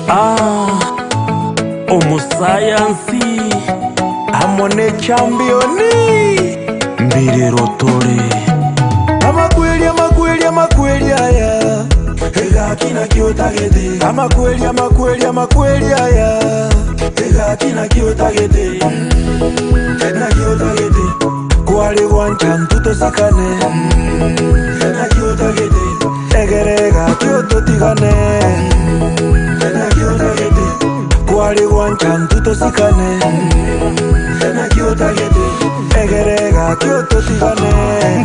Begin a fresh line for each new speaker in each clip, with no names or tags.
Ah, omosayansi amo nechampioni mbirero tore.
Amakweri, amakweri, amakweri aya Egaki naki otagete Amakweri, amakweri, amakweri aya Egaki naki otagete Naki otagete Kware gwancha ntwe tosikane Naki otagete Egere egaki ototigane Naki otagete Kware gwancha ntwe tosikane Naki otagete Egere egaki ototigane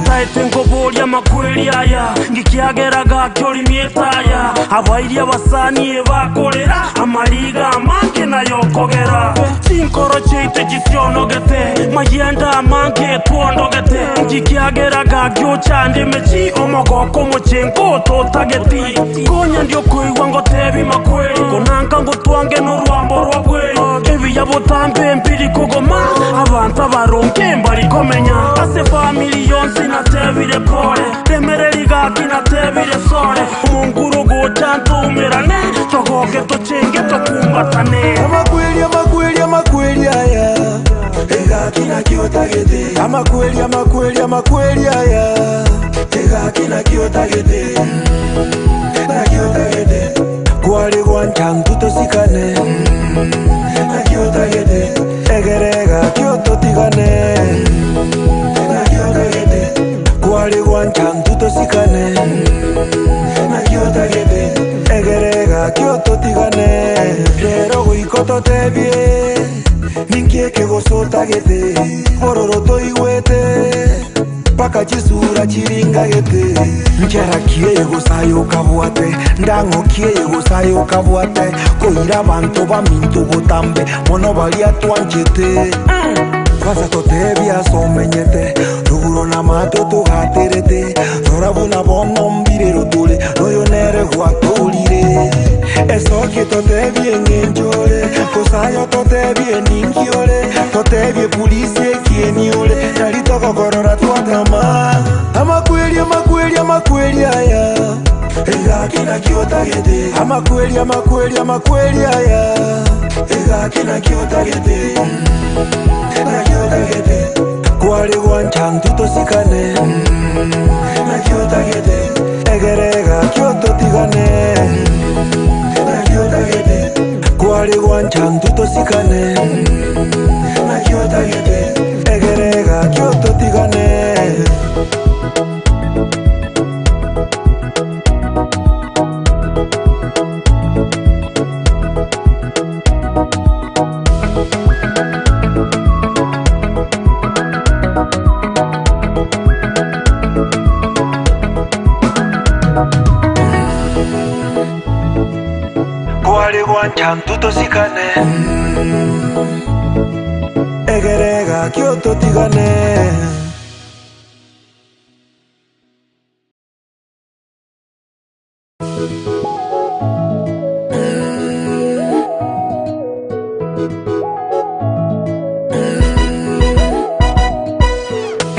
Ntaete nkoboria amakweri aya, ngikiagera gaki orimie etaya, Abairi abasani ebakorera, amariga amange nayokogera. Chinkoro chiaito chisionogete, mayende amange twondogete, Ngikiagera gaki ochande emechi, omogoko omochengo ototageti. Konya ndi okoigwa ngotebie makweri, konanka ngotwange norwambo rwa bweri. Ebiya botambe mbiri kogoma, abanto abaronge mbari komenya. Ase family yonsi natebire pole, remereri gaki natebire sore. Omonguru ogocha ntoumerane, togoke tochenge tokumbatane.
Amakweri, amakweri, amakweri aya Egaki naki otagete Amakweri, amakweri, amakweri aya Egaki naki otagete Naki otagete Kware gwancha ntwe tosikane Naki otagete Egere egaki ototigane Naki otagete Kware gwancha ntwe tosikane Naki otagete Egere egaki ototigane Rero goika ototebie Ninki eke gose otagete Bororo toigwete Mpaka chisura chiringagete Nchera ki eye gose aye okabwate Ndang'o ki eye gose aye okabwate Koira abanto baminto botambe Mono baria twanchete Kwanza totebie ase omenyete Ruguru na amato togaterete Rora buna bono mbirero tore Noyo nere gwatorire Esokie totebie eng'encho ore Gose aye ototebie ninki ore Totebie purisi ekieni ore Nari togokorora twatama Amakweri, amakweri, amakweri aya Egaki naki otagete Amakweri, amakweri, amakweri aya Egaki naki otagete Naki otagete Kware gwancha ntwe tosikane Naki otagete Egere egaki ototigane Naki otagete Kware gwancha ntwe tosikane Naki otagete Egere egaki ototigane. Kware gwancha ntwe tosikane Egere egaki ototigane.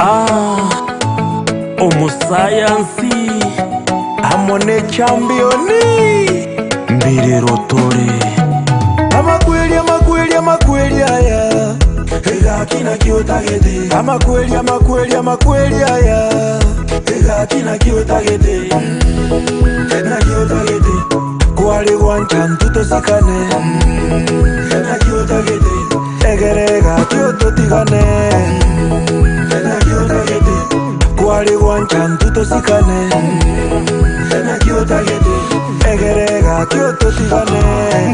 Ah, omosayansi
Amo nechampioni
mbirero tore.
Amakweri, amakweri, amakweri aya Egaki naki otagete Amakweri, amakweri, amakweri aya Egaki naki otagete Naki otagete Kware gwancha ntwe tosikane Naki otagete Egere egaki ototigane Naki otagete Kware gwancha ntwe tosikane Naki otagete. Egaki ototigane.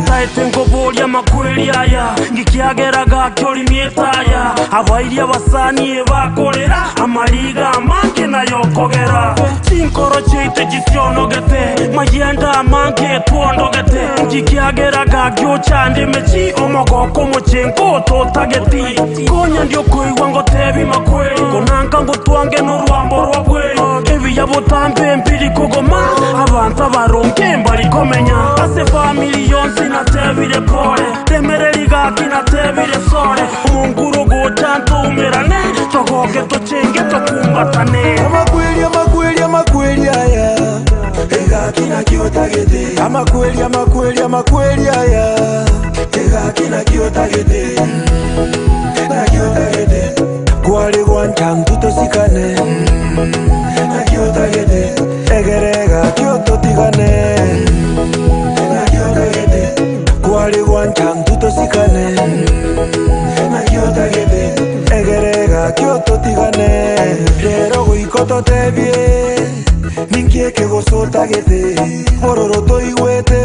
Ntaete nkoboria amakweri aya, ngikiagera gaki orimia etaya, Abairi abasani ebakorera, amariga amange nayokogera. Chinkoro chiaito chisionogete, mayende amange twondogete, Ngikiagera gaki ochande emechi, omogoko omochengo totageti. Konya ndiokoigwa ngotebie makweri, konanka ngotwange norwambo rwa bweri. Ebiya botambe mbiri kogoma, abanto abaronge mbari komenya. Ase famiri yonsi natebire pole, remereri gaki natebire sore. Omonguru gocha ntoumerane, togoke tochenge tokumbatane.
Amakweri, amakweri, amakweri aya Egaki naki otagete Amakweri, amakweri, amakweri aya Egaki naki otagete Naki otagete Kware gwancha intwe tosikane Naki otagete Egere egaki ototigane Naki otagete Kware gwancha intwe tosikane Naki otagete Egere egaki ototigane Rero goika ototebie Ninki eke gose otagete Bororo toigwete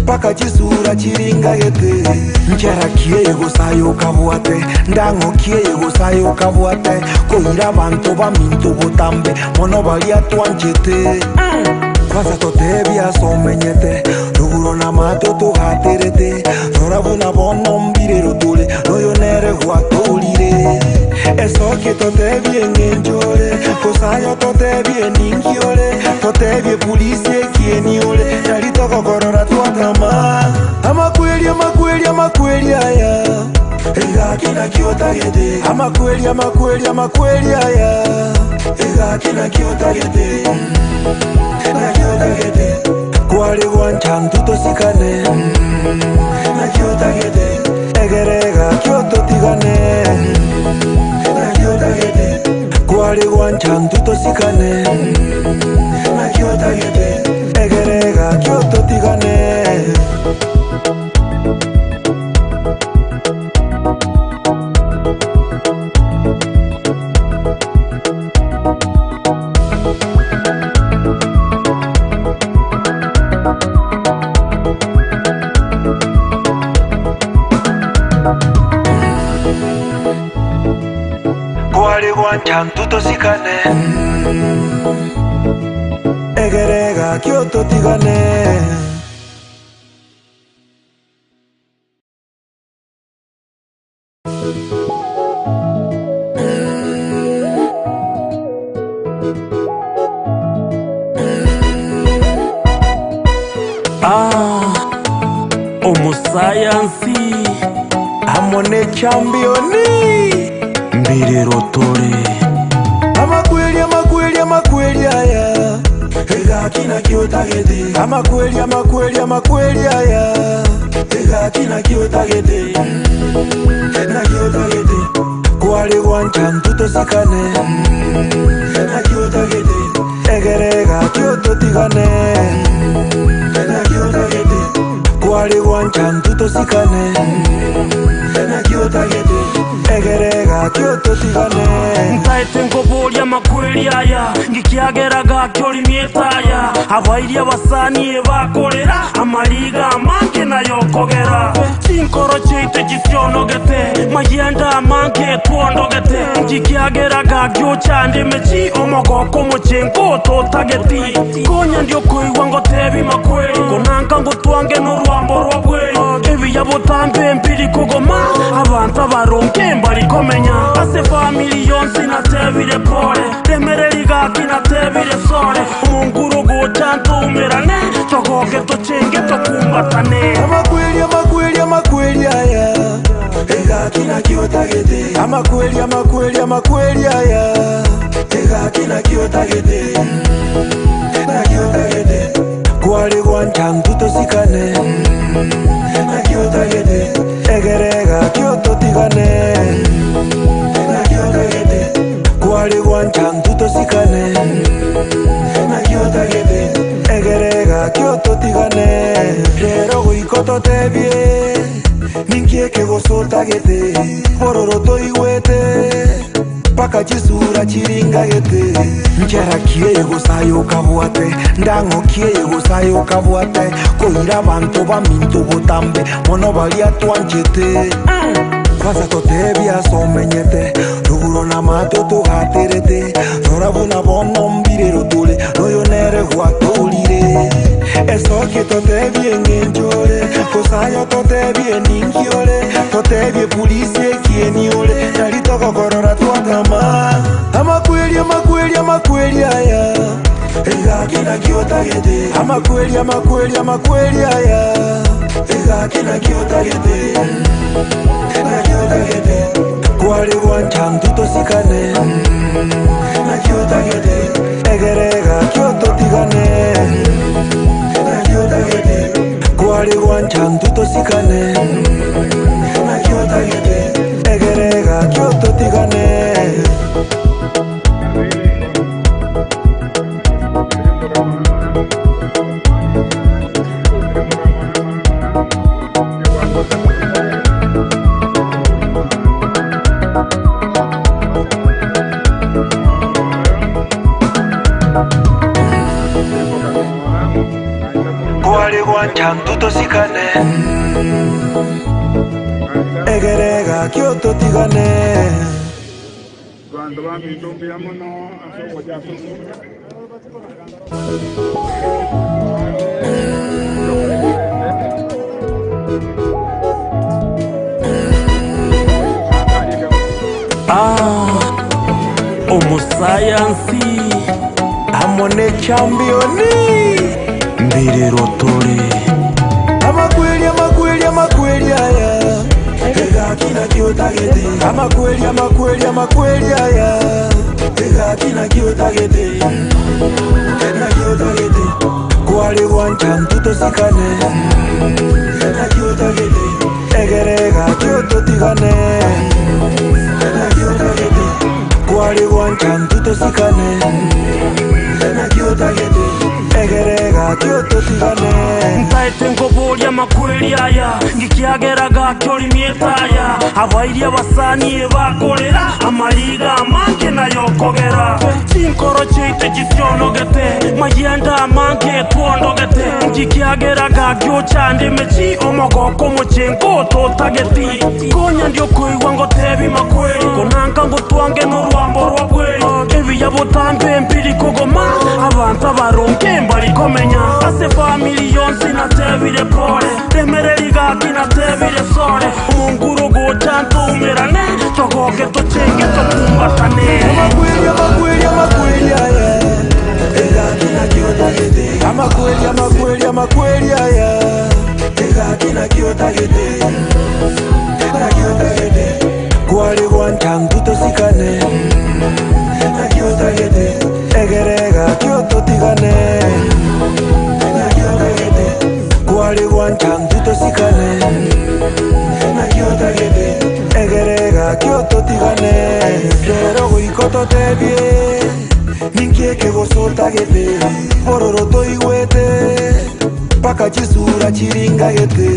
Mpaka chisura chiringagete. Nchera ki eye gose aye okabwate? Ndang'o ki eye gose aye okabwate? Koira abanto baminto botambe mono baria twanchete. Kwansa totebie ase omenyete, rogoro na amato togaterete, rora buna bono mbirero tore, noyo nere gwatoorire. Esokie totebie eng'encho ore, gose aye ototebie ninki ore, totebie purisi ekieni ore, nari togokorora twatama. Amakweri, amakweri, amakweri aya, egaki naki otagete. Amakweri, amakweri, amakweri aya, egaki naki otagete. Naki otagete, kware gwancha intwe tosikane. Naki otagete, egere egaki ototigane. Naki otagete, kware gwancha intwe tosikane. Naki otagete, egere egaki ototigane. Kware gwancha intwe tosikane Egere egaki ototigane.
Ah, omosayansi
Amo ne championi.
Mbirero tore.
Amakweri, amakweri, amakweri aya Egaki naki otagete Amakweri, amakweri, amakweri aya Egaki naki otagete Naki otagete Kware gwancha intwe tosikane Naki otagete Egere egaki ototigane Naki otagete Kware gwancha intwe tosikane Naki otagete Egere egaki ototigane
Ntaete nkoboria amakweri aya, ngikiagera gaki orimia etaya, Abairi abasani ebakorera, amariga amange nayokogera. Chinkoro chiaito chisionogete, mayende amange twondogete, Ngikiagera gaki ochande emechi, omogoko omochengo totageti. Konya ndiokoigwa ngotebie makweri, konanka ngotwange norwambo rwa bweri. Ebiya botambe mbiri kogoma, abanto abaronge mbari komenya. Ase famiri yonsi natebire pole, remereri gaki natebire sore. Omonguru gocha ntoumerane, togoke tochenge tokumbatane.
Amakweri, amakweri, amakweri aya Egaki naki otagete Amakweri, amakweri, amakweri aya Egaki naki otagete Naki otagete Kware gwancha intwe tosikane Naki otagete Egere egaki ototigane Naki otagete Kware gwancha intwe tosikane Naki otagete Egere egaki ototigane Rero goika ototebie Ninki eke gose otagete Bororo toigwete. Mpaka chisura chiringagete Nchera kieye gosayo okabwate Ndang'o kieye gosayo okabwate Koira abanto baminto botambe Mono baria twanchete Kwanza totebie ase omenyete Rogoro na amato togaterete Rora buna bono mbirero tore Noyo nere gwatorire Esokie totebie eng'encho ore Gose aye ototebie ninki ore Totebie purisi ekieni ore Nari togokorora twatama Amakweri amakweri amakweri aya Egaki naki otagete Amakweri amakweri amakweri aya Egaki naki otagete Naki otagete Kware gwancha intwe tosikane Naki otagete Egere egaki ototigane Naki otagete Kware gwancha intwe tosikane Naki otagete Egere egaki ototigane. Kware gwancha intwe tosikane, egere egaki ototigane.
Abanto baminto mbuya mono ase ogocha ase omochie.
Ah, omosayansi
Amo ne championi.
Mbirero tore.
Amakweri, amakweri, amakweri aya. Egaki naki otagete. Amakweri, amakweri, amakweri aya. Egaki naki otagete. Naki otagete. Kware gwancha intwe tosikane. Naki otagete. Egere egaki ototigane. Naki otagete. Kware gwancha intwe tosikane. Naki otagete. Egere egaki ototigane.
Ntaete nkoboria amakweri aya ngikiagera gaki orimie etaya abairi abasani ebakorera amariga amange nayokogera chinkoro chiaito chisionogete mayende amange twondogete ngikiagera gaki ochande emechi omogoko omochengo ototageti konya ndiokoigwa ngotebi makweri konanka ngotwange norwambo rwa bweri ebiya botambe mbiri kogoma abanto abaronge mbari komenya ase famiri yonsi natebire pole remereri gaki natebire sore omonguru ogocha ntoumerane togoke tochenge tokumbatane.
Amakweri, amakweri, amakweri aya. Egaki naki otagete. Amakweri, amakweri, amakweri aya. Egaki naki otagete. Naki otagete. Kware gwancha intwe tosikane. Naki otagete. Egere egaki ototigane. Naki otagete. Kware gwancha intwe tosikane. Naki otagete. Egere egaki ototigane. Rero goika ototebie. Ninki eke gose otagete. Bororo toigwete. Mpaka chisura chiringagete.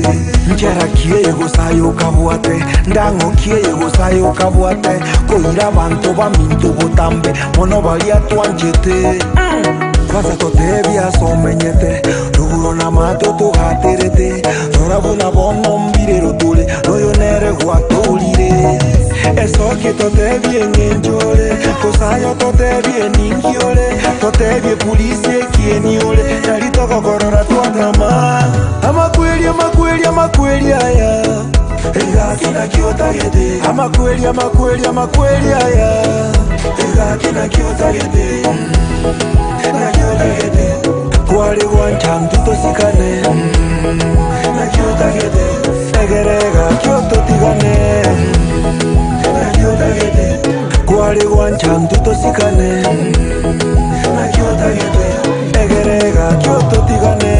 Nchera ki eye gose aye okabwate. Ndang'o ki eye gose aye okabwate. Koira abanto baminto botambe. Mono baria twanchete. Kwanza totebie ase omenyete. Rogoro na amato togaterete. Rora buna bono mbirero tore. Noyo nere gwatorire. Esokie totebie eng'encho ore. Gose aye ototebie ninki ore. Totebie purisi ekieni ore. Nari togokorora twatama. Amakweri, amakweri, amakweri aya. Egaki naki otagete. Amakweri, amakweri, amakweri aya. Egaki naki otagete. Naki otagete. Kware gwancha intwe tosikane. Naki otagete. Egere egaki ototigane. Naki otagete. Kware gwancha intwe tosikane. Naki otagete. Egere egaki ototigane.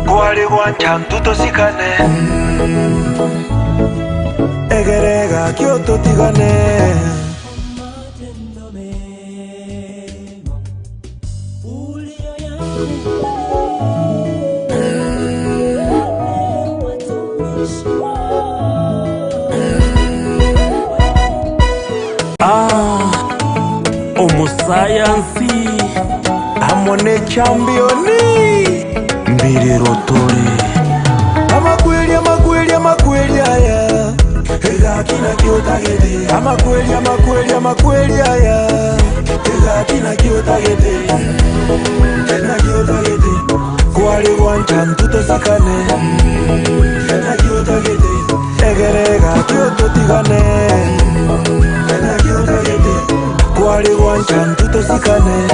Kware gwancha. gwancha ntutosikane Egere gaki ototigane.
Ah, omosayansi.
Amo nechampioni.
Mbirero tore.
Amakweri amakweri amakweri aya Egaki naki otagete Amakweri amakweri amakweri aya Egaki naki otagete Naki otagete Kware gwancha ntutosikane Naki otagete Egere egaki ototigane Naki otagete Kware gwancha ntutosikane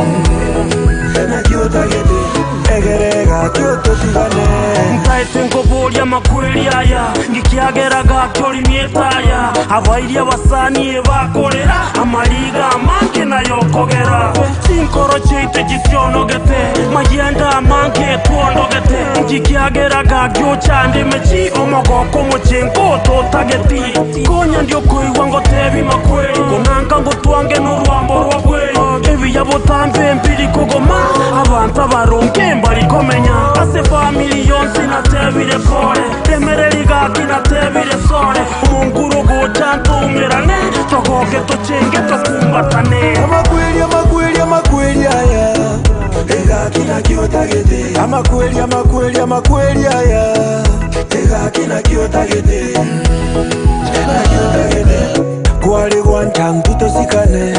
Naki otagete Egere egaki ototigane.
Ntaete nkoboria amakweri aya, ngikiagera gaki orimie etaya, Abairi abasani ebakorera amariga amange nayokogera. Chinkoro chiaito chisionogete, mayende amange twondogete, Ngikiagera gaki ochande emechi, omogoko omochengo ototageti. Konya ndiokoigwa ngotebie makweri, konanka ngotwange norwambo rwa bweri. Ebiya botambe mbiri kogoma, abanto abaronge mbari komenya. Ase famiri yonsi natebire pole, remereri gaki natebire sore. Omonguru ogocha ntoumerane, togoke tochenge tokumbatane.
Amakweri amakweri amakweri aya Egaki naki otagete Amakweri amakweri amakweri aya Egaki naki otagete Naki otagete Kware gwancha ntutosikane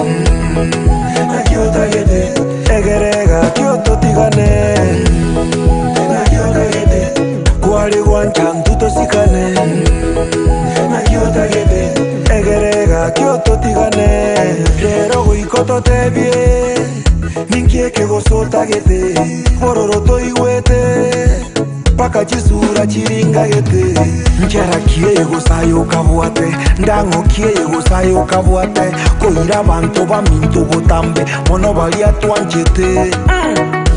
Naki otagete Egere egaki ototigane Naki otagete Kware gwancha ntutosikane Naki otagete Egere egaki ototigane Rero goika ototebie Ninki eke gose otagete Bororo toigwete Mpaka chisura chiringagete. Nchera ki eye gose aye okabwate? Ndang'o ki eye gose aye okabwate? Koira abanto baminto botambe mono baria twanchete.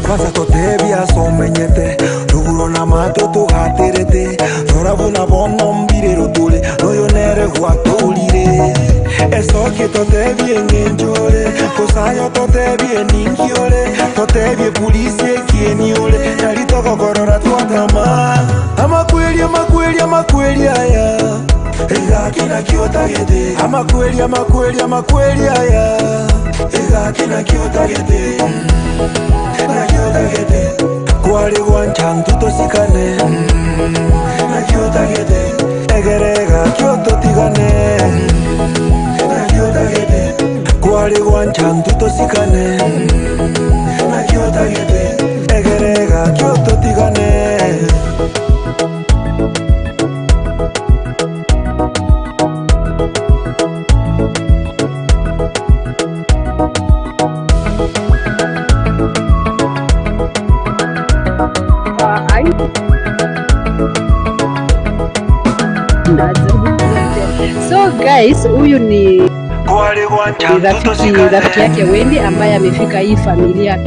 Kwanza totebie ase omenyete, rogoro na amato togaterete, rora buna bono mbirero tore, noyo nere gwatourire. Esokie totebie eng'encho ore, gose aye ototebie ninki ore, totebie purisi ekieni ore, nari togokorora twatama. Amakweri, amakweri, amakweri aya, egaki naki otagete. Amakweri, amakweri, amakweri aya, egaki naki otagete. Naki otagete, kware gwancha intwe tosikane. Naki otagete, egere egaki ototigane. Naki otagete, kware gwancha intwe tosikane. Naki otagete, egere egaki ototigane.
So guys, huyu ni rafiki rafiki yake Wendy ambaye amefika hii familia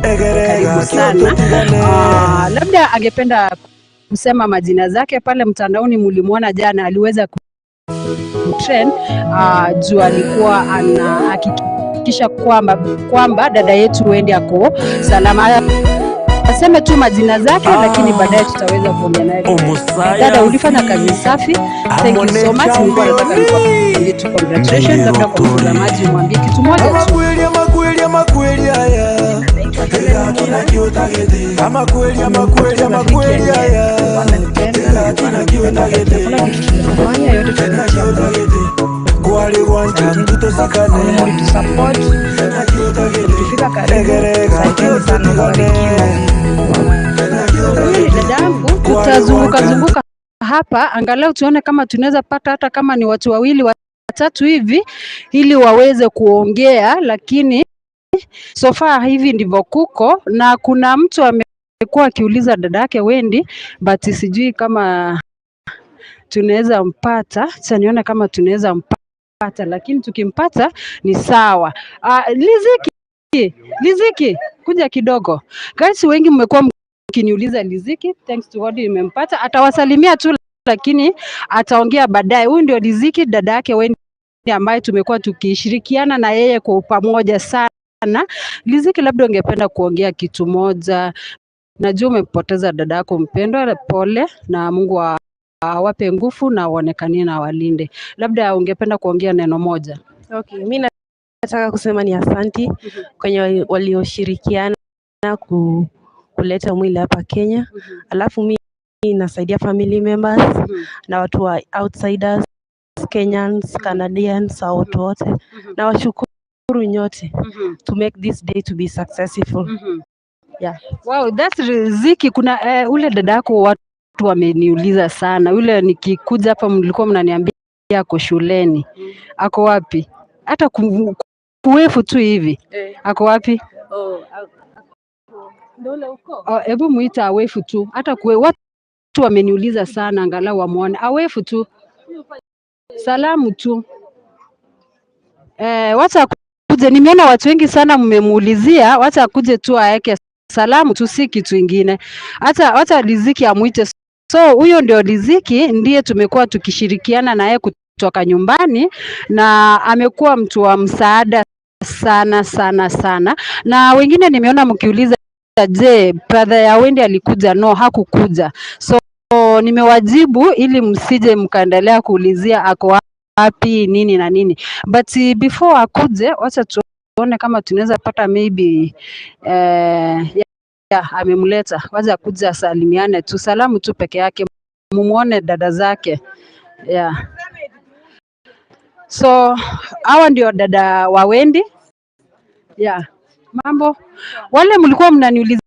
karibu sana. Uh, labda angependa kusema majina zake pale mtandaoni, mulimwona jana aliweza kutrend uh, juu alikuwa anahakikisha kwamba kwamba dada yetu Wendy ako salama. Aseme tu majina zake, lakini baadaye tutaweza kuongea naye. Dada, ulifanya kazi safi, thank you so much. Nilikuwa nataka nikwambie tu congratulations, labda kwa mtazamaji umwambie kitu moja tu.
Amakweli amakweli amakweli aya Egaki naki otagete Amakweli amakweli amakweli aya Egaki naki otagete
Fanya yote
Naki otagete Kware gwancha ntutosikane
mlitusupport,
Naki otagete
tulifika karibu.
Egere egaki
Asanteni sana,
ototigane
mbarikiwe.
Naki
Huyu ni
otagete
dadangu, tutazunguka zunguka hapa angalau tuone kama tunaweza pata hata kama ni watu wawili watatu hivi, ili waweze kuongea, lakini so far hivi ndivyo kuko, na kuna mtu amekuwa akiuliza dada yake Wendy, but sijui kama tunaweza mpata. Acha nione kama tunaweza mpata, lakini tukimpata ni sawa. Uh, Liziki, Liziki, kuja kidogo. Guys, wengi mmekuwa mkiniuliza Liziki, thanks to God nimempata. Atawasalimia tu lakini ataongea baadaye. Huyu ndio Liziki, dada yake Wendy ambaye tumekuwa tukishirikiana na yeye kwa pamoja sana. Liziki, labda ungependa kuongea kitu moja. Najua umepoteza dada yako mpendwa, pole, na Mungu awape nguvu na waonekanie na walinde. Labda ungependa kuongea neno moja.
Okay, mi nataka kusema ni asanti kwenye walioshirikiana kuleta mwili hapa Kenya. Alafu mi nasaidia family members na watu wa outsiders, Kenyans, Canadians, au watu wote. Nawashukuru nyote to make this day to be successful. Yeah.
Wow, that's Riziki. Kuna ule dada yako watu wameniuliza sana. Yule nikikuja hapa mlikuwa mnaniambia ako shuleni. Ako wapi? Hata kuwefu tu hivi. Ako wapi? Oh, hebu muita awefu tu. Hata kuwe watu wameniuliza sana, angalau wamuone. Awefu tu. Salamu tu. Wacha akuje. Nimeona watu wengi sana mmemuulizia, wacha akuje tu aeke salamu tu, si kitu ingine. Hata wacha Riziki amuite. So huyo ndio Riziki, ndiye tumekuwa tukishirikiana naye kutoka nyumbani, na amekuwa mtu wa msaada sana sana sana. Na wengine nimeona mkiuliza, je, brother ya Wendy alikuja? No, hakukuja. So nimewajibu ili msije mkaendelea kuulizia ako wapi nini na nini, but before akuje, wacha tuone kama tunaweza pata maybe yeah, amemleta. Wacha akuja asalimiane tu, salamu tu peke yake, mumuone dada zake yeah. So hawa ndio dada wa Wendy yeah. Mambo wale mlikuwa mnaniulizia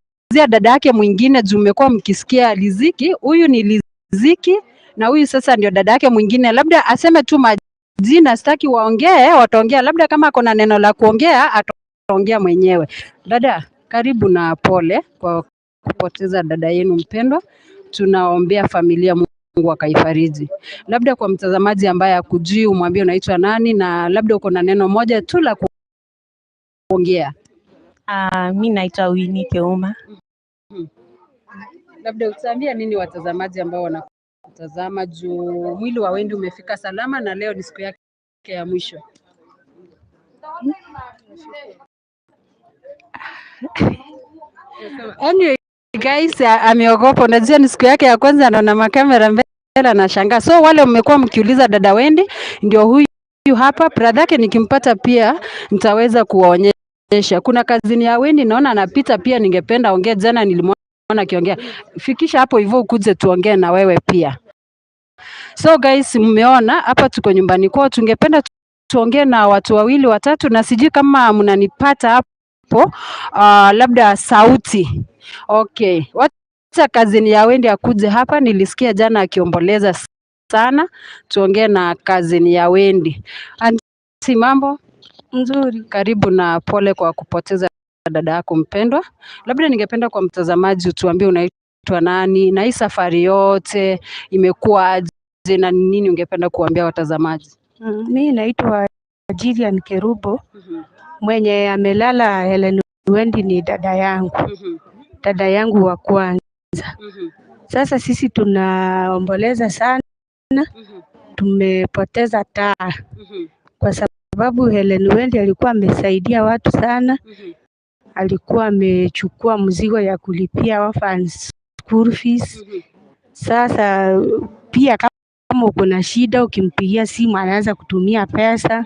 dada yake mwingine juu mmekuwa mkisikia Liziki, huyu ni Liziki na huyu sasa ndio dada yake mwingine, labda aseme tu majina, sitaki waongee, wataongea labda kama kuna neno la kuongea ataongea mwenyewe. Dada, karibu na pole kwa kupoteza dada yenu mpendwa. Tunaombea familia, Mungu akaifariji. Labda kwa mtazamaji ambaye hakujui, umwambie unaitwa nani na labda uko na neno moja tu la kuongea.
Mi naitwa Winnie Keuma.
Labda utaambia nini watazamaji ambao wanakutazama juu mwili wa Wendy umefika salama na leo ni siku yake ya mwisho? Anyway, guys, ameogopa. Unajua ni siku yake ya kwanza, anaona makamera mbele anashangaa. So wale mmekuwa mkiuliza dada Wendy, ndio huyu hapa. Brother yake nikimpata pia nitaweza kuwaonyesha. Kuna kazini ya Wendy naona anapita pia, ningependa ongea. Jana nilimwona akiongea. Fikisha hapo hivyo ukuje tuongee na wewe pia. So guys, mmeona hapa tuko nyumbani kwao, tungependa tuongee na watu wawili watatu, na sijui kama mnanipata hapo, labda sauti. Okay, wacha kazini ya Wendy akuje hapa. Nilisikia jana akiomboleza sana. Tuongee na kazini ya Wendy. Auntie, mambo?
Mzuri.
Karibu na pole kwa kupoteza dada yako mpendwa. Labda ningependa kwa mtazamaji utuambie unaitwa nani na hii safari yote imekuwa aje na nini ungependa kuambia watazamaji?
Mi naitwa Jillian Kerubo. Mwenye amelala Helen Wendy ni dada yangu. Dada yangu wa kwanza. Sasa sisi tunaomboleza sana. Tumepoteza taa. Kwa sababu Helen Wendy alikuwa amesaidia watu sana. Alikuwa amechukua mzigo ya kulipia orphans school fees. Sasa pia kama uko na shida ukimpigia simu anaanza kutumia pesa.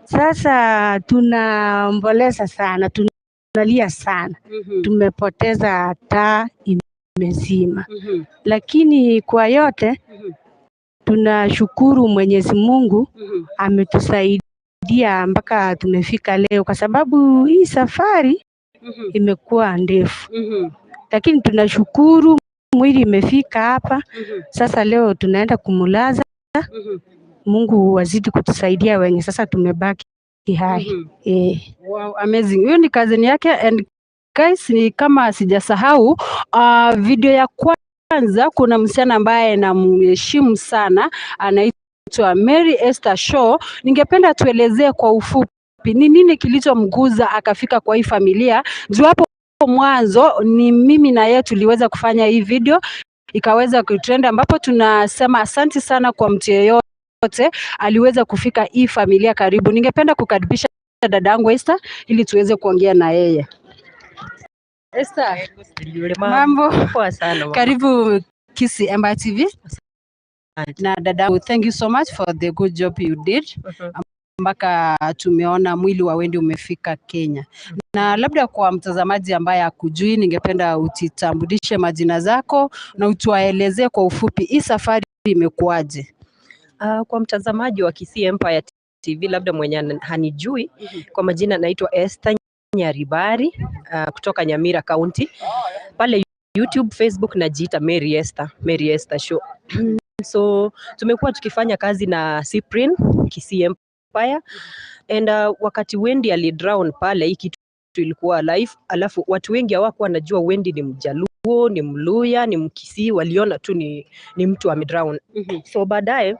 Sasa tunaomboleza sana, tunalia sana. Tumepoteza taa imezima. Lakini kwa yote tunashukuru Mwenyezi Mungu ametusaidia mpaka tumefika leo, kwa sababu hii safari imekuwa ndefu. Lakini tunashukuru mwili imefika hapa. Sasa leo tunaenda kumulaza. Mungu azidi kutusaidia wenye sasa tumebaki hai.
Wow, amazing. Huyo ni cousin yake and guys, ni kama sijasahau, video ya kwanza kuna msichana ambaye namheshimu sana anaitwa Mary Esther Shaw. Ningependa tuelezee kwa ufupi ni nini kilichomguza akafika kwa hii familia. Juu hapo mwanzo ni mimi na yeye tuliweza kufanya hii video ikaweza kutrend, ambapo tunasema asanti sana kwa mtu yeyote aliweza kufika hii familia karibu. Ningependa kukaribisha dadangu Esther ili tuweze kuongea na yeye. Esther, mambo?
Poa sana mama.
Karibu Kisii Empire TV.
Asante.
Na dadangu, thank you so much for the good job you did mpaka tumeona mwili wa Wendy umefika Kenya. Na labda kwa mtazamaji ambaye hakujui, ningependa ujitambulishe majina zako na utuelezee kwa ufupi hii safari imekuwaje?
Kwa mtazamaji wa Kisii Empire TV labda mwenye hanijui, kwa majina naitwa Esther Nyaribari kutoka Nyamira County. Pale YouTube, Facebook najiita Mary Esther, Mary Esther Show. So tumekuwa tukifanya kazi na Cyprian Kisii Empire and wakati Wendy alidrown pale, hii kitu ilikuwa live, alafu watu wengi hawakuwa wanajua Wendy ni Mjaluo, ni Mluya, ni Mkisii, waliona tu ni mtu amedrown. So baadaye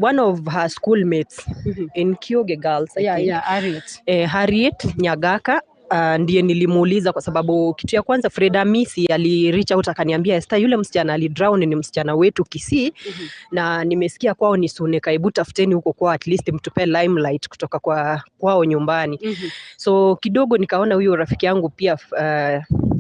one of her schoolmates in Kioge Girls, I think,
Yeah, Harriet.
Harriet Nyagaka ndiye nilimuuliza kwa sababu kitu ya kwanza Fred Amisi ali reach out akaniambia, Esther, yule msichana alidrown ni msichana wetu Kisii na nimesikia kwao ni Suneka, hebu tafuteni huko kwao at least mtupe limelight kutoka kwa kwao nyumbani. So kidogo nikaona huyo rafiki yangu pia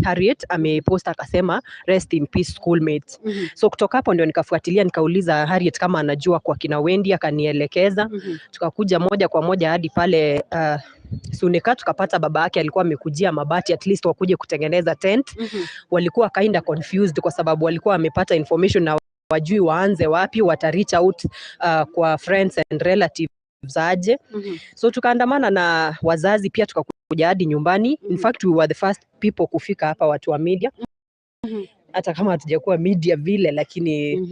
Harriet amepost akasema rest in peace schoolmates. So kutoka hapo ndio nikafuatilia nikauliza Harriet kama anajua kwa kina Wendy, akanielekeza. Tukakuja moja kwa moja hadi pale Suneka, tukapata baba yake alikuwa amekujia mabati at least wakuje kutengeneza tent. Walikuwa kinda confused kwa sababu walikuwa wamepata information na wajui waanze wapi, wata reach out kwa friends and relatives aje. So tukaandamana na wazazi pia tukakuja hadi nyumbani. In fact we were the first people kufika hapa, watu wa media. Hata kama hatujakuwa media vile, lakini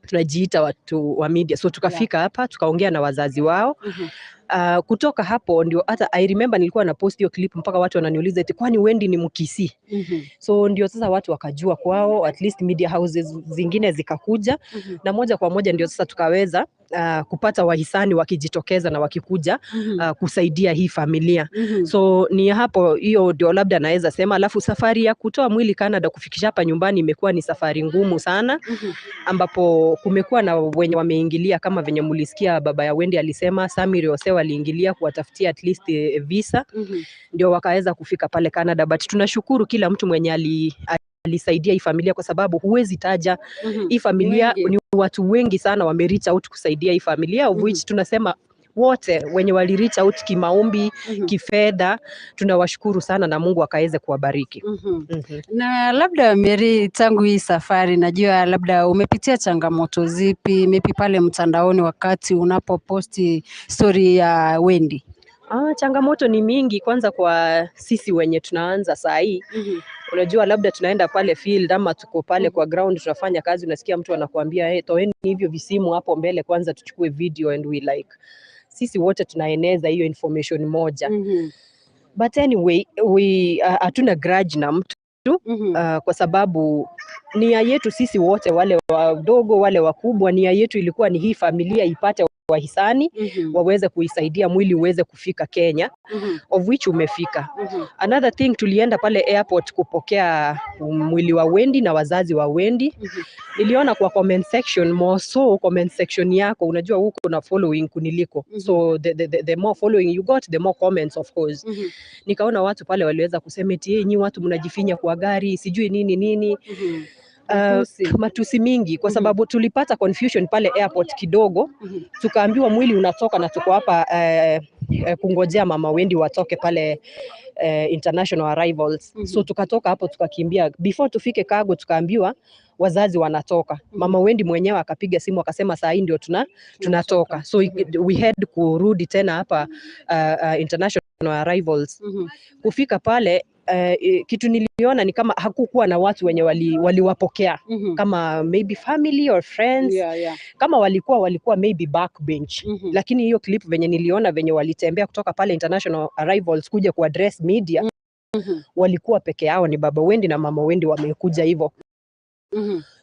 tunajiita watu wa media. So tukafika hapa tukaongea na wazazi wao. Kutoka hapo ndio hata I remember nilikuwa na post hiyo clip mpaka watu wananiuliza eti kwani Wendy ni Mkisii? So ndio sasa watu wakajua kwao, at least media houses zingine zikakuja na moja kwa moja ndio sasa tukaweza kupata wahisani wakijitokeza na wakikuja kusaidia hii familia. So ni hapo, hiyo ndio labda naweza sema. Alafu safari ya kutoa mwili Canada kufikisha hapa nyumbani imekuwa ni safari ngumu sana, ambapo kumekuwa na wenye wameingilia kama venye mulisikia baba ya Wendy alisema, Sammy Rose waliingilia kuwatafutia at least visa ndio wakaweza kufika pale Canada, but tunashukuru kila mtu mwenye alisaidia hii familia kwa sababu huwezi taja hii familia
Wengi.
ni watu wengi sana wame reach out kusaidia hii familia of which tunasema wote wenye wali reach out kimaombi, kifedha, tunawashukuru sana na Mungu akaweze kuwabariki.
Na labda Mary, tangu hii safari, najua labda umepitia changamoto zipi, maybe pale mtandaoni wakati unapoposti story ya Wendy?
Changamoto ni mingi, kwanza kwa sisi wenye tunaanza saa hii. Unajua labda tunaenda pale field ama tuko pale kwa ground tunafanya kazi, unasikia mtu anakuambia hey, toeni hivyo visimu hapo mbele kwanza tuchukue video, and we like sisi wote tunaeneza hiyo information moja. But anyway we hatuna grudge na mtu kwa sababu nia yetu sisi wote wale wadogo wale wakubwa, nia yetu ilikuwa ni hii familia ipate wahisani waweze kuisaidia mwili uweze kufika Kenya, of which umefika. Another thing, tulienda pale airport kupokea mwili wa Wendy na wazazi wa Wendy. Niliona kwa comment section, more so comment section yako, unajua huko na following kuniliko. So the more following you got, the more comments of course. Nikaona watu pale waliweza kusema eti hey, nyi watu mnajifinya kwa gari sijui nini nini.
Matusi.
Matusi mingi kwa sababu tulipata confusion pale airport kidogo, tukaambiwa mwili unatoka na tuko hapa kungojea mama Wendy watoke pale international arrivals. So tukatoka hapo tukakimbia, before tufike cargo tukaambiwa wazazi wanatoka. Mama Wendy mwenyewe akapiga simu akasema saa hii ndio tunatoka. So we had kurudi tena hapa international arrivals. Kufika pale kitu niliona ni kama hakukuwa na watu wenye waliwapokea kama maybe family or friends. Kama walikuwa maybe backbench. Lakini hiyo clip venye niliona venye walitembea kutoka pale international arrivals kuja ku address media, walikuwa peke yao, ni baba Wendy na mama Wendy wamekuja hivyo.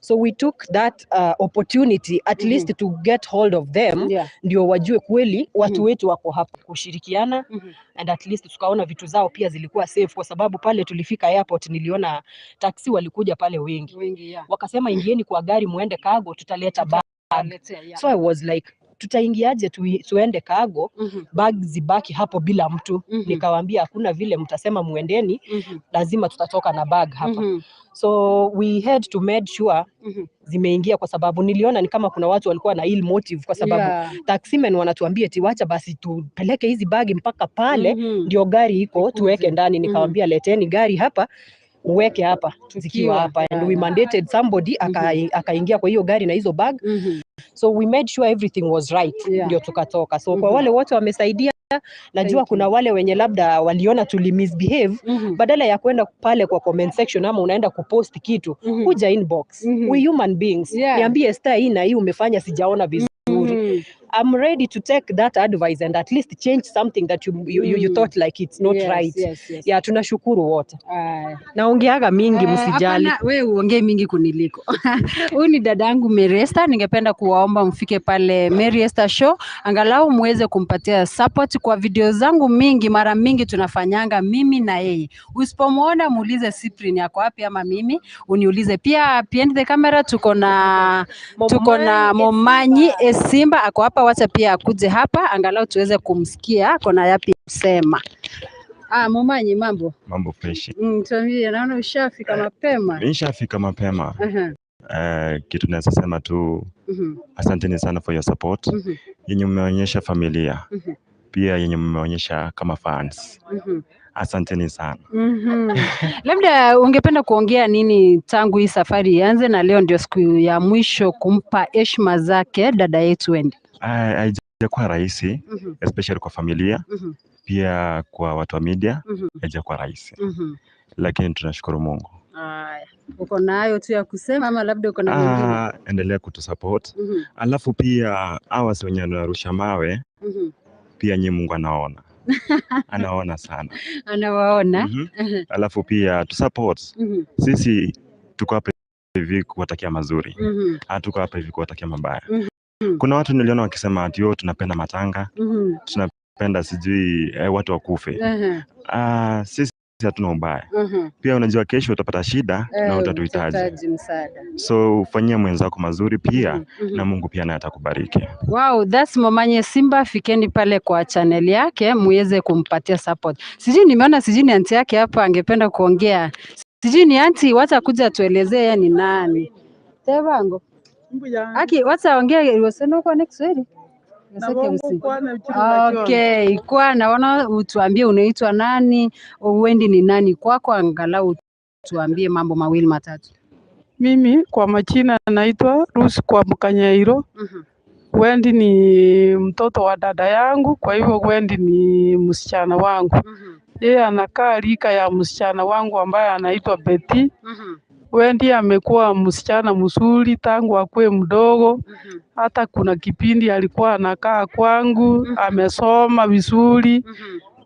So we took that opportunity at least to get hold of them ndio wajue kweli watu wetu wako hapa kushirikiana and at least tukaona vitu zao pia zilikuwa safe, kwa sababu pale tulifika airport niliona taxi walikuja pale wengi,
Wengi, yeah.
wakasema ingieni kwa gari muende cargo, tutaleta bag.
Tutawaletea, yeah.
So I was like tutaingiaje tuende cargo, bag zibaki hapo bila mtu? Nikawaambia hakuna vile mtasema muendeni, lazima tutatoka na bag hapa. So we had to make sure zimeingia, kwa sababu niliona ni kama kuna watu walikuwa na ill motive, kwa sababu taximen wanatuambia eti wacha basi tupeleke hizi bagi mpaka pale ndio gari iko tuweke ndani. Nikawambia leteni gari hapa uweke hapa zikiwa hapa and we mandated somebody akaingia kwa hiyo gari na hizo bag. So we made sure everything was right ndio tukatoka. So kwa wale wote wamesaidia, najua
Thank
kuna
you.
wale wenye labda waliona tuli misbehave, badala ya kwenda pale kwa comment section ama unaenda kupost kitu, kuja inbox. We human beings. Niambie Esther, hii na hii umefanya sijaona vizuri. I'm ready to take that advice and at least change something that you thought like it's not right. Yeah, tunashukuru wote.
Aya.
Naongeaga mingi, msijali.
Hapana, wewe uongee mingi kuniliko. Huyu ni dadangu Mary Esther, ningependa kuwaomba mfike pale Mary Esther Show angalau muweze kumpatia support kwa video zangu mingi. Mara mingi tunafanyanga mimi na yeye. Usipomwona muulize Cyprian yako wapi, ama mimi uniulize pia. Behind the camera tuko na Momanyi Esimba ako hapa, wacha pia akuje hapa angalau tuweze kumsikia ako na yapi kusema. Ah, Momanyi, mambo?
Mambo freshi.
Tuambie, naona ushafika mapema.
Nishafika mapema. Kitu naweza sema tu asanteni sana for your support yenye mmeonyesha familia, pia yenye mmeonyesha kama fans. Asanteni sana.
Labda ungependa kuongea nini tangu hii safari ianze na leo ndio siku ya mwisho kumpa heshima zake dada yetu Wendy?
Haijakuwa rahisi, especially kwa familia, pia kwa watu wa media haijakuwa rahisi, lakini tunashukuru Mungu.
Haya, uko nayo tu ya kusema ama labda uko na mengine?
Ah, endelea kutusupport. Alafu pia hawa si wenye wanarusha mawe, pia nyi Mungu anaona anaona sana.
Anawaona.
Alafu pia tusupport. Sisi tuko hapa hivi kuwatakia mazuri, hatuko hapa hivi kuwatakia mabaya. Kuna watu niliona wakisema ati oh, tunapenda matanga, tunapenda sijui watu wakufe. Ah, sisi hatuna ubaya. Pia unajua kesho utapata shida na utatuhitaji.
Utahitaji msaada.
So ufanyie mwenzako mazuri pia na Mungu pia naye atakubariki.
Wow, that's Momanye Simba. Fikeni pale kwa channel yake muweze kumpatia support. Sijui nimeona sijui ni auntie yake hapa angependa kuongea. Sijui ni auntie, wacha kuja atuelezee yeye ni nani. Tebango. Aki, wacha ongea wasema kwa next Kiswahili. Okay, kwa naona utuambie unaitwa nani, Wendy ni nani kwako, angalau tuambie mambo mawili matatu.
Mimi kwa majina naitwa Ruth kwa Mkanyairo. Wendy ni mtoto wa dada yangu, kwa hivyo Wendy ni msichana wangu. Yeye anakaa rika ya msichana wangu ambaye anaitwa Betty. Wendy amekuwa msichana mzuri tangu akuwe mdogo. Hata kuna kipindi alikuwa anakaa kwangu, amesoma vizuri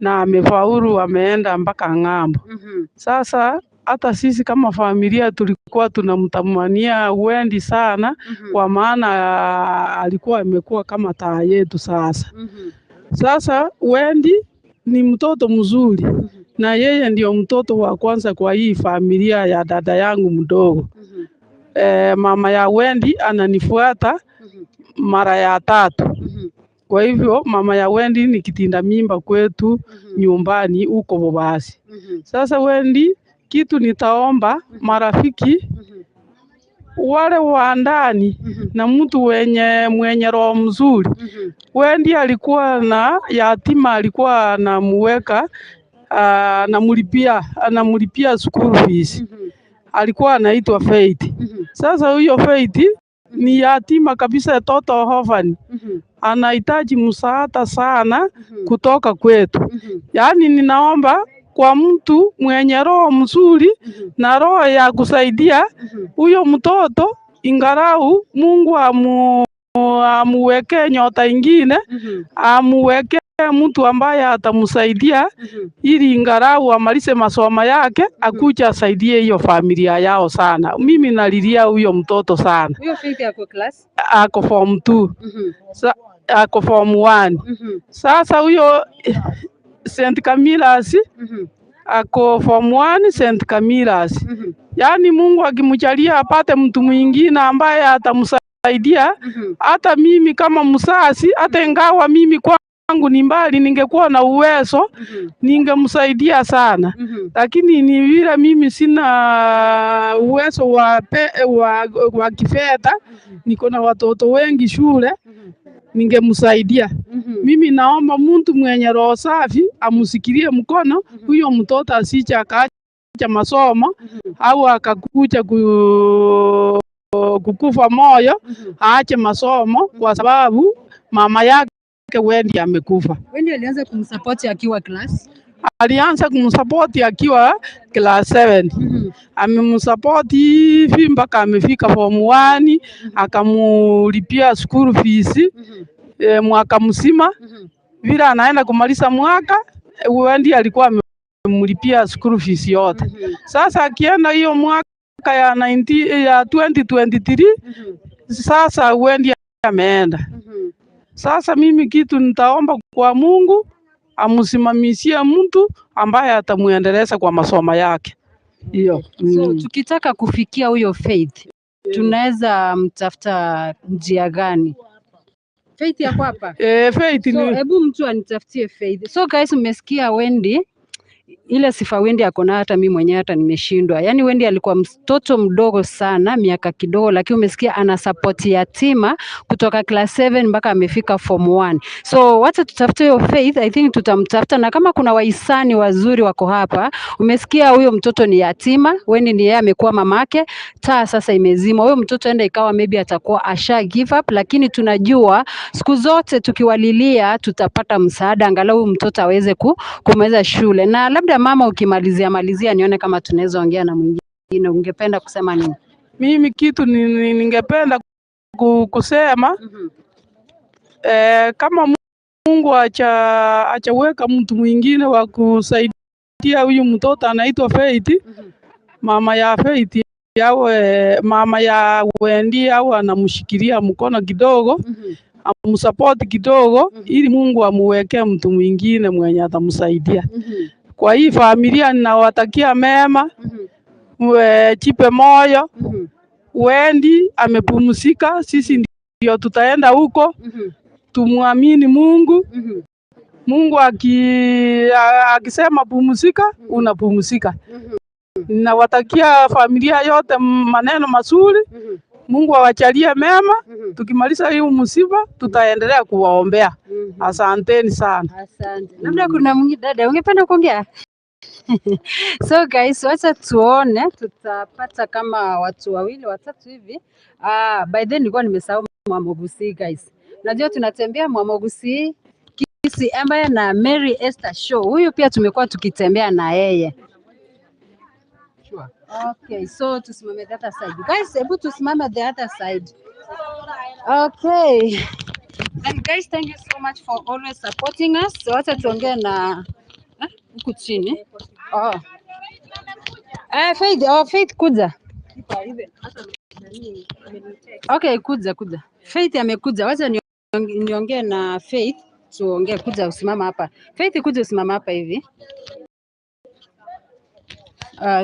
na amefaulu, ameenda mpaka ng'ambo. Sasa hata sisi kama familia tulikuwa tunamtamania Wendy sana, kwa maana alikuwa amekuwa kama taa yetu sasa. Sasa Wendy ni mtoto mzuri na yeye ndio mtoto wa kwanza kwa hii familia ya dada yangu mdogo. Mama ya Wendy ananifuata mara ya tatu. Kwa hivyo mama ya Wendy ni kitinda mimba kwetu nyumbani huko Bobasi. Sasa Wendy, kitu nitaomba marafiki wale wa ndani na mtu mwenye roho mzuri. Wendy alikuwa na yatima, alikuwa anamuweka anamlipia school fees. Alikuwa anaitwa Faith. Sasa huyo Faith ni yatima kabisa, toto orphan. Anahitaji msaada sana kutoka kwetu. Yaani ninaomba kwa mtu mwenye roho mzuri na roho ya kusaidia huyo mtoto, ingalau Mungu amuwekee nyota ingine, amuwekee mtu ambaye atamsaidia ili ingalau amalize masomo yake akuja asaidie hiyo familia yao sana. Mimi nalilia huyo mtoto sana.
Huyo Faith ako class?
Ako form 2. Sa, ako form 1. Sasa huyo St. Camillus ako form 1 St. Camillus. Yaani Mungu akimjalia apate mtu mwingine ambaye atamsaidia, hata mimi kama mzazi, hata ingawa mimi kwangu ni mbali, ningekuwa na uwezo ningemsaidia sana, lakini ni vile mimi sina uwezo wa, pe, wa, wa kifedha, niko na watoto wengi shule, ningemsaidia. Mimi naomba mtu mwenye roho safi amsikilie mkono huyo mtoto asije akaacha masomo au akakuja ku, kukufa moyo aache masomo kwa sababu mama yake Wendy amekufa.
Wendy alianza kumsupport akiwa class?
Alianza kumsupport akiwa class 7. Amemsupport hivi mpaka amefika form 1 akamulipia school fees mwaka mzima. Vile anaenda kumaliza mwaka Wendy alikuwa amemlipia school fees yote. Sasa akienda hiyo mwaka ya 90, ya 2023 sasa Wendy ameenda. Sasa mimi kitu nitaomba kwa Mungu amsimamisie mtu ambaye atamuendeleza kwa masomo yake hiyo.
So tukitaka kufikia huyo Faith tunaweza mtafuta njia gani? Faith yako hapa?
Faith
So
ni
hebu mtu anitafutie Faith. So guys, mmesikia Wendy ile sifa Wendy ako nayo, hata mimi mwenyewe hata nimeshindwa. Yaani Wendy alikuwa mtoto mdogo sana, miaka kidogo, lakini umesikia ana support yatima kutoka class 7 mpaka amefika form 1. So wacha tutafute hiyo Faith, I think tutamtafuta, na kama kuna wahisani wazuri wako hapa. Umesikia huyo mtoto ni yatima, Wendy ni yeye amekuwa mamake, taa sasa imezima. Huyo mtoto enda ikawa maybe atakuwa asha give up, lakini tunajua siku zote tukiwalilia tutapata msaada, angalau huyu mtoto aweze kumaliza shule. Na labda mama, ukimalizia malizia, nione kama tunaweza ongea na mwingine, ungependa kusema nini?
Mimi kitu ningependa kusema kama Mungu achaweka mtu mwingine wa kusaidia huyu mtoto anaitwa Faith, mama ya Faith awe mama ya Wendy au anamshikilia mkono kidogo, amsupport kidogo, ili Mungu amuwekee mtu mwingine mwenye atamsaidia. Kwa hii familia ninawatakia mema, jipe moyo. Wendy amepumzika, sisi ndio tutaenda huko, tumwamini Mungu. Mungu akisema pumzika, unapumzika. Ninawatakia familia yote maneno mazuri. Mungu awajalie mema. Tukimaliza hii msiba, tutaendelea kuwaombea. Asanteni sana.
Asante. Labda kuna mwingine dada, ungependa kuongea? So guys, wacha tuone tutapata kama watu wawili watatu hivi. Ah, by then nilikuwa nimesahau Mwamogusi guys. Najua tunatembea Mwamogusi, Kisii Empire na Mary Esther Show. Huyu pia tumekuwa tukitembea na yeye. Okay, so tusimame the other side. Guys, hebu tusimame the other side. Okay. And guys, thank you so much for always supporting us. So wacha tuongee na huku chini. Oh. Faith, oh, Faith kuja. Okay, kuja kuja. Faith amekuja. Wacha niongee na Faith, tuongee. Kuja usimama hapa. Faith, kuja usimama hapa hivi.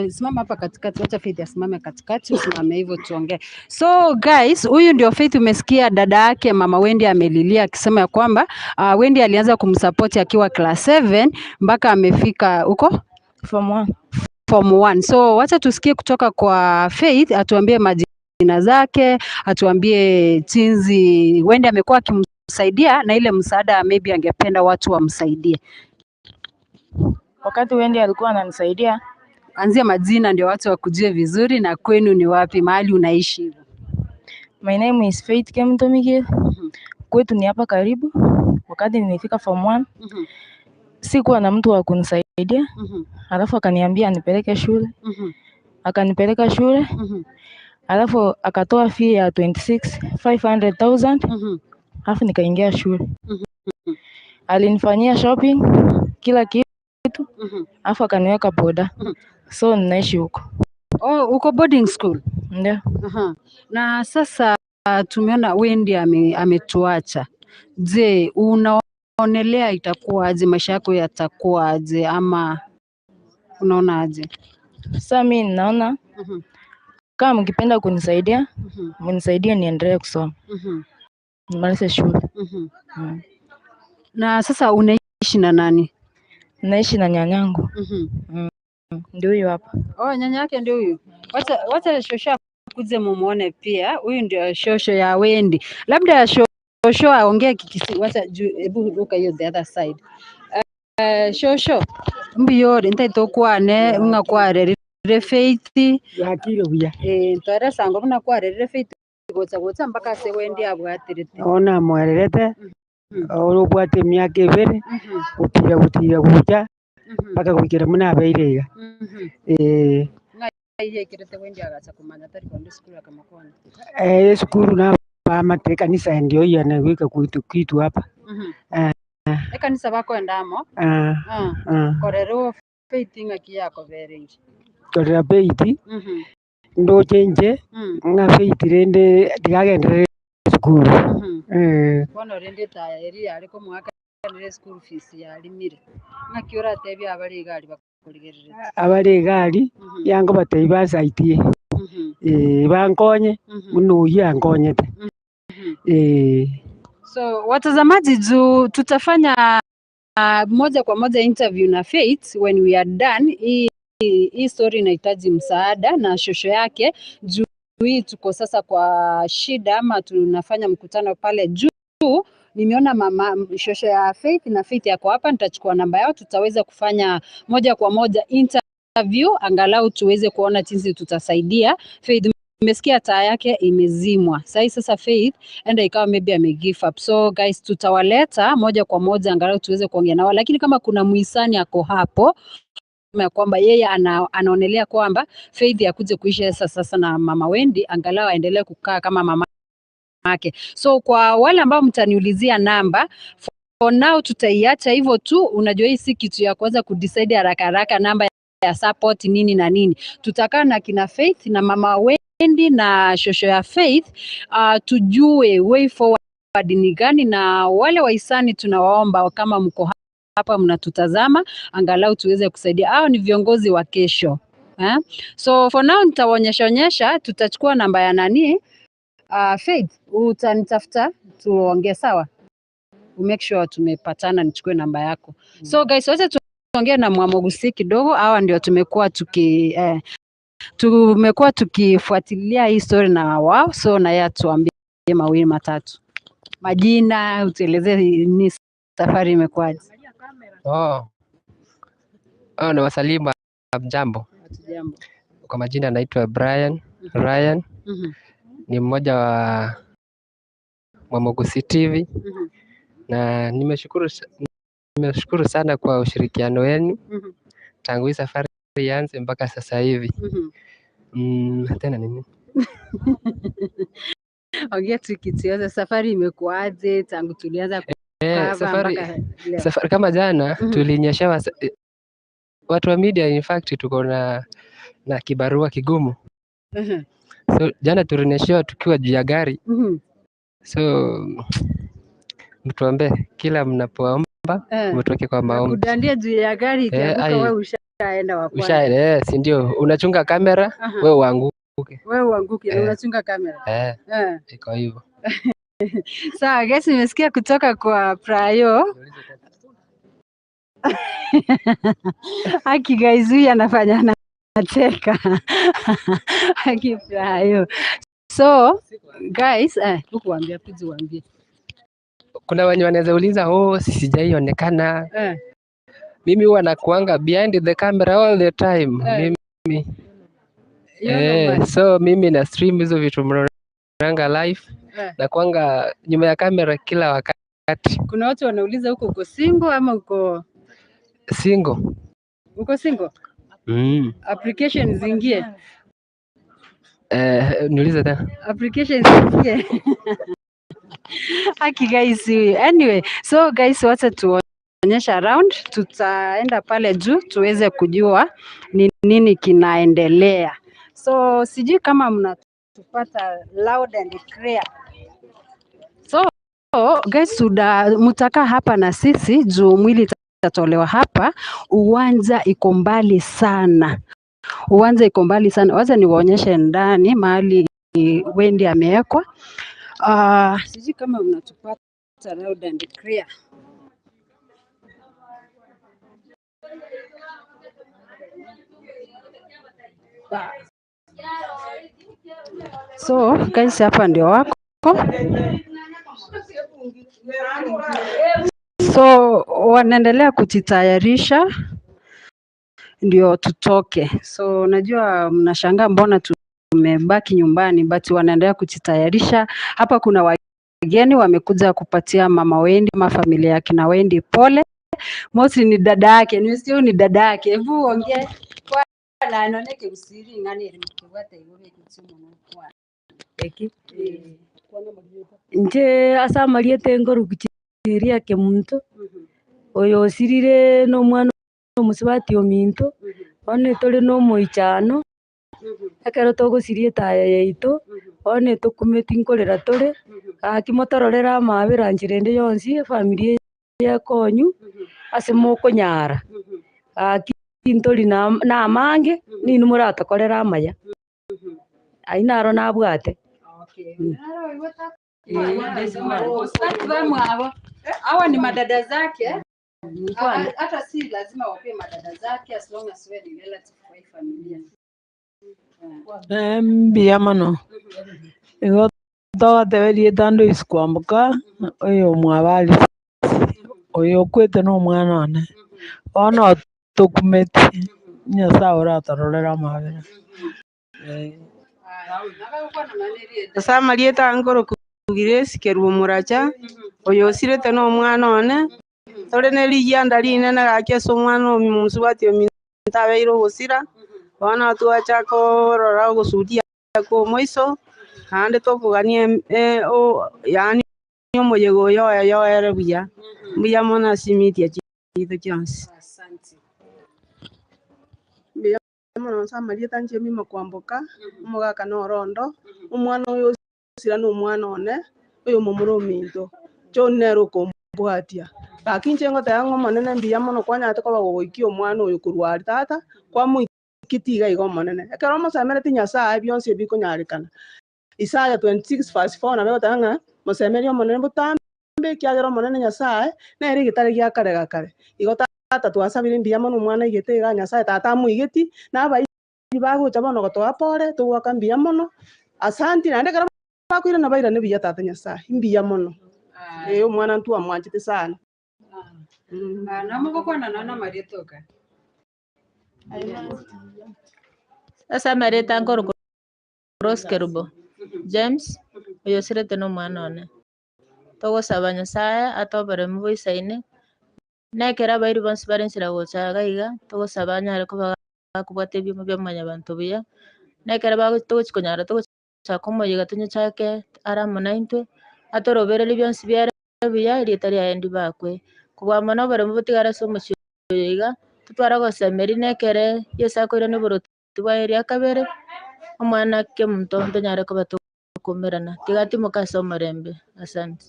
Simama hapa katikati, wacha Faith asimame katikati, usimame hivyo tuongee. So guys, huyu ndio Faith, umesikia dada yake mama Wendy amelilia akisema ya kwamba Wendy alianza kumsupport akiwa class 7 mpaka amefika huko
Form 1.
Form 1. So wacha tusikie kutoka kwa Faith, atuambie majina zake, atuambie jinsi Wendy amekuwa akimsaidia na ile msaada maybe angependa watu wamsaidie.
Wakati Wendy alikuwa ananisaidia,
Anzia majina ndio watu wakujue vizuri, na kwenu ni wapi, mahali unaishi hivyo.
My name is Faith Kemtomike. Kwetu ni hapa karibu. Wakati nilifika form 1, sikuwa na mtu wa kunisaidia. Alafu akaniambia nipeleke shule. Akanipeleka shule. Alafu akatoa fee ya 26,500,000. Alafu nikaingia shule. Alinifanyia shopping kila kitu alafu akaniweka boda. So ninaishi huko.
Oh, uko boarding school?
Ndio.
Aha. Na sasa tumeona Wendy ametuacha. Je, unaonelea itakuwa aje? Maisha yako yatakuwa aje ama unaona aje?
Sasa mi ninaona kama mkipenda kunisaidia, mnisaidie niendelee kusoma. Nimalize shule.
Na sasa unaishi na nani?
Naishi na nyanyangu. Ndio huyu hapa.
Oh, nyanya yake ndio huyu. Wacha shosho akuje mumuone pia. Huyu ndio shosho ya Wendy. Labda shosho aongee Kikisii. Wacha hebu ruka hiyo the other side. Shosho mbuyore ntaitokwane ng'a kwarerire Faith.
Yakire buya.
Ntware sango buna kwarerire Faith gocha gocha mpaka ase Wendy abwaterete.
Ona amwererete ore obwate emiaka ebere gotira gotira gocha mpaka goikera buna abeire iga.
Ng'ai yaikirete Wendy agacha komanya tari kogenda esukuru akamokonya?
Esukuru nabamate ekanisa ndio iyane goika kwitu kwitu hapa.
Ekanisa bakoenda amo? Korera Faith ng'aki yakobereire?
Korera Faith ndoche inche ng'a Faith rende tiga agenderere esukuru.
Bono rende etaya eria yare komoakanera eschool fees yarimire. Ng'aki oratebie abare iga aria bakorigerereti?
Abare iga aria yangobatebia bansaitie bankonye buna oyio ankonyete.
So watazamaji, juu tutafanya moja kwa moja interview na Faith when we are done. Hii story inahitaji msaada na shosho yake, juu hii tuko sasa kwa shida ama tunafanya mkutano pale juu. Nimeona mama shosho ya Faith na Faith yako hapa, nitachukua namba yao, tutaweza kufanya moja kwa moja interview, angalau tuweze kuona jinsi tutasaidia Faith. Nimesikia taa yake imezimwa sahi, sasa Faith enda ikawa maybe ame give up. So guys, tutawaleta moja kwa moja angalau tuweze kuongea nao, lakini kama kuna muhisani ako hapo ya kwamba yeye anaonelea kwamba Faith akuje kuishi sasa na mama Wendy, angalau aendelee kukaa kama mama yake. So kwa wale ambao mtaniulizia namba, for now tutaiacha hivyo tu. Unajua hii si kitu ya kuanza kudecide haraka haraka namba ya support nini na nini. Tutakaa na kina Faith na mama Wendy na shosho ya Faith, tujue way forward ni gani, na wale wahisani tunawaomba kama mko hapa mnatutazama, angalau tuweze kusaidia. Hao ni viongozi wa kesho eh? So for now nitawaonyesha onyesha, tutachukua namba ya nani. Faith, utanitafuta tuongee, sawa? We make sure tumepatana, nichukue namba yako. So guys, wacha tuongee na Mwamogusi kidogo. Hawa ndio tumekuwa tukifuatilia hii story na wao, so na yeye atuambie mawili matatu, majina, utuelezee ni safari imekuwaje.
Oh. Oh, na wasalimu jambo.
Jambo.
Kwa majina naitwa Brian Ryan. Ni mmoja wa Mwamogusi TV. Na nimeshukuru sana kwa ushirikiano wenu tangu hii safari ianze mpaka sasa hivi. Tena nini?
Ongea tu kitu yote, safari imekuaje tangu tulianza kukava mpaka leo?
Safari kama jana tulinyeshewa watu wa media, in fact tuko na kibarua kigumu. So jana tulinyeshewa tukiwa juu ya gari. So mtuombe kila mnapoomba mtuweke kwa maombi.
Kudandia juu ya gari ikianguka, wewe ushaenda wa kwanza.
Ushaenda, si ndio? Unachunga kamera, wewe uanguke.
Wewe uanguke, unachunga kamera.
Iko hivyo.
Sawa, guys, nimesikia kutoka kwa Prayo. Haki guys, huyu anafanya anacheka. Haki Prayo. So guys, hukuambia, please uambie.
Kuna wenye wanaweza uliza, oh, sijaionekana. Mimi huwa nakuanga behind the camera all the time. Mimi.
You know man.
So mimi na stream hizo vitu mnaonanga live. Nakuanga nyuma ya kamera kila wakati.
Kuna watu wanauliza huko uko single ama uko
single?
Uko single? Application zingie.
Niulize tena.
Application zingie. Aki guys, anyway, so guys wacha tuonyesha around, tutaenda pale juu tuweze kujua ni nini kinaendelea. So sijui kama mnatupata loud and clear. So guys, tuda mtakaa hapa na sisi juu mwili itatolewa hapa. Uwanja iko mbali sana, uwanja iko mbali sana. Wacha niwaonyeshe ndani mahali Wendy amewekwa. Sijui kama mnatupata loud and clear. So guys, hapa ndio wako. So wanaendelea kujitayarisha ndio tutoke. So najua mnashangaa mbona tumebaki nyumbani, but wanaendelea kujitayarisha. Hapa kuna wageni wamekuja kupatia mama Wendy ama familia yake na Wendy pole. Mosi ni dada yake, nimesikia huyu ni dada yake. Hebu ongea kwa noneke usiri ng'ani eri mukibwata igobe kutsumo kwa.
Eki inche ase amarieta enkorukia Kemunto, oyo osirire na omwana omosubati ominto, bono tore na omoichano, ekero togosiria etaya yaito, bono etokumeti nkorera tore, gaki motororere amabera nchera ende yonsi efamiri eye ekonyu, ase mokonyara, gaki ntori na na amange, ninwe moratokorere amaya, aywo naro nabwate.
Hawa ni madada zake. Hata si lazima wape madada zake as long as wewe ni relative kwa hii familia.
Mbuya mono, igo togoteba erieta Ndoisi kwamboka, oyo omwabo Alice, oyo okwete na omwana one, bono tokumeti, Nyasaye oratororere amabera.
Ase amarieta aya nkorokwa Grace Kerubo Moracha, oyo osirete na omwana one, tore na rigianda rinene gaki ase omwana omosubati ominto abeire ogosira, bono twachaka korora ogosuria kwa omoiso, naende tokogania yaani omoyega oyo oye oere buya, mbuya mono ase emitia chiaito chionsi.
Mbuya mono ase amarieta inche Mima Kwamboka, omogaka na orondo, omwana oyo osira na omwana one, oyo omomura ominto, John nere okombwatia. Gaki inche ngoteba ng'a omonene mbuya mono kwanyarete koba gogoikia omwana oyo korwa aria tata, kwamoiketie iga iga omonene. Ekero omosemereti Nyasaye bionsi ebikonyarekana. Isaya 26 verse 4 nabo egoteba ng'a mosemerie omonene botambe ekiagera omonene Nyasaye nere egetare gia kare ga kare. Igo tata twasabire mbuya mono omwana aigete igaa Nyasaye tata amoigeti, na abairi bagocha bono gotoa pore, togoaka mbuya mono, asanti naende ekero bakoirana bairane buya tata Nyasaye, mbuya mono. Eh omwana ntwamwanchete sana.
Namogokwana nonya na amarieta oka.
Ase amarieta nkorokwa Rose Kerubo James, oyo osirete na omwana one. Togosaba Nyasaye atoe oboremu boisaine, na ekero abairi bonsi bare nchera gocha iga iga, togosaba anyare koba gakobwata ebioma bia mwanyabanto buya, na ekero bago togochi konyara togochaka omoyega tonyochake are amo naintwe, atorobererie bionsi biare buya erieta riaye ndibakwe. Kobua mono oboremu botigare ase omochie oyo iga, totware ogosemeria na ekere Yeso akoirania oboroti bwaye ria kabere, omwana kemonto ntonyare koba tokomerana. Tiga atimoke ase omorembe. Asante.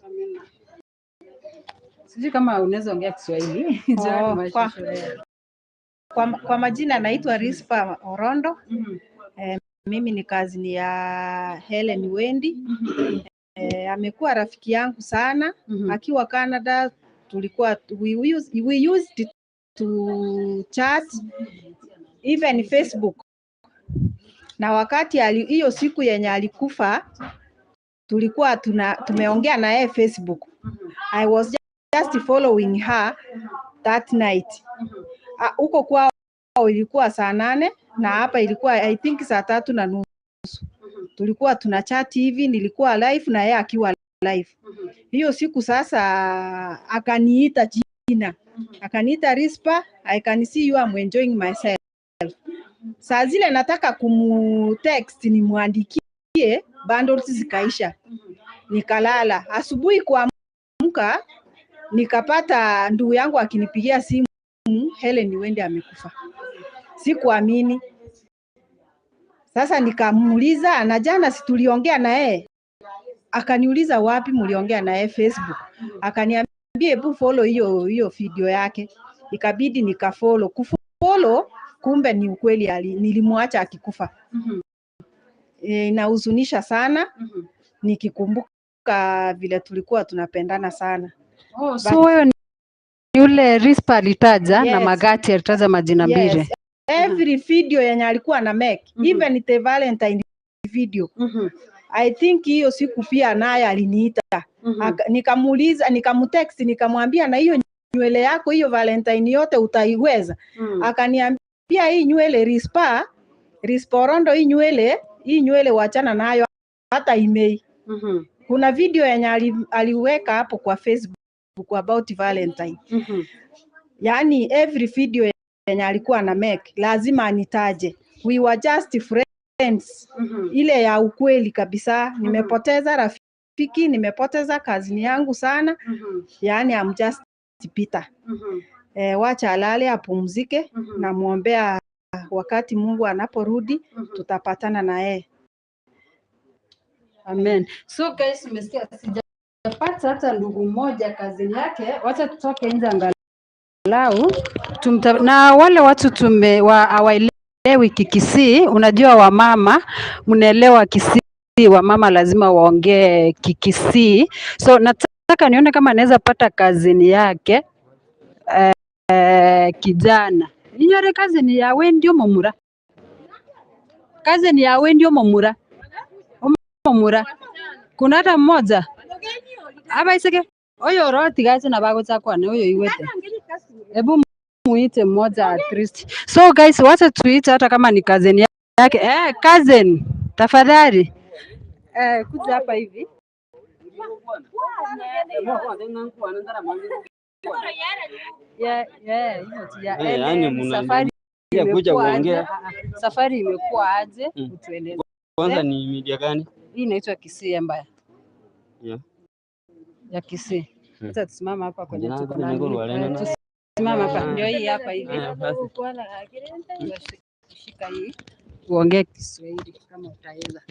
Sijui kama unaweza ongea Kiswahili.
Oh, kwa majina naitwa Rispa Orondo. Mimi ni cousin ya Helen Wendy. Amekuwa rafiki yangu sana. Akiwa Canada tulikuwa we used to chat even Facebook. Na wakati hiyo siku yenye alikufa tulikuwa tumeongea na yeye Facebook. I was just following her that night. Huko kwao ilikuwa saa 8 na hapa ilikuwa I think saa 3:30. Tulikuwa tuna chat hivi, nilikuwa live na yeye akiwa live. Hiyo siku sasa akaniita jina. Akaniita Rispa, I can see you I'm enjoying myself. Saa zile nataka kumutext nimwandikie, bundles zikaisha. Nikalala. Asubuhi kuamka nikapata ndugu yangu akinipigia simu, Helen Wendi amekufa. Sikuamini. Sasa nikamuuliza, na jana si tuliongea na yeye? Akaniuliza wapi mliongea na yeye Facebook. Akaniambia hebu follow hiyo hiyo video yake. Ikabidi nikafollow. Kufollow kumbe ni ukweli ali, nilimwacha akikufa. E, inahuzunisha sana nikikumbuka vile tulikuwa tunapendana sana.
Oh, so wewe ni yule Rispa alitaja na
Yes.
Magati alitaja majina mbili.
Yes. Every video yenye alikuwa na make even the Valentine video I think hiyo siku pia naye aliniita Aka- nikamuuliza, nikamtext, nikamwambia na hiyo nywele yako hiyo Valentine yote utaiweza? Akaniambia hii nywele Rispa Risporondo, hii nywele hii nywele wachana nayo hata imei. Kuna video yenye ali, aliweka hapo kwa Facebook about Valentine. Yaani every video yenye alikuwa na make lazima anitaje. We were just friends. Ile ya ukweli kabisa. Nimepoteza rafiki, nimepoteza kazini yangu sana. Yaani I'm just bitter. Eh, wacha alale apumzike. Namwombea wakati Mungu anaporudi tutapatana na yeye.
Amen. So guys, umesikia sijapata hata ndugu mmoja kazini yake. Wacha tutoke nje angalau tumta, na wale watu tume wa hawaelewi Kikisii. Unajua wamama mnaelewa Kisii, wamama lazima waongee Kikisii. So nataka nione kama naweza pata kazini yake eh, kijana inyore kazini yawe ndio mumura kazini yawe ndio mumura omomura kuna hata mmoja abaiseke oyo rotigache na bagochakwane oyo iwete hebu muite mmoja at least. So guys, wacha tuite hata kama ni cousin yake. Eh, cousin tafadhali eh, kuja hapa hivi. Yeah, yeah, hiyo tu ya
Eh, yaani
Ellen,
mna-
safari
kuja
imekuwa aje?
kuongea.
Ah, ah, Safari imekuwa aje?
Mm.
Utueleze.
Kwanza ni media gani?
Hii inaitwa Kisii Empire
Yeah.
ya Kisii.
Mm.
Sasa tusimama hapa kwenye
Jina
tuko
langu
na
ni Nguru
nini?
Walena
Eh,
na-
tusimama hapa, ndio hii hapa hivi.
Eh, basi.
Shika hii uongee Kiswahili kama utaweza.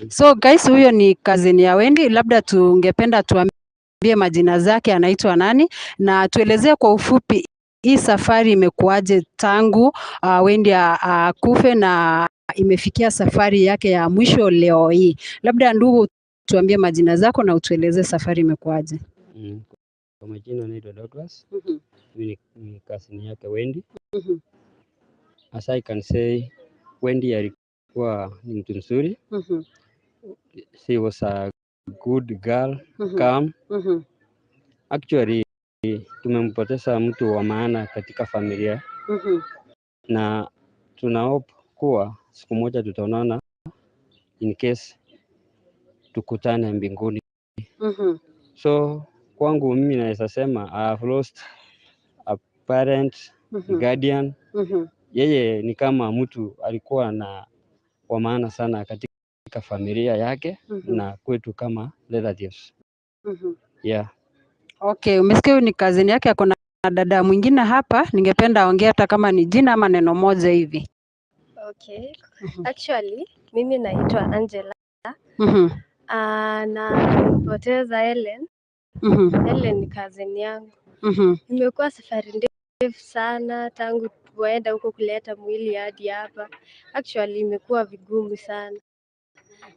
So guys, huyo ni cousin ya Wendy, labda tungependa tuambie majina zake, anaitwa nani, na tuelezee kwa ufupi hii safari imekuwaje tangu Wendy akufe na imefikia safari yake ya mwisho leo hii. Labda ndugu, tuambie majina zako na utueleze safari imekuwaje.
Kwa majina naitwa Douglas. Mimi ni, ni cousin yake Wendy. As I can say, Wendy alikuwa ni mtu mzuri. She was a good girl, calm. Actually tumempoteza mtu wa maana katika familia na tuna hope kuwa siku moja tutaonana in case tukutane mbinguni. So kwangu mimi naweza sema I have lost a parent, guardian. Yeye ni kama mtu alikuwa na wa maana sana katika familia yake na kwetu kama relatives. Yeah.
Okay, umesikia huyu ni cousin yake, ako na dada mwingine hapa, ningependa aongee hata kama ni jina ama neno moja hivi.
Okay. Actually, mimi naitwa Angela. Na tumempoteza Helen. Helen ni cousin yangu. Imekuwa safari ndefu sana tangu waenda huko kuleta mwili hadi hapa. Actually, imekuwa vigumu sana.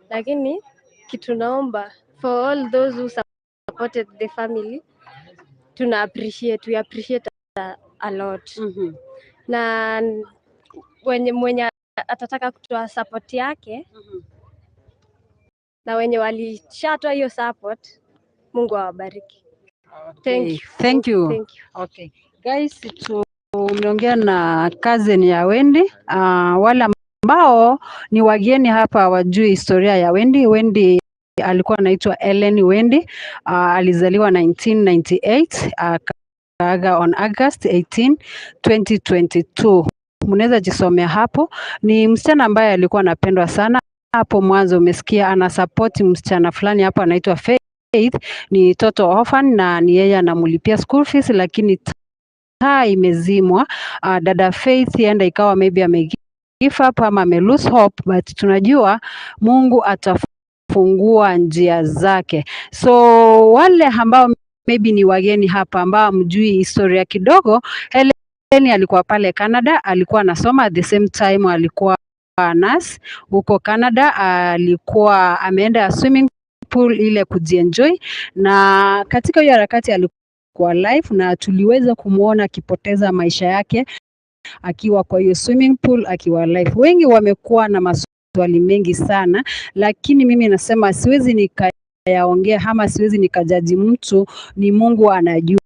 Lakini kitu naomba for all those who supported the family, tuna appreciate, we appreciate a lot. Na wenye mwenye atataka kutoa support yake na wenye walishatoa hiyo support, Mungu awabariki. Thank
Okay,
you.
Thank you.
Thank you.
Okay. Guys, tumeongea na cousin ya Wendy. Wale ambao ni wageni hapa hawajui historia ya Wendy. Wendy alikuwa anaitwa Ellen Wendy. Alizaliwa 1998 akaaga on August 18, 2022. Mnaweza jisomea hapo. Ni msichana ambaye alikuwa anapendwa sana. Hapo mwanzo umesikia ana support msichana fulani hapo anaitwa Faith. ni total orphan na ni yeye anamlipia school fees, lakini taa imezimwa. Dada Faith enda ikawa maybe ame give up ama ame lose hope, but tunajua Mungu atafungua njia zake. So wale ambao maybe ni wageni hapa ambao hamjui historia kidogo, Helen alikuwa pale Canada, alikuwa anasoma at the same time alikuwa nurse huko Canada, alikuwa ameenda swimming pool ile kujienjoy, na katika hiyo harakati alikuwa live na tuliweza kumwona akipoteza maisha yake akiwa kwa hiyo swimming pool akiwa live. Wengi wamekuwa na maswali mengi sana, lakini mimi nasema siwezi nikayaongea ama siwezi nikajaji mtu, ni Mungu anajua.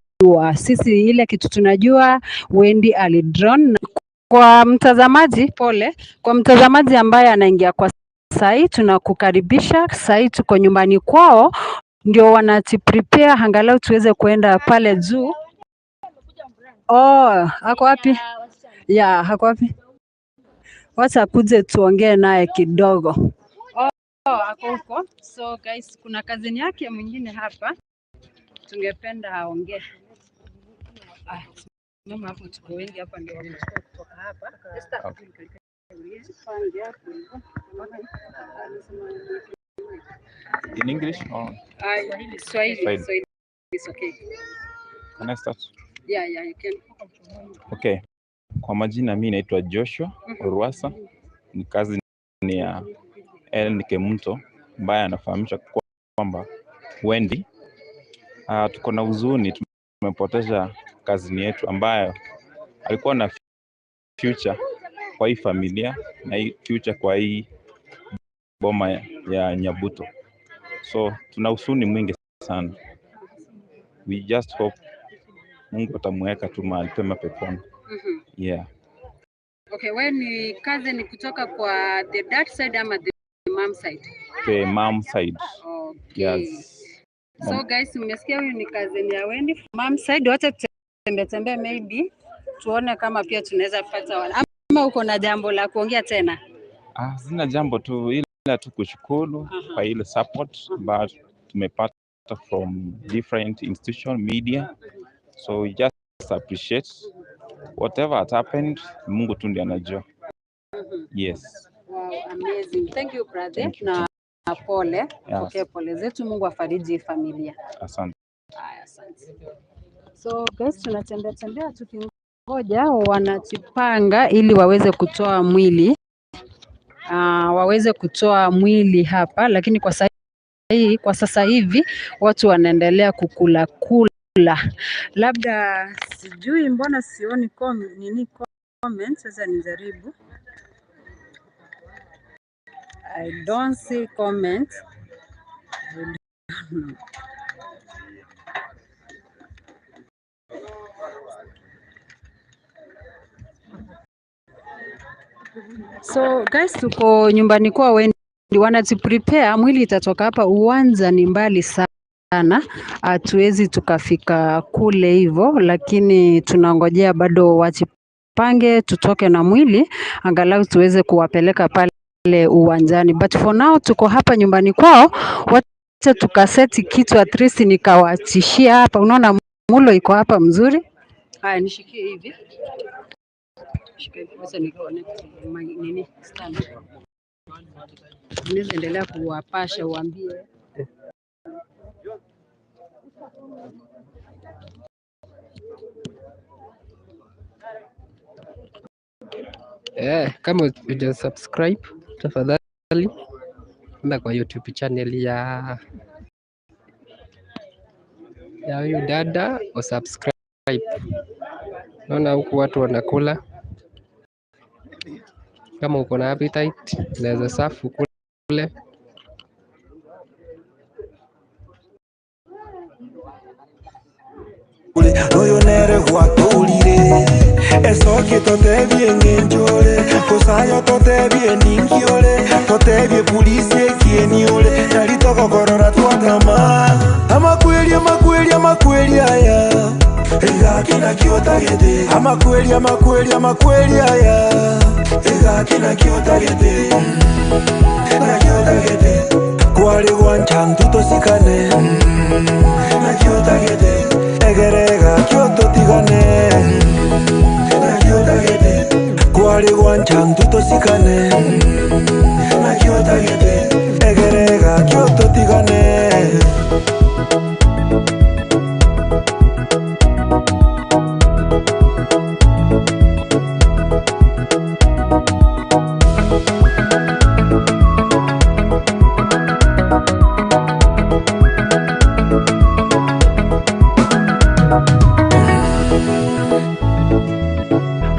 Sisi ile kitu tunajua Wendy alidrown. Kwa mtazamaji, pole, kwa mtazamaji ambaye anaingia kwa sahii, tunakukaribisha sahii, tuko nyumbani kwao, ndio wanajiprepare angalau tuweze kuenda pale juu. Oh, ako wapi? Ya, ako wapi? Wacha kuje tuongee naye kidogo. Oh, ako huko. So guys, kuna kazini yake mwingine hapa, tungependa aongee. Ah, mama hapo, tuko wengi hapa, ndio wamechukua kutoka hapa. Esther,
In English or
Ah, Swahili,
Swahili.
Swahili is okay.
Can I start?
Yeah, yeah, you can.
Okay. Kwa majina mi naitwa Joshua Orwasa, ni kazi ni ya Ellen Kemunto ambaye anafahamisha kwamba Wendy, tuko na huzuni, tumepoteza kazini yetu ambayo alikuwa na future kwa hii familia na hii future kwa hii boma ya Nyabuto. So tuna huzuni mwingi sana. We just hope Mungu atamweka tu mahali pema peponi. Yeah.
Okay, wewe ni cousin kutoka kwa the dad side ama the mom side?
The mom side.
Okay.
Yes.
So guys, mmesikia huyu ni cousin ya Wendy. Mom side, wacha tutembee tembee maybe tuone kama pia tunaweza pata wala. Ama uko na jambo la kuongea tena?
Ah, sina jambo tu ila tu kushukuru kwa ile support ambayo tumepata from different institution media. So we just appreciate whatever had happened, Mungu tu ndiye anajua. Yes.
Wow, amazing. Thank you brother.
Thank you.
Na pole,
Yes.
pokee pole zetu. Mungu afariji familia.
Asante.
Haya, asante. So guys, tunatembea tembea tukingoja wanajipanga ili waweze kutoa mwili waweze kutoa mwili hapa, lakini kwa sasa hii, kwa sasa hivi watu wanaendelea kukula kula, labda sijui mbona sioni com, nini comment. Sasa nijaribu, I don't see comment. I don't know. So guys, tuko nyumbani kwa Wendy, wanajiprepare, mwili itatoka hapa. Uwanja ni mbali sana, hatuwezi tukafika kule hivyo, lakini tunangojea bado wajipange, tutoke na mwili angalau tuweze kuwapeleka pale uwanjani, but for now tuko hapa nyumbani kwao. Wacha tukaseti kitu at least nikawatishia hapa. Unaona mulo iko hapa mzuri. Haya, nishikie hivi. Shika hivi, wacha ni connect my nini stand. Unaweza endelea kuwapasha uambie.
Eh, kama huja subscribe tafadhali enda kwa YouTube channel ya ya huyu dada usubscribe. Naona huku watu wanakula. Kama uko na appetite unaweza safu kule.
Uyu nere gwatũrire ecoke tũtebie ng'enjũre kũcayo tũtebie ningiũre tũtebie pulisi ekieniũre nari tũgokorora twakama amakwĩria makwĩria makwĩria aya igaki nakĩo tagĩtĩ amakwĩria makwĩria makwĩria aya igaki nakĩo tagĩtĩ nakĩo tagĩtĩ. Kware gwancha ntwe tosikane Naki otagete Egere gaki ototigane Naki otagete Kware gwancha ntwe tosikane Naki otagete Egere gaki ototigane.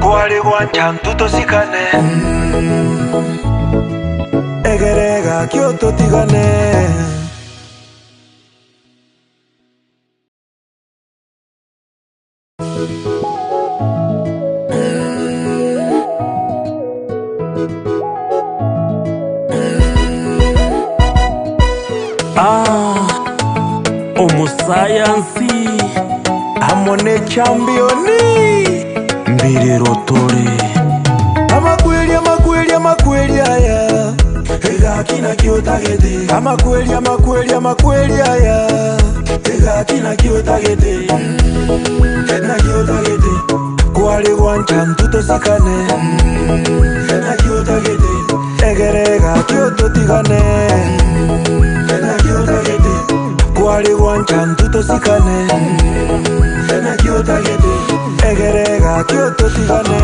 Kware gwancha ntwe tosikane Egere gaki ototigane.
Ah, omosayansi
amo ne championi
mbirero tore.
Amakweli amakweli amakweli aya egaki naki otagete amakweli amakweli amakweli aya egaki naki otagete naki otagete kware gwancha ntwe tosikane naki otagete egere gaki ototigane naki otagete kware gwancha ntwe tosikane naki otagete egere gaki ototigane.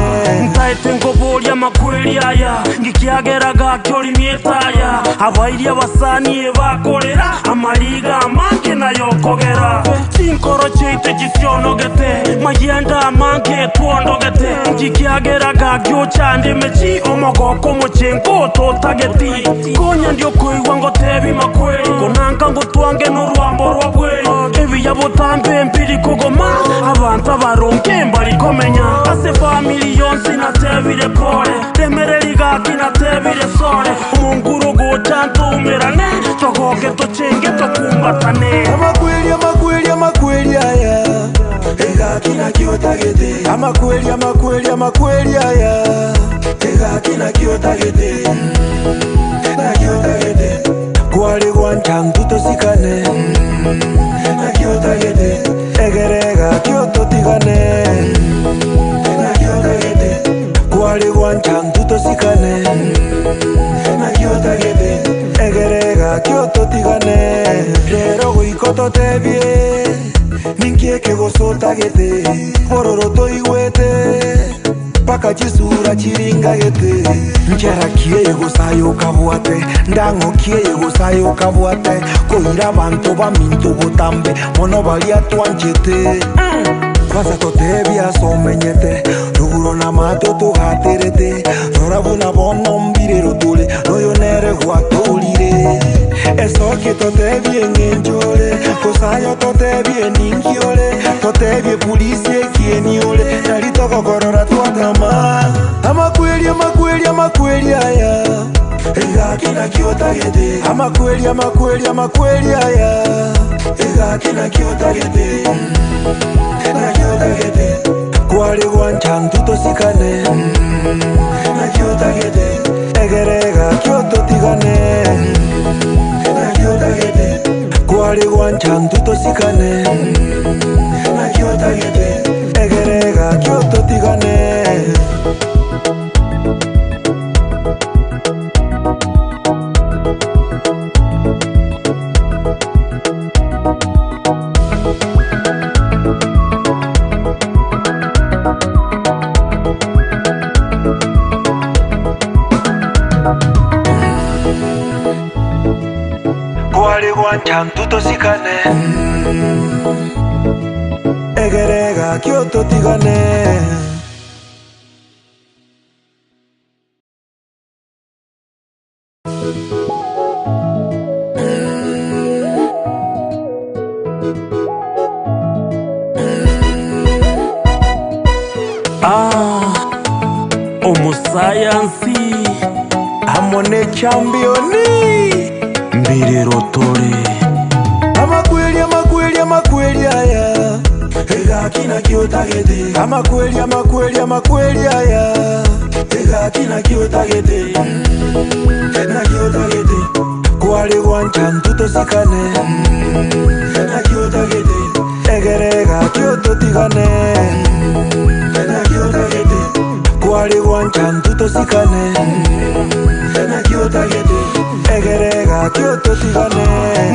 Ntaete nkoboria amakweri aya ngikiagera gaki orimia etaya abairi abasani ebakorera amariga amange nayokogera chinkoro chiaito chisionogete mayenda amange twondogete ngikiagera gaki ochande emechi omogoko omochengo totageti konya ndio koigwa ngotebi makweri konanka ngotwange norwambo rwa bweri ebiya botambe mbiri kogoma abanto abaronge mbari komenya ase family yonsi natebire pole remereri gaki natebire sore omonguru gocha ntoumerane togoke tochenge tokumbatane.
Amakweli amakweli amakweli aya egaki naki otagete amakweli amakweli amakweli aya egaki naki otagete naki otagete kware gwancha ntwe tosikane naki otagete egere gaki ototigane naki otagete kware gwancha ntwe tosikane naki otagete egere gaki ototigane rero goika totebie ninki ekegoso otagete bororo toigwete mpaka chisura chiringagete nchera kieye gosayo okabwate ndang'o kieye gosayo okabwate koira abanto baminto botambe mono baria twanchete kwanza totebie ase omenyete ruguro na mato togaterete rora buna bono mbirero tore noyo nere gwatorire esokie totebie ng'enchore gosayo totebie ninkiore totebie polisi ekieniore nari togokorora twatama amakweli amakweli amakweli aya egaki naki otagete amakweli amakweli amakweli aya egaki naki otagete naki otagete kware gwancha ntwe tosikane naki otagete egere gaki ototigane naki otagete kware gwancha ntwe tosikane naki otagete egere gaki ototigane. Kware gwancha ntwe tosikane egere gaki ototigane.
Ah, omosayansi
amo ne championi
mbirero tore.
Amakweli amakweli amakweli aya egaki naki otagete amakweli amakweli amakweli aya egaki naki otagete naki otagete kware gwancha gwancha ntutosikane naki otagete egere gaki ototigane naki otagete kware gwancha ntutosikane naki otagete egere gaki ototigane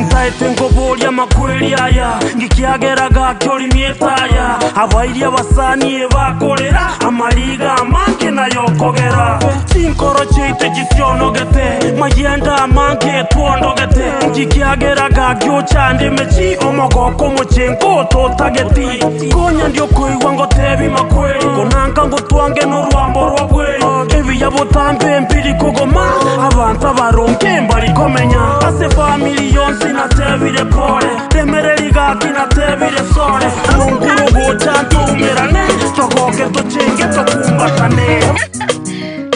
Ntaete nkoboria makweri aya ngikiagera gaki orimie etaya abairi abasani ebakorera amariga amange nayokogera chinkoro chiaito chisionogete mayenda amange etwondogete ngikiagera gaki ochande emechi omogoko omochengo totageti konya ndiokoigwa ngotebi makweri konanka ngotwange norwambo rwa bweri ebiya botambe mbiri kogoma abantu abaronge mbarikomenya ase family yonsi natebire pole remereri gaki natebire sore monguru gocha ntumerane togoke tochenge tokumbatane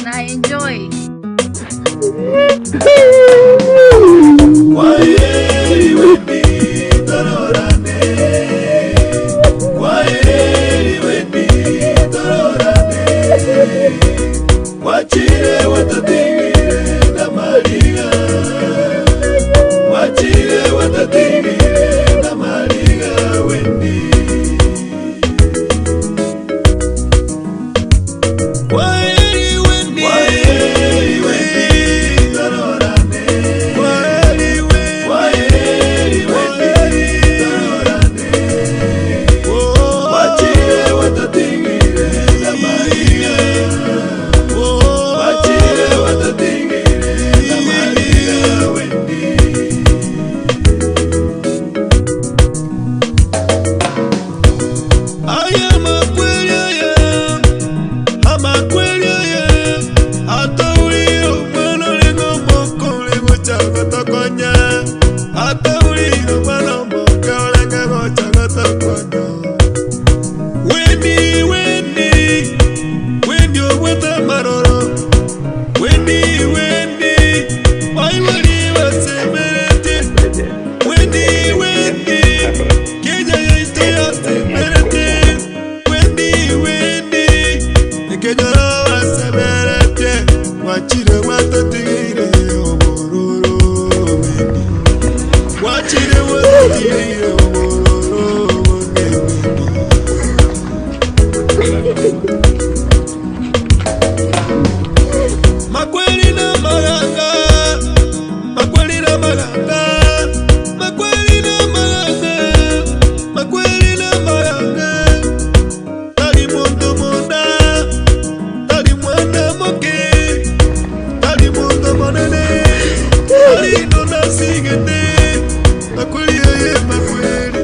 Na enjoy.
Kwaheri Wendy tororane Kwaheri Wendy tororane Wachire watatigire na mariga Wachire watatigire na mariga Wendy Kwaheri Wendy Kwaheri Wendy tororane Kwaheri Wendy Kwaheri Wendy tororane Wachire watatigire na mariga Wachire watatigire na mariga Wendy
Aya makweli aya, amakweli aya, ataulire omwana olenga omoko olenga gotokonya, ataulire omwana omoke olenga gocha gotokonya. Wendi, wendi, wendi obwate amaroro, wendi, wendi, baibori basemerete, wendi, wendi, Kenya yaito yasemerete, wendi, wendi, ekenyoro basemerete, gwachire gwatotigire obororo, wendi, gwachire gwatotigire obororo, wendi. Makweli na maganga, makweli na maganga, makweli na maganga, makweli na maganga. Tali muntu munda, tali mwana moke, tali muntu monene, tali nona sigete, makweli ye makweli.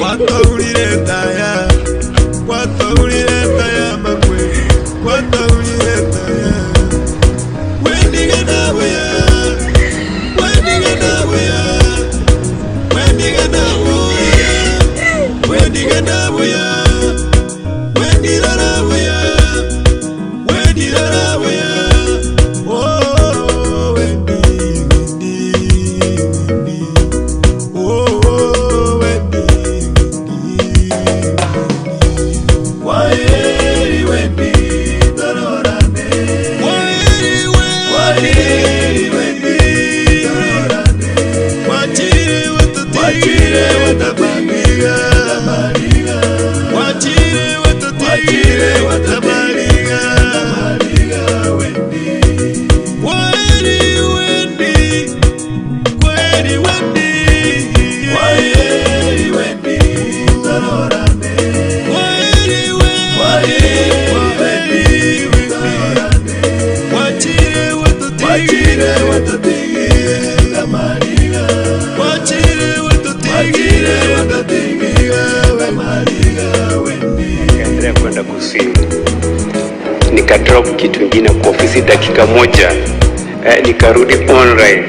Wataulire taya, wataulire taya makweli, wataulire taya.
Kwaheri Wendy tororane Kwaheri Wendy tororane
Wachire
Wachire watatigire mariga
Wachire
Wachire watatigire mariga Wendy
Kwaheri Wendy, kwaheri Wendy,
Kwaheri Wendy tororane
kwaheri
Kwaheri Wendy tororane
Wachire
Wachire watatigire mariga
Wachire
Wachire watatigire mariga Wendy
Nikaendelea kwenda kuswim, nikadrop kitu ingine kwa ofisi dakika moja eh, nikarudi online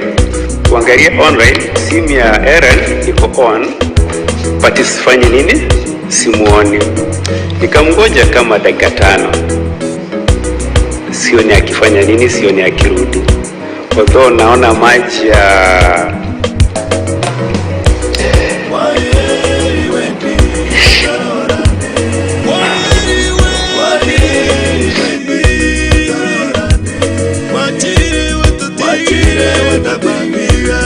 kuangalia online, simu ya Aaron iko on but sifanye nini, simuoni. Nikamgoja kama dakika tano, sioni akifanya nini, sioni akirudi, although naona maji ya
Kwaheri Wendy tororane Kwaheri Wendy tororane
Wachire
Wachire watatigire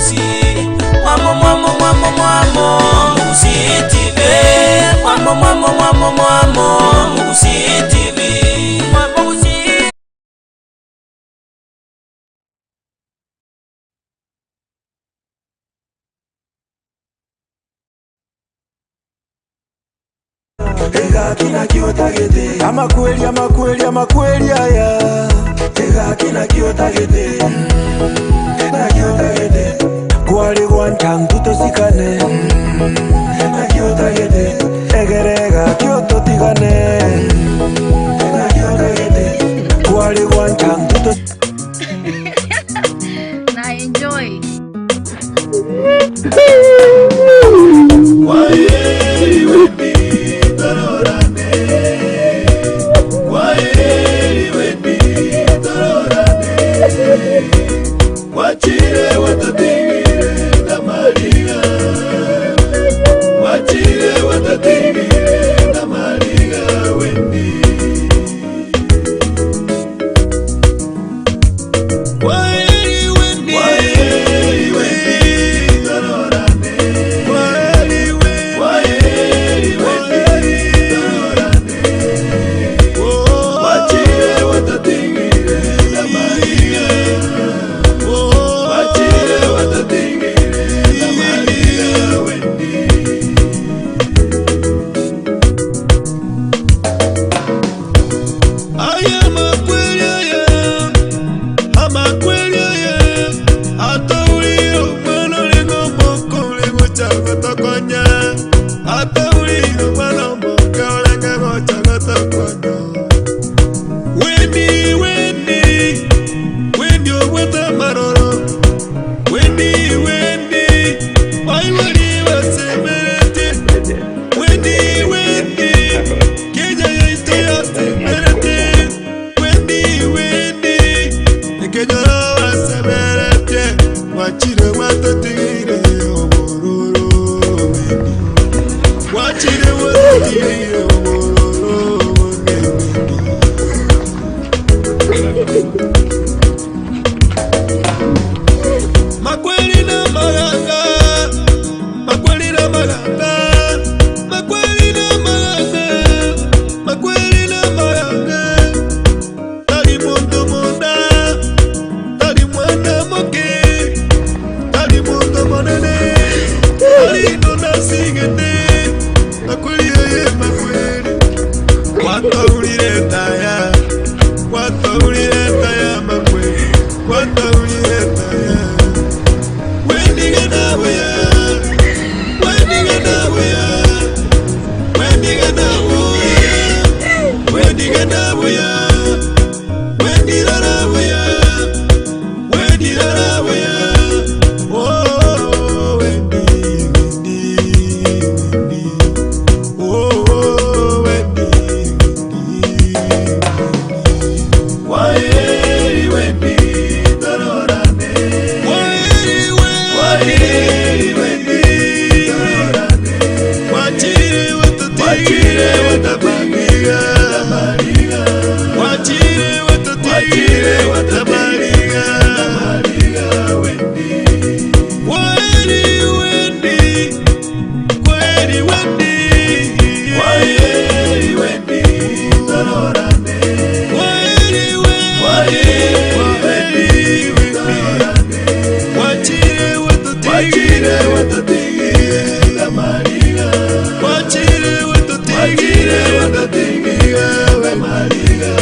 Gusii Mwamo mwamo mwamo mwamo Gusii TV Mwamo mwamo mwamo mwamo Gusii TV Mwamo Gusii
Egaki naki otagete Amakweri amakweri amakweri aya Egaki naki otagete Naki otagete Kware gwancha ntutosikane Naki otagete Egere egaki ototigane Naki otagete Kware gwancha ntuto
Na enjoy.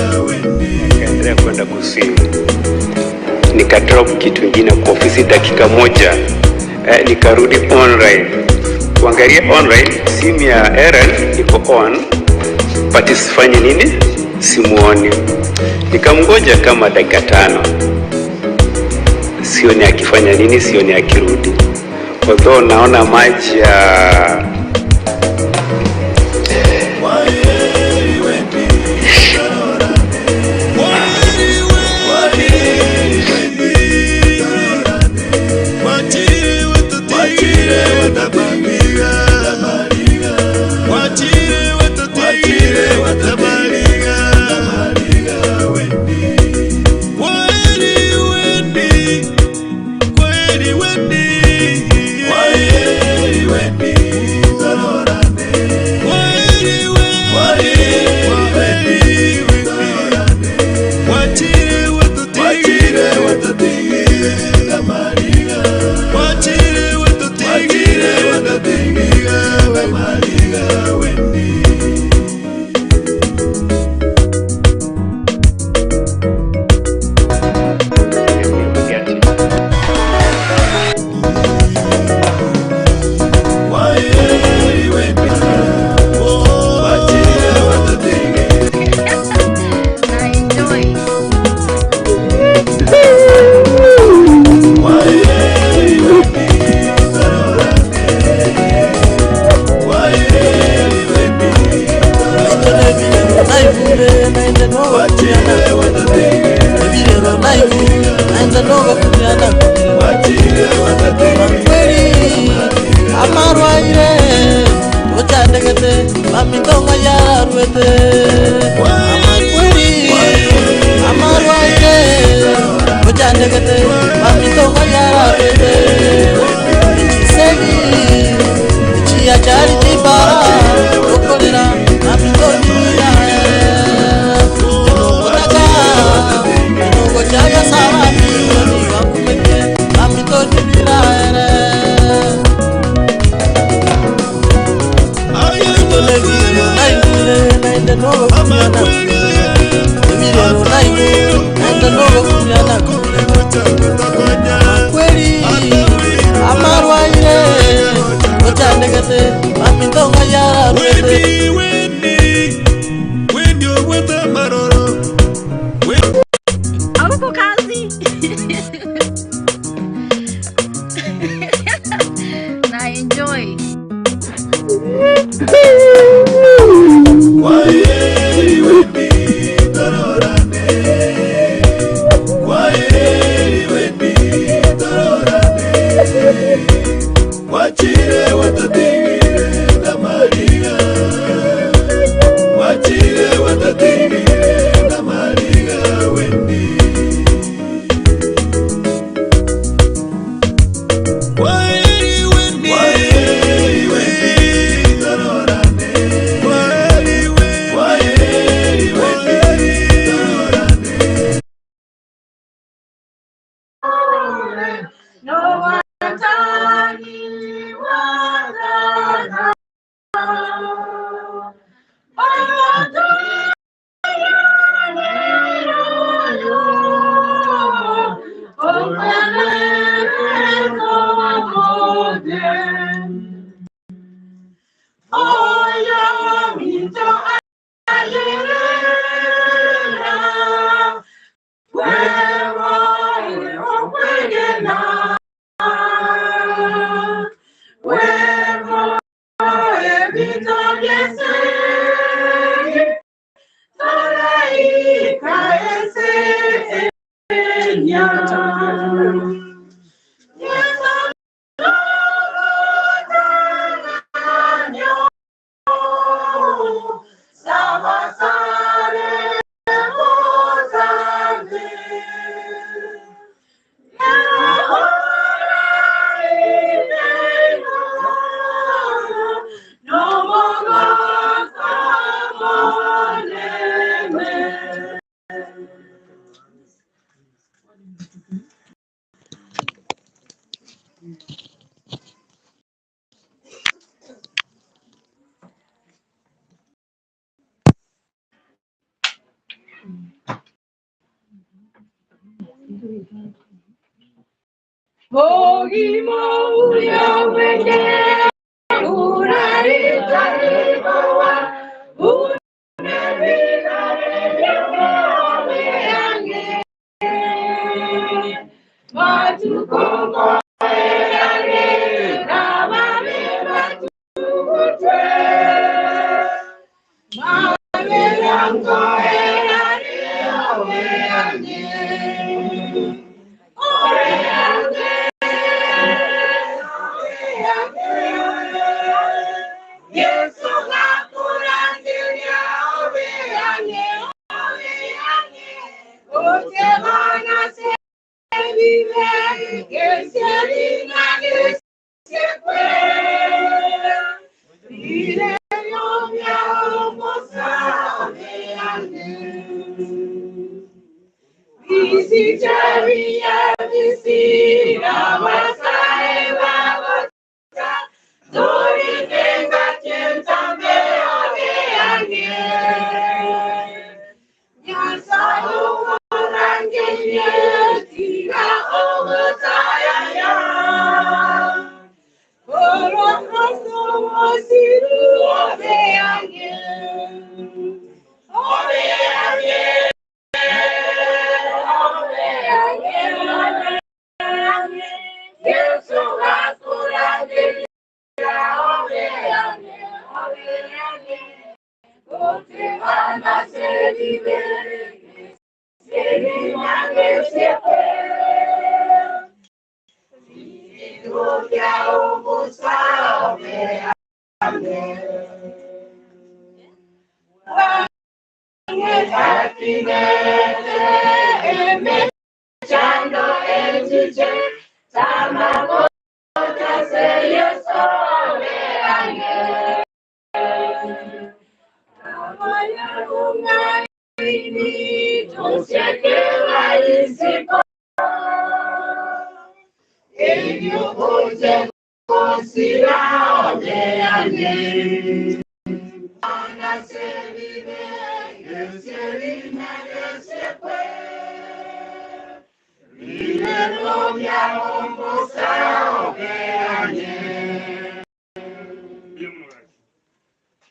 Nikaendelea kwenda kusini, nikadrop kitu ingine kwa ofisi dakika moja eh, nikarudi online kuangalia online, simu ya Aaron iko on but sifanye nini, simuoni. Nikamgoja kama dakika tano, sioni akifanya nini, sioni akirudi, although naona maji ya
Kweli Wendy,
Ochandegete, baminto ng'ai ararwete. Amakweri, amarwaire, ochandegete, baminto ng'ai ararwete. Chisegi, chiachari chibara, okorera, baminto nyira. Enogotaka, enogochaya saba, bakumete, baminto nyira. Kweri amarwaire ochandegete baminto ng'ai ararwete.
Hauko kazi. Na enjoy.
Wachire watatigire na mariga, wachire watatigire na mariga Wendy. Kwaheri Wendy, kwaheri Wendy, tororane. Kwaheri Wendy, kwaheri Wendy, tororane.
No watani watata.
Ogimo uyawene uraritarikowa unebigareyoweange matukongoeange nabame batukutwe maberangoeareoweange oweange. Yesu gakurangiria obeange obeange otemana sebibe geserina gesekwe ireyomya omosa obeange Visitaria visira basae bagota Dori tenga tientambe obeange Nyasaye orangenye tiga ogotayaya Oro Kristo wasiru obeange Obeange Obeange Yesu gakurangiria obeange obeange Otemana seribe serina gesekwe Sirukia omusa obeange.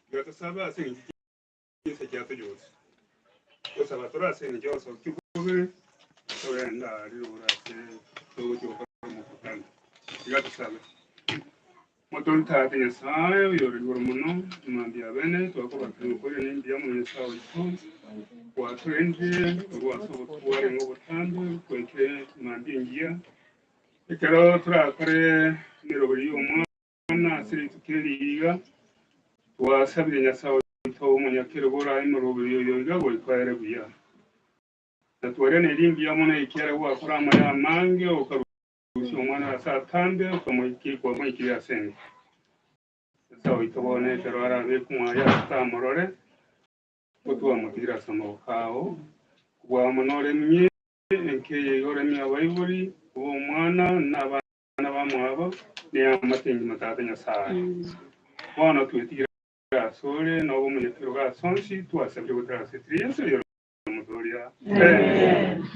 Tiga tosabe ase engencho chinsa chiato chionsi. Gosaba tore ase engencho y'ogosokia okobere, togende aria rogoro ase togochia gokora omokutano. Tiga tosabe. Motori Tata Nyasae oyore igoro mono, mambia abene twakobakire ngokoria ne mbuya mono Nyasae oito, gwatorendire korwa ase obotwarenge obotambe twaikire mambia engiya, ekero torakore emeroberi y'Omwana ase rituko eri iga, twasabire Nyasae oito omonyakerogo orae emeroberi oyo iga goika ere buya. Na twarianeiri mbuya mono ekiagera gwakora amaya amange okarusia Rusia omwana ase atambe, kwamoikirie ase enka. Nyasae oito bono ekero arabe mwaye atamorore, ko twamotigire ase amaboko ao. Kobua amo noremie enka eye iga oremie abaibori b'omwana na abana bamwabo, neamate engima Tata Nyasae. Bono twetigire asore, na obe omonyakerogo ase onsi, twasabire gotara ase etiri Yeso oyore Omotoria. Amen.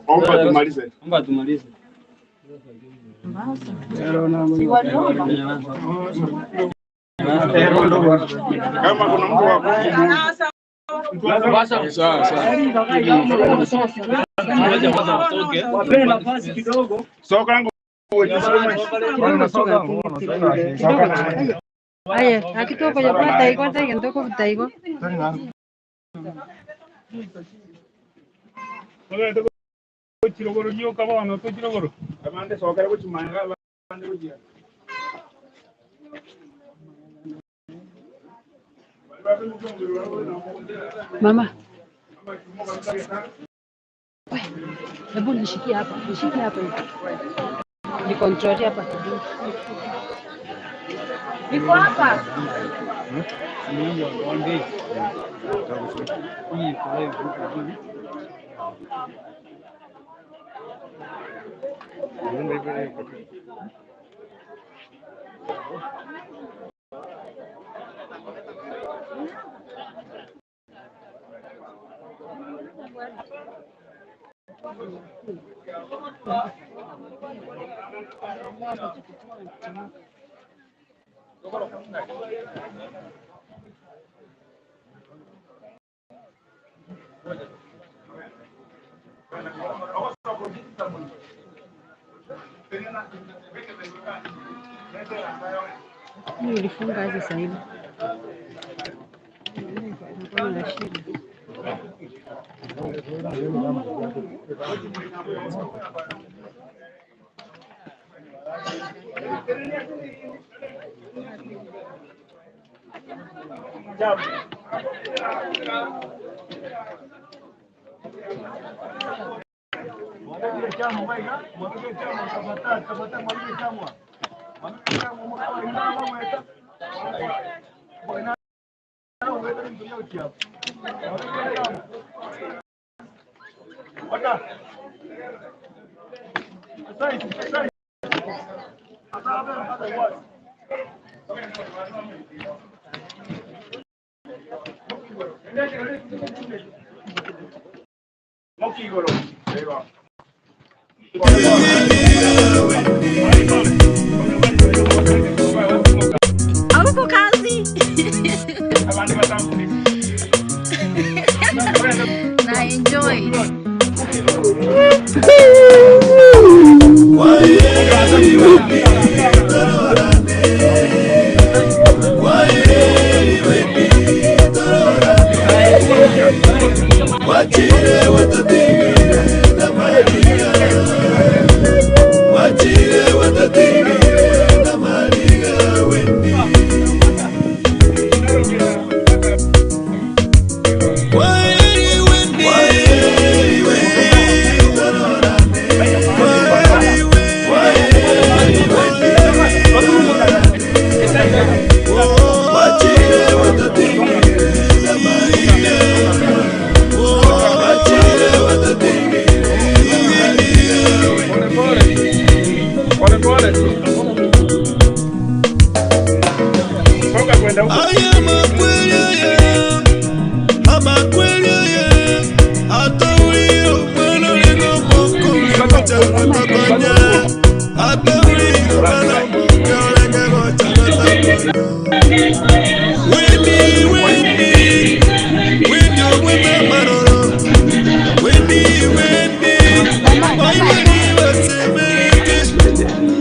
Omba tumalize.
Omba tumalize.
Kama kuna mtu wa
Wapee nafasi kidogo.
Soka yangu
Aye, akitoko yapata iko tege ndoko butaigo.
Togete gochirogoro rioka bono tochirogoro. Abande sokera gochimanga abande gochia.
Mama, hebu nishikie hapa, nishikie hapa hivi. Nikontrol hapa kidogo. Niko hapa. Mimi ulifunga aje sasa hivi? Nakuwa na shida.
Hauko kazi. Na enjoy.
Wachire watatigire na mariga Wachire watatigire na mariga Wendi Waeri Wendi Waeri Wendi Tarorane Waeri Wendi Waeri Wendi Wachire watatigire na mariga Wachire watatigire na mariga Aya makweli aya, amakweli aya, atawulira omwana olinga omoko gocha gotokonya, atawulira omwana omoke olenge gocha gotokonya. Wendi, wendi, wendi obweme amaroro, wendi, wendi, oimani basemereke,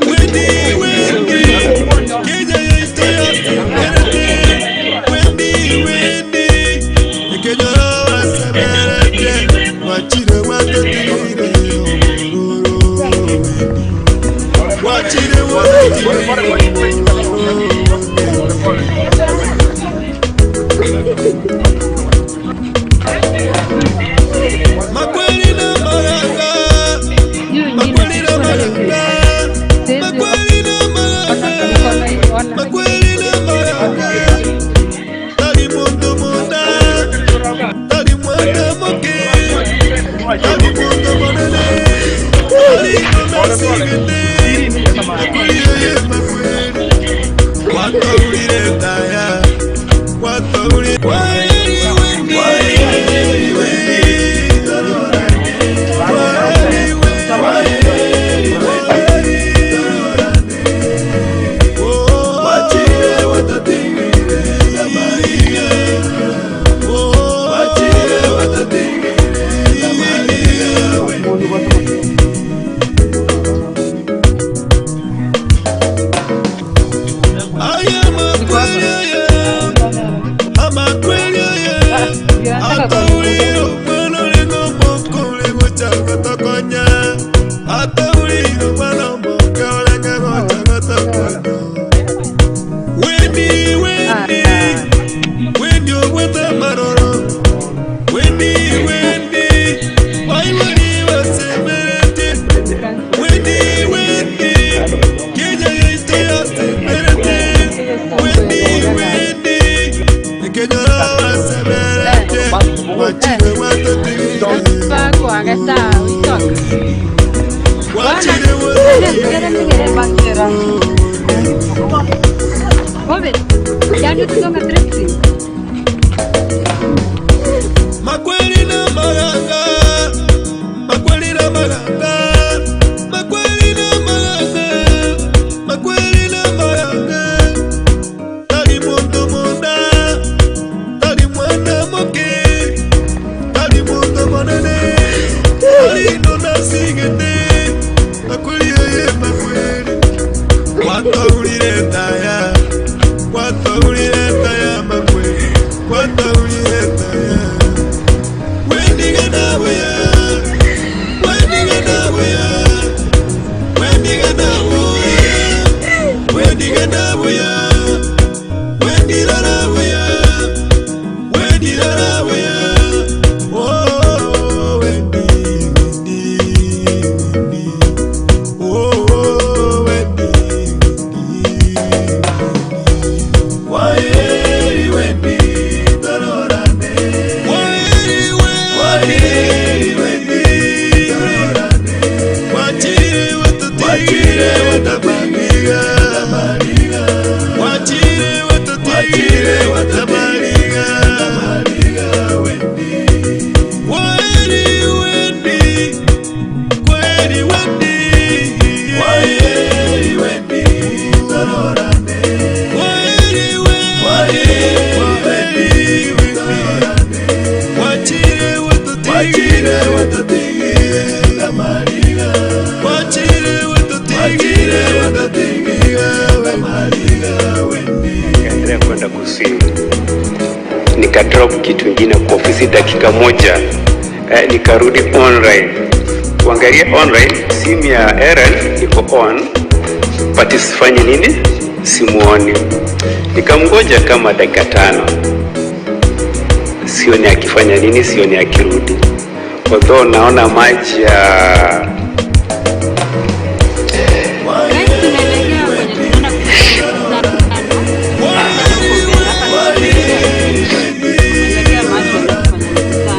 wendi, wendi, Kenya yaito yasemerete, wendi, wendi, ekenyoro basemerete, wachire watotigire obororo, wendi, wachire watotigire obororo, Makweli na maganga, makweli na maganga, makweli na maganga, makweli na maganga. Tali muntu munda, tali mwana moke, tali muntu monene, tali komasigete, makweli ye makweli. Wataulire taya, wataulire. Waeri wendi, waeri wendi. Makweli na maganga, makweli na maganga, makweli na maganga, makweli na maganga. Tali muntu munda, tali mwana moke, tali muntu monene, tali nona sigete, makweli ye makweli. Wataulire taya, wataulire taya makweli, wataulire taya. Waheri Wendy, tororane. Waheri Wendy, tororane. Wachire watatigire watabariga. Wachire watatigire watabariga. Waheri Wendy, kweli Wendy. Waheri Wendy, tororane. Waheri Wendy, tororane. Wachire watatigire watatigire tamariga. Wachire watatigire watatigire tamariga.
Nikaendelea kwenda kuswim, nikadrop kitu ingine kwa ofisi dakika moja eh, nikarudi online kuangalia online, simu ya Aaron iko on but sifanye nini, simuoni. Nikamgoja kama dakika tano, sioni akifanya nini, sioni akirudi, although naona maji ya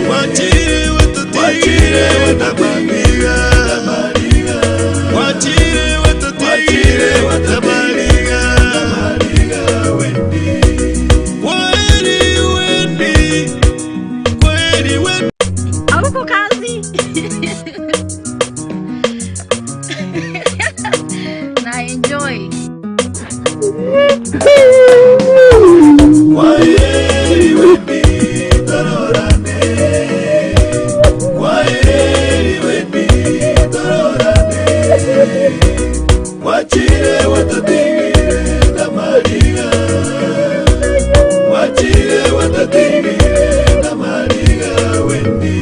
Wachire watatigire watabariga. Wachire watatigire watabariga. Waheri Wendy, kweli Wendy.
Hauko kazi. Na enjoy.
Waheri Wendy, tororane. Waheri Wendy, tororane. Wachire watatigire tamariga. Wachire watatigire tamariga Wendy.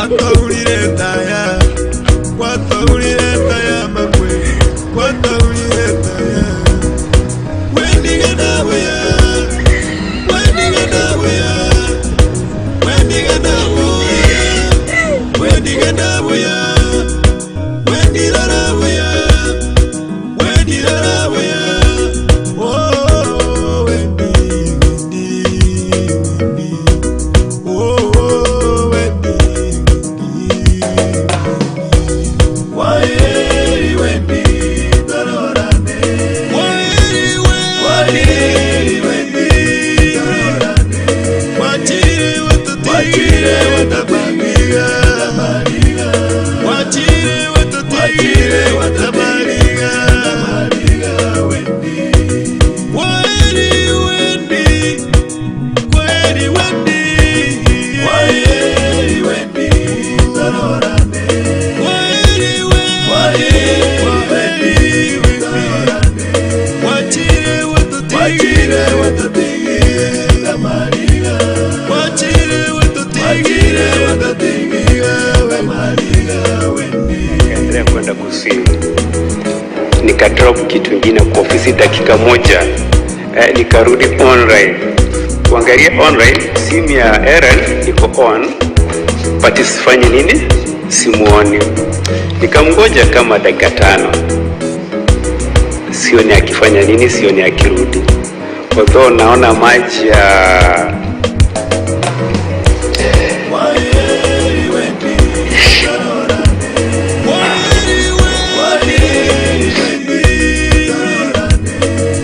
Kwataurire taya, kwataurire taya makwe, kwataurire taya. Wendiga nabuya, wendiga nabuya, wendiga nabuya, wendiga nabuya, wendira nabuya, wendira nabuya. Oh, Wendy, Wendy, Wendy. Oh, Wendy, Wendy. Kwaheri Wendy, tororane. Kwaheri Wendy, tororane. Wachire watatigire watabariga. Wachire watatigire watabariga. Wendy. Kwaheri Wendy. Kwaheri Wendy. Kwaheri Wendy, tororane. Kwaheri Wendy, tororane. Wachire watatigire watatigire tamariga. Wachire watatigire watatigire tamariga Wendy.
Nikaendelea kwenda kusini, nikadrop kitu ingine kwa ofisi dakika moja eh, nikarudi online kuangalia online, simu ya Aaron iko on but sifanye nini, simuoni. Nikamgoja kama dakika 5, sioni akifanya nini, sioni akirudi, although naona maji ya
Kwaheri Wendy, tororane. Kwaheri Wendy, tororane.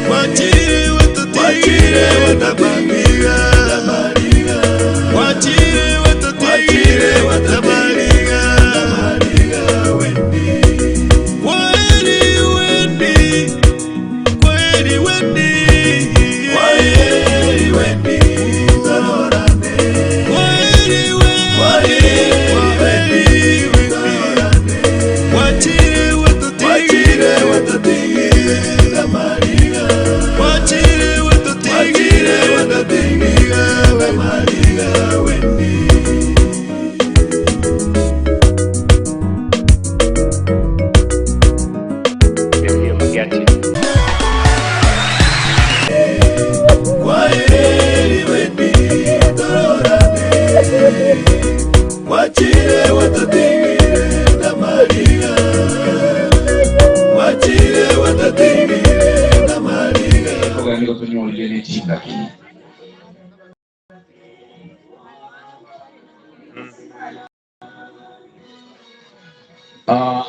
Wachire watatigire watabariga. Wachire watatigire watabariga. Wendy. Kwaheri Wendy, kwaheri Wendy. Kwaheri Wendy, tororane. Kwaheri Wendy, tororane. Wachire watatigire watatigire tamariga. Wachire watatigire watatigire tamariga Wendy.
ya Magati.
Kwaheri Wendy, tororane. Wachire watatigire tamariga. Wachire watatigire tamariga.
Kuganira tunyonje n'ekindaki.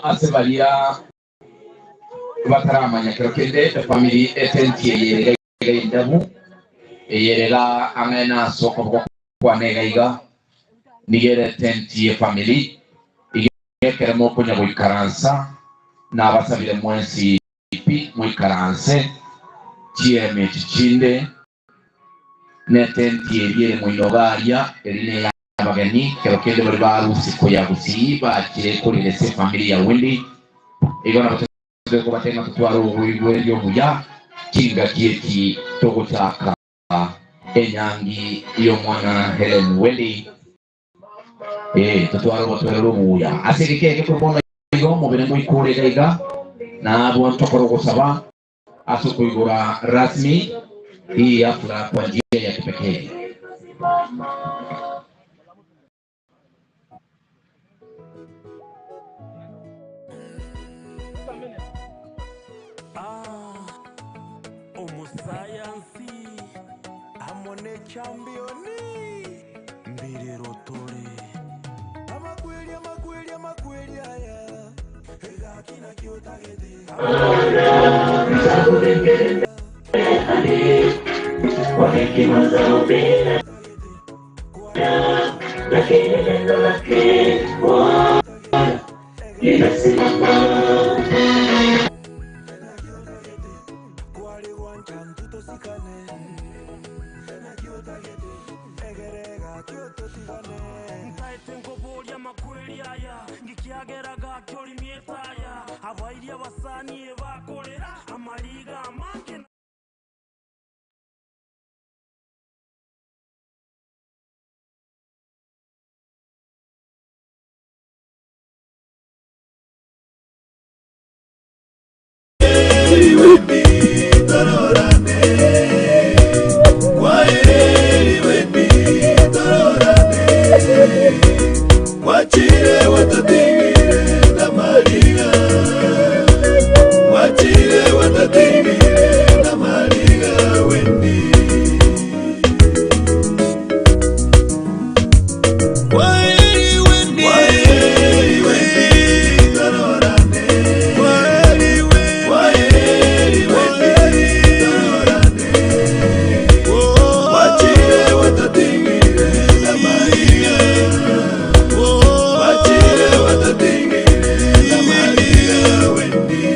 Ase baria bataramanya kero kende efamily etenti eyerega indabu eyerega ang'ena soko kwanega iga nigere tenti efamily igekere mokonya goikaransa nabasabire mwensi pi moikaranse chieme chichinde netenti eri ere moinogaria eri ne abageni kero kende bari barusi koya gusii bakire korerese efamily ya Wendy igo nabo tukubatenga tutwara obuigwerio buya kingaki eki togochaka enyangi y'omwana Helen Wendy tutwara obotwere obuya ase gikeke korobona igo mobere moikorega iga nabwo ntokoro gosaba ase okoigora rasmi hii hafla kwa njia ya kipekee.
Omusayansi hamwe championi mbirerotore
Amakweli amakweli amakweli aya egakina kiotagete.
Kwa hekima za ubinadamu, lakini neno lake Bwana linasimama.
Ntaete nkoboria makweli aya ngikiageraga kiorimia etaya abairia abasani bakorera amariga amange.
Wachire watatigire na mariga Wachire watatigire na mariga Wendy Waeri Wendy Waeri Wendy Tororane Waeri Wendy Waeri Wendy Tororane Wachire watatigire na mariga Wachire watatigire na mariga Wendy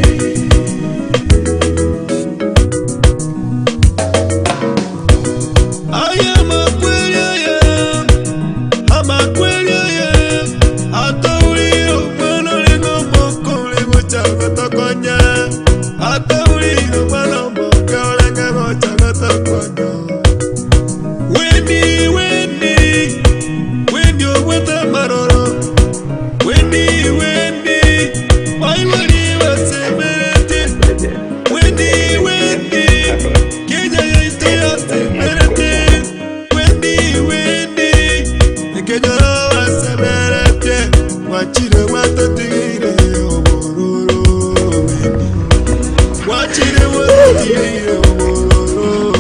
Aya makweli aya amakweli aya ataulire omwana olenga omoko olenga ochagatokonya ataulire omwana omoke olenga gochagatokonya Wendy Wendy Wendy obwete amaroro Wendy Wendy waibori basemerete Wendy Wendy Kenya yaito yasemerete Wendy Wendy Ekenyoro basemerete Wachire watotigire obororo Wendy Wachire watotigire obororo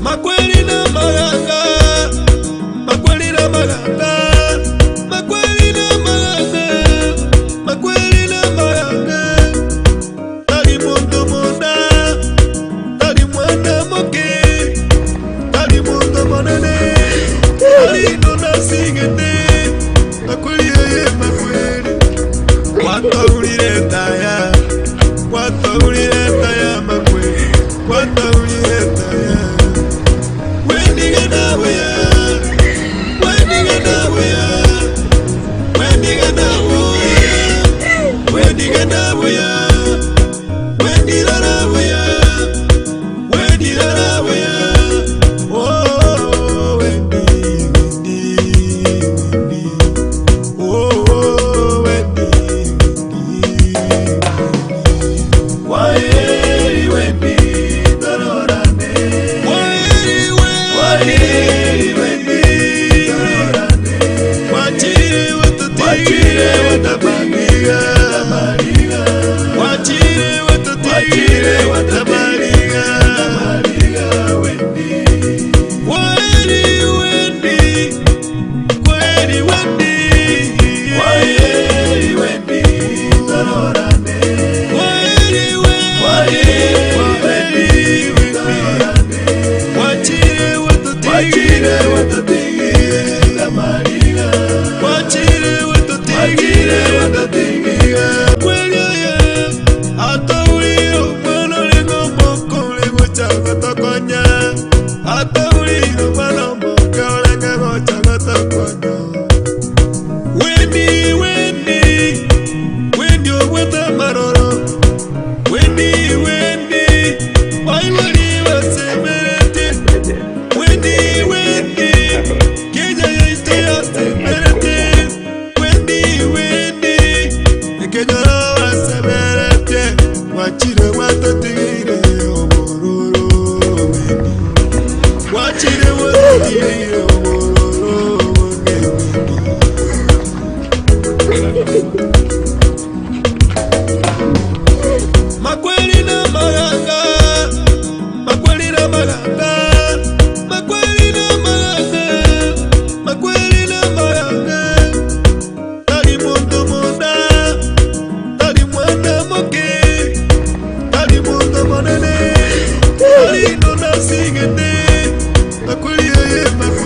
Makweli na maganga Makweli na maganga Makweli na maganga Makweli na maganga Tali muntu munda Tali mwana moke Tali muntu monene Tali nona sigete Makweli ye makweli Wataulire taya Wataulire taya makweli Wataulire taya Wendiga nabuya Wendiga nabuya Wendiga nabuya Wendiga nabuya Wendira nabuya Wendira nabuya Oh Wendy Wendy Wendy Oh oh, Wendy Wendy Waeri Wendy Tororane Waeri Waeri Wendy Tororane Wachire watatigire watabariga Wachire watatigire watabariga Wendy Waeri Wendy Waeri Wendy Waeri Wendy Tororane Waeri Wendy Tororane Wachire watatigire watatigire tamariga Wachire watatigire watatigire Kweli ya ataulire omwana olenga omoko olenga ochagatokonya ataulire omwana omoke olenga gochagatokonya Wendy Wendy Wendy obwete amaroro Wendy Wendy waibori basemerete Wendy Wendy Kenya yaito yasemerete Wendy Wendy Ekenyoro basemerete Wachire watotigire obororo Wendy Wachire watotigire obororo Wendy Makweli na maganga Makweli na maganga Makweli na maganga Makweli na maganga Tali muntu munda Tali mwana moke Tali muntu monene Tali nona sigete Makweli ye makweli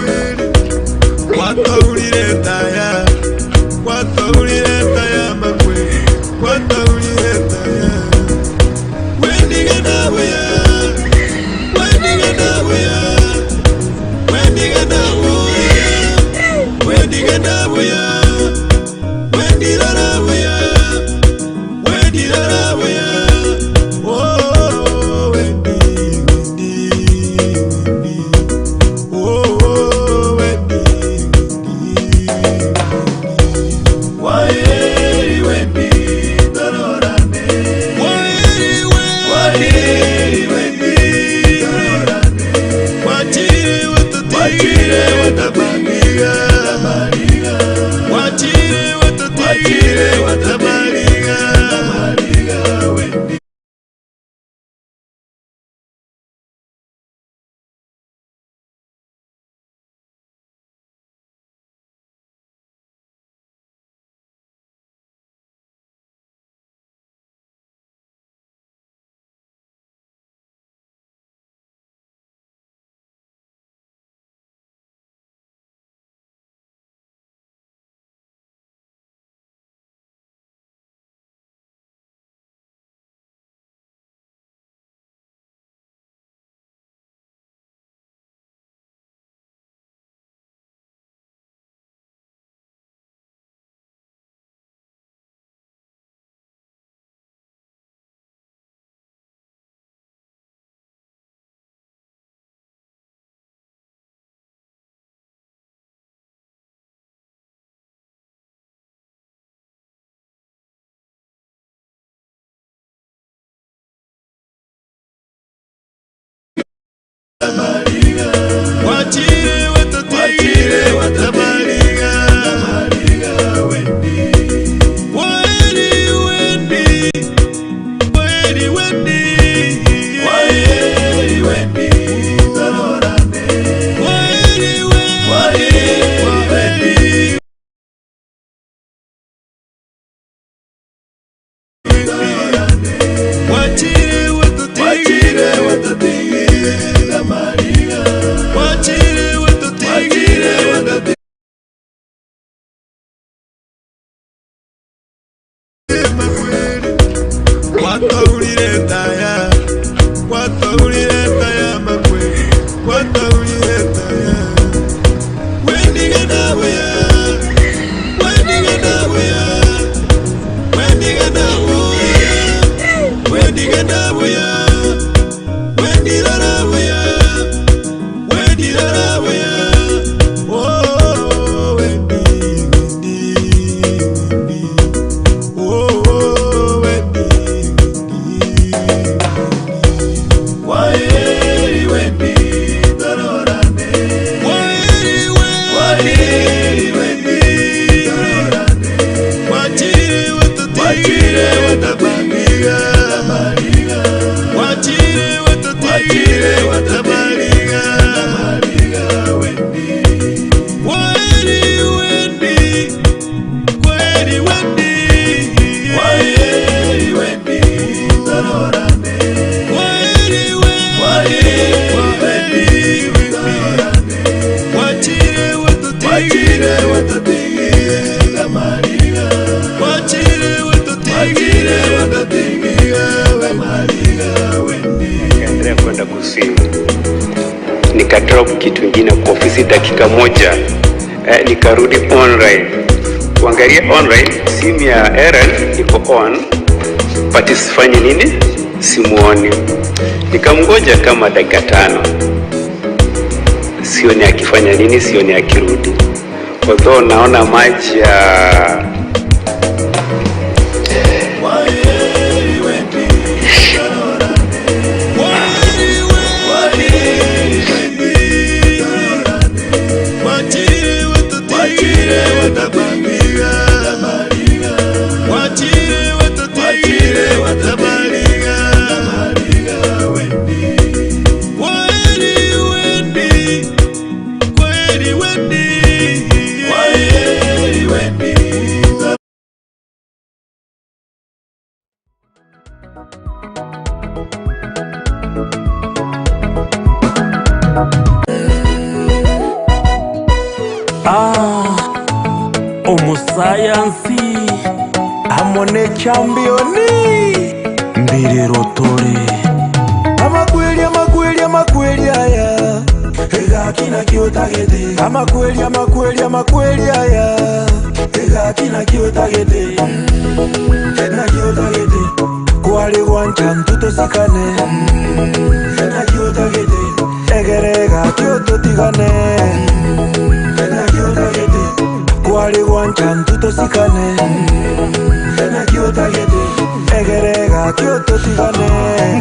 Nikadrop kitu ingine kwa ofisi dakika moja, nikarudi online kuangalia online, simu ya Aaron iko on but sifanyi nini, simuoni. Nikamgoja kama dakika 5, sioni akifanya nini, sioni akirudi, although naona maji ya
Ah, omosayansi
amo ne championi
mbirerotore
amakweli amakweli amakweli aya egakina kiotagete amakweli amakweli amakweli aya egakina kiotagete nakiotagete kwali gwancha ntutosikane nakiotagete egerega kiototigane nakiotagete kwali gwancha ntutosikane nakiotagete egerega kiototigane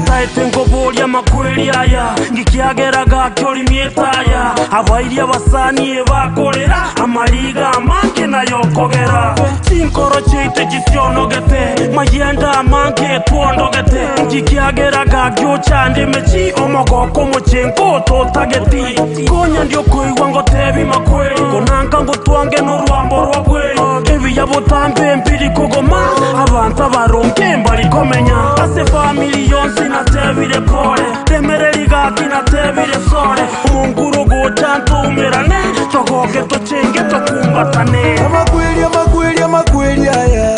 ntaete nkoboria makweli aya ngikiageraga kiorimietaya abairia abasani bakorera amariga amange nayokogera chinkoro chiaite chisionogete mayenda amange twondogete ngikiageraga giochande mechi omogoko omochenko totageti konya ndiokoigwa ngotebi makweli konanka ngotwange norwambo rwa bweri ebiya botambe mbiri kogoma abantu abaronge mbarikomenya ase famili yonsi natebire pole temereri gaki natebire sore omonguru gocha ntumerane togoke tochenge tokumbatane
amakweli amakweli amakweli aya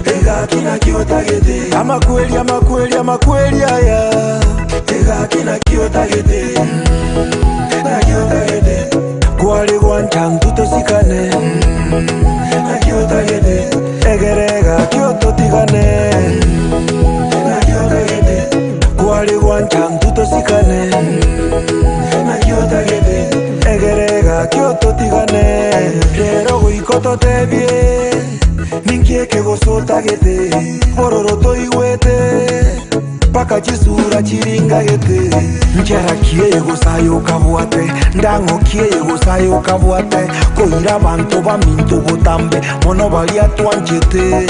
egakina kiotagete amakweli amakweli amakweli aya egakina kiotagete nakiotagete kwali gwancha ntutosikane nakiotagete egerega kiototigane nakiotagete kwali gwancha ntutosikane nakiotagete egerega kiototigane rero goikototebie ninkieke gosotagete bororo toigwete paka chisura chiringagete ncherakie gosayoka bwate ndang'okie gosayoka bwate koira abanto baminto botambe mono baria twanchete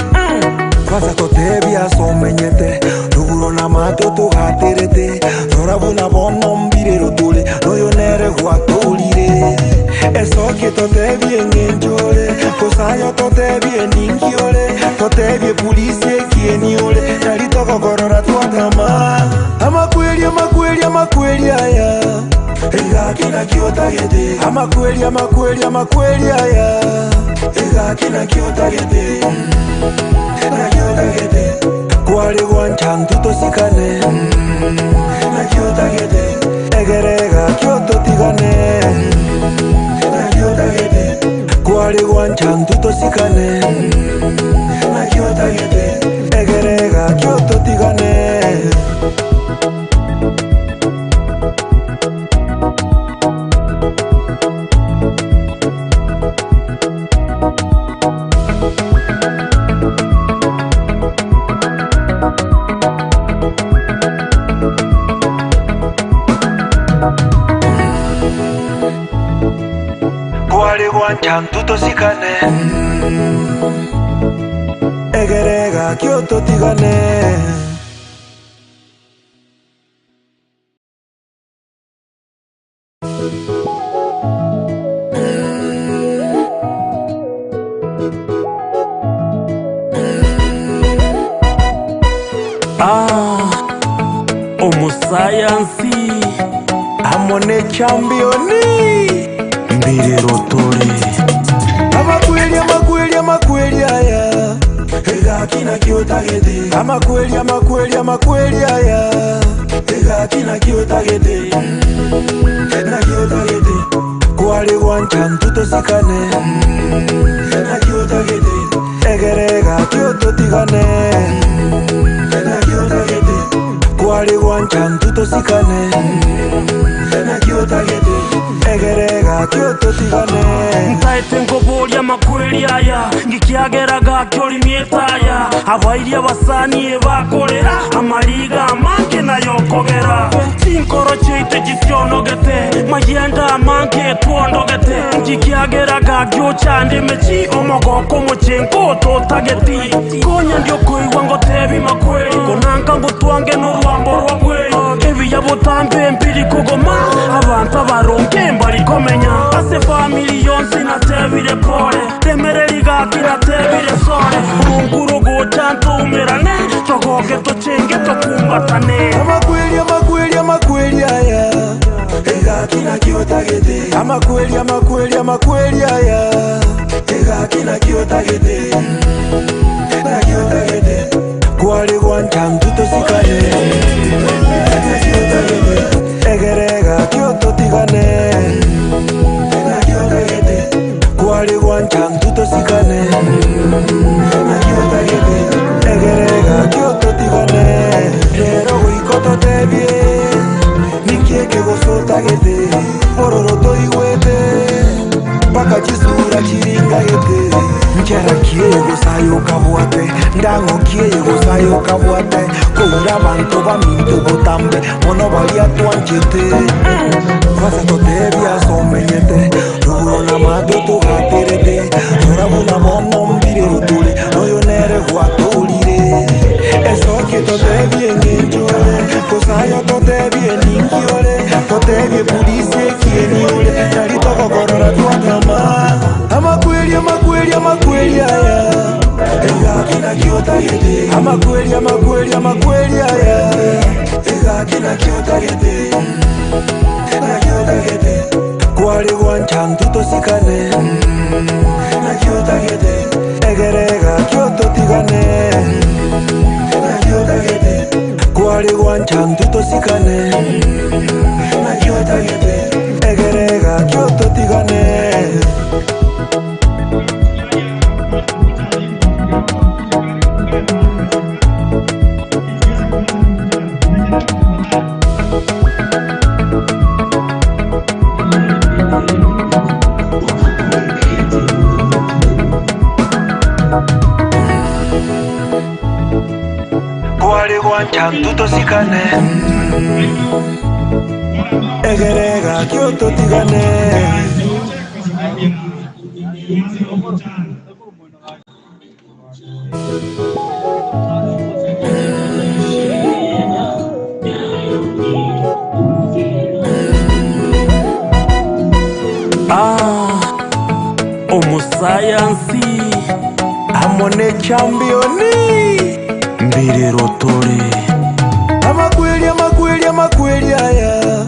kwanza totebia somenyete ruguro na mato tugaterete rora buna bono mbirero tore noyo nere gwatorire esokie totebie ng'enchore kosayo totebie ninkiore totebie polisi ekieniore nari togokorora twakama amakweli amakweli amakweli aya egakina kiotagete amakweli amakweli amakweli aya egakina kiotagete nakiotagete kwali gwancha ntutosikane nakiotagete egerega kiototigane nakiotagete kwali gwancha ntutosikane nakiotagete egerega kiototigane kwali gwancha ntutosikane egerega kiototigane
Ah, omosayansi
amo ne championi
mbirerotore
amakweli amakweli amakweli aya egakina kiotagete amakweli amakweli amakweli aya egakina. Egaki naki otagete Naki otagete Kware gwancha ntwe tosikane Naki otagete Egere egaki ototigane Naki otagete Kware gwancha ntwe tosikane Naki otagete Egere egaki ototigane
Ntaete nkoboria amakweri aya Ngikiagera gaki orimie etaya Abairi abasani ebakorera Amariga amange nayokogera Chinkoro chiaito chisionogete Mayenda amange twondogete Ngikiagera gaki ochande emechi Omogoko omochenko ototageti Konya ndiokoigwa ngotebi makweri Konanka ngotwange norwambo rwa bweri Ebiya botambe mbiri kogoma Abanto abaronge mbari komenya Ase family yonsi natebire pole Remereri gaki natebire sore Omonguru gocha ntoumerane Togoke tochenge tokumbatane
Amakweri amakweri amakweri aya Egaki naki otagete Amakweri amakweri amakweri aya Egaki naki otagete Naki otagete Kware gwancha ntwe tosikane Naki otagete Egere egaki ototigane Naki otagete Kware gwancha ntwe tosikane Naki otagete Egere egaki ototigane Rero goika ototebie Ninki eke gose otagete Bororo toigwete Mpaka chisura chiringagete Nchera ki eye gose aye okabwate Ndang'o ki eye gose aye okabwate Koura abanto baminto botambe Mono baria twanchete Kwanza totebie ase omenyete Rogoro na mato togaterete Rora buna bono mbirero tore Noyo nere gwatorire Esokie totebie eng'encho ore Gose aye ototebie ninki ore Totebie polisi ekieni ore Nari togokorora twatama Amakweri amakweri amakweri aya Egaki naki otagete Amakweri amakweri amakweri aya Egaki naki otagete Naki otagete Kware gwancha ntwe tosikane Naki otagete Egere egaki ototigane Naki otagete Kware gwancha ntwe tosikane Naki otagete Egere egaki ototigane Kware gwancha ntwe tosikane Egere egaki ototigane
Ah, omosayansi
amo ne championi
mbirero tore
Amakweri amakweri amakweri aya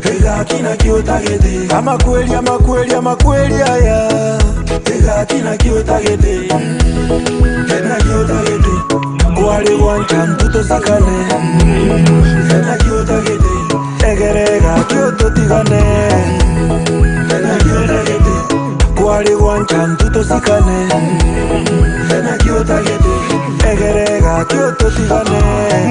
Egaki naki otagete Amakweri amakweri amakweri aya Egaki naki otagete Naki otagete Kware gwancha ntwe tosikane Naki otagete Egere egaki ototigane Naki otagete Kware gwancha ntwe tosikane Naki otagete Egere egaki ototigane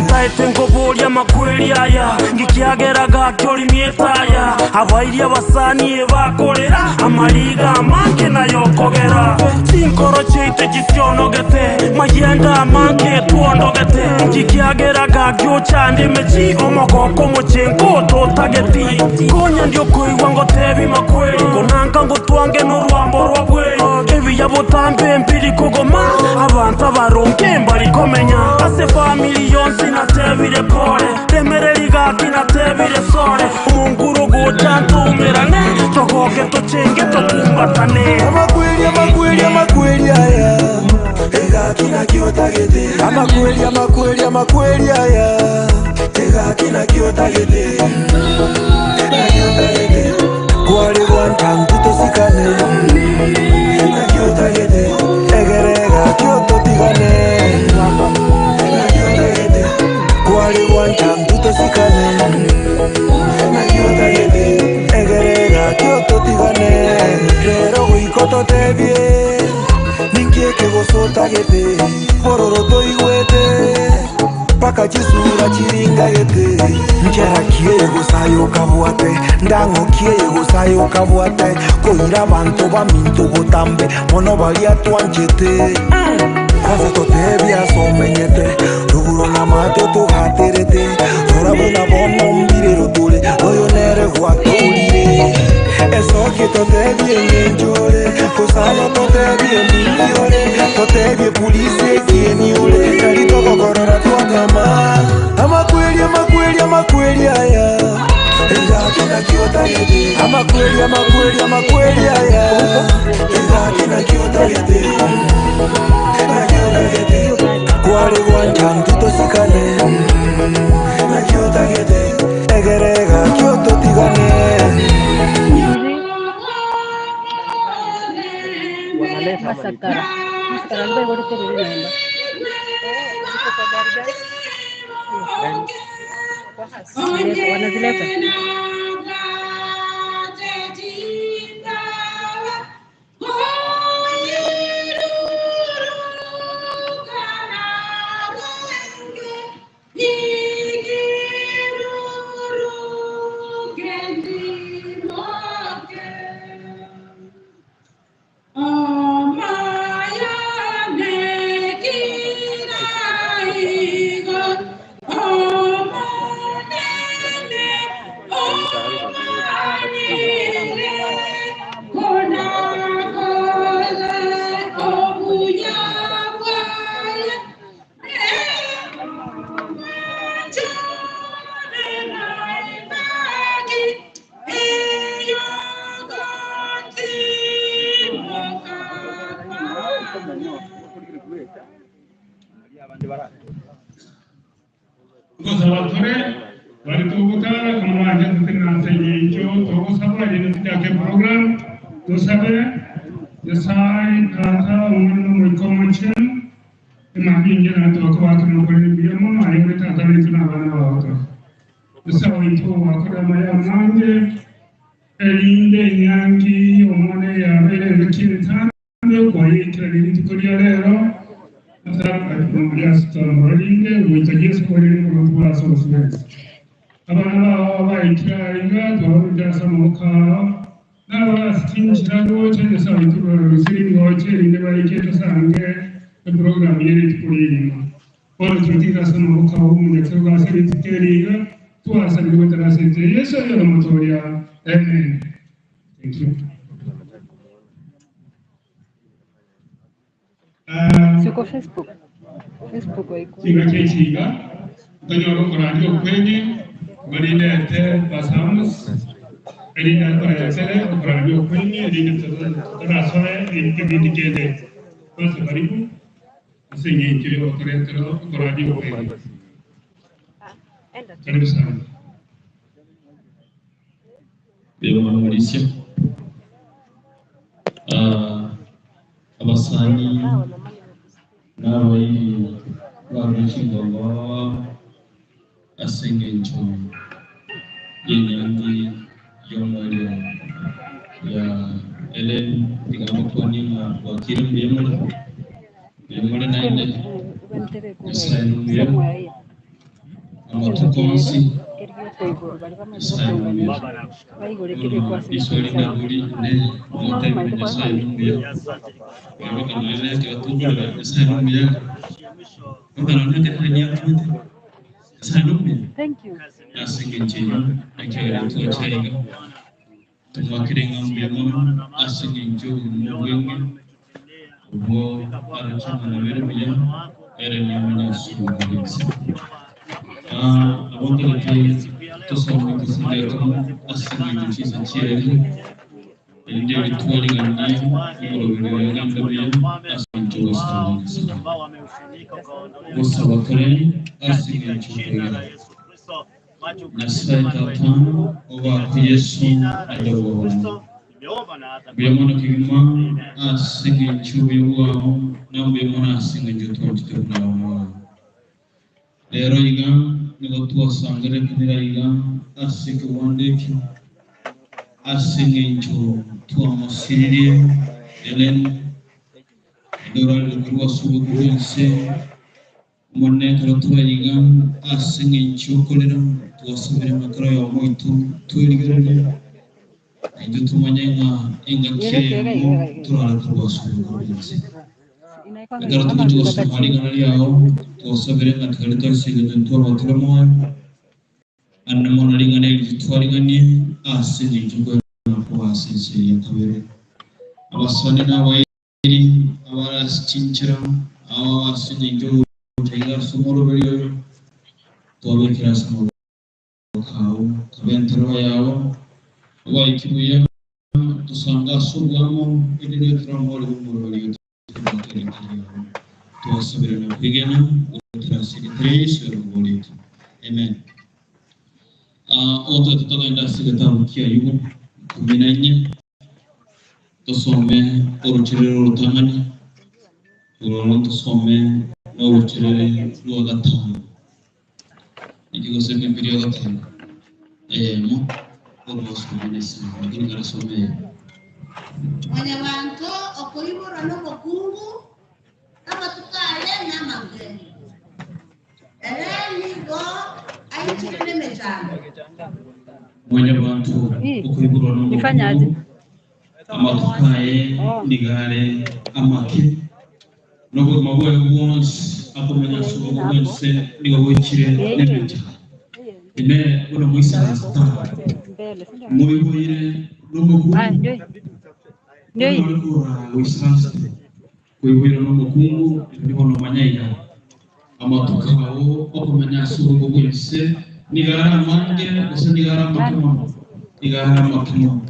Ntaete nkoboria amakweri aya Ngikiagera gaki orimie etaya Abairi abasani ebakorera Amariga amange nayokogera Chinkoro chiaito chisionogete Mayenda amange twondogete Ngikiagera gaki ochande emechi Omogoko omochenko ototageti Konya ndiokoigwa ngotebi makweri Konanka ngotwange norwambo rwa bweri Ebiya botambe mbiri kogoma Abanto abaronge mbari komenya Ase family yonsi natebire pole Remereri gaki natebire sore Omonguru gocha ntoumerane Togoke tochenge tokumbatane
Amakweri amakweri amakweri aya Egaki naki otagete Amakweri amakweri amakweri aya Egaki naki otagete Naki otagete Kware gwancha ntwe tosikane Naki otagete Egere egaki ototigane Naki otagete Kware gwancha ntwe tosikane Ndang'okie eye gose aye okabwate Koira abanto baminto botambe Mono baria twanchete Kwanza totebie ase omenyete Ruguru na amato togaterete Rora buna bono mbirero tore Noyo nere gwatorire Esokie totebie eng'encho ore Gose aye totebie ninki ore Totebie purisi ekieni ore Tari togokorora twatama Amakweri amakweri amakweri aya Egaki naki otagete Amakweri amakweri amakweri aya Egaki naki otagete Naki otagete Kware gwancha intwe tosikane Naki otagete Egere egaki ototigane.
Masakara. Masakara nibaigorete riri naende. Wanazileta.
Ngosaba tore bari togotara kamwanja tutenanse nyencho togosaba rero tujake program tosabe Nyasaye tata omwana omoika omochenu emambia engiya twakaba tunokorera mbuya mono aye ore tata baito na abana bao tore. Nyasaye oito wakore amaya amange erinde enyangi y'omwana eyabeire engaki entambe kwayeikera rituko ria rero rinde goika Yesu kwarire omonto bwase obosubensi. Abana bao abaikire aiga twabarutire ase amaboko ao nabarasitinchira gocha Nyasaye oito rororosire ngoche erinde baike tosange eprogram ye rituko rigima. Bono torotigire ase amaboko ao omunyakero gase rituko eri iga twasabire goetera ase enchera Yesu aye omotoria. Amen. Thank you.
Siko Facebook. Facebook waiko.
Chiga chia chiga ntonyore okorandia okwenye barindete basamus erinde akoretere okorandia okwenye erinde torasoe ekebindi kende bose karibu ase eng'encho ya okoretera okorandia okwenye. Karibu sana.
Beba Mauricio. Abasani n'abairi barukingo ase eng'encho y'enyangi y'omwoyo ya Ellen tigambo kwani ng'a bwakire mbuya more mbuya more naende Nyasaye nomuya amatuko onsi Nyasaye nomuya bono iswali ndaburi ne omotebire Nyasaye nomuya kwebeka noene ekero tokorera Nyasaye nomuya oka nonye ekero niakumete Nyasaye nomuya
Thank you.
ase eng'encho eyo ekero twachaiga tumwakire ng'a mbuya mono ase eng'encho obogima obwenge obwo arachang'ana bere buya ere niamanya ase abongerete tosome tusindekamo ase eng'encho chisa chieri erinde eritwarigania omoroberi oyo buya ase eng'encho gosaba gosaba tore ase eng'encho kwegera Nyasaye tata obako Yesu adobona mbuya mono kigima ase eng'encho obuya bwao na mbuya mono ase eng'encho twanchete buna abana bao rero iga nigo twasangerekanire iga ase ekewanda ekio ase eng'encho twamosiririe Ellen endorarire korwa ase oboku bwense omone ekero twaiga ase eng'encho okorera Twasabire ng'a kera oyomo oito twerigererie, naintwe tumanye ng'a engaki eyemo torare korwa ase obokoro bw'ense. Ekero togochia gosoma ring'ana riao, twasabire ng'a tigari toisegete intwe abatore moyo, naende mono ring'ana eri titwariganie ase engencho y'okoegena kwao ase ense eye ya kabere. Abasani na abairi abare ase chinchera, ao ase engencho y'ogocha iga ase omoroberio oyo, twabekire ase amaboko ao, kabe entereba yao, obaike buya, tosange ase oboamo, erinde ekero omorero bw'omoroberio tobwate erieta riao. Twasabire na kwegena goetera ase erieta ria Yeso eriogoboretie. Amen. Ah, otoete togende ase egetabu kia Ayubu 14, tosome orocherere orotang'ani, ororo tosome norocherere rwa gatano. Naki gose Bibilia egoteba eyemo korwa osome na isano, lakini karasome eyemo.
Mwanyabanto okoiborwa nomokungu, amatuko aye namake, ere nigo aichire nemechando.
Mwanyabanto okoiborwa
Nifanyaje?
nomokungu, amatuko aye nigo are amake, na obogima bwaye bwonsi akomenya ase obongo bw'ense nigo boichire nemechando. Inee! Buna moisaranse tata, moiboire nomokungu? Onyore koraa goisaransete, koiboire nomokungu, erio bono manya iga, amatuko ao okomenya ase obongo bw'ense nigo are amange, gose nigo are amake mono? Nigo are amake mono.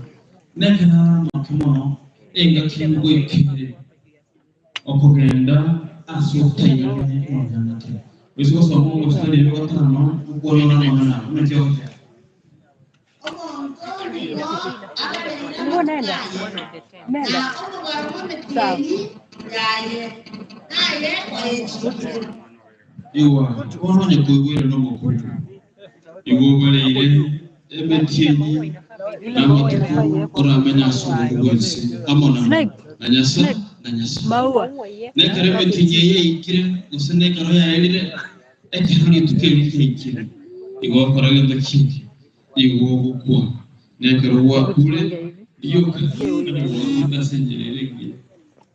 Nekero are amake mono, engaki ngoikere Okogenda ase otairane nonya ng'ake. Oise gosoma omositari oyo gatano, okwanora amang'ana aya, buna ki ogoteba?
Omonto nigo abareire amatuko aye, na omobaro bw'emetienyi yaye, naye kwayechiikire.
Igwa, bono onye koigwera nomokungu, igo obareire emetienyi na amatuko oramenye ase obongo bw'ense amo na na Nyasae na Nyasae. Nekero emetienyi eye yaikire, gose nekero yaerire, ekero rituko erio riaikire, igo okora gento kindi, igo ogokwa. Nekero gwakure, rioka onye gwakwete ase enchera ere engiya,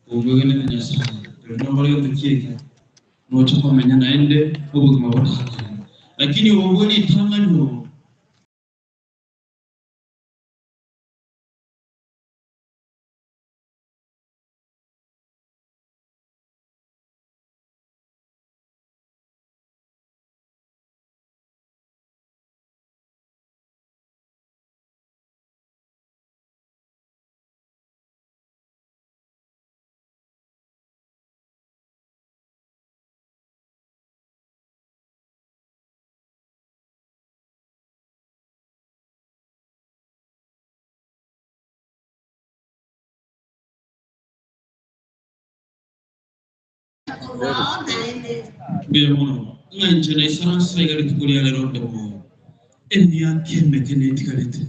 kobwegenete Nyasae, rirorio nokore gento kieke. Nocha komenya naende obogima botakare. Lakini obo bwe ritang'ani obo. Mbuya mono, ng'a inche naisaranse iga rituko ria rero nde moyo, emiaka emeke netigarete,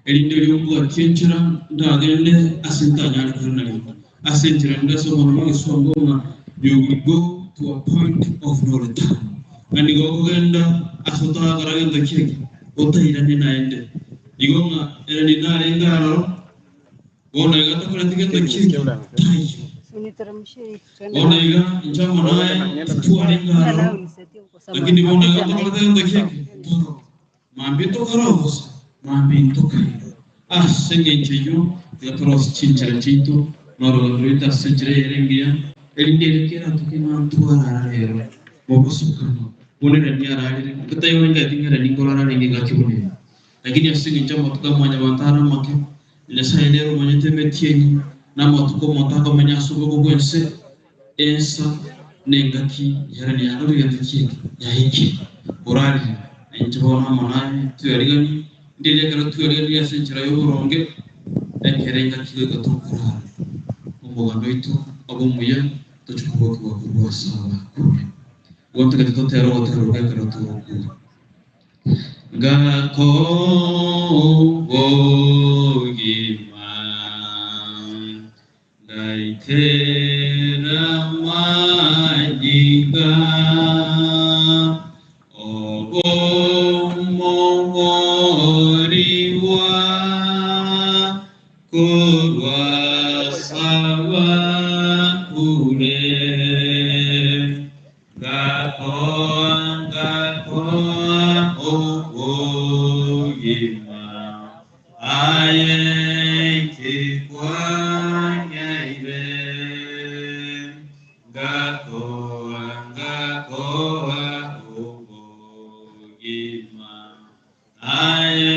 erinde erio mbwatie enchera ndagende ase ntanyare koiraneria, ase enchera ende ase omwana bw'egesongo ng'a you will go to a point of no return, ng'a nigo okogenda ase otagakora gento kieke, otairane naende. Igo ng'a ere ninarenge aroro, Bono iga tokoreti gento kieke? Taiyo. Bono iga inche amo naye titwarenge aroro, lakini bono iga tokorete gento kieke? Tororo. Mambia tokorogosa, mambia intokairwa. Ase engencho eyio tiga torosie chinchera chiaito na orogendo rwaito ase enchera eyere engiya, erinde ere keratoke ng'a ntwarara rero mobosokano buna Erani ararire, intotaiyo ingaki ng'a Erani nkorara arenge engaki buna eye. Lakini ase engencho y'amatuko a mwanyabanto are amake, Nyasae nere omanyete emetienyi na amatuko omonto akomenya ase oboko bw'ense, ensa na engaki yarani yakorire gento kieke yaikire. Orarire, na inche bono amo naye tweariganie, ndiria ekero tweariganirie ase enchera y'oboronge, ekero engaki goika tokorara, omoganda oito obe omuya, tochie kobokigwa korwa ase abakure. Igo ntagete totere ogotera okwo ekero togokura. Ngakobogima ngaitera amanyinga obomo. Korwa sabakure Ngakoa ngakoa obogima Aye nchikwanyaire Ngakoa ngakoa obogima Aye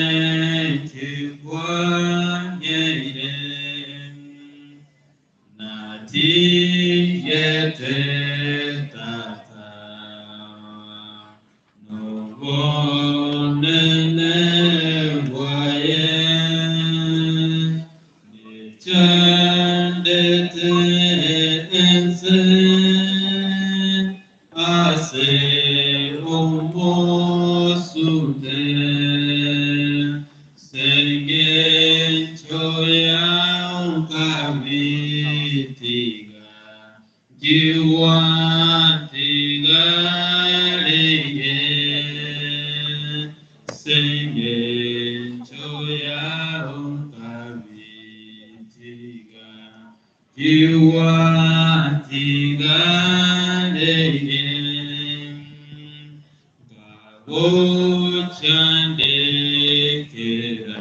nchikwanyaire Natigete tata Nobonene bwaye Nichandete ense Ase omosute Sengencho yaukabitiga Jiwantigareye Sengencho yaukabitiga Jiwantigareye Gochandekera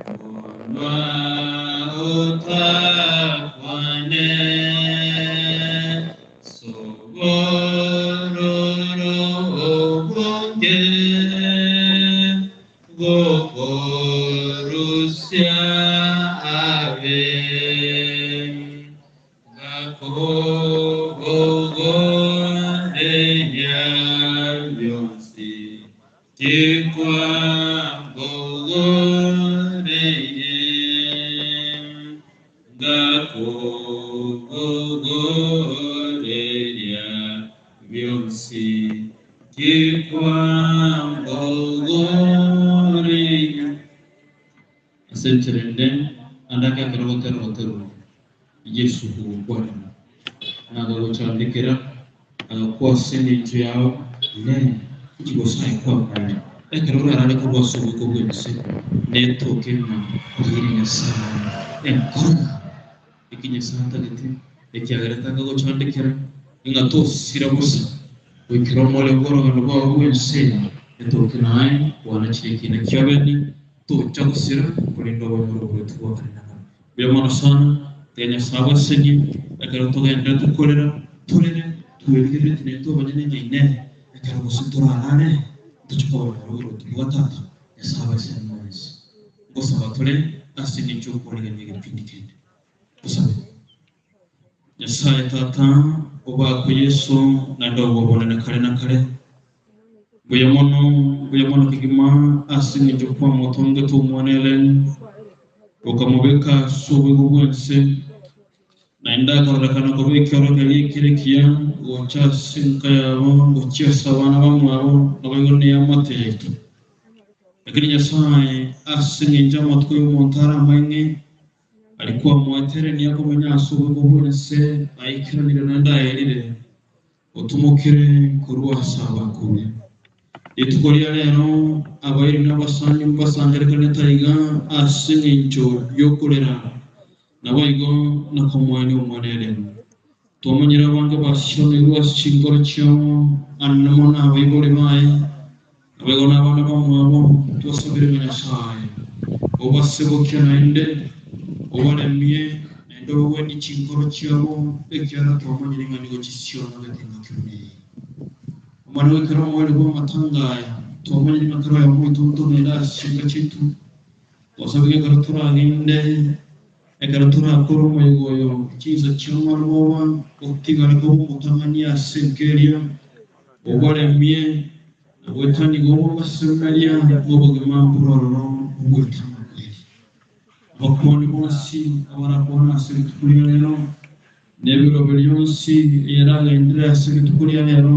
Onwa otakwane Sobororo obonge Gokorusya abe Gakogogoreya byonsi Tikwangogoreye Gakogogoreya byonsi Tikwangogoreye Asencherende andake kerogotero gotero Yesu kugukwanira nagaguchandikira agakwasa emincho yao ne nchigosae kwamanya ekero orarare korwasa oboiko bwense netoke ng'a oire Nyasaye enkoro eki Nyasaye atagete ekiagerete akagochandikera ng'a tosira bosa goikera omore bwa orogendo bwao bwense etoke naye kwanachire ekina kiabene tocha gosira korende obonyoro bwetu bwakare na kare buya mono sana tiga Nyasaye abasenie ekero togenderete tokorera torere twerigerereti naintwe abanyene ng'a inee ekero gose torarare toche kobonyora oboruoti bwa tata Nyasaye abasenie mwensi ngosaba tore ase eng'encho okwarigania egepindi kende tosabe Nyasaye tata obakwe Yesu naende obobonene kare na kare buya mono buya mono kegima ase eng'encho kwamotongete omwana Ellen okamobeka ase oboigo bwense naende akarorekana koba ekioro keria ekere ekiya gocha ase enka yabo gochia ase abana bamwabo naboigo neamate yaito lakini Nyasaye ase eng'encho amatuko ya omonto are amaing'e alikuwa mweterenia akomenya ase oboigo bwense aikeranire naende aerire otumokire korwa ase abakure rituko ria rero abairi n'abasani mbasangerekanete aiga ase eng'encho yokorera naboigo nakomwani omwana Ellen twamanyire abange basionerwe ase chinkoro chiabo anene mono abaibori baye naboigo na abana bamwabo twasabire ng'a Nyasaye obasebokia naende obaremie naende obagwenie chinkoro chiabo ekiara twamanyire ng'a nigo chisionogete engaki buna eye omwana goikera omweri bwa amatanga aya twamanyire ng'a kero oyomo oito ntogenda ase chinka chiaito twasabire ekero toragende ekero torakore omoigo oyo chinsa chia omwana bwoba otigare koba omotang'ani ase enka eria obaremie nagwetaniga obobasemeria bw'obogima mbororo obwetanga kweri abakwani bonsi abarakwana ase rituko ria rero n'ebiro bionsi eyeragendere ase rituko ria rero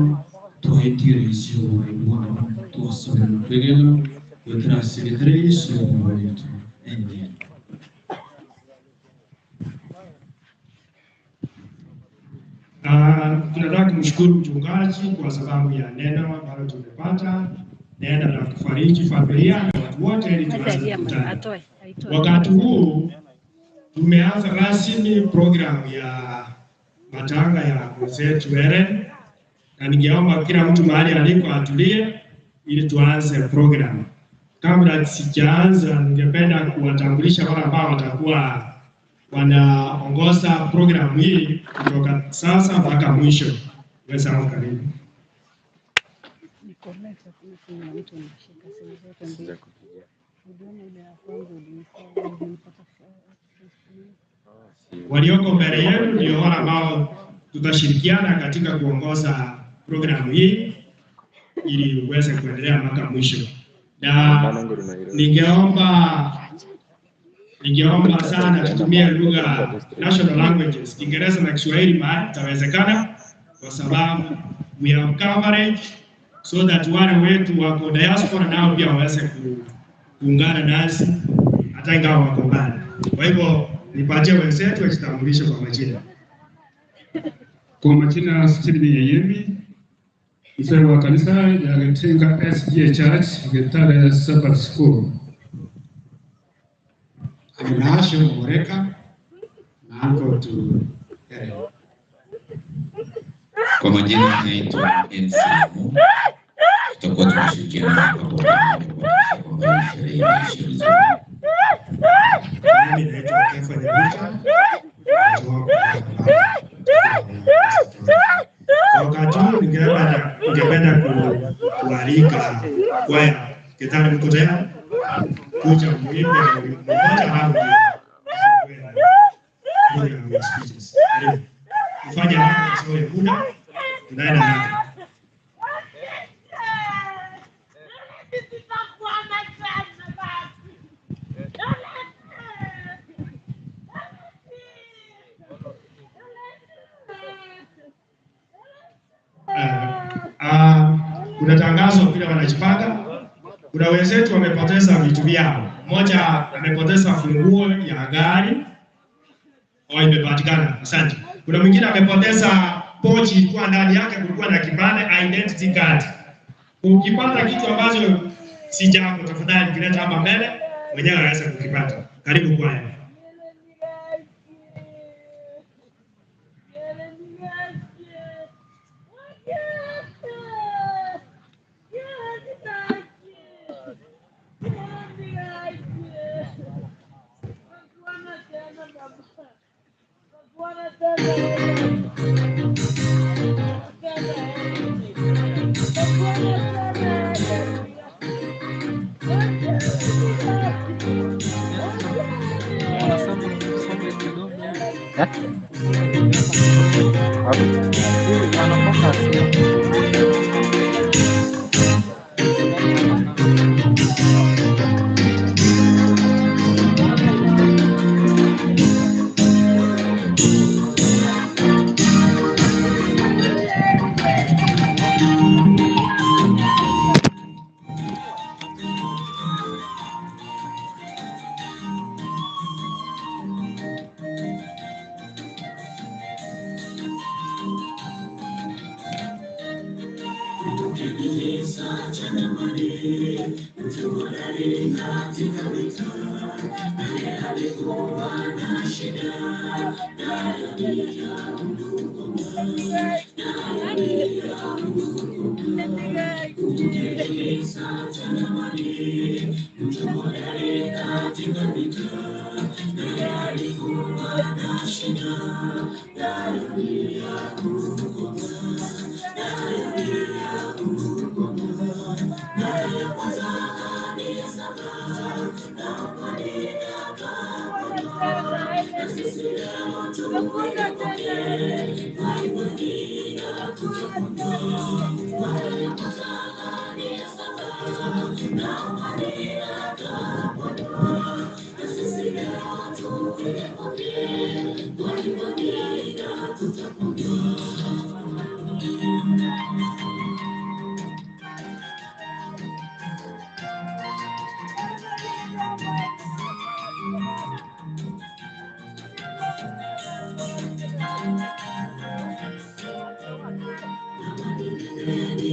twaetigere ensi y'oborai bwabo twasabire na kwegena gwetera ase ritere Yesu oborai bwaitu. Amen.
Tunataka kumshukuru mchungaji kwa sababu ya neno ambalo tumepata. Neno la kufariji familia na watu wote ili
Acha
tuweze
alia
kukutana.
atoe. Aitoe.
Wakati huu tumeanza rasmi programu ya matanga ya mwenzetu Ellen, na ningeomba kila mtu mahali aliko atulie ili tuanze programu. Kabla sijaanza, ningependa kuwatambulisha wale ambao watakuwa wanaongoza programu hii kutoka sasa mpaka mwisho. Wenzangu, karibu.
Niko live, hakuna simu ya mtu anashika simu zote mbili. Uliona ile ya kwanza ulinipata
Walioko mbele yenu ndio wale ambao tutashirikiana katika kuongoza programu hii ili uweze kuendelea mpaka mwisho, na ningeomba ningeomba sana tutumie lugha national languages, Kiingereza na Kiswahili mahali itawezekana, kwa sababu we have coverage so that wale wetu wako diaspora nao pia waweze kuungana nasi hata ingawa wako mbali. Kwa hivyo nipatie wenzetu wajitambulishe kwa majina.
Kwa majina Stephen Yeyemi, mzee wa kanisa ya Getinga SDA Church, Getare Sabbath School.
I'm Nahashon Moreka, na uncle to Ellen.
Kwa majina naitwa NC Mo. Tutakuwa tunashirikiana hapa kwa pamoja kuhakikisha kwamba hii sherehe inaisha vizuri.
Mimi naitwa Kefa Nyabuta, mtu wako Kwa wakati huu ningependa ningependa kualika kwaya Getare, mko tayari kuja muimbe wimbo mmoja halafu ndio tufungue na program ya speeches. Karibu. Mfanye haraka kwa sababu ya muda, tunaenda haraka. Ah, kuna tangazo vile wanajipanga. Kuna wenzetu wamepoteza vitu vyao. Mmoja amepoteza funguo ya gari, oh, imepatikana. Asante. Kuna mwingine amepoteza pochi, ilikuwa ndani yake kulikuwa na kipande identity card. Ukipata kitu ambacho si chako, tafadhali kileta hapa mbele, mwenyewe anaweza kukipata. Karibu kwaya.
Thank you.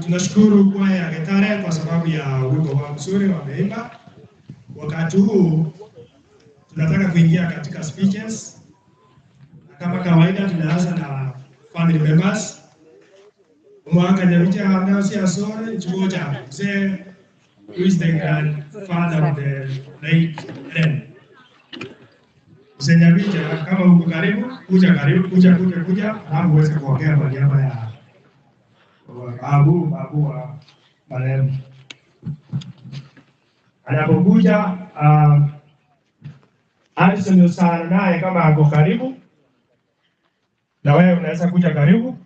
Tunashukuru kwaya ya Getare kwa sababu ya wimbo wao mzuri wameimba. Wakati huu tunataka kuingia katika speeches, na kama kawaida tunaanza na family members. Mwaka Nyabicha Hamnasi Asore Chuoja mzee who is the grandfather of the late Ren. Mzee Nyabicha, kama uko karibu, kuja karibu, kuja kuja kuja, alafu uweze kuongea kwa niaba ya babu babu wa marehemu. Anapokuja Alison Osano naye kama ako karibu, na wewe unaweza kuja karibu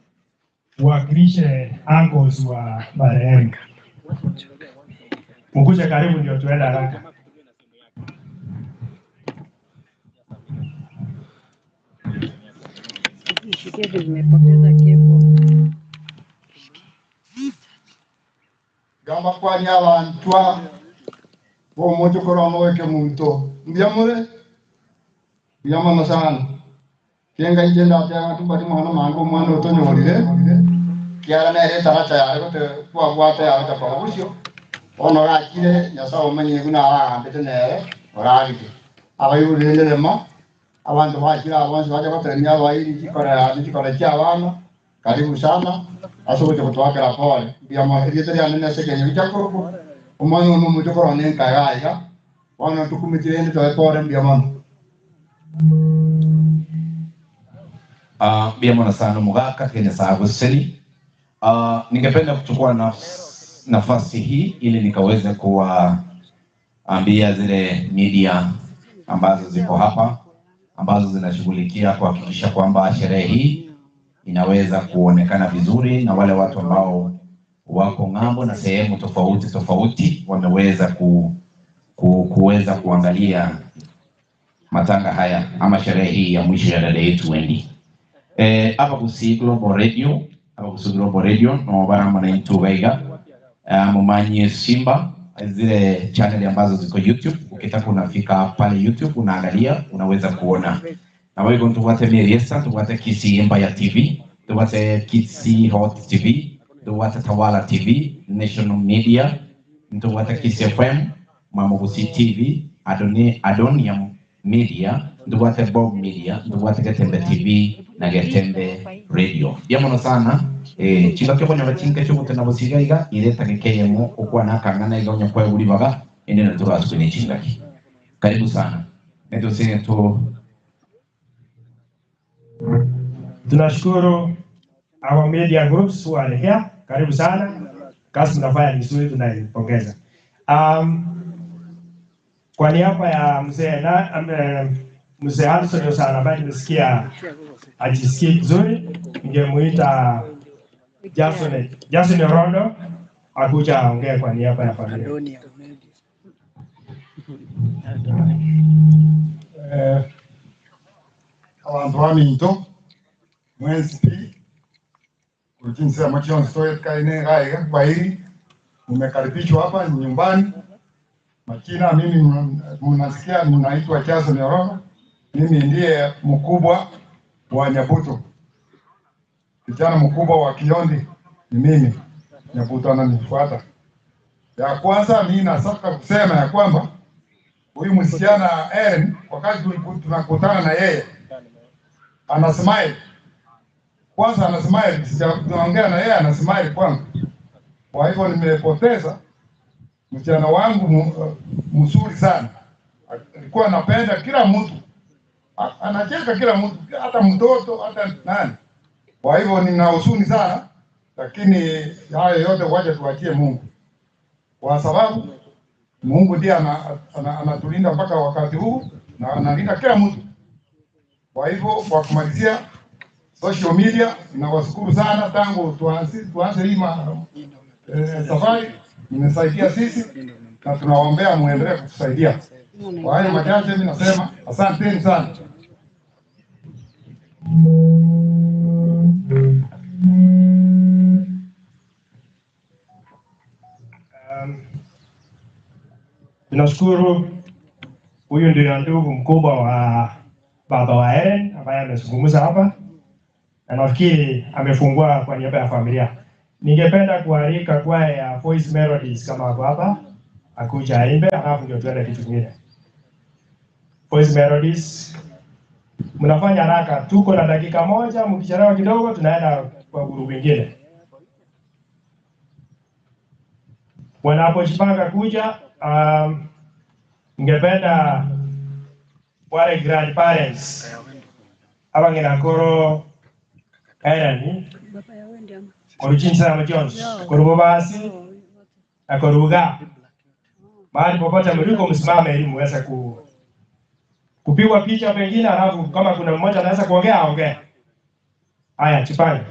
uwakilishe uncles wa marehemu. Mkuje karibu ndio tuende haraka.
Nishikie vile nimepoteza cable.
Gamba kwani abantwa bomochokoro amaweke muntu mbyamure mbyamano sana kenga ije ndatega tumbati mwana mange omwana otonyorire kiara nere etaracha yare gote kwabwata yare tapara bucio Bono orachire Nyasae omanyire buna aragambete nere orarike. Abaibori rende rema, abanto bachire aba bonsi bache goteremia abairi chikore ne chikore chi'abana, karibu sana ase ogocha gotoakera pole. Mbuya mono. Erieta riane nase ekenyoro kia korokwa omwana one omochokoro one nkaega aiga, bono ntokumeti rende toe pole mbuya mono.
Ah, mbuya mono sana omogaka, tiga Nyasae agosesenie. Ah, ningependa kuchukua nafasi hii ili nikaweze kuwaambia zile media ambazo ziko hapa ambazo zinashughulikia kuhakikisha kwamba sherehe hii inaweza kuonekana vizuri na wale watu ambao wako ng'ambo na sehemu tofauti tofauti wameweza kuweza kuangalia matanga haya ama sherehe hii ya mwisho ya dada yetu Wendy. Hapa Gusii Global Radio, hapa Gusii Global Radio no barama na intu gaiga. Mumanye Simba zile channel ambazo ziko YouTube, ukitaka unafika pale YouTube unaangalia, unaweza kuona. Na wewe tubate Meriesa, tubate Kisii Empire TV, tubate Kisii Hot TV, tubate Tawala TV, National Media, tubate Kisii FM, Mama Gusii TV, Adoniam Media, tubate Bob Media, tubate Getembe TV na Getembe Radio. Bia sana chinga kyo konyora chinga cyo gutena busiga iga ireta gekeyemo okwa nakangana iga onya kwa uribaga ende na turasukene chingaki. Karibu sana. Neto sine tu
Tunashukuru our media groups who are here. Karibu sana. Kazi mnafanya vizuri, tunaipongeza. Kwa niaba ya mzee na mzee Harrison Osana ambaye nimesikia ajisikii vizuri, ningemuita Jackson Orondo akuja aongee kwa niaba ya familia.
Abantu baminto mwensi kuchinsia machionso kaine gaiga bairi mumekaribishwa hapa nyumbani. Majina mimi mnasikia mnaitwa Jackson Orondo, mimi ndiye mkubwa wa Nyabuto, kijana mkubwa wa Kiondi ni mimi. Nyabuto ananifuata. Ya kwanza mimi nataka kusema ya kwamba huyu msichana Ellen, wakati tunakutana na yeye ana smile kwanza, ana smile, tunaongea na yeye ana smile kwangu. Kwa hivyo nimepoteza msichana wangu mzuri sana, alikuwa anapenda kila mtu, anacheka kila mtu, hata mtoto hata nani. Kwa hivyo nina huzuni sana, lakini hayo yote wacha tuachie Mungu, kwa sababu Mungu ndiye anatulinda mpaka wakati huu na analinda kila mtu. Kwa hivyo kwa kumalizia, social media nawashukuru sana, tangu tuanze hii safari mmesaidia sisi na tunawaombea muendelee kutusaidia. Kwa hayo machache mimi nasema asanteni sana.
Tunashukuru. Huyu ndio ndugu mkubwa wa baba wa Ellen ambaye amezungumza hapa, na nafikiri amefungua kwa niaba ya familia. Ningependa kualika kwaya ya Voice Melodies kama wako hapa, akuja aimbe, alafu ndio tuende kitu kingine. Voice Melodies, mnafanya haraka, tuko na dakika moja, mkichelewa kidogo tunaenda kwa group nyingine. Wanapojipanga kuja, ningependa wale grandparents aba ngina koro Ellen koruchinsa Jones korubobasi na koruga, mahali popote mliko msimame ili muweze kupigwa picha pengine, alafu kama kuna mmoja anaweza kuongea aongee. Haya, jipange.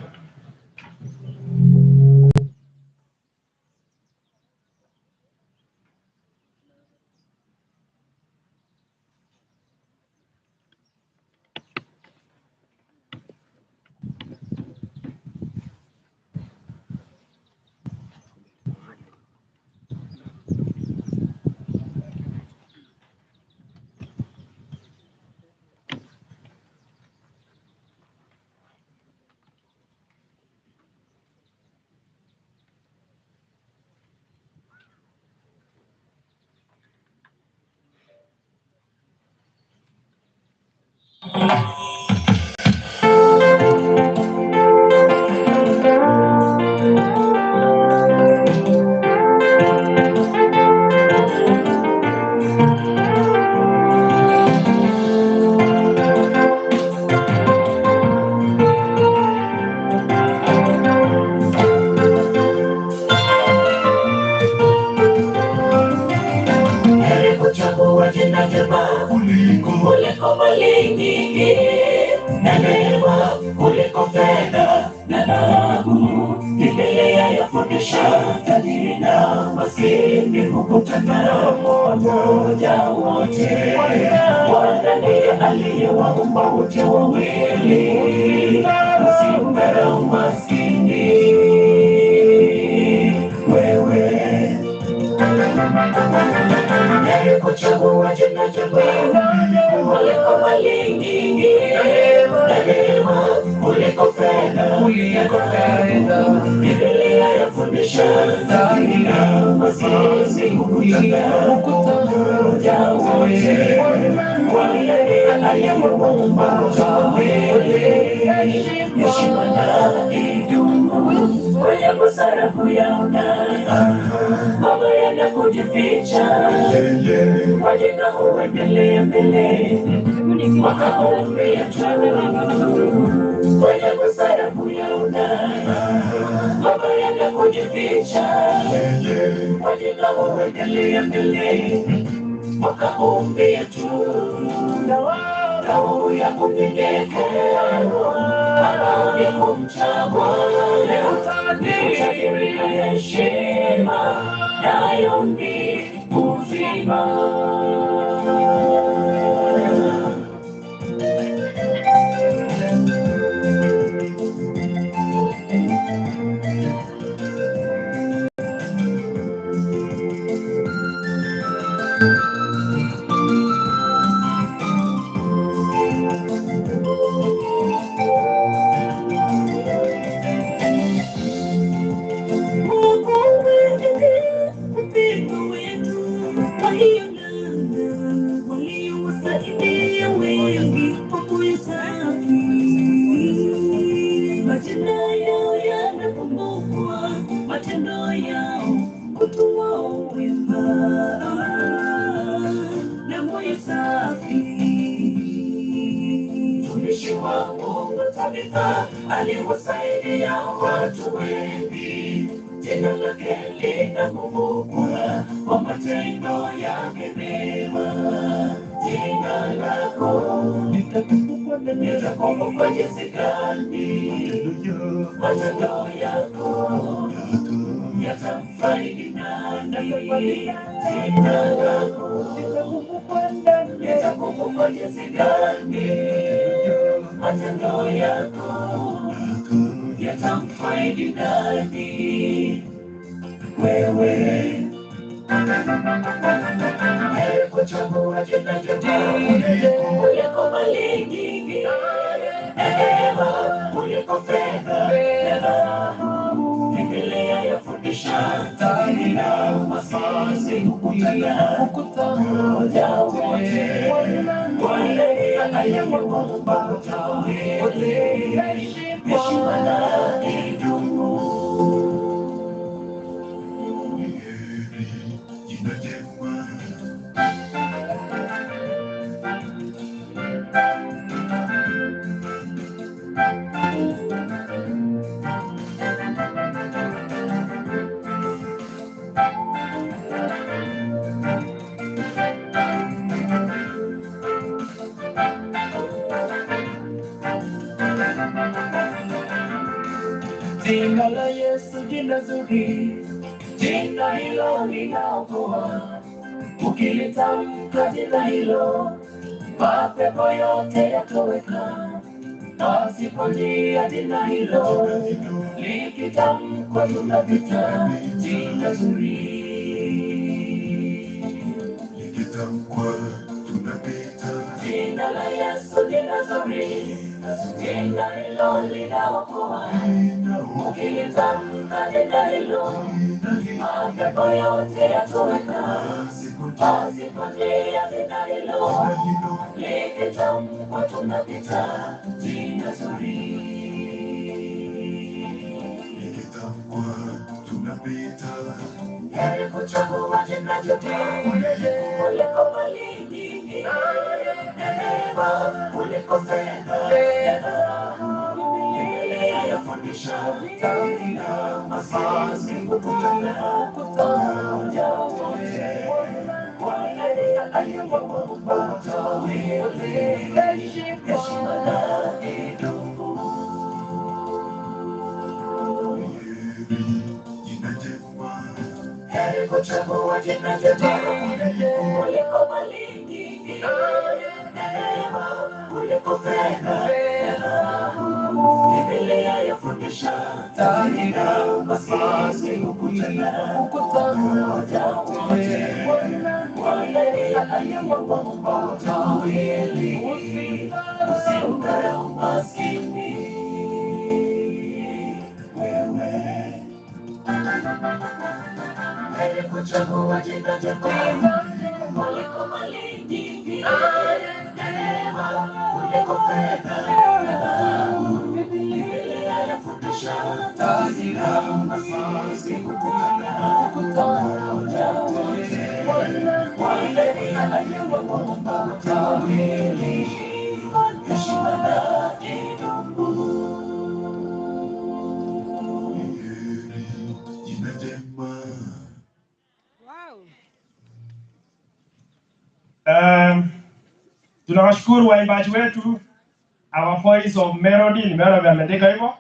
mali nyingi na neema kuliko fedha na dhahabu. Biblia yafundisha tajiri na maskini hukutana pamoja wote. Bwana ndiye aliyewaumba wote wawili, usimdharau maskini wewe. Heri kuchagua jina jema kuliko mali nyingi na neema kuliko fedha kuliko fedha. Biblia yafundisha tajiri na maskini hukutana pamoja wote. Bwana ndiye aliyewaumba wote wawili, heshima na idumu kwenye busara kuyaona mabaya na kujificha, wajinga huendelea mbele, wakaombea tu kwenye busara kuyaona mabaya na kujificha, wajinga huendelea mbele, wakaombea tu roho ya kunyenyekea ni kumcha Bwana, ni utajiri na heshima, nayo ni uzima. Mungu wetu, upendo wetu, walio waliowasaidia wengi kwa moyo safi. Majina yao yanakumbukwa, matendo yao, utu wao wema na moyo safi. Mtumishi wa Mungu Tabitha aliwasaidia watu wengi, jina lake linakumbukwa kwa matendo yake mema. Jina lako litakumbukwa jinsi gani? Matendo yako yatamfaidi nani? Jina lako litakumbukwa jinsi gani? Matendo yako yatamfaidi nani? Wewe heri kuchagua jina jema kuliko mali nyingi, neema kuliko fedha na dhahabu. Biblia yafundisha tajiri na maskini hukutana pamoja wote. Bwana ndiye aliyewaumba wote wawili, heshima na idumu. Jina la Yesu, jina zuri, jina hilo linaokoa. Ukilitamka jina hilo, mapepo yote yatoweka. Pasipo njia jina hilo, likitamkwa tunapita. Jina zuri, jina la Yesu, jina zuri, jina hilo linaokoa. Ukilitamka jina hilo, mapepo yote yatoweka. Pasipo njia jina hilo, likitamkwa tunapita. Jina zuri, heri kuchagua jina jema kuliko mali nyingi, neema kuliko fedha na dhahabu. Biblia yafundisha tajiri na maskini hukutana pamoja wote. Aliyemuumba tawili, heshima na idumu. Heri kuchagua jina jema kuliko mali nyingi, neema kuliko fedha. Biblia yafundisha tajiri na maskini hukutana mmoja wote. Wale aliyewaumba tawili, usiudharau maskini wewe. Heri kuchagua jina jema kuliko mali nyingi, neema kuliko fedha. Biblia yafundisha tajiri na maskini hukutana mmoja wote. Wale aliyewaumba tawili, heshima na idumu.
Tunawashukuru waimbaji wetu our voice of melody, nimeona wameandika hivyo,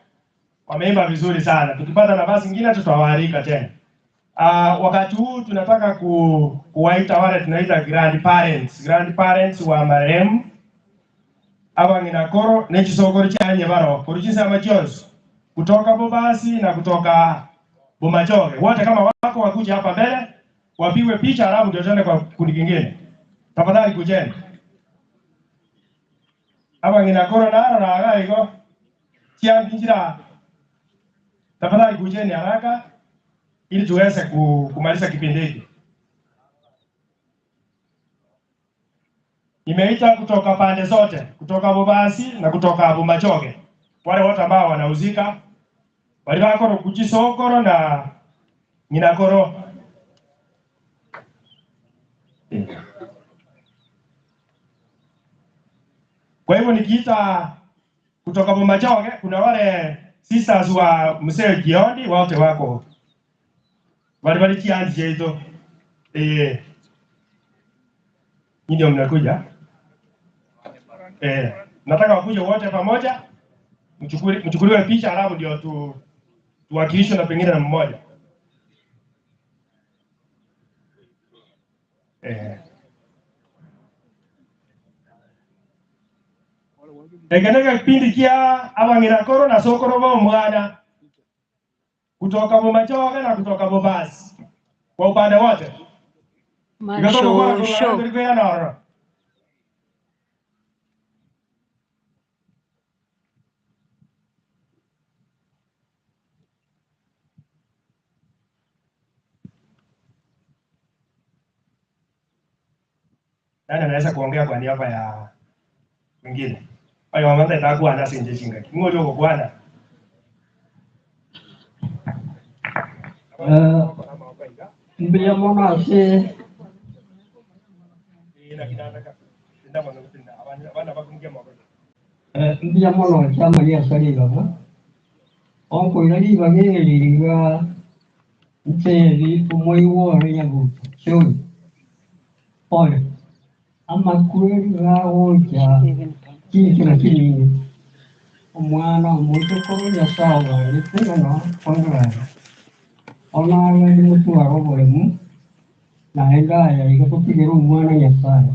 wameimba vizuri sana. Tukipata nafasi nyingine tutawaalika tena. Wakati huu tunataka kuwaita wale tunaita grandparents, grandparents wa marehemu aba ng'ina koro n'ekisokoro kyanye baro kuruchisa chionsi kutoka Bobasi na kutoka Bomachoge, wote kama wako wakuja hapa mbele wapigwe picha, alafu ndio tuende kwa kundi kingine. Tafadhali kujeni aba ng'ina koro naro naga igo chiambinjira, tafadhali kujeni haraka ili tuweze kumaliza kipindi hiki. Nimeita kutoka pande zote, kutoka Bobasi na kutoka Bomachoge, wale wote ambao wanahusika bali bakoro kuchisokoro na ng'inakoro. Kwa hivyo nikiita kutoka Bomachoge, kuna wale sisters wa mzee Giondi wote wako bali bali chianzi hizo eh, nyinyi ndio mnakuja eh, nataka wakuje wote pamoja mchukuliwe picha halafu ndio tuwakilishwe na pengine na mmoja eh. Ekeneka kipindi kia abang'inakoro na sokoro ba omwana kutoka Bomachoge na kutoka Bobasi kwa upande wote.
Mashosho.
Noro. Nani anaweza kuongea kwa niaba ya mwingine? Ayo wamanda itakuwa nasi nje chinga. Ngoja uko bwana.
Mbuya mono ase mbuya mono chama giase ribaga onkoira ribaga eri riga ntebi omoigo ore nyabuto chiori pole amakweri gagocha kintu na kinini omwana omoitokoro nyasaye obarete ng'ana kong'ana ona ni mutwaro oboremu naende aya iga totigere omwana nyasaye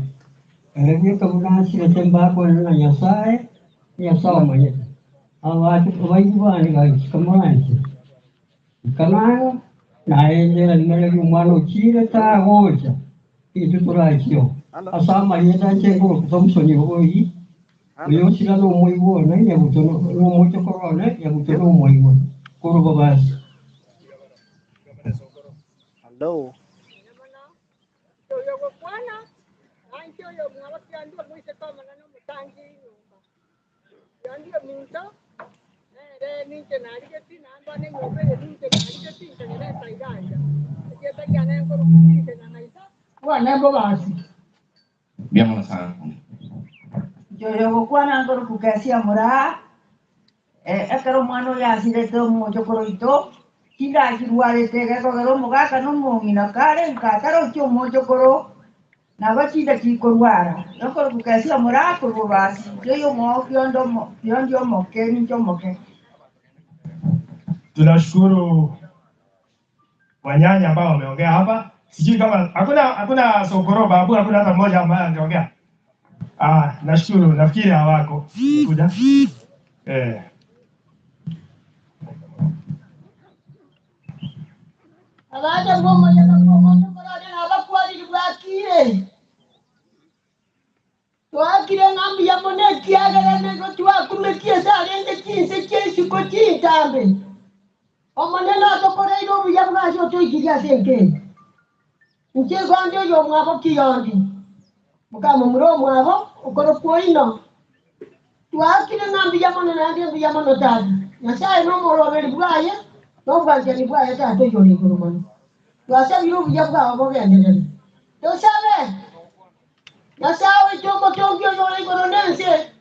ere bweka buna nsirete mbakorera na nyasaye nyasaye omanyete abaibu bane gaisika moranche ikananga naende rimereri omwana okire tagocha intwe torakio ase amarieta nche nkorokuta omusonyi oboyi oyo osira na omoigo one nyabuto na omochokoro one nyabuto na omoigo koroba basi.
Hello.
Mbuya mono sana.
Njoyo gokwana nkoro kukesia moraa ekero omwana oyo asirete omochokoro oito chindachirwarete gekogera omogaka na omong'ina kare nkatarochi omochokoro Nabo chinda chikorwara, nokorokwa Kesia omoraa korwa bobasi, inche oyomo kiondi omoke, ninche omoke.
Tunashukuru wanyanya ambao wameongea hapa. Sijui kama hakuna hakuna sokoro babu, hakuna hata mmoja ambaye angeongea. Ah, nashukuru, nafikiri hawako kuja. Eh.
Abacha bw'omoyega bw'omonto korore nabakwariri bwakire. Twakire ng'a mbuya mono ekiagera nigo twakumetie ase arenge chinse chia isiko chintambe. Omonene otokoreire obuya bw'ase otoikirie ase enka eye. Inche igo inde oyomwabo Kiyondi, mokamomura omwabo okorokwa Oino. Twaakire ng'a mbuya mono naende mbuya mono Tata. Nyasae nomoroberi bwaye na obwanchani bwaye Tata oyore igoro mono. Twasabire obuya bwao bogenderere. Tosabe, Nyasae oito omotongi oyore igoro na ense,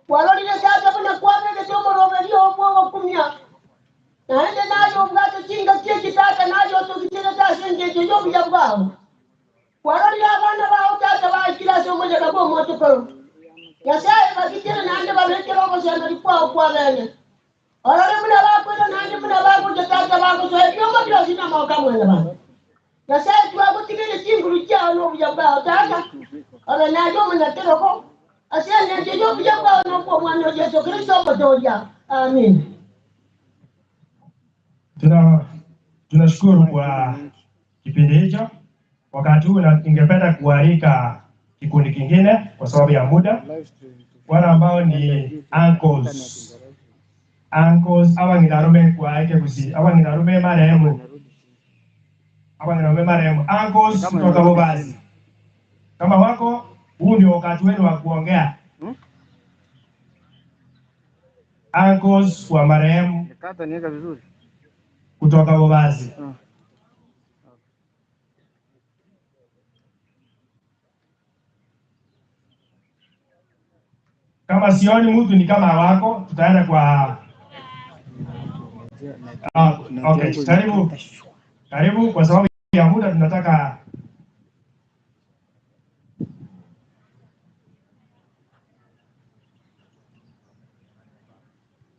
kwarorire Tata buna kwabegete omoroberi oo bw'ogokumia, naende naye obwate chingaki echi Tata naye otogicherete ase engencho y'obuya bwao. Kwarorire abana bao tata baikire ase omoyega bw'omochokoro. Nyasae, bagitere naende babekere ogosemeria kwao kw'abeene. Orore buna bakoira naende buna bagocha tata bagosoa ebioma bionsi namagoko a mwanyabanto. Nyasae, twagotigeire chinguru chiao na obuya bwao tata, obe naye omonyakerogo, ase engencho y'obuya bwao na obw'Omwana o Yeso Kristo Omotooria. Amina.
Tuna tunashukuru kwa kipindi hicho. Wakati huu na ningependa kualika kikundi kingine kwa sababu ya muda, wale ambao ni uncles uncles abang'inarume kwaeke gusi abang'inarume marehemu abang'inarume marehemu uncles kutoka Bobazi, kama wako, huu ndio wakati wenu wa kuongea. Uncles wa marehemu kutoka Bobazi. Kama sioni mtu ni kama wako, tutaenda kwa ah, okay, karibu karibu, kwa sababu ya muda tunataka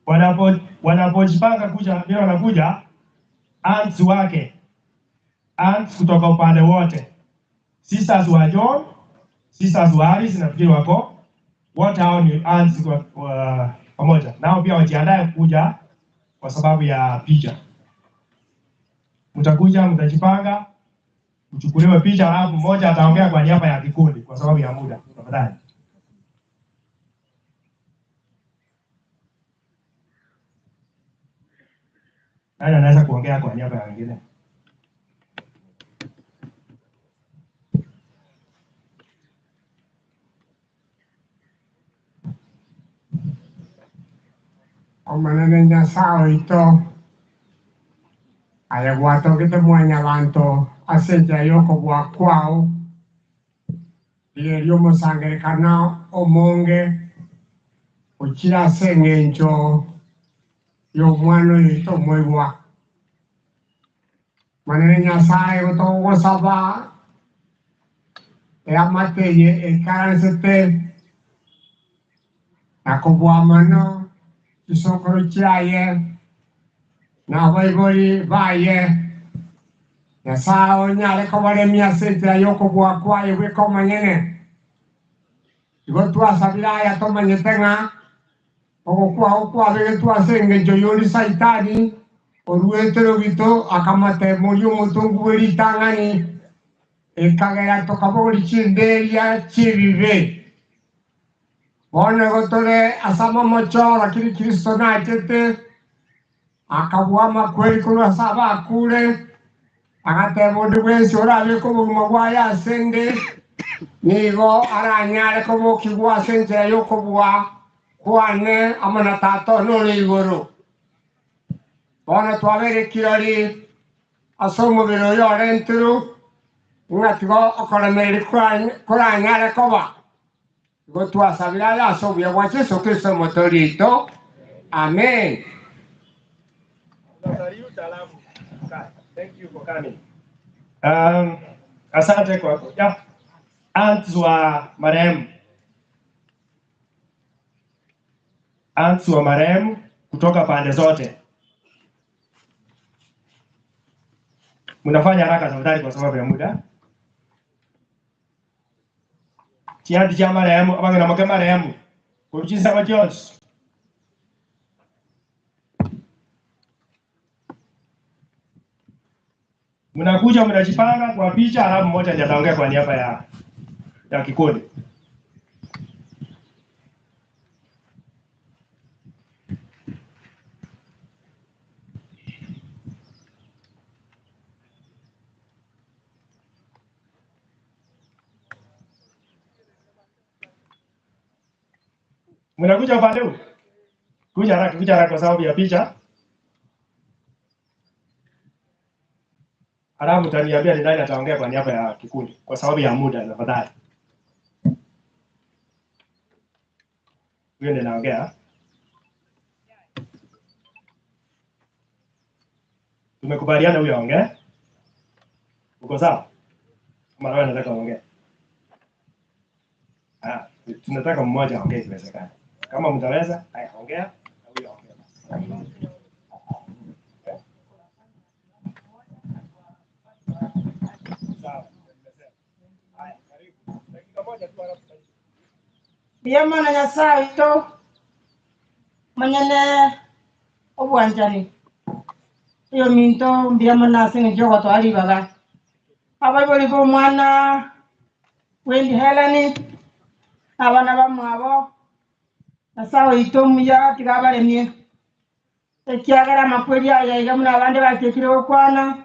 wanapo wanapojipanga kuja vile wanakuja aunts wake aunts kutoka upande wote, sisters wa John, sisters wa Alice nafikiri wako wote hao ni aunts kwa, kwa, pamoja nao pia wajiandae kuja kwa sababu ya picha. Mtakuja, mtajipanga, mchukuliwe picha, alafu mmoja ataongea kwa niaba ya kikundi kwa sababu ya muda. Tafadhali. Nani anaweza kuongea kwa niaba ya wengine?
Omonene Nyasae oito, aye gwatogete mwanyabanto ase enchera y'okobua kwao, rigereria omosangererekano omonge ochire ase engencho y'omwana oyoito omoigwa. Omonene Nyasae, igo togogosaba eamate eye eikaransete na kobua mono chisokoro chiaye na abaibori baye. Nyasae onyare kobaremia ase enchera y'okobua kwaye bweka omonyene. Igo twasabire aya tomanyete ng'a ogokwao kwabegetwe ase engencho y'oria Saitani oruete rogito akamoteema oria omotongi bwe ritang'ani, ekagera tokabogoria chinderia chi'ebibe. Bono igo tore ase amamocho, lakini Kristo nachete, akabua amakweri korwa ase abakure, agateba onde bwensi orabeke obogima bwaye ase 'nde, nigo aranyare kobokigwa ase enchera y'okobua kwane amo na Tata one ore igoro. Bono twabeire kirori ase omobere oyo orentirwe, ng'a tiga okoremereria koranyare koba. Igo twasabire aya ase obuya bwa Yeso Kristo Omotoori oito. Amen.
Thank you for coming. Asante kwa kuja. Aunts wa marehemu. Aunts wa marehemu kutoka pande zote. Mnafanya haraka tafadhali kwa sababu ya muda. Chianti chia marehemu abang'ina moke marehemu korwa chinsemo chionsi. Mnakuja mnajipanga kwa picha, halafu mmoja ndiye ataongea kwa niaba ya kikundi. Mnakuja upande huu? Kuja haraka, kuja haraka kwa sababu ya picha. Halafu utaniambia ni nani ataongea kwa niaba ya kikundi kwa sababu ya muda tafadhali. Huyo ndiye naongea. Tumekubaliana huyo aongee. Uko sawa? Ama wewe unataka uongee? Ah, tunataka mmoja aongee ikiwezekana. Kama mtaweza, haya ongea na huyo aongee. Sawa. Haya, karibu. Dakika moja tu halafu
Mbuya mono Nyasae oito, monyene obwanchani, oyominto mbuya mono ase eng'encho y'ogotoa ribaga. Abaibori ba omwana Wendy Helen, na abana bamwabo, Nyasae oito omuya tiga abaremie, ekiagera amakweri aya iga buna abande bachekire gokwana,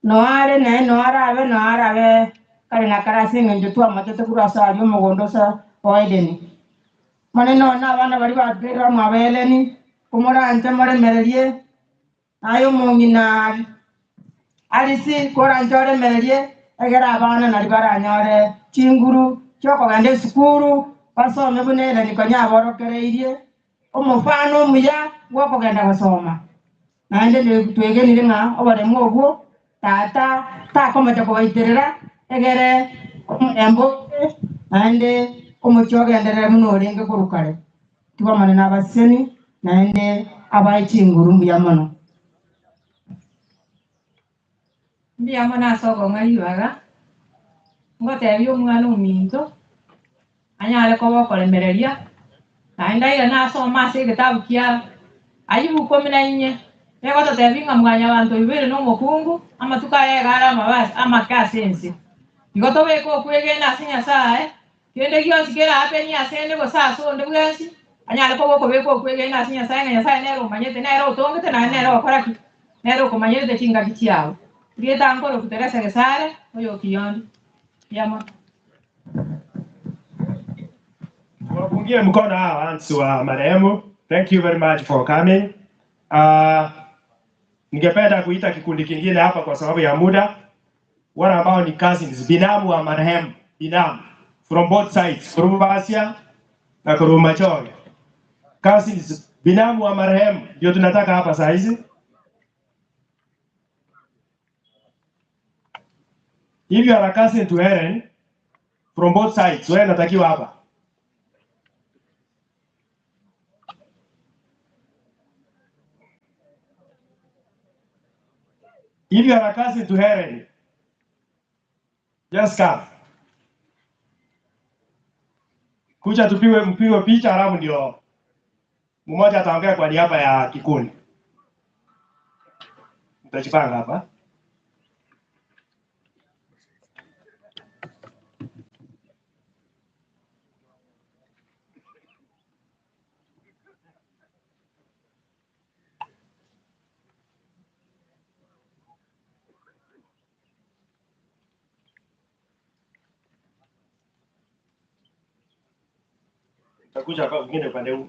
noare naye noarabe noarabe kare na kare ase eng'encho twamachete korwa ase aria omogondo ase o Edeni. Monene one abana baria babeire bamwabo Helen, komoranche moremererie, naye omong'ina Alice koranche oremererie, egere abana naria baranyore chinguru chiokogenda esukuru, basome buna Helen konya aborokereirie, omofano omuya bw'okogenda gosoma. Naende twegenire ng'a oboremu obwo tata takomocha kobaiterera, egere omorembe obe, naende omochie ogenderere buna orenge korwa kare. Tiga Omonene abaseseni, naende abae chinguru mbuya mono.
Mbuya mono ase okong'a ribaga, ngotebia omwana ominto, anyare koba okoremereria, naende airane asome ase egetabu kia Ayubu ikomi na inye, egototebia ng'a mwanyabanto oiboire na omokungu, amatuko aye iga are amabe ase amake ase ense. Igo tobeke okwegena ase Nyasae, kende gionsi kerapenie asende gose ase onde bwensi, anyare koba okobeka okwegena ase Nyasae ng'a Nyasae nere omanyete, nere otongete, naende nere ogokora ki? Nere okomanyerete chingaki chiao. Rieta nkoroku Teresa Gesare, oyo o Kiyonde. Mbuya mono.
Tuwapungie mkono hawa aunts wa marehemu. Thank you very much for coming. Ningependa kuita kikundi kingine hapa kwa sababu ya muda. Wale ambao ni cousins, binamu wa marehemu, binamu from both sides, Kurubasia na Kurumachoge. Cousins, binamu wa marehemu ndio tunataka hapa saa hizi. If you are a cousin to Helen from both sides, wewe unatakiwa hapa. If you are a cousin to Helen, just come. Kuja tupigwe mpigwe picha halafu ndio mmoja ataongea kwa niaba ya kikundi. Mtajipanga hapa. Mtakuja hapa mwingine upande huu.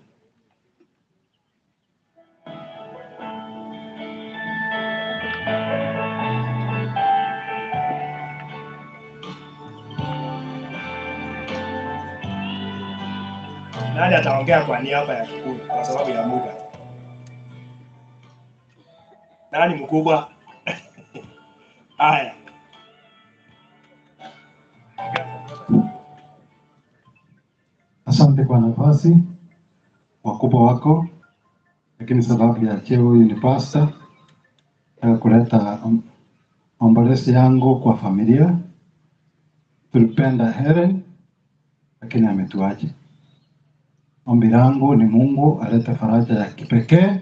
Nani ataongea kwa niaba ya kikundi kwa sababu ya muda? Nani mkubwa? Haya.
Asante kwa nafasi, wakubwa wako, lakini sababu ya cheo huyu ni pasta, nataka kuleta ombolezi yangu kwa familia. Tulipenda Helen lakini ametuacha. Ombi langu ni Mungu alete faraja ya kipekee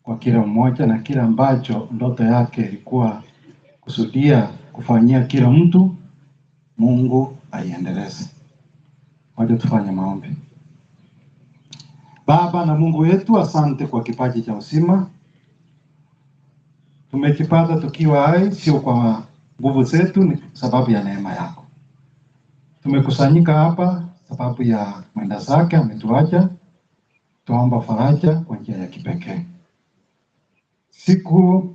kwa kila mmoja na kila ambacho ndoto yake ilikuwa kusudia kufanyia kila mtu, Mungu aiendeleze. Wacha tufanye maombi. Baba na Mungu wetu, asante kwa kipaji cha uzima tumekipata tukiwa hai, sio kwa nguvu zetu, ni sababu ya neema yako. Tumekusanyika hapa sababu ya mwenda zake ametuacha. Tuomba faraja kwa njia ya kipekee. Siku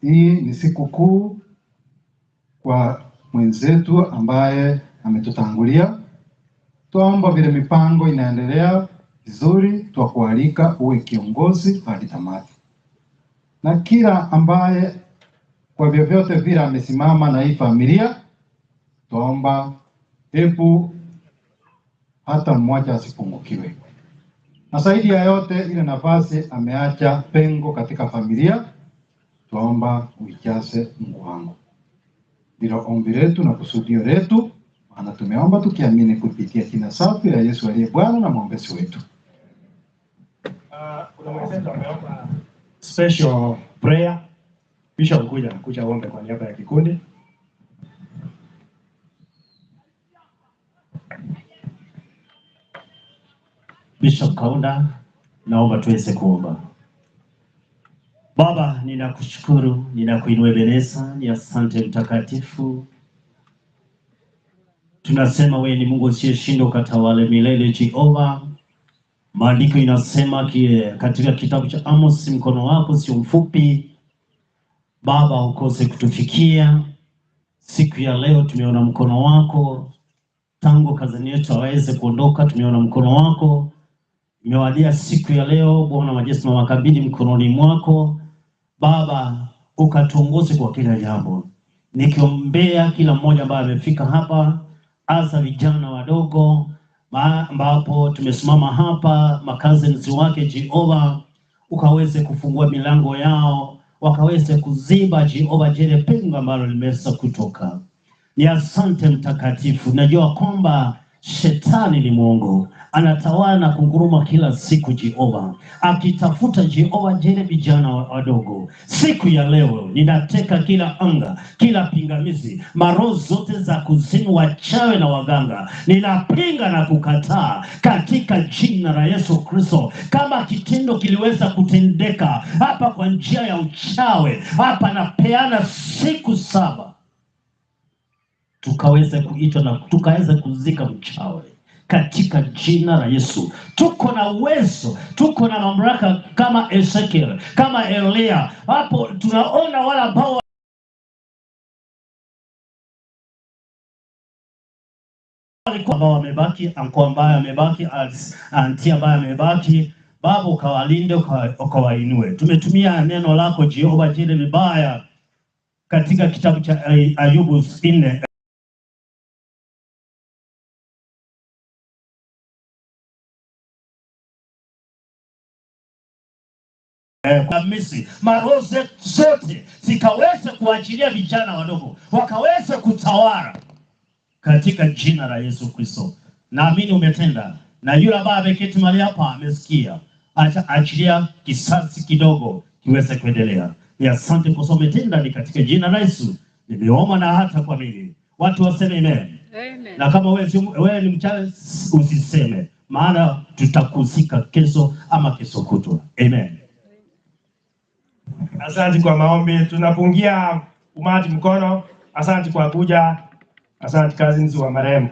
hii ni siku kuu kwa mwenzetu ambaye ametutangulia. Twaomba vile mipango inaendelea vizuri, twakualika uwe kiongozi hadi tamati, na kila ambaye kwa vyovyote vile amesimama na hii familia, twaomba hebu hata mmoja asipungukiwe. Na zaidi ya yote, ile nafasi ameacha pengo katika familia, twaomba uijaze Mungu wangu. Ndilo ombi letu na kusudio letu, maana tumeomba tukiamini kupitia jina safi la Yesu aliye Bwana na mwombezi wetu.
Kuna mwenzetu ameomba special prayer. Bishop, kuja uombe kwa niaba ya kikundi.
Bishop Kaunda, naomba tuweze kuomba. Baba, ninakushukuru, ninakuinua Ebeneza, ni asante mtakatifu. Tunasema wewe ni Mungu usiyeshindwa, ukatawale milele Jehova. Maandiko inasema katika kitabu cha Amos, mkono wako sio mfupi Baba, ukose kutufikia. Siku ya leo tumeona mkono wako, tangu kazini yetu aweze kuondoka, tumeona mkono wako. Imewadia siku ya leo Bwana majeshi, tunawakabidhi mkononi mwako Baba, ukatuongoze kwa kila jambo, nikiombea kila mmoja ambaye amefika hapa, hasa vijana wadogo ambapo tumesimama hapa, makazi wake Jehova, ukaweze kufungua milango yao, wakaweze kuziba Jehova jele pengo ambalo limeweza kutoka. Ni asante Mtakatifu, najua kwamba shetani ni mwongo, anatawala na kunguruma kila siku Jehova, akitafuta Jehova jele vijana wadogo. Siku ya leo ninateka kila anga, kila pingamizi, maroho zote za kuzimu, wachawi na waganga, ninapinga na kukataa katika jina la Yesu Kristo. Kama kitendo kiliweza kutendeka hapa kwa njia ya uchawi, hapa napeana siku 7 tukaweze kuitwa na tukaweze kuzika mchawi katika jina la Yesu. Tuko na uwezo, tuko na mamlaka kama Ezekiel, kama Elia. Hapo tunaona wale ambao walikuwa ambao wamebaki, anko ambaye amebaki, anti ambaye amebaki, Baba ukawalinde, ukawainue. Tumetumia neno lako Jehova jile vibaya katika kitabu cha Ayubu 4 kwa Misri, maroho zote zikaweza kuachilia vijana wadogo wakaweza kutawala katika jina la Yesu Kristo. Naamini umetenda, na yule ambaye ameketi mahali hapa amesikia. Acha achilia kisasi kidogo kiweze kuendelea. Ni asante kwa sababu umetenda, ni katika jina la Yesu nimeomba na hata kuamini. Watu waseme amen.
Amen.
Na kama wewe ni mchawi usiseme, maana tutakuzika kesho ama kesho kutwa. Amen.
Asante kwa maombi. Tunapungia umati mkono. Asante kwa kuja. Asante cousins wa marehemu.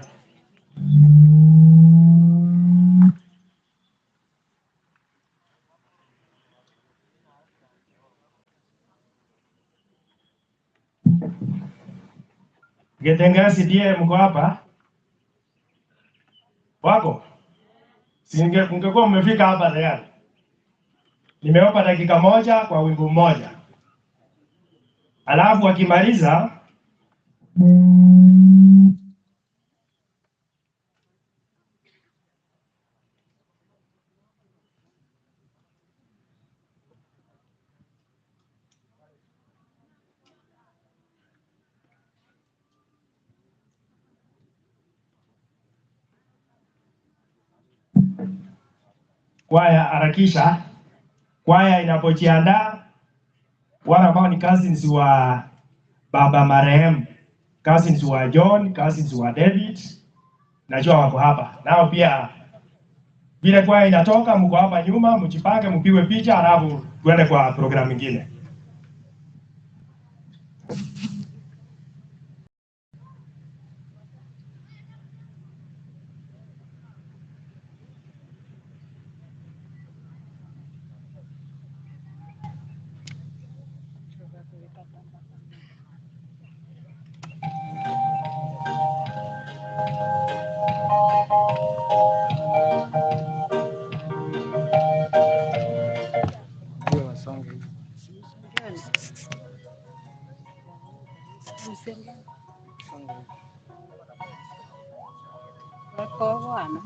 Getengasi ndiye mko hapa? Wako? Singe, mngekuwa mmefika hapa tayari. Nimewapa dakika moja kwa wimbo mmoja. Alafu akimaliza Kwaya harakisha. Kwaya inapojiandaa, wale ambao ni cousins wa baba marehemu, cousins wa John, cousins wa David, najua wako hapa nao pia. Vile kwaya inatoka, mko hapa nyuma, mjipange, mpigwe picha, halafu tuende kwa programu ingine.
Wako bwana.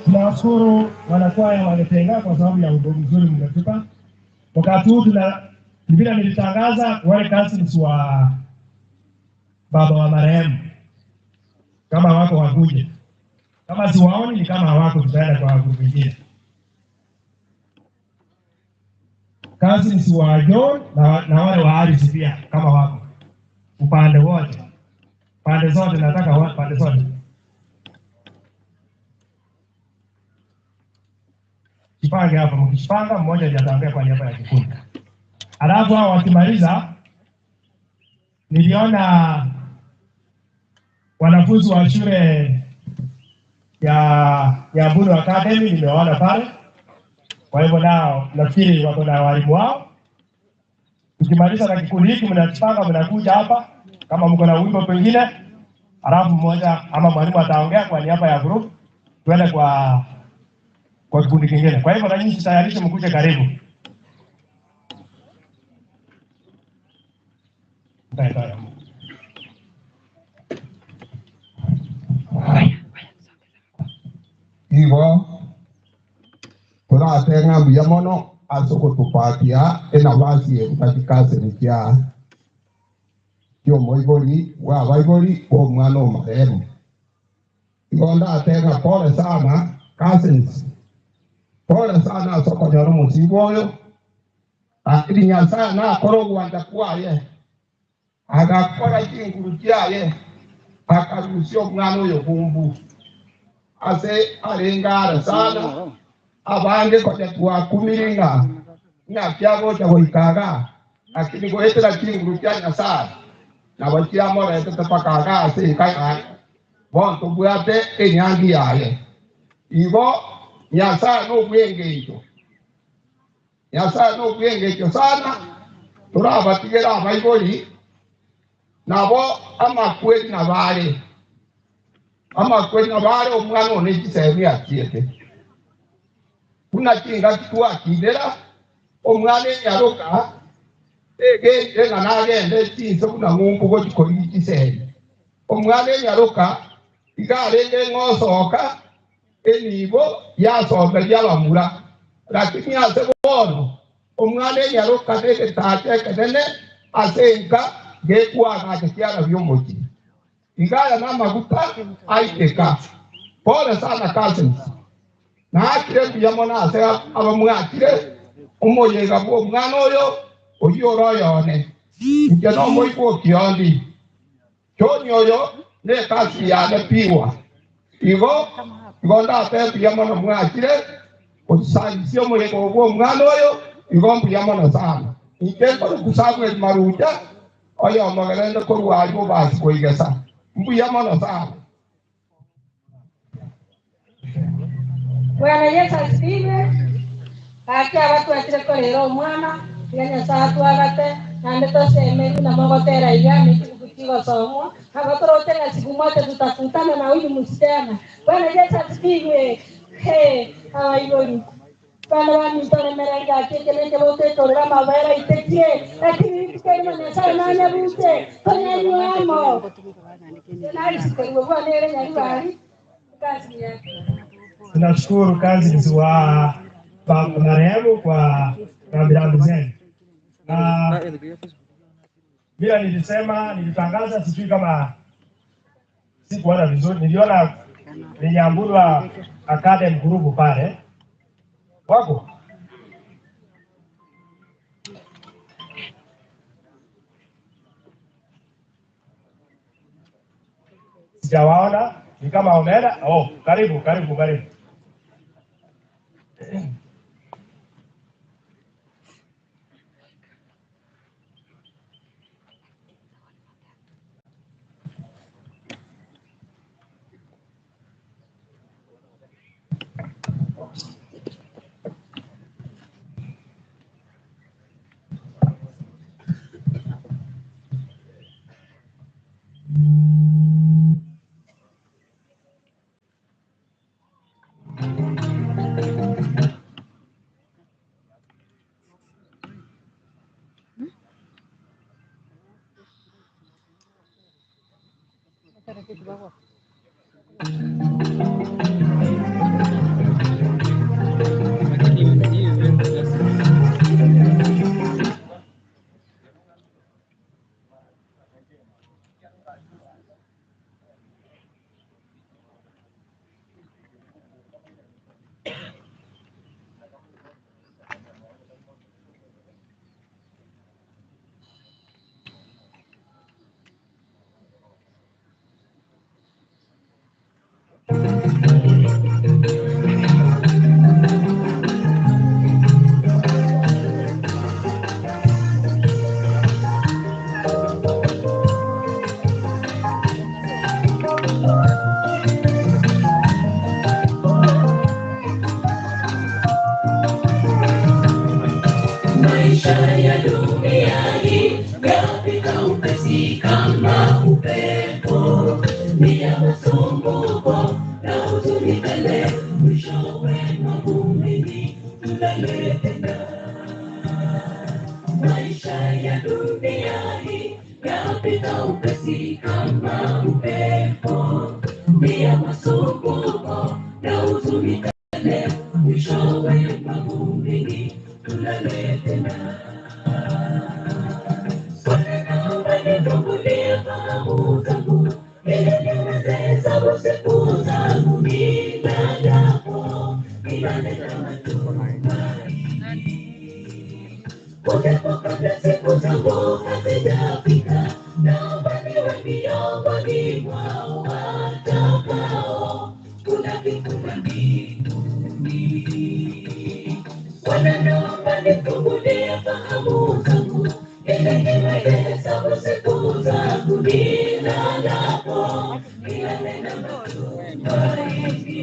Tunawashukuru wanakwaya wa kwa sababu ya wimbo mzuri mmetupa. Wakati huu tuna vile nilitangaza wale cousins wa baba wa marehemu, kama wako wakuje, kama siwaoni ni kama hawako, tutaenda kwa grupu ingine. Cousins wa John na, na wale wa Alice pia kama wako upande wote, pande zote, nataka pande zote. Jipange hapa, mkijipanga mmoja ndiye ataongea kwa niaba ya kikundi. Alafu hao wakimaliza, niliona wanafunzi wa shule ya Nyamburu Academy nimewaona pale. Kwa hivyo nao nafikiri wako na walimu wao. Tukimaliza na kikundi hiki, mnajipanga mnakuja hapa kama mko na wimbo pengine, alafu mmoja ama mwalimu ataongea kwa niaba ya group, tuende kwa kwa kikundi kingine. Kwa hivyo na nyinyi jitayarishe, mkuje karibu.
Igo tũratenga mbia mũno ase gũtũpatia enabasi ebutakikasene kia kiomoibori wa baibori wa omwana omarehemu. Igo ndatenga pole sana cousins, pole sana ase okonyora omotibo oyo, lakini Nyasaye nakora ogwanja kwaye agakora chinguru chiaye akarusia omwana oyo bumbu ase arengara sana abange konya twakumiringa ng'akiagocha goikaga lakini goetera chinguru chia Nyasaye nabo chiamoretete pakaga ase eka yaye bono tobwate enyangi yaye. Igo Nyasaye nobwengecho, Nyasaye nobwengecho sana torabatigera abaibori nabo amakweri nabare amakweri nabare omwana one chisemi achiete buna chingaki twakindera omwana enyaroka egenire ng'a nagende chinse buna ng'umbu gochikorigi chisemi omwana enyaroka iga arenge ng'osoka enibo yasomeria abamura lakini ase bono omwana enyaroka na egetacha ekenene ase enka gekwagacha kiarabia omochi igaya na amaguta aiteka. Pole sana cousins, naakire mbuya mono ase abamwakire omoyega bwa omwana oyo oyio ore oyone inche na omoigwa okiondi John oyo na ekasi yane piwa igo igo ndate mbuya mono mwakire osanisia omoyega obwa omwana oyo igo mbuya mono sana inche nkore Samuel Maruja oyo omogerende korwa aria obasi koigesa mbuya mono sana.
Bwana Yesu asifiwe. Gaki abatwachire korera omwana, tiga Nyasaye atwagate, naende tosemeru namo gotera iga nechiguku Chigosomwa, agatoroche ng'a siku moja tutakutana na huyu msichana. Bwana Yesu asifiwe. He, abaibori. Bana baminto nemereri gaki eke neke botekorera amabera aitekie, lakini rituko erimo Nyasaye nanyabute, tonyanywe amo. Narisikorigwe bwana ere nyaribari, kazi yake.
Tunashukuru cousins wa baba marehemu kwa rambirambi zenu. Na vile nilisema, nilitangaza, sijui kama sikuona vizuri, niliona Linyambulwa Academy group pale wako sijawaona, ni kama wameenda. Oh, karibu karibu karibu.
Maisha ya dunia hii yapita upesi kama upepo, ni ya masumbuko na huzuni tele, mwishowe mavumbini tulale tena. Maisha ya dunia hii yapita upesi kama upepo, ni ya masumbuko na huzuni tele, mwishowe mavumbini tulale tena. Bwana naomba nifungulie fahamu zangu, ili niweze hesabu siku zangu nilalapo, nilale na matumaini. Ujapo kabla siku zangu hazijafika, naomba niwe miongoni mwao watakao kulaki kule mbinguni. Bwana naomba nifungulie fahamu zangu, ili niweze hesabu siku zangu nilalapo, nilale na matumaini.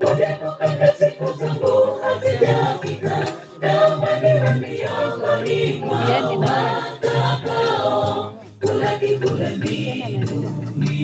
Ujapo kabla siku zangu hazijafika, naomba niwe miongoni mwao watakao kulaki kule mbinguni.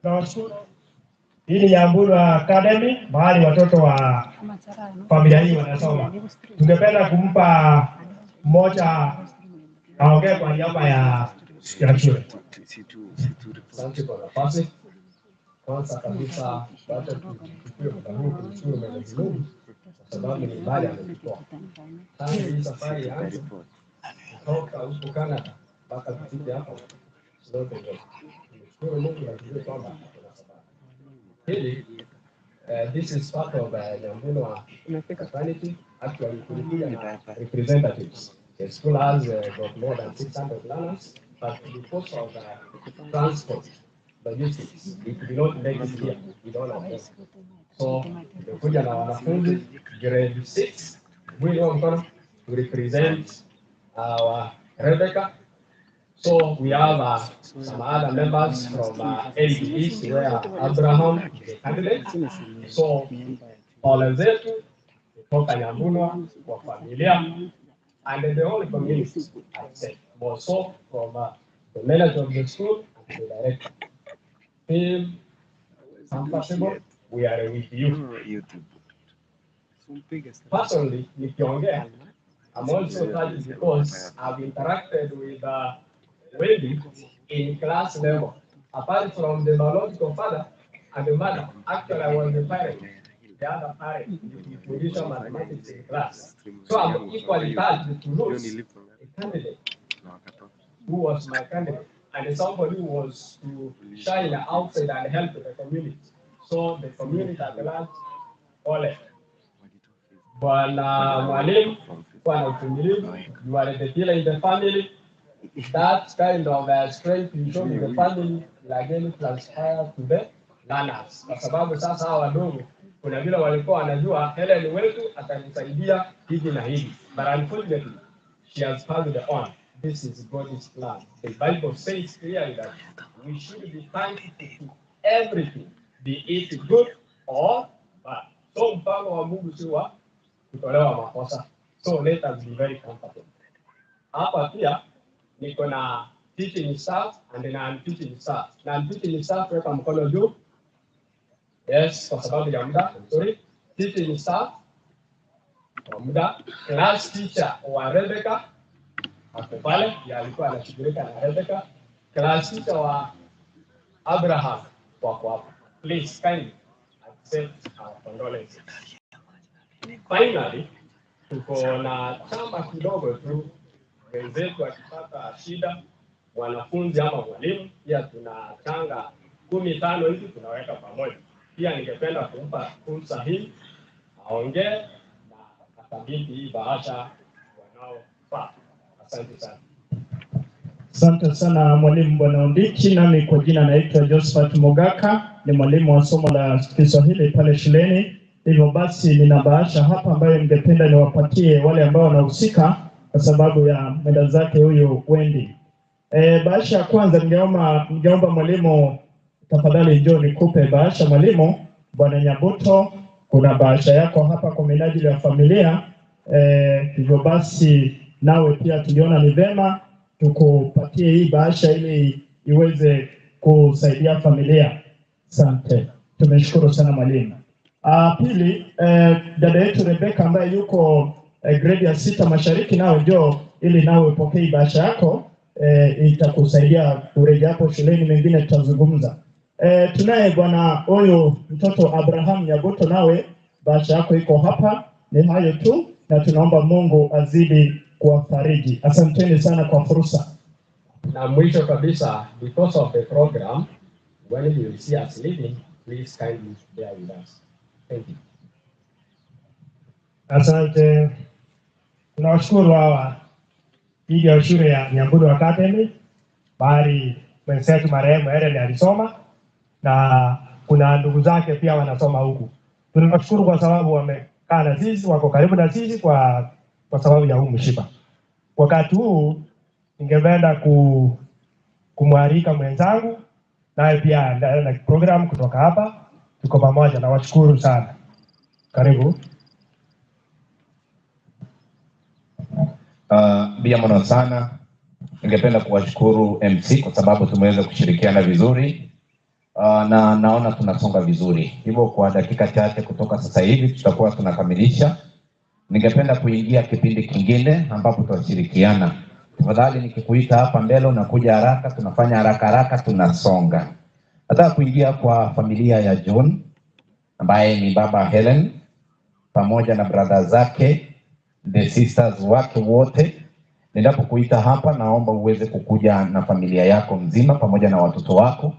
Tunawashukuru. Hii ni Nyambura Academy, mahali watoto wa familia hii wanasoma. Tungependa kumpa mmoja aongee kwa niaba ya ya shule.
Asante kwa nafasi. Kwanza kabisa, wacha tuchukue muda huu kumshukuru Mwenyezi Mungu kwa sababu ni mbali ametutoa tangu hii safari ianze kutoka huko Canada mpaka tufike hapa, zote ndio tumshukuru Mungu na tujue kwamba kuna sababu. Pili, this is part of Nyambunwa fraternity. Actually, kulikuja na representatives. The school has got more than 600 learners, but because of transport logistics, we could not make it here with all of them. So tumekuja na wanafunzi grade 6 mwili wa mkono to represent our Rebecca. So we have some other members from ADEs where Abraham is a candidate. So pole zetu kutoka Nyambunwa kwa familia and the whole community, I say, more so from the manager of the school and the director. Feel comfortable, we are with you. Personally, nikiongea, I'm also touched because I've interacted with Wendy in class level. Apart from the biological father and the mother, actually I was the parent, the other parent, nikifundisha mathematics in class. So I'm equally touched to lose a candidate who was my candidate and somebody who was to shine outside and help the community. So the community at large, pole. Bwana mwalimu, kuwa na uvumilivu, you are the pillar in the family. That kind of strength you show in the family will again transpire to the learners, kwa sababu sasa hawa wadogo kuna vile walikuwa wanajua Helen wetu atanisaidia hivi na hivi, but unfortunately she has passed on. This is God's plan. The Bible says clearly that we should be thankful to everything, be it good or bad. So mpango wa Mungu si wa kutolewa makosa. So let us be very comfortable. Hapa pia niko na teaching staff and non-teaching staff. Non-teaching staff, weka mkono juu. Yes, kwa sababu ya muda, I'm sorry. Teaching staff kwa muda, class teacher wa Rebecca ako pale, ndiye alikuwa anashughulika na Rebecca. Class teacher wa Abraham wako hapa. Please kindly accept our condolences. Finally, tuko na chama kidogo tu, wenzetu akipata shida, mwanafunzi ama mwalimu, pia tunachanga 15 hivi tunaweka pamoja. Pia ningependa kumpa fursa hii aongee na akabidhi hii bahasha wanaofaa. Asante sana.
Asante sana mwalimu Bwana Ondichi. Nami kwa jina naitwa Josephat Mogaka, ni mwalimu wa somo la Kiswahili pale shuleni. Hivyo basi nina bahasha hapa ambayo ningependa niwapatie wale ambao wanahusika kwa sababu ya mwenda zake huyu Wendy. Bahasha ya kwanza ningeomba mwalimu tafadhali njoo nikupe bahasha mwalimu. Bwana Nyabuto, kuna bahasha yako hapa kwa minajili ya familia. Hivyo basi nawe pia tuliona ni vema tukupatie hii bahasha ili iweze kusaidia familia. Asante, tumeshukuru sana mwalimu. Pili, dada yetu Rebecca ambaye yuko grade ya 6 mashariki, nawe njoo ili nawe upokee hii bahasha yako. Itakusaidia kurejea hapo shuleni, mengine tutazungumza. Tunaye bwana huyu mtoto Abraham Nyabuto, nawe bahasha yako iko hapa. Ni hayo tu, na tunaomba Mungu azidi kuwafariji. Asanteni sana kwa fursa.
Na mwisho kabisa, because of the program, when you will see us leaving, please kindly bear with us. Thank you.
Asante. Tunawashukuru hawa ili ya shule ya Nyamburu Academy, bali mwenzetu marehemu Helen alisoma na kuna ndugu zake pia wanasoma huku. Tunawashukuru kwa sababu wamekaa na sisi, wako karibu na sisi kwa sababu ya huu mshipa. Wakati huu ningependa kumwalika mwenzangu naye pia aendelee na program kutoka hapa. Tuko pamoja na washukuru sana. Karibu.
Bia mno sana. Ningependa kuwashukuru MC kwa sababu tumeweza kushirikiana vizuri. Na naona tunasonga vizuri. Hivyo kwa dakika chache kutoka sasa hivi tutakuwa tunakamilisha. Ningependa kuingia kipindi kingine ambapo tutashirikiana. Tafadhali nikikuita hapa mbele unakuja haraka, tunafanya haraka haraka, tunasonga. Nataka kuingia kwa familia ya John ambaye ni baba Helen pamoja na brother zake, the sisters wake wote. Ninapokuita hapa naomba uweze kukuja na familia yako mzima pamoja na watoto wako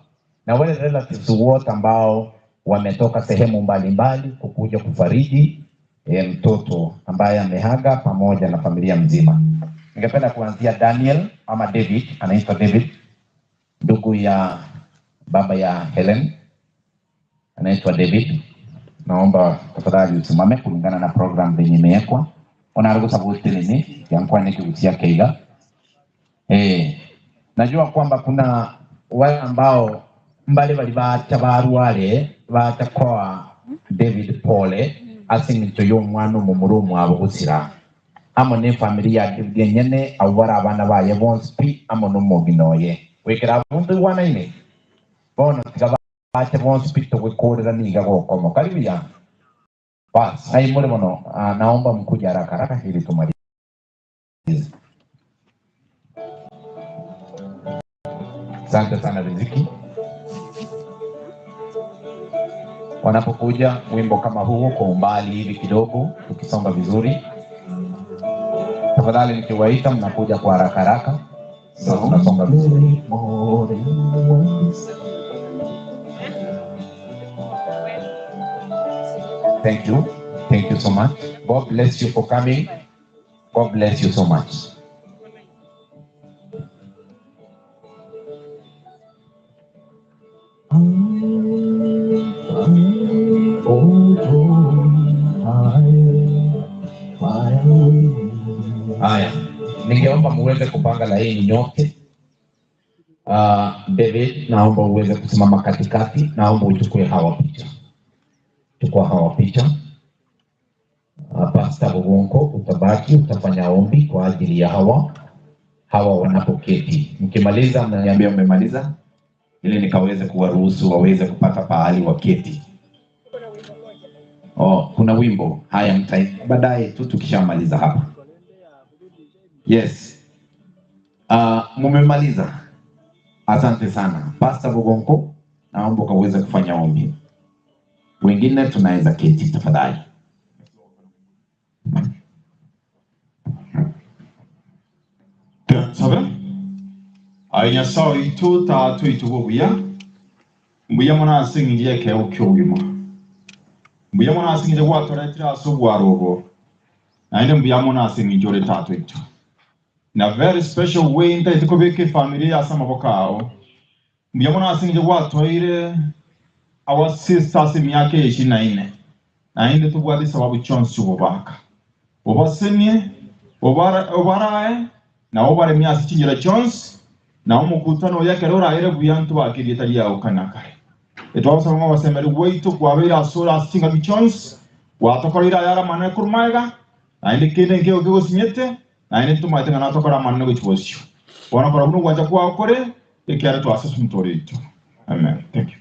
na wale relatives wote ambao wametoka sehemu mbalimbali kukuja kufariji mtoto ambaye ameaga pamoja na familia mzima. Ningependa kuanzia Daniel ama David, anaitwa David, ndugu ya baba ya Helen, anaitwa David. Naomba tafadhali usimame kulingana na program yenye imewekwa. Onarugusa buti nini yankwa nikigusia keiga. Najua kwamba kuna wale ambao mbali bali bacha barware bacha kwa David pole asing'incho y'omwana omomura omwabo gusira amo ne familia ya David enyene abo bare abana baye bonsi pi amo n'omogina oye wikira abundu iwanaine bono tiga bache bonsi pi togwikurira niga gokoma karibu ya bas ai muri mono. Naomba mkuje haraka haraka ili tumalize. Asante sana Riziki. Wanapokuja wimbo kama huu kwa umbali hivi kidogo, tukisonga vizuri, tafadhali nikiwaita mnakuja kwa haraka haraka, ndio tunasonga vizuri. Thank you. Thank you so much. God bless you for coming. God bless you so much. Haya, ningeomba muweze kupanga laini nyote. David, naomba uweze kusimama katikati, naomba uchukue hawa picha. Chukua hawa picha. Pastor Bugonko, utabaki utafanya ombi kwa ajili ya hawa wanapoketi. Mkimaliza mnaniambia mmemaliza, ili nikaweze kuwaruhusu waweze kupata pahali waketi. Oh, kuna wimbo. Haya, baadaye tu tukishamaliza hapa. Yes. Mumemaliza. Asante sana. Pastor Bugonko, naomba ukaweze kufanya ombi. Wengine tunaweza keti tafadhali.
Sabe? Ai Nyasaye itu tatu itu buya. Mbuya mona asingiye ke ukyogima. Mbuya mona asingiye gwatoretira aso gwarogo. Naende mbuya mona asingijore tatu itu. In a very special way ntagete kobeka efamiri eye ase amaboko ao. Mbuya mono ase eng'encho gwatoire our sister ase emiaka eye ishirini na ine, naende tobwate chisababu chionsi chi'obobaaka. Obasemie, obarae, na obaremie ase chinchera chionsi, na omokutano oyo ekero oraere buya ntobake erieta riao kare na kare. Etwagosaba ng'a ogosemeria gwaito kwabeire asore ase chingaki chionsi, gwatokoreire ayare amanene korwa magega, naende kende nkeigo kegosinyete, naende ntomaete ng'a natokore amanene gochia bosio. Bono kora buna ogwancha kwao kore, ekiagera twasase omotoori oito. Amen. Thank you.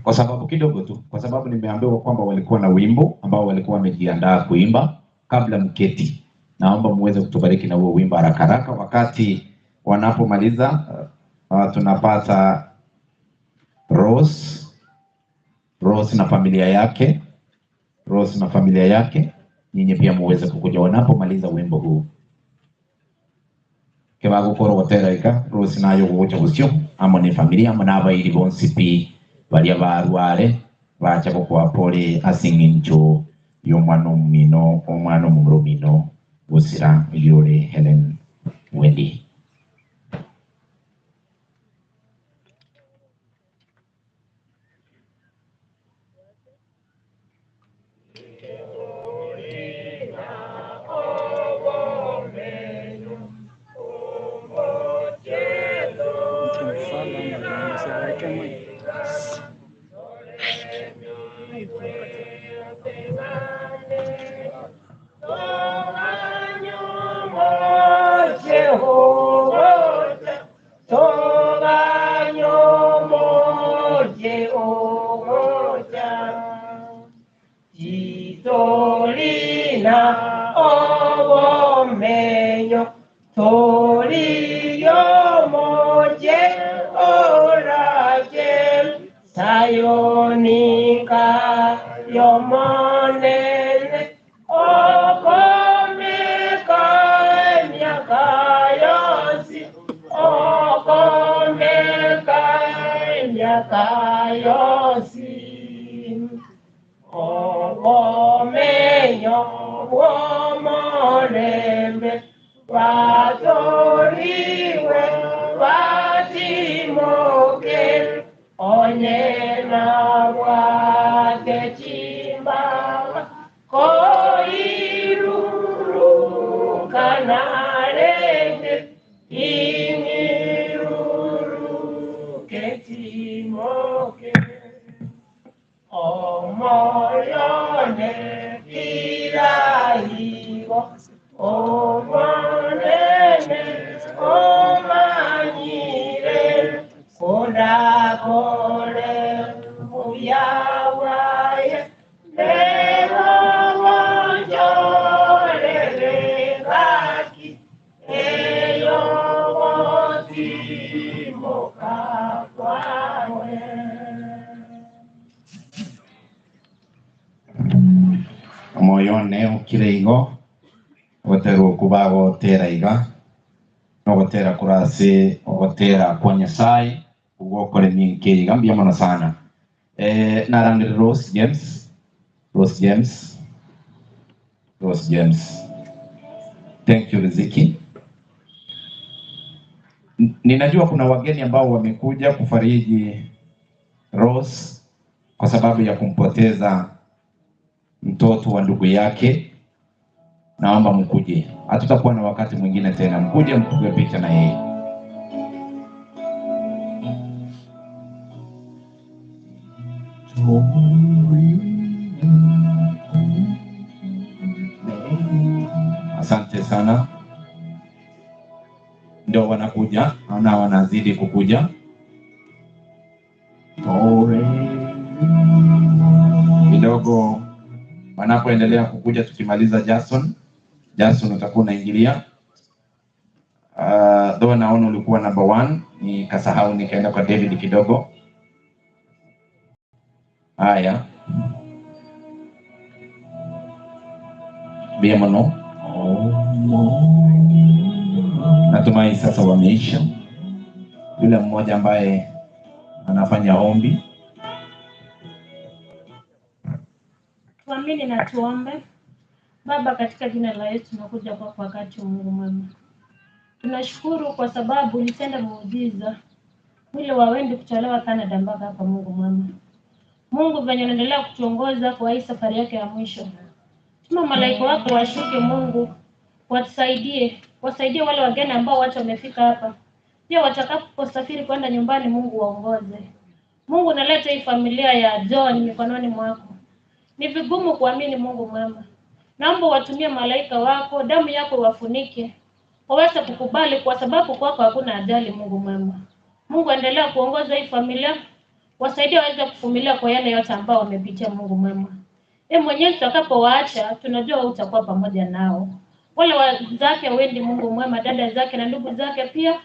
Kwa sababu kidogo tu, kwa sababu nimeambiwa kwamba walikuwa na wimbo ambao walikuwa wamejiandaa kuimba kabla mketi. Naomba muweze kutubariki na huo wimbo haraka haraka. Wakati wanapomaliza, tunapata Rose, Rose na familia yake, Rose na familia yake, nyinyi pia muweze kukuja wanapomaliza wimbo huu. Kebagokora ogotera iga, Rose naye ogogocha bosio amo ne familia amo na abairi bonsi pi baria barware bacha gokoa pore ase eng'encho y'omwana omino omwana omomura omino gosira oyio ore Helen Wendy. Omoyo one okire igo, ogotera okwo bagotera iga, nogotera korwa ase ogotera kwa Nyasaye ogokoremia enka eye iga mbuya mono sana. Eh, narangire Rose James, Rose James, Rose James. Thank you Riziki. Ninajua kuna wageni ambao wamekuja kufariji Rose kwa sababu ya kumpoteza mtoto wa ndugu yake. Naomba mkuje, hatutakuwa na wakati mwingine tena. Mkuje mpige picha na yeye. Asante sana, ndio wanakuja na wanazidi kukuja. Kidogo wanapoendelea kukuja, tukimaliza Jason, Jason utakuwa unaingilia. Though naona ulikuwa number one, nikasahau nikaenda kwa David kidogo. Haya, bia mono. Natumai sasa wameisha. Yule mmoja ambaye anafanya ombi.
Tuamini na tuombe. Baba, katika jina la Yesu tunakuja kwako wakati Mungu mwema. Tunashukuru kwa sababu ulitenda muujiza. Mwili wa Wendy kutolewa Canada mpaka hapa Mungu mwema. Mungu venye unaendelea kutuongoza kwa hii safari yake ya mwisho. Tuma malaika wako washuke Mungu, watusaidie, wasaidie wale wageni ambao watu wamefika hapa. Pia watakaposafiri kwenda nyumbani, Mungu waongoze. Mungu, naleta hii familia ya John mikononi mwako. Ni vigumu kuamini, Mungu mwema. Naomba watumie malaika wako, damu yako wafunike, waweze kukubali, kwa sababu kwako hakuna ajali. Mungu mwema, Mungu endelea kuongoza hii familia, wasaidie waweze kuvumilia kwa yale yote ambao wamepitia. Mungu mwema, e Mwenyezi, tutakapowaacha tunajua wewe utakuwa pamoja nao. Wale wazake Wendi, Mungu mwema, dada zake na ndugu zake pia,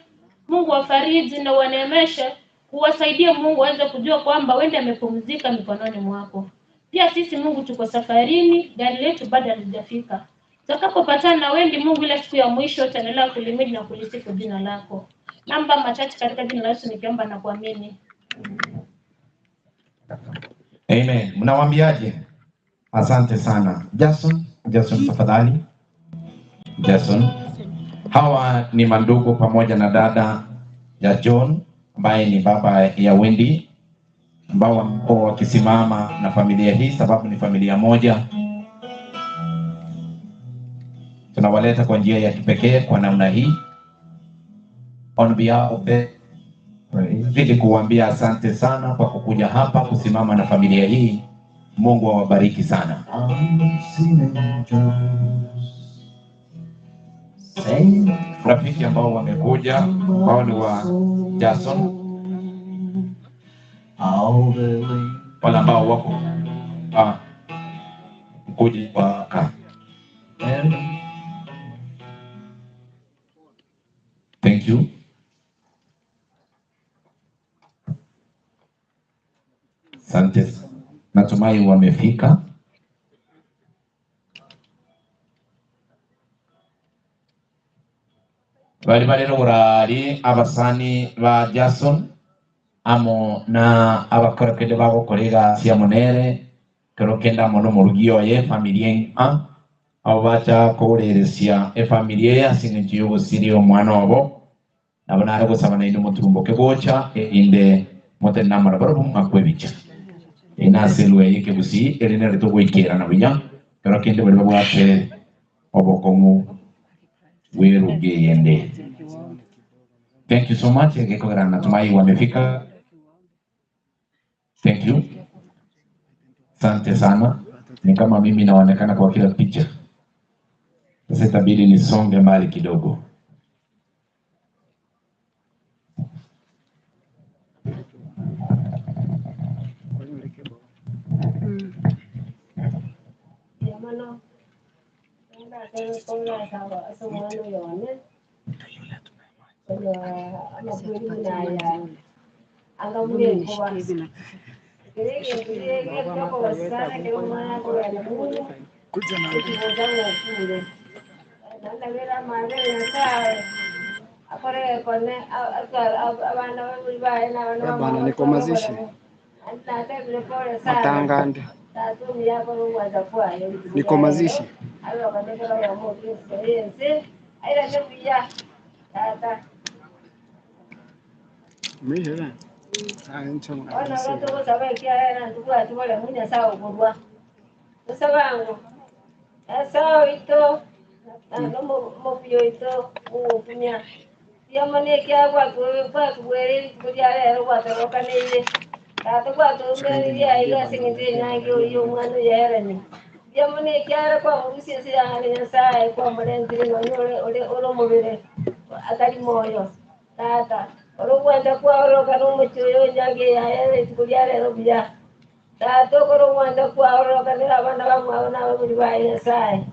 Mungu wafariji na waneemeshe, uwasaidie Mungu aweze kujua kwamba Wendi amepumzika mikononi mwako. Pia sisi Mungu tuko safarini, gari letu bado halijafika. Tutakapopatana na Wendi Mungu ile siku ya mwisho, tutaendelea kulimidi na kulisifu jina lako. Namba machache katika jina la Yesu nikiomba na kuamini.
Amen. Mnawaambiaje? Asante sana. Jason, Jason tafadhali. Jason. Hawa ni mandugu pamoja na dada ya John ambaye ni baba ya Wendy ambao wamekuwa wakisimama na familia hii sababu ni familia moja. Tunawaleta kwa njia ya kipekee kwa namna hii. On behalf of the zidi kuwaambia asante sana kwa kukuja hapa kusimama na familia hii. Mungu awabariki sana. Rafiki ambao wamekuja ambao ni wa Jason, wale ambao wako kuja kwa Thank you. Asante. Natumai wamefika. Bari barero burari abasani ba Jason amo na abakorekede bagokorega cia monere kero kenda mono morugi oye familia engima abo bacha kogoreresia efamilia eye ase eng'encho ya ogosiria omwana obo nabo nare gosaba naende moturumboke gocha erinde motenene amo nabarobwo mwakwe ebicha. Eye nase elugha eye ekegusii ere nere togoikerana buya kero kende baria babwate obokong'u bw'eruga eyende. Thank you so much. Egekogera natumai wamefika. Thank you. Asante sana. Ni kama mimi naonekana kwa kila picha. Sasa itabidi nisonge mbali kidogo.
Mono ase omwana oyo one oyo amakweri buna aya anga buna enkoba ekero egento gekogosana ekero omwana akogenda munu ekigocha ng'a okure nandabere amabere Nyasaye akore ekone abana baburi baye na abana
Bana niko mazishi
natebire pole sana
matangande
tata omuya akore ogwancha kwaye
niko mazishi mihira
Yamune ekiagera kwamorusia ase yang'ana Nyasaye kwamorentire nonya ore ore ore omobere atari moyo. Tata, ore ogwancha kwaoroka na omochie oyo onyange yaye rituko ria rero buya. Tata okore ogwancha kwaoroka nere abana bamwabo na ababori baye Nyasaye.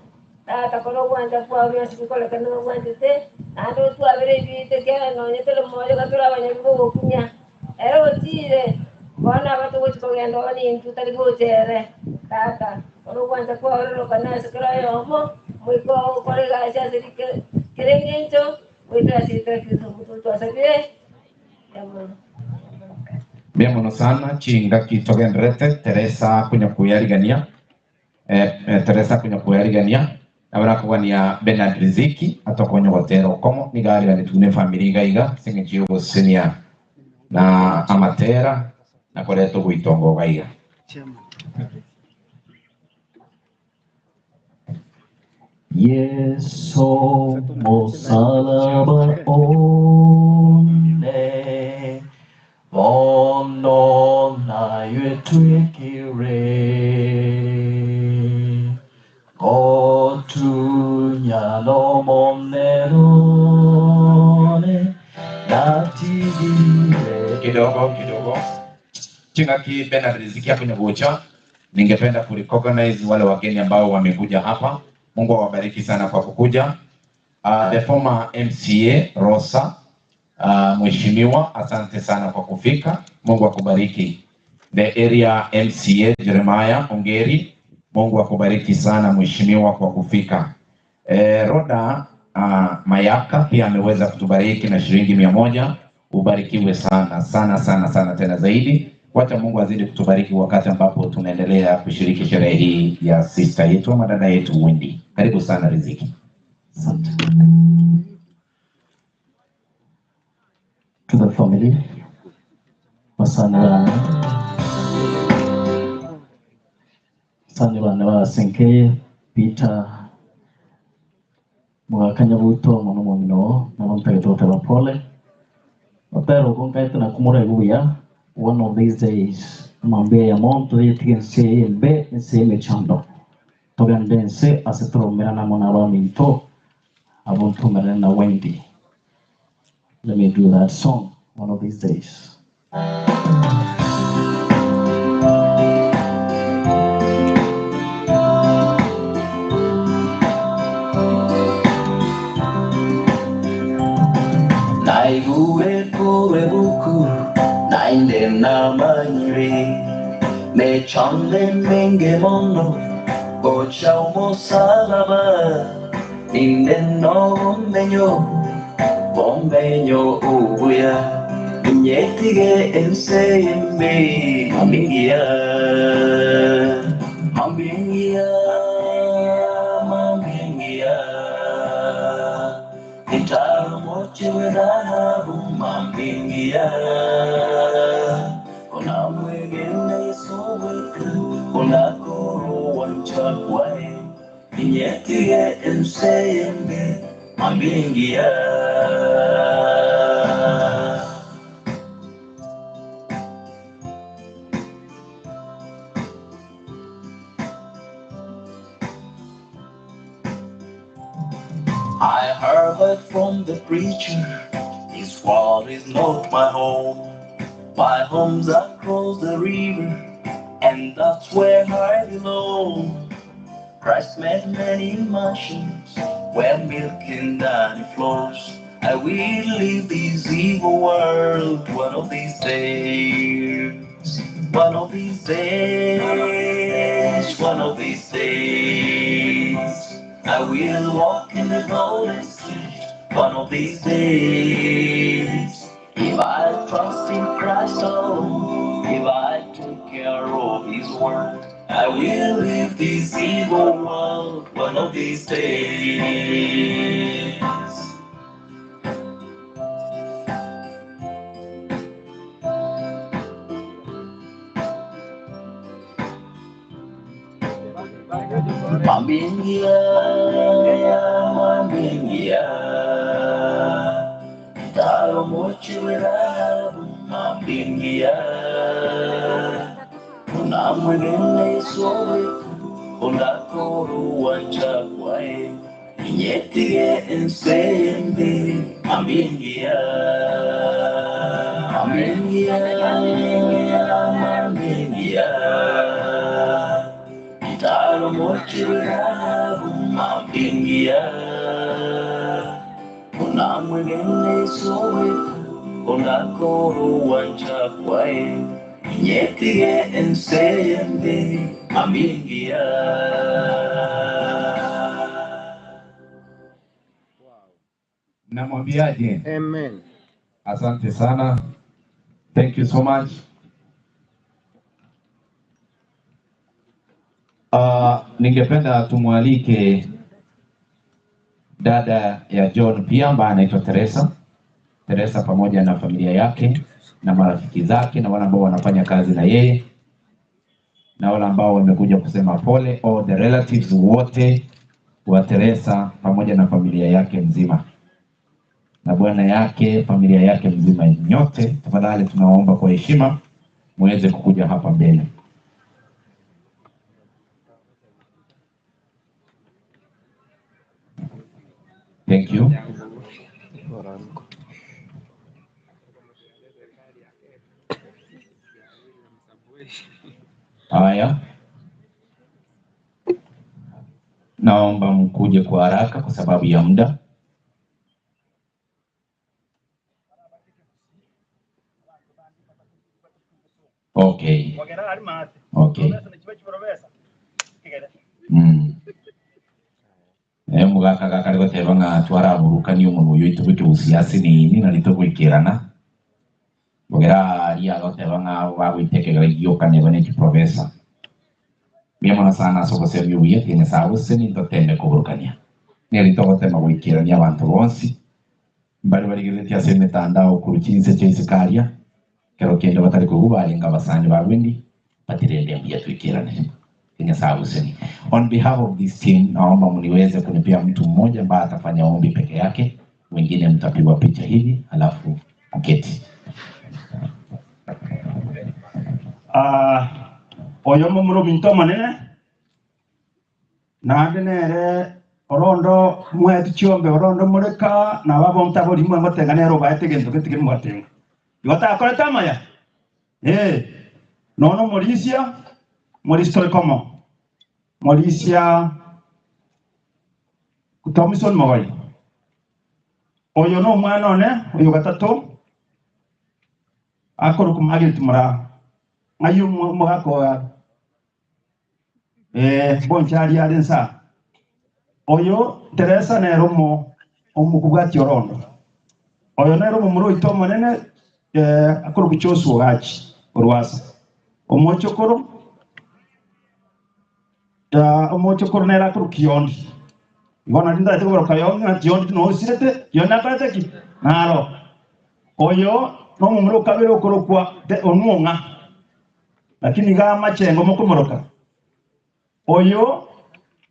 Tata kore ogwancha kwao bionsi bikorekane nobwanchete, naende otwabere ebiito ekiagera nonya tore moyo iga tore abanyabibe ogokumia. Ere otiire, bono aba togochi kogenda oo nintwe tari gocha ere. Tata, ore ogwancha kwaororoka nase kera oyomo, moika oo okore egasi ase rike kera eng'encho, goetera ase erieta ria Kristo omonto twasabire. Amen.
Mbuya mono sana chingaki togendererete Teresa konya koyarigania eh, eh, Teresa konya koyarigania Nabo nakogania Bernard Riziki atokonye ogotera okomo, nigo ariganetwe buna efamiri iga iga ase eng'encho y'ogosesenia na amatera na koreta ogoitonga iga iga.
Yeso mosalaba one, bono naye twekire, gotunyana omonene natigire.
Kidogo kidogo, chingaki Bernard Riziki akonya gocha, ningependa kurecognize wale wageni ambao wamekuja hapa. Mungu awabariki sana kwa kukuja. The former MCA Rosa, mheshimiwa, asante sana kwa kufika. Mungu akubariki. The area MCA Jeremiah Ongeri, Mungu akubariki sana mheshimiwa kwa kufika. Roda Mayaka pia ameweza kutubariki na shilingi 100. Ubarikiwe sana sana sana sana tena zaidi. Wacha Mungu azidi kutubariki wakati ambapo tunaendelea kushiriki sherehe hii ya sister yetu ama dada yetu Wendy. Karibu sana Riziki.
Asante. To the family, basani bane, basani bane basenkeye Peter Mwakanyabuto mono momino nabo ntagete pole otero konkaete na kumura iguya one of these days mambia ya monto yetige nse embe nse emechando togende nse ase toromerana mono abaminto abo ntumerane na Wendy. Let me do that song one of these days.
Naigure kure buku nainde namanyire mechande menge mono gocha omosalaba inde no menyo bombenyo ubuya inyetige ense embe mamingia mamingia mamingia itamochiwe dhahabu mamingia ona mwegene soweka ona koro wanchakwae inyetige ense embe mamingia. I heard from the preacher, this world is not my home. My home's across the river, and that's where I belong. Christ made many mansions where milk and honey flows. I will leave this evil world one of these days. One of these days, one of these days. I will walk in the golden street one of these days. If I trust in Christ alone, if I take care of His word, I will leave this evil world one of these days. Mambingia, mambingia, taro mochiwe dhahabu, mambingia, unamwegene soweku, unakoru wanchakwae, inyetige ensembe, mambingia, mambingia, mambingia, taro mochiwe dhahabu, mambingia, unamwegene soweku, unakoru wanchakwae, inyetige ensembe, mambingia.
Namwambiaje?
Amen.
Asante sana. Thank you so much. Ningependa tumwalike Dada ya John pia ambaye anaitwa Teresa. Teresa pamoja na familia yake na marafiki zake na wale ambao wanafanya kazi na yeye na wale ambao wamekuja kusema pole, all the relatives wote wa Teresa pamoja na familia yake mzima na bwana yake, familia yake mzima, nyote tafadhali tunawaomba kwa heshima muweze kukuja hapa mbele. Thank you. Haya, naomba mkuje kwa haraka kwa sababu ya muda. Okay. Okay. Omogaka gakare goteba ng'a twaraburukania omonwa oyo oito goika gosiasi nini nari togoikerana bogera aria agoteba ng'a bagoitekegera gioka neba ne chiprofesa mbuya mono sana ase ogosemia obuya tiga Nyasaye agosesenie ntoteme koburukania neri togotema goikerania abanto bonsi mbare barigereretie ase emetandao korwa chinse chia isiko aria Ekero kende batari koigwa barenge abasani ba Wendy, but rende mbuya tuikeranire. Nyasaye aguseni. On behalf of this team, naomba mniweze kunipea mtu mmoja ambaye atafanya ombi peke yake, wengine mtapigwa picha hivi alafu mketi.
Ah, oyo momura ominto omonene, naende nere orondo mwaeti chiombe orondo moreka, na aba bontabori mwegotenga nere obaete egento gete kemwatenga. Igo takorete amaya? Ee, nonya omorisia, morisia tore komo, morisia Tomison Mogoi. Oyo nomwana one oyo gatato, akorokwa Margaret Moraa. Ng'ai omogaka oyo are? Ee, bonsi aria are nsa. Oyo Teresa nere omo omokobwatia orondo. Oyo nere omomura oito omonene eh, akorokwa Joshua Ogachi Orwasa. Omochokoro ah, omochokoro nere akorokwa Kiondi. Igo nari ntagete koboroka Kiondi ng'a Kiondi tinosirete, Kiondi nakorete ki? Naro. Oyo nomomura o kabere okorokwa Onwong'a. Lakini iga amachengo mokomoroka. Oyo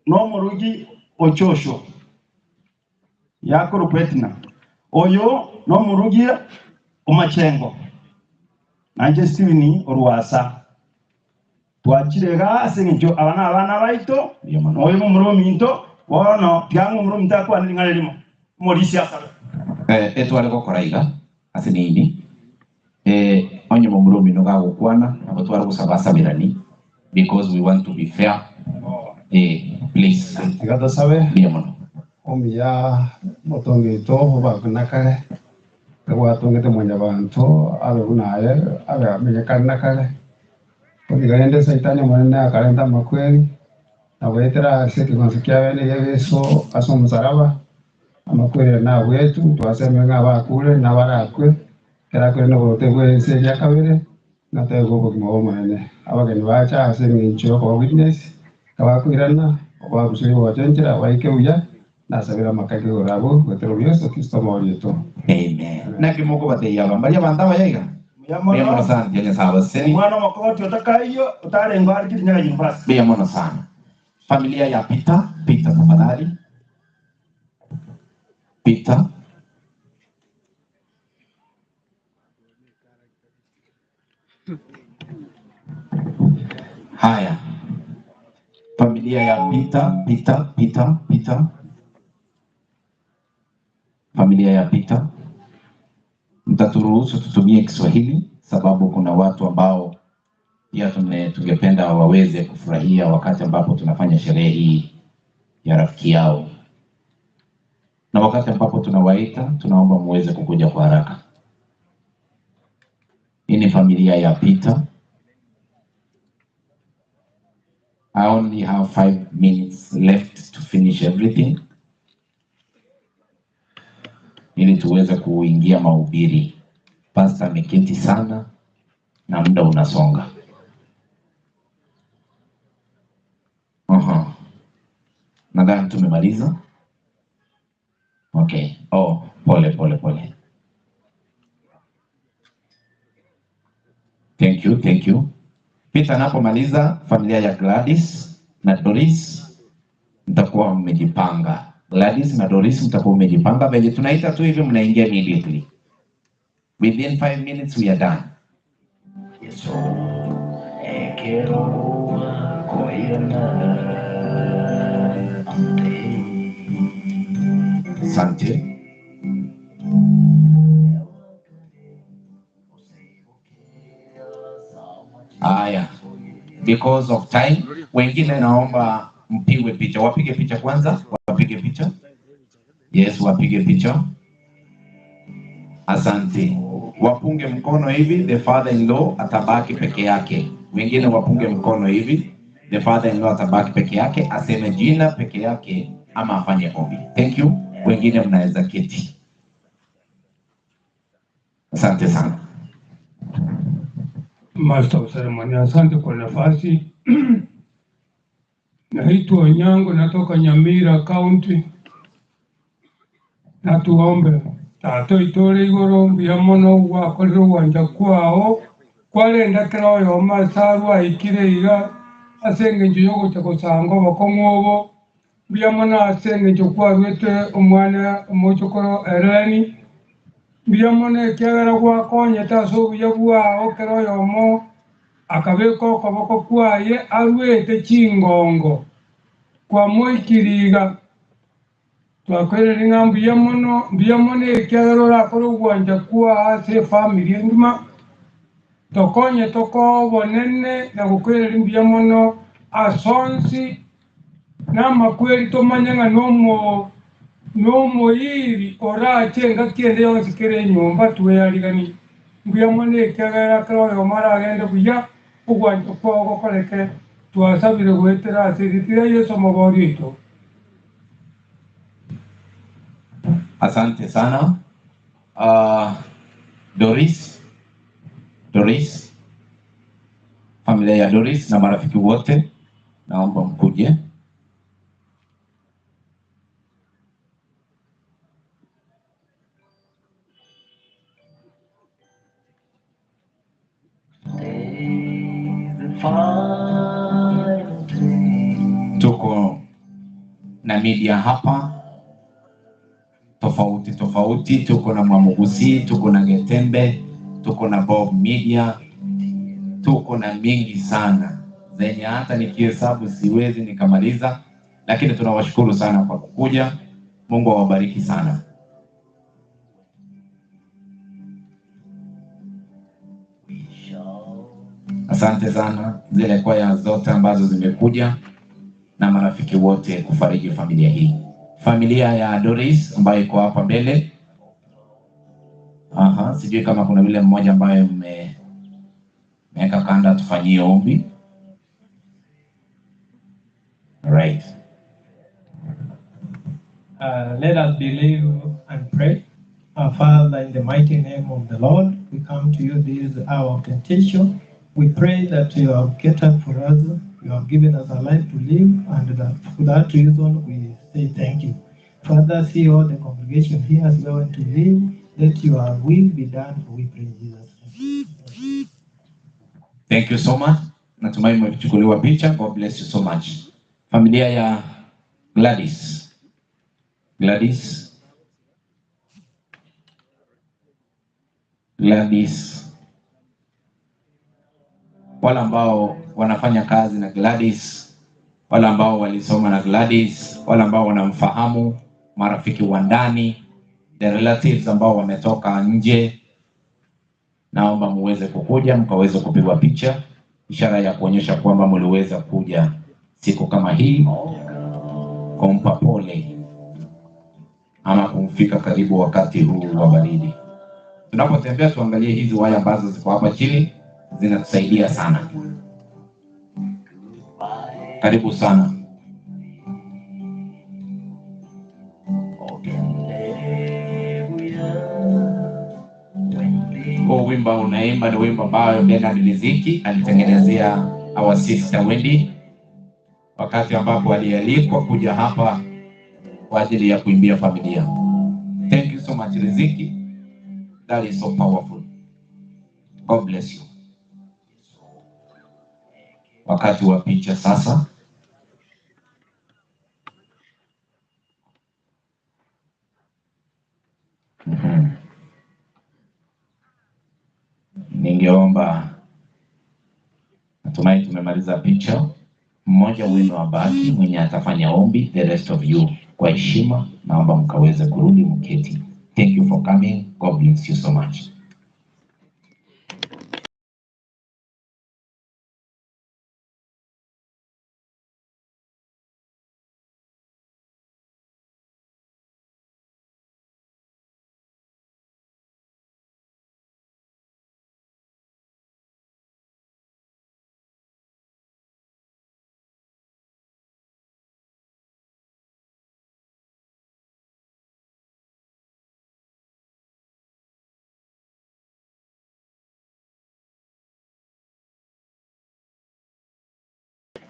nomorugi o Joshua, yakorokwa Etina. Oyo nomorugi o machengo, nainche Stephen Orwasa. Twachire iga ase engencho aba nabana baito, na oyo momura ominto, bono tiga ng'a omura ominto akwane ring'ana erimo, omorisia asabe.
Etware gokora iga ase nini, Eh, onye momura omino gagokwana, nabo tware gosaba asaberani because we want to be fair. Eh, please.
Tiga tosabe.
Mbuya mono.
Omuya omotongi oito obakwe na kare, egwatongete mwanyabanto abe buna aye, abe amenye kare na kare. Goika rende Saitani omonene akarenta amakweri, na goetera ase ekeng'wanso kia bene gia Yeso ase omosaraba, Amakweri aya nabwetu, twasemire ng'a abakure nabarakwe, ekero akwire noborote bw'ense eria kabere, nategwe obogima bw'Omonene. Abageni bacha ase engencho y'okoba witness, kabakoirana, obaruserie gocha enchera baike buya, nasabire amakaika igoro abwo, goetera obo Yeso Kristo Omoori oito.
Amen. Naki mokobatebia aba mbaria abanto abaya iga?
Mbuya
Mbuya
mono.
mono sana, tiga Nyasae abasesenie.
Omwana omokogoti otakaiyo, otarengeo are Kirinyaga University.
Mbuya mono sana. Familia ya Peter, Peter tafadhali. Peter. Haya, familia ya Peter, Peter, Peter, Peter, familia ya Peter, mtaturuhusu tutumie Kiswahili sababu kuna watu ambao pia tungependa waweze kufurahia wakati ambapo tunafanya sherehe hii ya rafiki yao, na wakati ambapo tunawaita tunaomba muweze kukuja kwa haraka. Hii ni familia ya Peter. I only have 5 minutes left to finish everything ili tuweze kuingia mahubiri. Pastor ameketi sana na muda unasonga. Nadhani tumemaliza. Okay. Oh, pole pole pole. Thank you, thank you. Peter anapomaliza, familia ya Gladys na Doris mtakuwa mmejipanga. Gladys na Doris mtakuwa mmejipanga venye tunaita tu hivi, mnaingia immediately. Within 5 minutes we are done. Asante. Haya, because of time, wengine naomba mpigwe picha, wapige picha kwanza, wapige picha. Yes, wapige picha. Asante. Wapunge mkono hivi, the father in law atabaki peke yake. Wengine wapunge mkono hivi, the father in law atabaki peke yake, aseme jina peke yake ama afanye ombi. Thank you. Wengine mnaweza keti. Asante sana.
Master of Ceremony, asante kwa nafasi. Naitwa Onyango, natoka Nyamira County. Na tuombe tata itore igoro mbuya mono gwakorire ogwancha kwao kwarenda kera oyomo ase arwa aikire iga ase eng'encho ya ogocha gosanga obokong'u obo mbuya mono ase eng'encho kwarwete omwana omochokoro Eleni mbuya mono ekiagera gwakonyete ase obuya bwao kera oyomo akabeka okoboko kwaye arwete chingongo kwamoikiri iga twakwereri ng'a mbuya mono mbuya mono ekiagera orakore ogwancha kwa ase efamiri engima tokonye tokoa obonene na gokwereri mbuya mono ase onsi na amakweri tomanye ng'a nomo nomoiri orache engaki ende yonsi kere enyomba tweyarigani mbuya mono ekiagera kera oyomo aragende buya ogwancha kwao gokoreke twasabire gwetera ase eritira Yesu omobori oito.
Asante sana. Doris, Doris, familia ya Doris na marafiki wote, naomba mkuje. Tuko na media hapa tofauti tofauti, tuko na Mwamugusi, tuko na Getembe, tuko na Bob Media, tuko na mingi sana zenye hata nikihesabu siwezi nikamaliza, lakini tunawashukuru sana kwa kukuja. Mungu awabariki sana. Asante sana zile kwaya zote ambazo zimekuja na marafiki wote kufariji familia hii, familia ya Doris ambayo iko hapa mbele. Aha, sijui kama kuna yule mmoja ambaye mmeweka kanda tufanyie ombi. Right.
Let us believe and pray. Our Father, in the mighty name of the Lord, we come to you this hour of temptation. We pray that you have catered for us, you have given us a life to live, and that for that reason we say thank you. Father, see all the congregation here as we are going to live. Let your will be done, for we pray in Jesus' name.
Thank you so much. Natumai mmechukuliwa picha. God bless you so much. Familia ya Gladys. Gladys. Gladys. Wale ambao wanafanya kazi na Gladys, wale ambao walisoma na Gladys, wale ambao wanamfahamu, marafiki wa ndani, the relatives ambao wametoka nje, naomba muweze kukuja mkaweze kupigwa picha, ishara ya kuonyesha kwamba mliweza kuja siku kama hii kumpa pole ama kumfika karibu wakati huu wa baridi. Tunapotembea tuangalie hizi waya ambazo ziko hapa chini, zinatusaidia sana. Karibu sana. Huu wimbo unaimba ni wimbo ambayo Bernard Miziki alitengenezea our sister Wendy wakati ambapo alialikwa kuja hapa kwa ajili ya kuimbia familia. so much Riziki. That is so powerful. God bless you. Wakati wa picha sasa. Ningeomba, natumai tumemaliza picha. Mmoja wenu abaki mwenye atafanya ombi, the rest of you kwa heshima naomba mkaweze kurudi mketi. Thank you for coming. God bless you so much.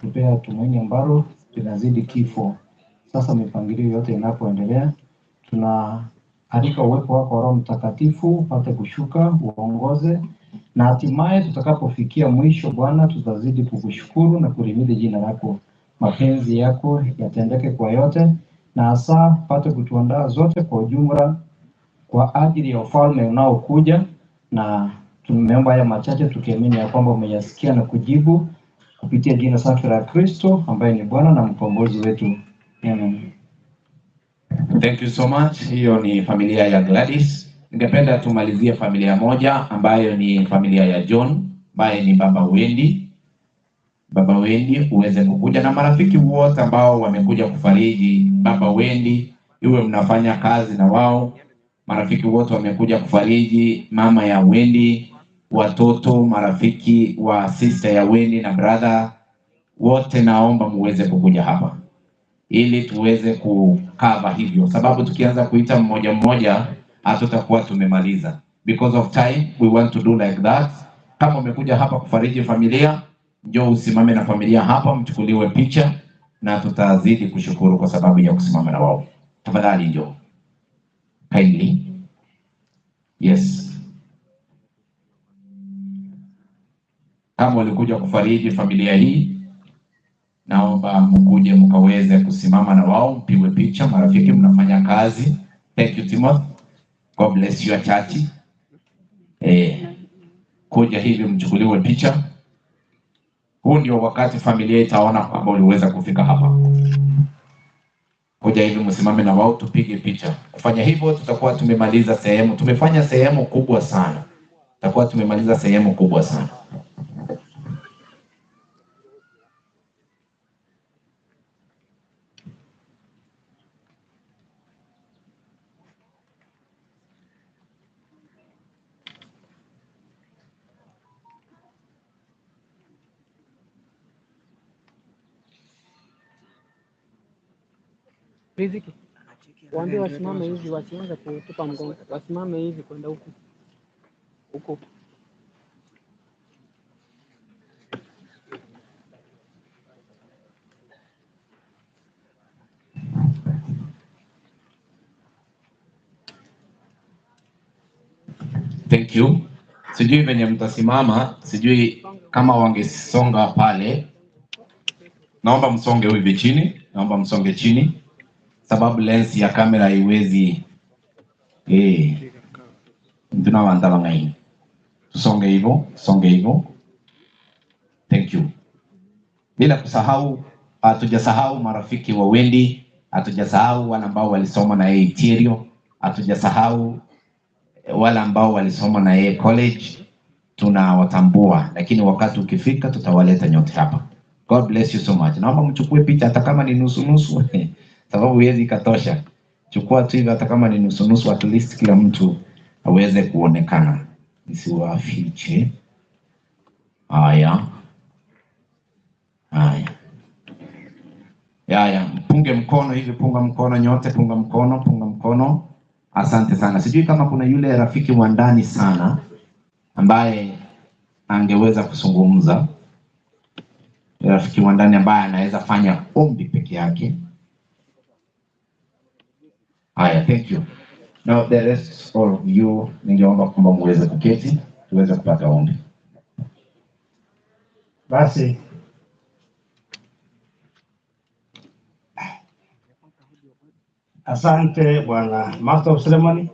Tupea tumaini ambalo linazidi kifo. Sasa mipangilio yote inapoendelea, tunaalika uwepo wako wa Roho Mtakatifu upate kushuka uongoze, na hatimaye tutakapofikia mwisho, Bwana, tutazidi kukushukuru na kulihimidi jina lako. Mapenzi yako yatendeke kwa yote, na hasa upate kutuandaa zote kwa ujumla kwa ajili ya ufalme unaokuja, na tumeomba haya machache tukiamini ya kwamba umeyasikia na kujibu kupitia jina safi la Kristo ambaye ni Bwana na mkombozi wetu. Amen.
Thank you so much. Hiyo ni familia ya Gladys. Ningependa tumalizie familia moja ambayo ni familia ya John ambaye ni baba Wendy. Baba Wendy uweze kukuja na marafiki wote ambao wamekuja kufariji baba Wendy, iwe mnafanya kazi na wao, marafiki wote wamekuja kufariji mama ya Wendy, watoto, marafiki wa sister ya Wendy na brother wote, naomba muweze kukuja hapa ili tuweze kukava hivyo, sababu tukianza kuita mmoja mmoja hatutakuwa tumemaliza. Because of time we want to do like that. Kama umekuja hapa kufariji familia, njoo usimame na familia hapa, mchukuliwe picha na tutazidi kushukuru kwa sababu ya kusimama na wao. Tafadhali njoo kindly. Yes, kama ulikuja kufariji familia hii, naomba mkuje mkaweze kusimama na wao, mpigwe picha. Marafiki, mnafanya kazi. Thank you Timothy, God bless you Achachi. Kuja hivi mchukuliwe picha. Huu ndio wakati familia itaona kwamba uliweza kufika hapa. Kuja hivi msimame na wao tupige picha. Kufanya hivyo tutakuwa tumemaliza sehemu, tumefanya sehemu kubwa sana, tutakuwa tumemaliza sehemu kubwa sana.
Riziki, waambie wasimame hivi, wasianze kutupa mgongo, wasimame hivi kwenda huku huku.
Thank you. Sijui venye mtasimama, sijui kama wangesonga pale. Naomba msonge hivi chini, naomba msonge chini, sababu lens ya kamera haiwezi tunawandalanga. Tusonge hivyo, songe hivyo. Thank you. Bila kusahau, hatujasahau marafiki wa Wendy, hatujasahau wale ambao walisoma na yeye Iterio, hatujasahau wale ambao walisoma na yeye college, tunawatambua, lakini wakati ukifika tutawaleta nyote hapa. God bless you so much. Naomba mchukue picha hata kama ni nusu nusu, sababu huwezi ikatosha. Chukua tu hivyo hata kama ni nusu nusu, at least kila mtu aweze kuonekana, nisiwafiche. Haya haya haya, mpunge mkono hivi, punga mkono nyote, punga mkono, punga mkono. Asante sana. Sijui kama kuna yule rafiki wa ndani sana ambaye angeweza kuzungumza, rafiki wa ndani ambaye anaweza fanya ombi peke yake. Haya, thank you. Now the rest all of you, ningeomba kwamba muweze kuketi tuweze kupata ombi.
Basi asante bwana Master of Ceremony.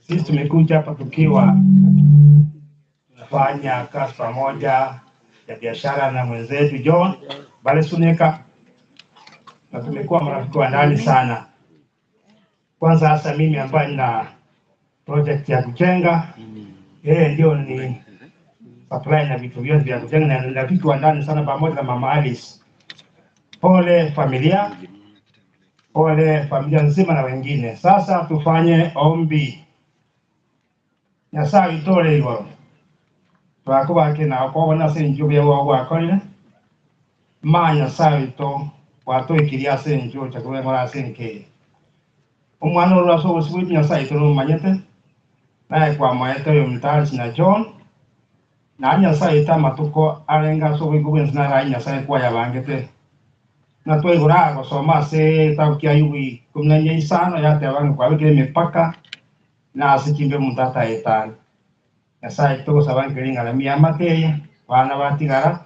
Sisi tumekuja hapa tukiwa tunafanya kazi pamoja ya biashara na mwenzetu John Balesunika, na tumekuwa marafiki wa ndani sana. Kwanza hasa mimi ambaye nina project ya kujenga, yeye ndio ni supply na vitu vyote vya kujenga, na ni rafiki wa ndani sana, pamoja na mama Alice. Pole familia, pole familia nzima na wengine. Sasa tufanye ombi. Nyasaye itore igoro twakubake na kwabona ase enju bya gwakorire ma Nyasaye witũ watũikirie ase enju ocha kobeng'ora ase enkeye omwana orwo ase obosi bwaitu Nyasaye witũ nomanyete naye kwamaete oyo Mtarisi na John na Nyasaye witũ amatuko arenge ase oboiko bwensi naraye Nyasaye kwayabangete na twaigora gosoma ase ekitabu kia Ayubu ikumi na inya isano yateba ng'a kwabekire emipaka na ase chimbe omonto ataetane. Nyasaye togosaba nkeri ng'ana miya amate eye bana batigara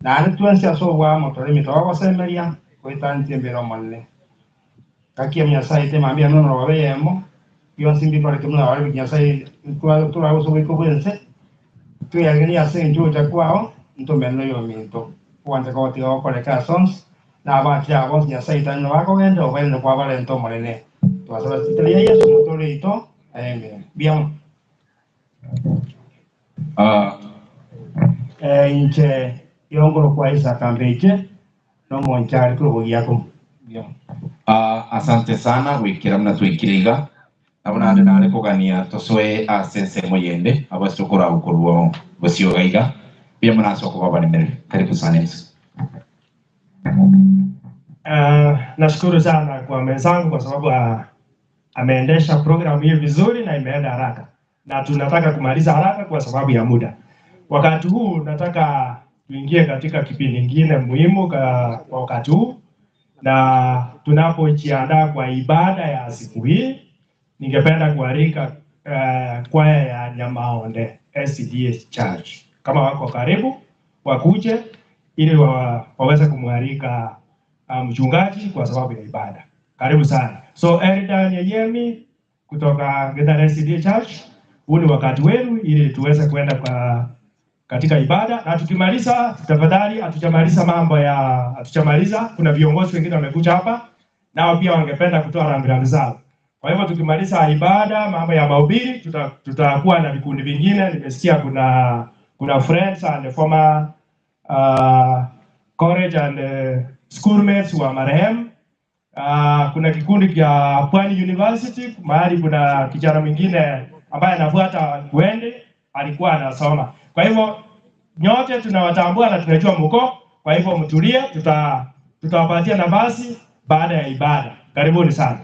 naende twensi ase obwamo tore emito bagosemeria goetantie embere omonene gakia Nyasaye ite mambia nono babe eyemo bionsi mbikoreke buna bare Nyasaye turagosa oboiko bwense tweyagerie ase enchocha kwao ntomene oyo ominto ogwancha kogotiga gokoreka ase onsi na abachire aba bonsi Nyasaye itanywa bakogenda obairane kwabarenta omonene twasaba ritwa ria Yesu omotore oito amen. Mbuya Inche yongoro kwa Isaka mbeche nomonchari korwa Mbuya.
Asante sana gwikira muna twikire iga nabo naende nare kogania tosoe ase ensemo yende abo ase tokoragwa korwa bosio iga iga mbuya mono ase okoba abaremereri. Karibu sana MC.
Nashukuru sana kwa mwenzangu kwa sababu ameendesha programu hii vizuri na imeenda haraka, na tunataka kumaliza haraka kwa sababu ya muda. Wakati huu nataka tuingie katika kipindi kingine muhimu kwa wakati huu, na tunapojiandaa kwa ibada ya siku hii, ningependa kualika kwaya ya Nyamaonde SDA Church, kama wako karibu wakuje ili waweze kumwalika mchungaji kwa sababu ya ibada. Karibu sana. So Elda Nyeyemi kutoka Gitare SDA Church, huu ni wakati wenu ili tuweze kwenda kwa katika ibada, na tukimaliza, tafadhali, hatujamaliza mambo ya hatujamaliza, kuna viongozi wengine wamekuja hapa nao pia wangependa kutoa rambirambi zao. Kwa hivyo tukimaliza ibada, mambo ya mahubiri, tutakuwa na vikundi vingine. Nimesikia kuna friends and former college and schoolmates wa marehemu. Kuna kikundi cha Pwani University mahali kuna kijana mwingine ambaye anafuata Wendy alikuwa anasoma. Kwa hivyo nyote tunawatambua na tunajua mko, kwa hivyo mtulie, tutawapatia nafasi baada ya ibada. Karibuni sana.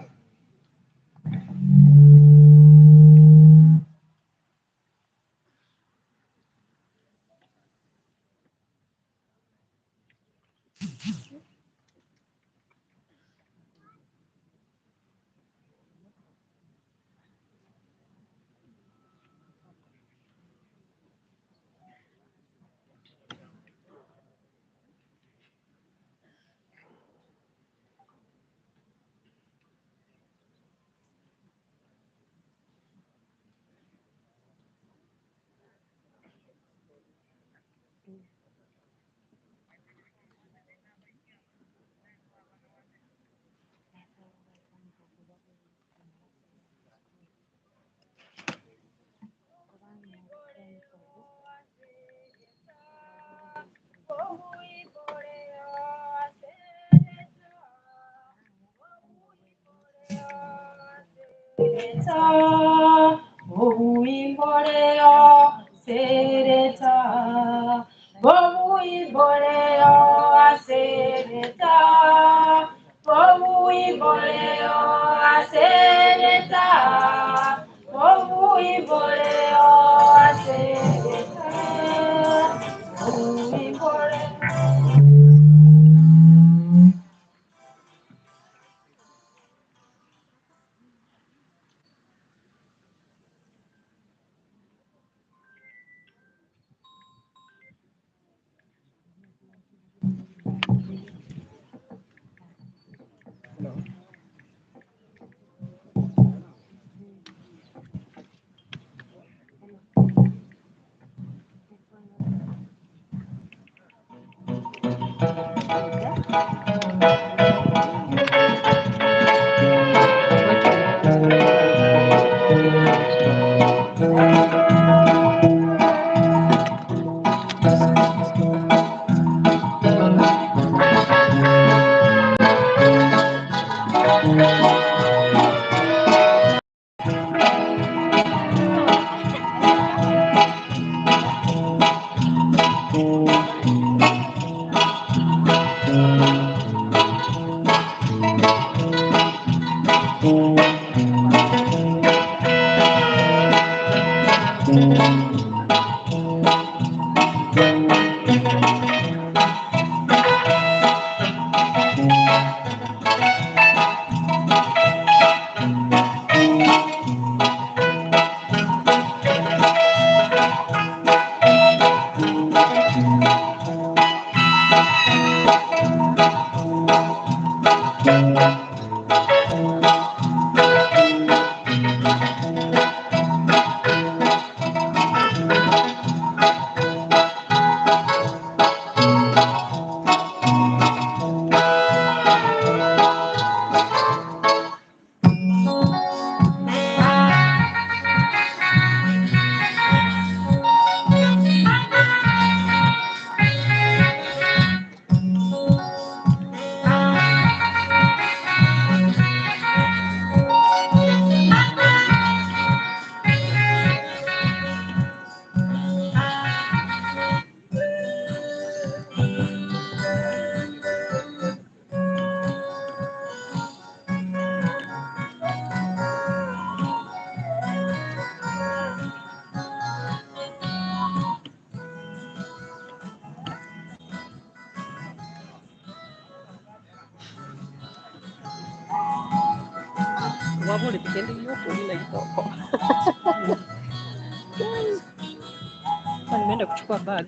Wabule kende yuko ila itoko. Sasa nimeenda kuchukua bag.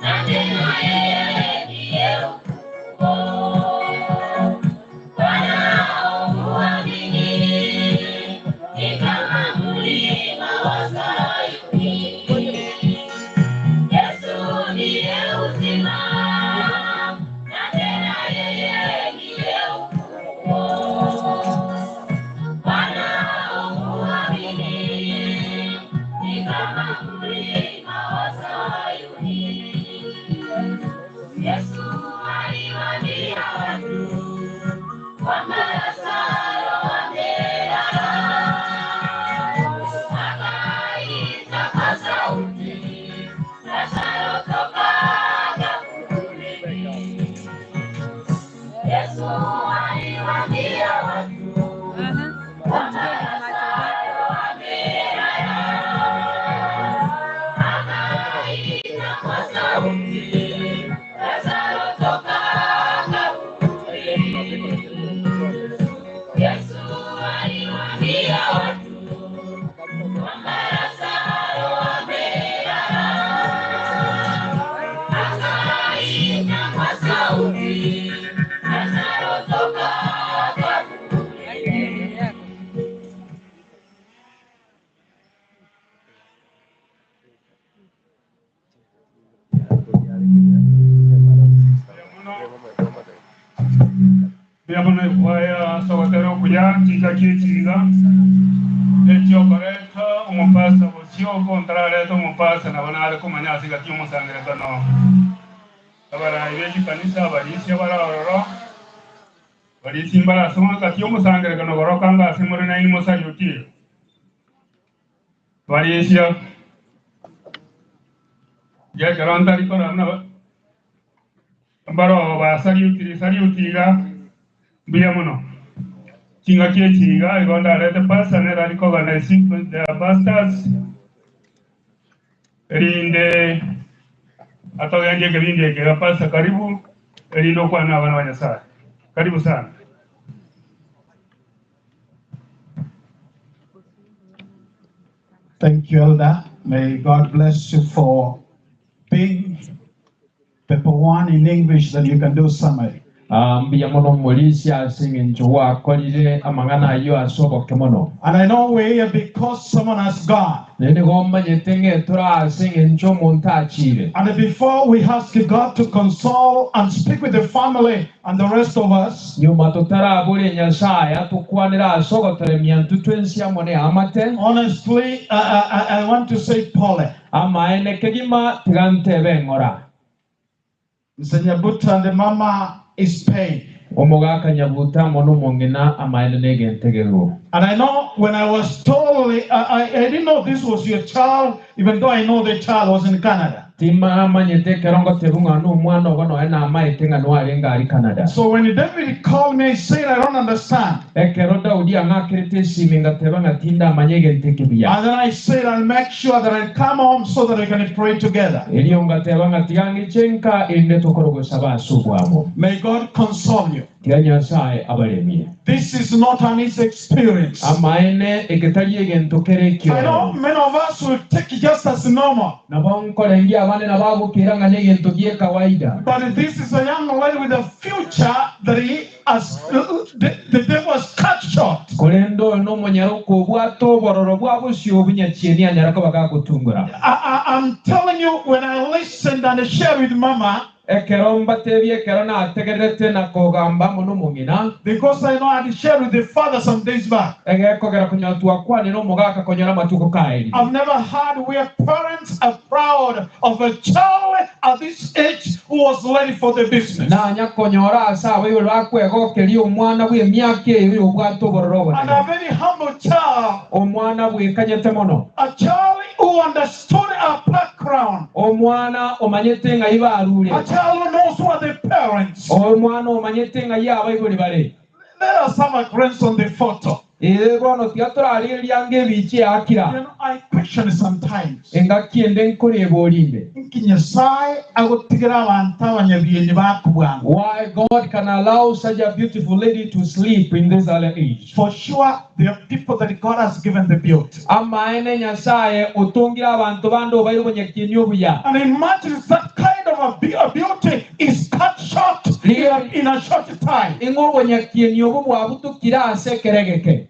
na tena yeye ndiye ufufuo. Wanaomwamini ni kama mlima wa Sayuni. Yesu ndiye uzima, na tena yeye ndiye ufufuo. Wanaomwamini ni kama mlima wa Sayuni. Yesu aliwaambia watu kwamba Lazaro amelala, akaita kwa sauti, Lazaro toka kaburini. Yesu aliwaambia watu kwamba Lazaro amelala, akaita kwa sauti, Lazaro toka kaburini. Yesu aliwaambia watu kwamba Lazaro amelala, akaita kwa sauti, Lazaro toka kaburini.
Byabona ekwaya sogotera okuya chinga kiechiga ekyokoreta omupasa bosio kontarareta omupasa nabo nare komanya ase gati omosangerekano abarayi b'echikanisa abarisia barororo barisia mbarasoma gati omosangerekano gorokanga ase more naini mosayutire barisia gekero ntarikora buna mbaro basariutire sariutiga mbuya muno chinga kiechiga igo ndarete pasta nere arikoganise the pastors erinde atogendie ekebindi ekega pasta karibu erinde okwana abana ba nyasaye karibu sana.
Thank you, Elder. May God bless you for being paper one in English that you can do summary.
Ah, mbuya mono omorisia ase eng'encho gwakorire amang'ana aywo ase oboke mono.
And I know we're here because someone has gone.
Naende nigo omanyete ng'etora ase eng'encho omonto achire.
And before we ask God to console and speak with the family and the rest of us,
Nyuma totarabura Nyasaye atokwanera ase ogotoremia ntwe twensi amo ne amate.
Honestly, I want to say pole.
Amaene kegima tiga ntebe eng'ora.
Mr. Nyabuta and the mama is pain.
Omogaka Nyabuta amo na omong'ina amaene na egentegerwo.
And I know when I was totally, I didn't know this was your child, even though I know the child was in Canada.
Timamanyete ekero ngotebi ng'a nomwana ogo noe namaete ng'a nwarenge aria Canada.
So when David called me, he said, I don't understand.
Ekero Daudi ang'akerete esimi ngateba ng'a tindamanya egento eke buya.
And then I said, I'll make sure that I come home so that we can pray together.
Erio ngateba ng'a tiga ng'iche nka erinde tokore gosaba ase obwabo.
May God console you.
Tiga Nyasaye abaremie.
This is not an easy experience.
Amaene eketari egento kere
I know
ekiororo.
many of us will take it just as normal.
Nabo nkorengia abande nabagokera ng'a negento gie kawaida.
But this is a young lady with a future that he has, the devil has cut short.
Korende oyo nomonyaro kobwata obororo bwa bosio obunyachieni anyara koba gagotungora.
I'm telling you, when I listened and shared with Mama,
Ekero mbatebie ekero nategererete na kogamba amo nomong'ina,
because I know I had shared with the father some days back.
egekogera konyora twakwanire omogaka konyora amatuko kaerire.
I've never heard where parents are proud of a child at this age who was ready for the business.
Nanya konyora ase abaibori bakwegokeria omwana bwa emiaka eyo yobwate obororo
And
obonene.
a very humble child,
Omwana bwekanyete mono.
a child who understood our background,
Omwana omanyete ng'a ibarure.
a child who knows who are the parents.
Omwana omanyete ng'a ye abaibori bare.
Let us have a glance on the photo.
Ee bono tiga torarigereria ange ebicha eakira.
You know, I question sometimes.
Engaki ende nkoreba orinde.
Inki Nyasae agotigera abanto abanyabieni bakobwanga?
Why God can allow such a beautiful lady to sleep in this early age?
For sure there are people that God has given the beauty.
Amaene Nyasae otongire abanto bande obaire obonyakieni obuya.
And imagine that kind of a beauty is cut short in a short time.
Ing'o obonyakieni obo bwabutukire ase ekero egeke.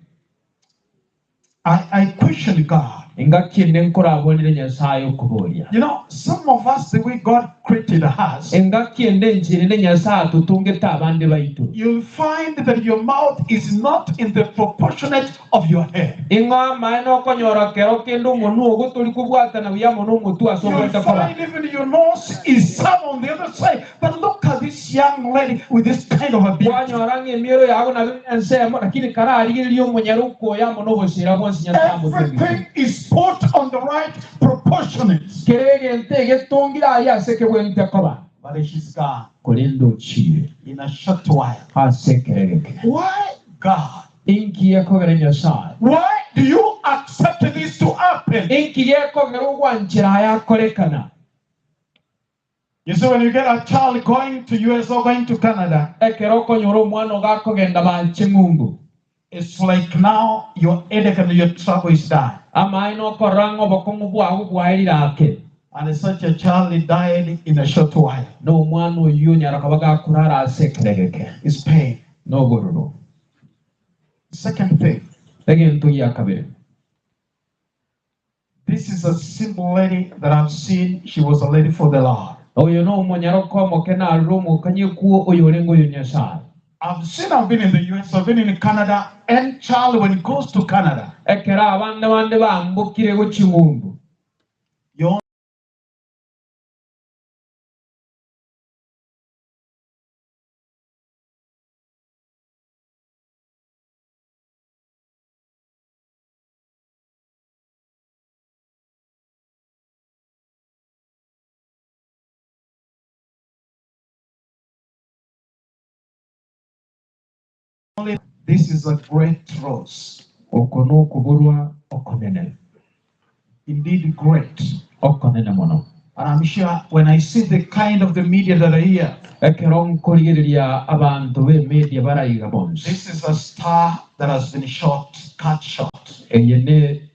I question God.
Engaki ende nkorabonire Nyasae okoboria.
You know, some of us, the way God created us,
Engaki ende enchera ende Nyasae atotongete abande baito.
you'll find that your mouth is not in the proportionate of your head.
Ing'o amaene okonyora kero kende omonwa ogo tori kobwatana buya amo nomotwe ase
You'll
obwete koba.
find even your nose is some on the other side. But look at this young lady with this kind of a beauty.
Kwanyora ng'a emioro yago nabo ere ensemo, lakini kararigererie omonyaroku oyo amo nobosira bwonsi Nyasae amotongete.
Everything is put on the right proportionate.
Kera egento egetongire aria ase ekebwenerete koba.
But she's gone
Korende ochiire
in a short while.
ase ekero egeke.
Why God?
Inki gekogera Nyasae?
Why do you accept this to happen?
Inki gekogera ogwanchera aya akorekana?
You see, when you get a child going to US or going to Canada,
Ekero okonyora omwana ogakogenda banche ng'umbu.
it's like now your headache and your trouble is done.
Amaene okorora ng'a obokong'u bwago bwaerire ake.
And such a child died in a short while.
Na omwana oyio onyara koba gakorara ase ekero egeke.
It's pain.
Nobororo.
Second thing,
Egento gia kabere.
this is a simple lady that I've seen. She was a lady for the Lord.
Oyo nomonyaroko omoke narure omokanyekwo oyo orenge oyo Nyasae.
I've seen, I've been in the US, I've been in Canada, and child when he goes to Canada,
Ekero abande bande bambukire gochia ng'umbu.
you only, this is a great loss.
Oko nokoborwa okonene.
Indeed, great.
Okonene mono.
And I'm sure when I see the kind of the media that are here,
Ekero nkorigereria abanto be media baraiga bonsi.
this is a star that has been shot, cut short.
Eye ne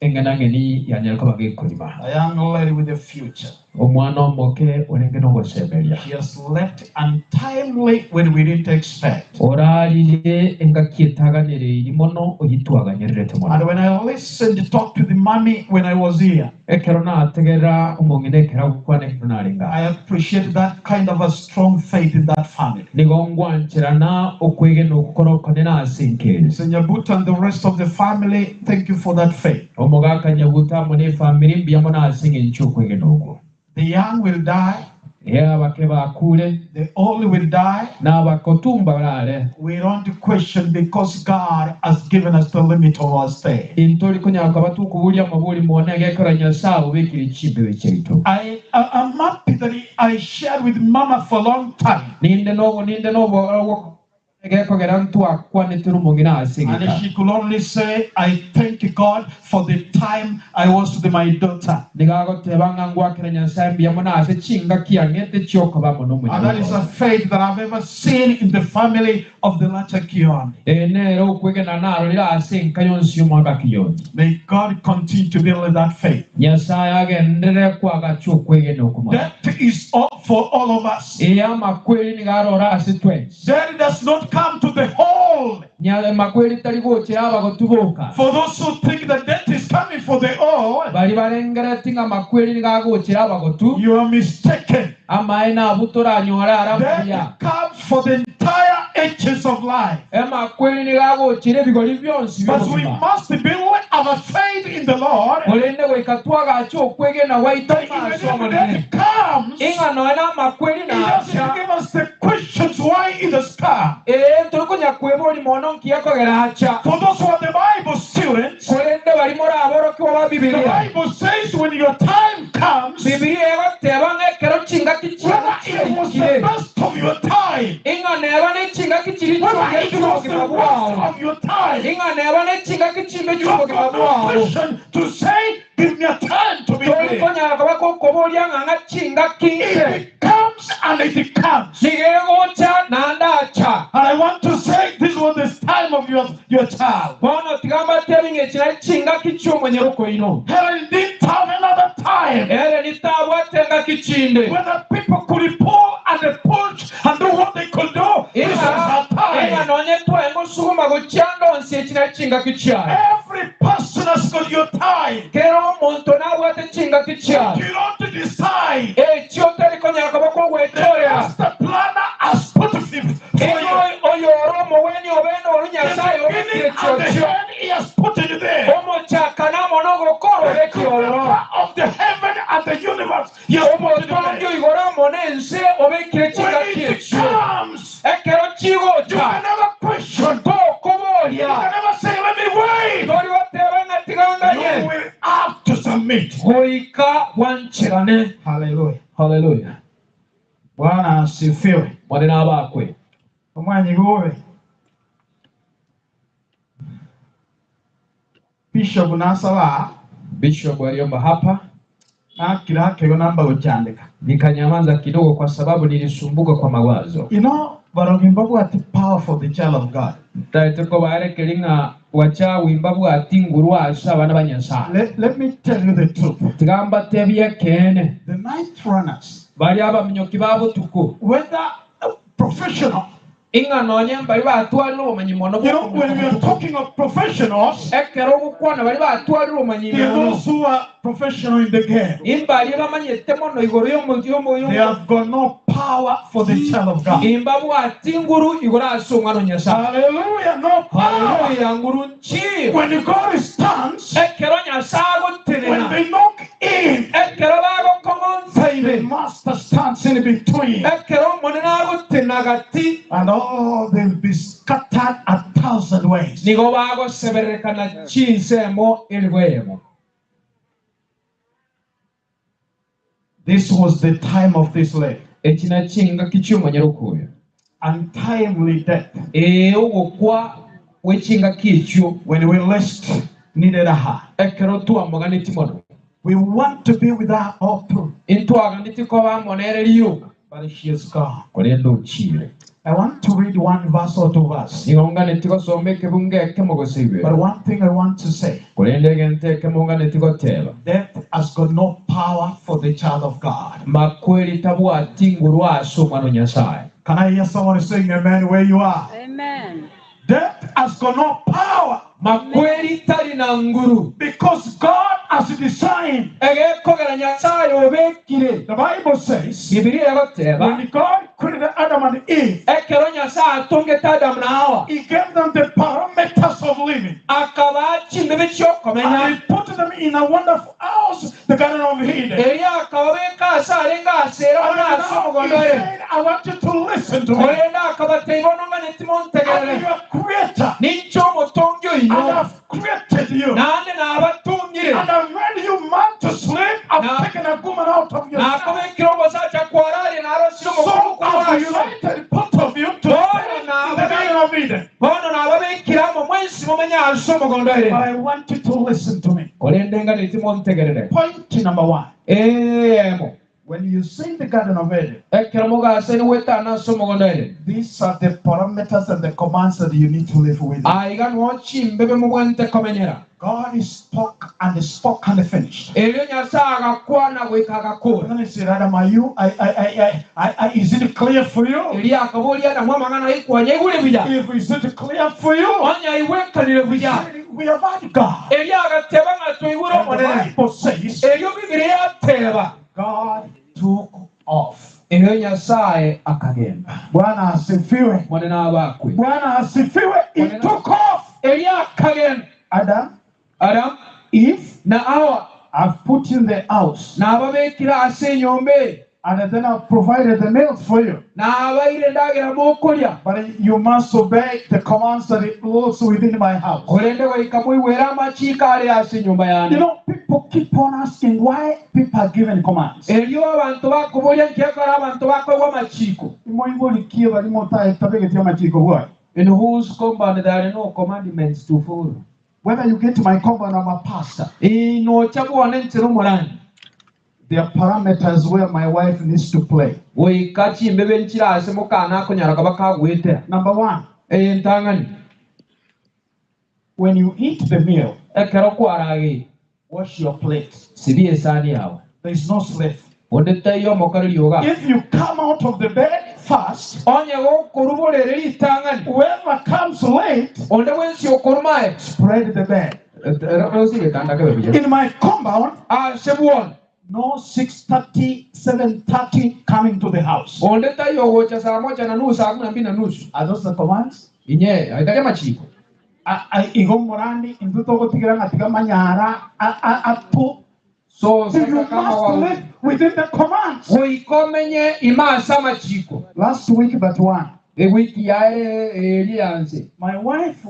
eng'enang'eni yanyara koba gekorima.
A young lady with a future.
Omwana omoke orenge nogosemeria.
She has left untimely when we didn't expect.
Orarire engaki etaganereiri mono oyitwaganyererete
And
mono.
when I listened to talk to the mommy when I was here,
Ekero nategerera omong'ina ekero agokwana ekero narenga.
I appreciate that kind of a strong faith in that family.
Nigo ngwancherana okwegena okokora okonene ase enkeri.
So Nyabuta and the rest of the family, thank you for that faith.
Omogaka Nyabuta amo na efamiri mbuya mono ase eng'encho okwegena okwo.
The young will die,
Ee abake bakure,
the old will die.
na abakotumba barare.
We don't question because God has given us the limit of our stay.
Intori konyara koba tokoboria amabori mono egekora Nyasaye obekire chimbebe chiaito.
I'm happy that I shared with Mama for a long time.
Ninde nobo ninde nobo egekogera ntwakwanete nomong'ina ase
And
egeka.
she could only say, I thank God for the time I was with my daughter.
Nigo agoteba ng'a ngwakera Nyasaye mbuya mono ase chingaki ang'ete chiokoba mono
And that is a
omonyaroko.
faith that I've ever seen in the family of the latter Kioni.
Eye nere okwegena narorire ase enka yonsi y'omwaka Kioni.
May God continue to build that faith.
Nyasaye agenderere kwagacha okwegena okomono.
That is all for all of us.
Eye amakweri nigo arora ase twensi.
Death does not come to the whole.
Nyare makweri tari gochera abagotuboka.
For those who think that death is coming for the all,
Bari barengereti ng'a makweri nigo agochera abagotu.
you are mistaken.
Amaene abwo toranyora ara
Death
mbuya.
comes for the entire ages of life.
Emakweri nigo agochera ebigori bionsi
But we
by'obogima.
must build our faith in the Lord
Korende goika twagacha okwegena gwaito
that even
maso
if death
omonene.
comes,
Ing'a noe na amakweri
He doesn't
nacha.
give us the questions why it has come.
Ee torikonya kwebori mono nkiya kogera acha.
For those who are the Bible students,
Korende bari moraborokiwa ba
the
Bibilia.
Bible says when your time comes,
Bibilia egoteba ng'a ekero chingaki
whether it was the
chiago
best of your time,
Ing'a neba ne chingaki chiri
whether it
chionge
was the
obogima
worst
bwao.
of your time,
Ing'a neba chimbe
You have
chi'obogima
got no
bwao.
question to say, give me a time to be
Tori
there.
konyara koba gokoboria ng'a chingaki inche.
It comes and it comes.
Nigo egocha naende acha.
And I want to say this was the time of your child.
Bono tiga mbatebi ng'a echi nari chingaki chi'omonyeroko oino.
Helen didn't have another time
Ere nitabwate engaki chinde.
when the people could pull and push and do what they could do. This was her
Ing'a
time.
nonye twae ngosuguma gochia ndonsi echi nari chingaki chiaye.
Every person has got your time.
Kera omonto nabwate chingaki chiaye.
You don't decide.
Echio tari konyara koba
The
kogwechorea.
master planner has put it for you.
Ino oyoro omoweni obene oru
The
Nyasaye obekire
beginning and the
chiochio.
end, he has put it there.
Omochaka namo nogokora
The
obekire ororo.
creator of the heaven and the universe, he has put it
Omotongi
there.
oigoro amo nense obekire
When
chingaki
it
echio.
comes,
Ekero
you can
chigocha
never question. You
tokoboria.
can never say, let me wait.
Tori goteba ng'a
You
tiganganye.
will have to submit.
Goika bwancherane.
Hallelujah.
Hallelujah.
Bwana asifiwe.
Mwanene abakwe.
Omwanyi gobe. Bishop nasaba
Bishop aliomba hapa
nakira akego namba gochandika.
nikanyamaza kidogo kwa sababu nilisumbuka kwa mawazo.
You know, barogimba bwati power for the child of God.
Taete ko barekeri ng'a wacha wimba bwati nguru ase abana ba Nyasaye.
Let me tell you the truth.
Tigamba tebie kene.
The night runners,
Bari abaminyoki ba botuko.
whether professional,
Ing'a nonye mbari batwarire obomanyi mono
you know, when we are talking of professionals,
ekero ogokwana bari batwarire obomanyi
there are
mono.
those who are professional in the game.
Imbari bamanyete mono igoro y'omo y'omo
They
y'omo.
have got no power for the child of God.
Imba bwati nguru igoro ase omwana o Nyasaye.
Hallelujah, no power.
Hallelujah, nguru nchi.
When God stands,
Ekero Nyasaye
when
agotenena.
they knock in,
Ekero bagokomonsa
the
ibe.
master stands in between.
Ekero omonene agotena gati.
And all they'll be scattered a thousand ways.
Nigo bagoseberekana chinsemo erigo eyemo.
This was the time of this lady.
Eki nachingaki chi'omonyeroko oyo.
Untimely death.
Ee ogokwa gw'echingaki echio
When we least needed her.
ekero twamoganeti mono.
We want to be with her all through,
Intwaganeti koba monere rioka
but she is gone.
korende ochire.
I want to read one verse or two verses.
Nigo nganeti gosoma ekebunga ekemo gose
But
ibere.
one thing I want to say,
Korende egento ekemo nganeti goteba.
death has got no power for the child of God.
Makweri tabwati nguru ase omwana o Nyasaye.
Can I hear someone saying amen where you are?
Amen.
Death has got no power
Makweri tari na nguru.
because God has designed.
Egekogera Nyasaye obekire.
The Bible says,
Bibilia egoteba
when God created Adam and Eve,
ekero Nyasaye atongete Adamu na Hawa
He gave them the parameters of living.
akabaa chimbebe
And
chiokomenya
He put them in a wonderful house, the Garden of Eden.
eri akababeka ase arenge asera
And
buna ase
now He
omogondore
said, I want you to listen to me.
korende akabateiba ononganeti
I'm
montegerere
your creator.
ninche omotongi
And
oino
I've created you.
naende nabatungire
And I've made you man to sleep. I've taken a woman out of your side.
nakobekire omosacha kwarari narosire
So
omokungu
I've
kwarase
united both of you to
bono
stay in the Garden of Eden.
bono nababekire amo mwensi momenye ase omogondore
But I want you to listen to me.
korende nganeti montegerere
Point number one.
eyemo
When you see the Garden of Eden,
ekero mogase niwetana ase omogondore
these are the parameters and the commands that you need to live with.
aiga nwo chimbebe mobwente komenyera
God spoke and spoke and finished.
erio Nyasaye agakwana goika agakora
And then he said, Adam, are you, I, is it clear for you?
erio akaboria Adamu amang'ana aikwanya igure buya
If is it clear for you?
onya igwekanire buya
We have had God.
erio agateba ng'a twaigure
And the
omonene
Bible says,
erio Bibilia yateba
God took off.
erio Nyasaye akagenda
Bwana asifiwe.
monene abakwe
Bwana asifiwe. He took off.
erio akagenda
Adam,
Adam
Eve,
na Hawa
I've put you in the house.
nababekire ase enyomba eye
And then I've provided the meals for you.
nabaire ndagira mokoria
But you must obey the commands that it laws within my house.
korende goika moigwere amachiko are ase enyomba yane
You know, people keep on asking why people are given commands.
erio abantu bakoboria nkiekora abantu bakoigwa amachiko
Moiborikie bari motaetabegetie amachiko bwaye.
In whose compound there are no commandments to follow.
Whether you get my compound, I'm a pastor.
Inocha bwone nchera omorani.
There are parameters where my wife needs to play.
Goika chimbebe nchire ase mokana akonyara koba kagwetera.
Number one,
Entang'ani,
when you eat the meal,
ekero kwarageirie,
wash your plate.
Sibia esani yago.
There is no slave.
Onde taiyo omokoreri oga.
If you come out of the bed first,
Onye gokoruborere ritang'ani,
whoever comes late,
onde bwensi okoruma aye,
spread the bed.
Rosi getanda kebe buya.
In my compound,
Ase bwone,
no 6:30, 7:30 coming to the house.
Onde taiyo ogocha saa moja na nusu, saa kumi na mbili na nusu.
Are those the commands?
Inye, aitari amachiko.
Igo morandi indu togotigira ng'atiga manyara atu.
So
So you
sasa kama
must
wa
live within the commands.
goika omenye imase amachiko.
Last week but one,
Ewiki yaere eri yanse.
my wife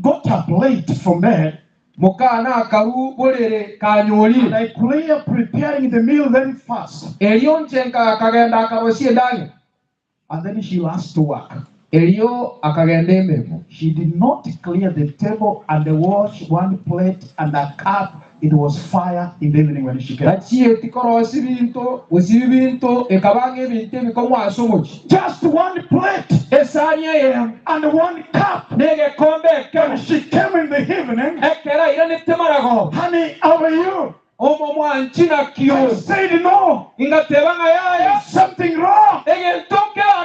got up late from bed
Mokana akaru borere
and
kanyolire.
I clear preparing the meal very fast.
Erio nchenka akagenda akarosia endagera.
And then she has to work.
Erio akagenda emeremo.
She did not clear the table and wash one plate and a cup. It was fire in the evening when she came.
Tachieti korosia binto, gosibi binto, ekabanga ebinto ebikomwa ase omochi.
Just one plate
Esani eyemo
and one cup.
negekombe
When
ekemo.
she came in the evening,
Ekero airanete maragoba.
honey, how are you?
Omo mwanchi
I
nakio.
said no.
Ingateba ng'a yaya.
There's something wrong.
Egento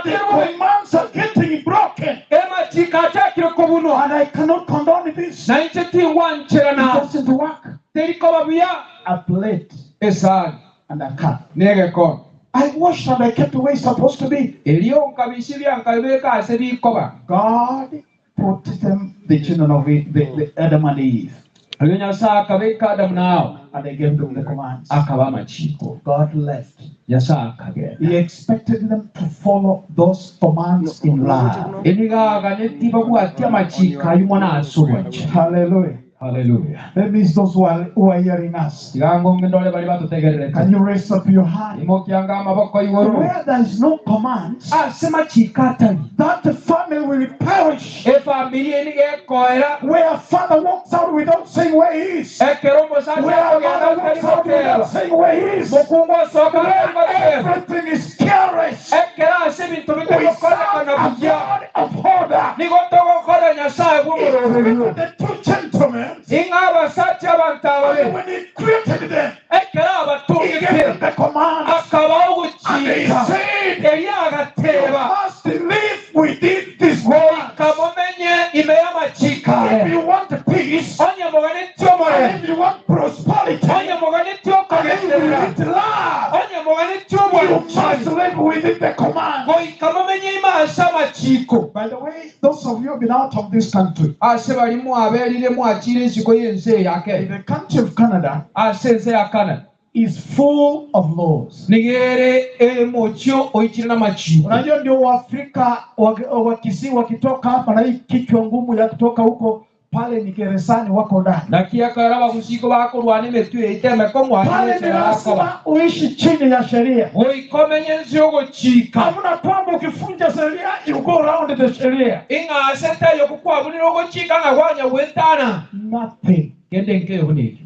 The
nkerakerwe.
commands are getting broken.
Emachiko achakire kobunwa.
And I cannot condone this.
Na inche
It
tingwancherana.
doesn't work.
Terikoba buya.
A plate
Esani
and a cup.
negekombe.
I washed and I kept the way it's supposed to be.
Erio nkabisia byankabibeka ase bikoba.
God put them, the children of the Adam and Eve,
Erio Nyasaye akabeka Adamu na Hawa
and they gave them the commands.
akaba amachiko.
God left.
Nyasaye akagenda.
He expected them to follow those commands in love.
Enigaganeti babwati amachiko aywo ase obwancha.
Hallelujah.
Hallelujah.
That means those who are hearing us.
Tiga ng'onge ndore bari batutegererete.
Can you raise up your hand?
Imokianga amaboko igoro.
Where there is no commands,
Ase machiko atari.
that family will perish.
Efamiri enigekoera.
Where father walks out without saying where he is.
Ekero omosacha
Where
akogenda
mother
atari
walks out without
goteba.
saying where he is.
Mokungu osoka
Where
atari goteba.
everything is careless.
Ekero ase ebinto
We
bitegokorekana
serve a
buya.
God of order.
Nigo togokora Nyasaye bw'omorororero.
The two gentlemen,
Ing'a abasacha abantu
and
ababe.
when he created them,
Ekero
he gave them
abatungete
the commands.
akabaho
And he
ogochika.
said,
Erio
You
agateba.
must live within this
Goika
commands.
momenye ime y'amachiko
If
aya.
you want peace,
Onye moganeti
and
omorembe.
if you want prosperity,
Onye moganeti
and if you
okogenderera.
need love,
Onye moganeti
you must
obwanchani.
live within the commands.
Goika momenye ime ase amachiko.
By the way, those of you who have been out of this country,
Ase bari mwaberire mwachire ensiko y'ense
in
yake.
the country of Canada,
Ase ense ya Canada.
is full of laws.
Nigere emochio oichire n'amachiko.
Unajua ndio Waafrika wa Kisii wakitoka hapa na hii kichwa ngumu ya kutoka huko pale ni gerezani wako ndani.
Nakiakara bagusiko bakorwana emetwe eitemeko
Pale ni
mwanire bakoba.
lazima uishi chini ya sheria.
Goika omenye ense ogochika.
Hamna kwamba ukifunja sheria you go round the sheria.
Ing'a ase ntayo kokwabunire ogochika ng'a gwanya gwetana.
Nothing.
Kende nkeyo nekio.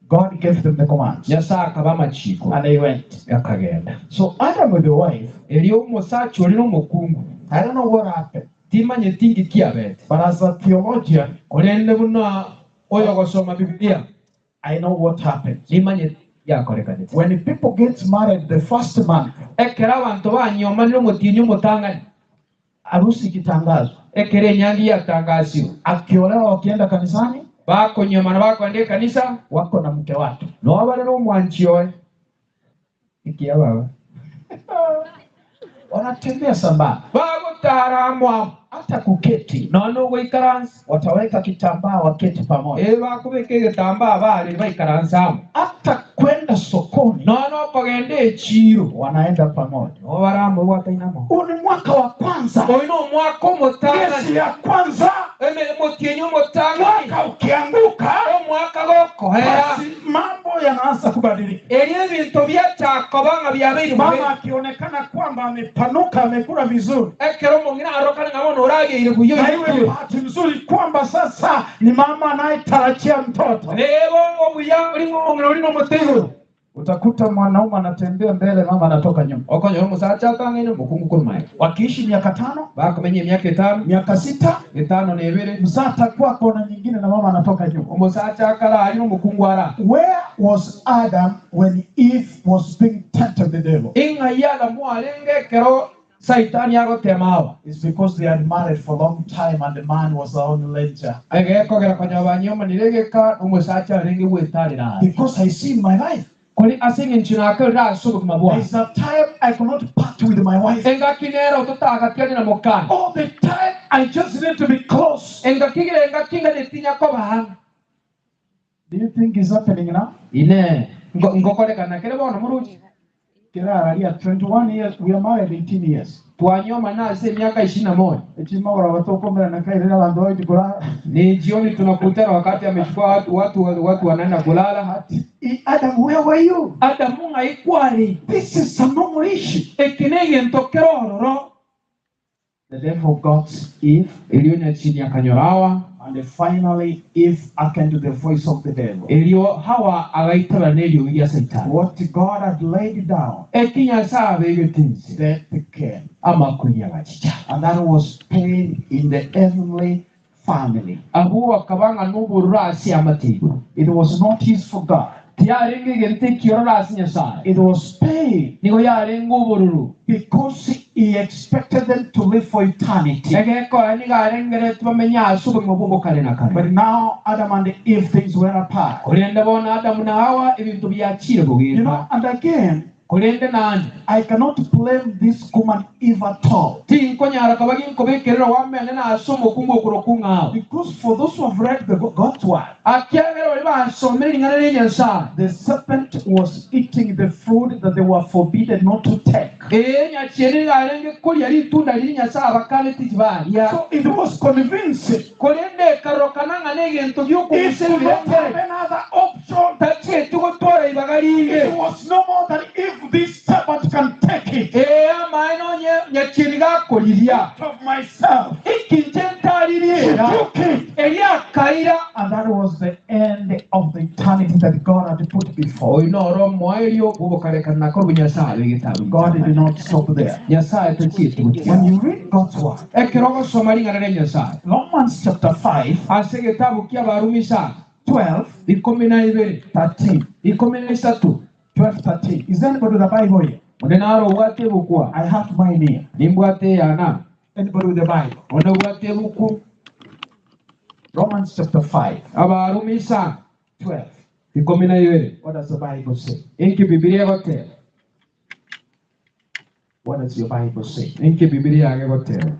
God gave them the commands
Nyasaye akaba amachiko
and they went.
akagenda.
So Adam with the wife,
Erio omosacha ori n'omokungu
I don't know what happened,
timanyeti nki kiabete.
but as a theologian,
Korende buna oyo gosoma Bibilia
I know what happened.
nimanyeti yakorekanete.
When people get married the first month,
Ekero abantu banyomanire omotinyi omotang'ani
harusi ikitangazwa,
ekero enyangi yatangasiwe
akiolewa wakienda kanisani,
bakonyomana bakwenda ekanisa
wako na mke wake.
nobare n'omwanchi oe ikia baba
Wanatembea sambamba,
bagotara mwamo
hata kuketi
nono ogoikaransa
wataweka kitambaa waketi pamoja,
e bakobeka egetambaa bare baikaransa amo
hata kwenda sokoni
nono okogenda echiro
wanaenda pamoja.
nobare amo gwatainamo
Huu ni mwaka wa kwanza,
oyu ni omwaka
miezi
omotang'ani
ya kwanza.
omotienyi omotang'ani
Mwaka ukianguka,
omwaka gokohera
basi mambo yanaanza kubadilika.
Eri ebinto byachaka banga byabeire
Mama akionekana kwamba amepanuka, amekula vizuri,
ekero omong'ina arokane ng'a bono orageire buya
na iwe bahati nzuri kwamba sasa ni mama anayetarajia mtoto.
Rero obuya uri ng'ong'ina uri n'omuteiguru
Utakuta mwanaume anatembea mbele, mama anatoka nyuma.
okonyora omusacha atang'aine omukungu korumaega
Wakiishi miaka 5,
bakomenya emiaka 5,
miaka 6,
5 na 2,
mzaa atakuwa kona nyingine na mama anatoka nyuma.
Omusacha akara ari n'omukungu ara.
Where was Adam when Eve was being tempted the devil?
Ing'ai Adamu arenge ekero Saitani agotema awa.
It's because they had married for a long time and the man was the only ledger.
Egekogera konya banyomanire egeka omusacha arenge gwetarera.
Because I see in my life,
Kori ase eng'encho nakorera ase obogima bwane.
there's a time I cannot part with my wife.
Engaki nero totagatiani na mokani.
All the time I just need to be close.
Engaki gere engaki ng'anetinya koba.
Do you think it's happening now?
Ine ngokorekana kere bono moruchi.
Kirararia 21 years, we are married 18 years.
Twanyoma ase emiaka 21.
Echima ora watokomera na kairera bantu baiti kulala.
Ni jioni tunakutana wakati amechukua watu wanaenda kulala.
Adam, where were you?
Adamu ng'ai kwari.
This is a normal issue.
Eki ne egento kere ororo.
The devil got Eve,
Erio nyachini akanyora Hawa.
and finally Eve hearkened to the voice of the devil.
Erio Hawa agaitaba n'eriogi ria Saitani.
What God had laid down,
Eki Nyasaye abegete nse.
death came.
Amakweri agachicha.
And that was pain in the heavenly family.
Abwo akabanga n'obororo ase amateiguru.
It was not his for God.
Tiarenge egento ekiororo ase Nyasaye.
It was pain
Nigo yarenge obororo.
because he expected them to live for eternity.
Egekora nigo arengeretwe bamenye ase obogima bw'obokare na kare.
But now Adam and Eve things went apart.
Korende bono Adamu na Hawa ebinto byachire
You
bogenda.
know, and again,
Korende nande
I cannot blame this woman Eve at all.
tinkonyara kaba ginkobekerera wamene na ase omokungu okoro ng'ao.
Because for those who have read the God's word,
Akiagera bari basomire ring'ana ria Nyasaye.
the serpent was eating the fruit that they were forbidden not to take.
Ee nyachieni nigo arenge koria ritunda riri Nyasaye abakaneti tibaria.
So it was convincing.
Korende ekarorokana ng'a na egento
It
giokogusa
could not have
ebirengere
another option.
tachieti gotwara ibaga ringe.
It was no more than if this serpent can take it
Ee amaene onye nyachieni gakoriria.
out of myself.
Ekinche
She
ntaririera.
took it.
Eri akaira.
And that was the end of the eternity that God had put before.
Oyo noro omoerio bw'obokarekana nako Nyasaye egetabu.
God did not stop there.
Nyasaye tachieti gotiga.
When you read God's word,
Ekero ogosoma ring'ana ria Nyasaye.
Romans chapter 5,
Ase egetabu kia Abarumi 5,
12,
12,
13,
13.
12, 13. Is anybody with a Bible here?
Onde naro obwate ebukwa.
I have mine here.
Nimbwate eyana.
Anybody with the Bible?
Onde obwate ebuku.
Romans chapter 5,
Abarumi 5,
12.
12.
What does the Bible say?
Inki Bibilia egoteba.
What does your Bible say?
Inki Bibilia yage egoteba.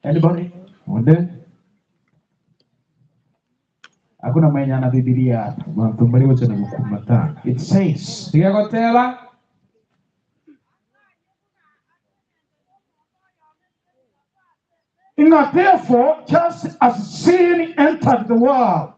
Anybody?
Onde
Hakuna mwenye ana Biblia hapa.
bantu mbari gochana gokumatanga.
It says,
Tiga egoteba
Now therefore, just as sin entered the world,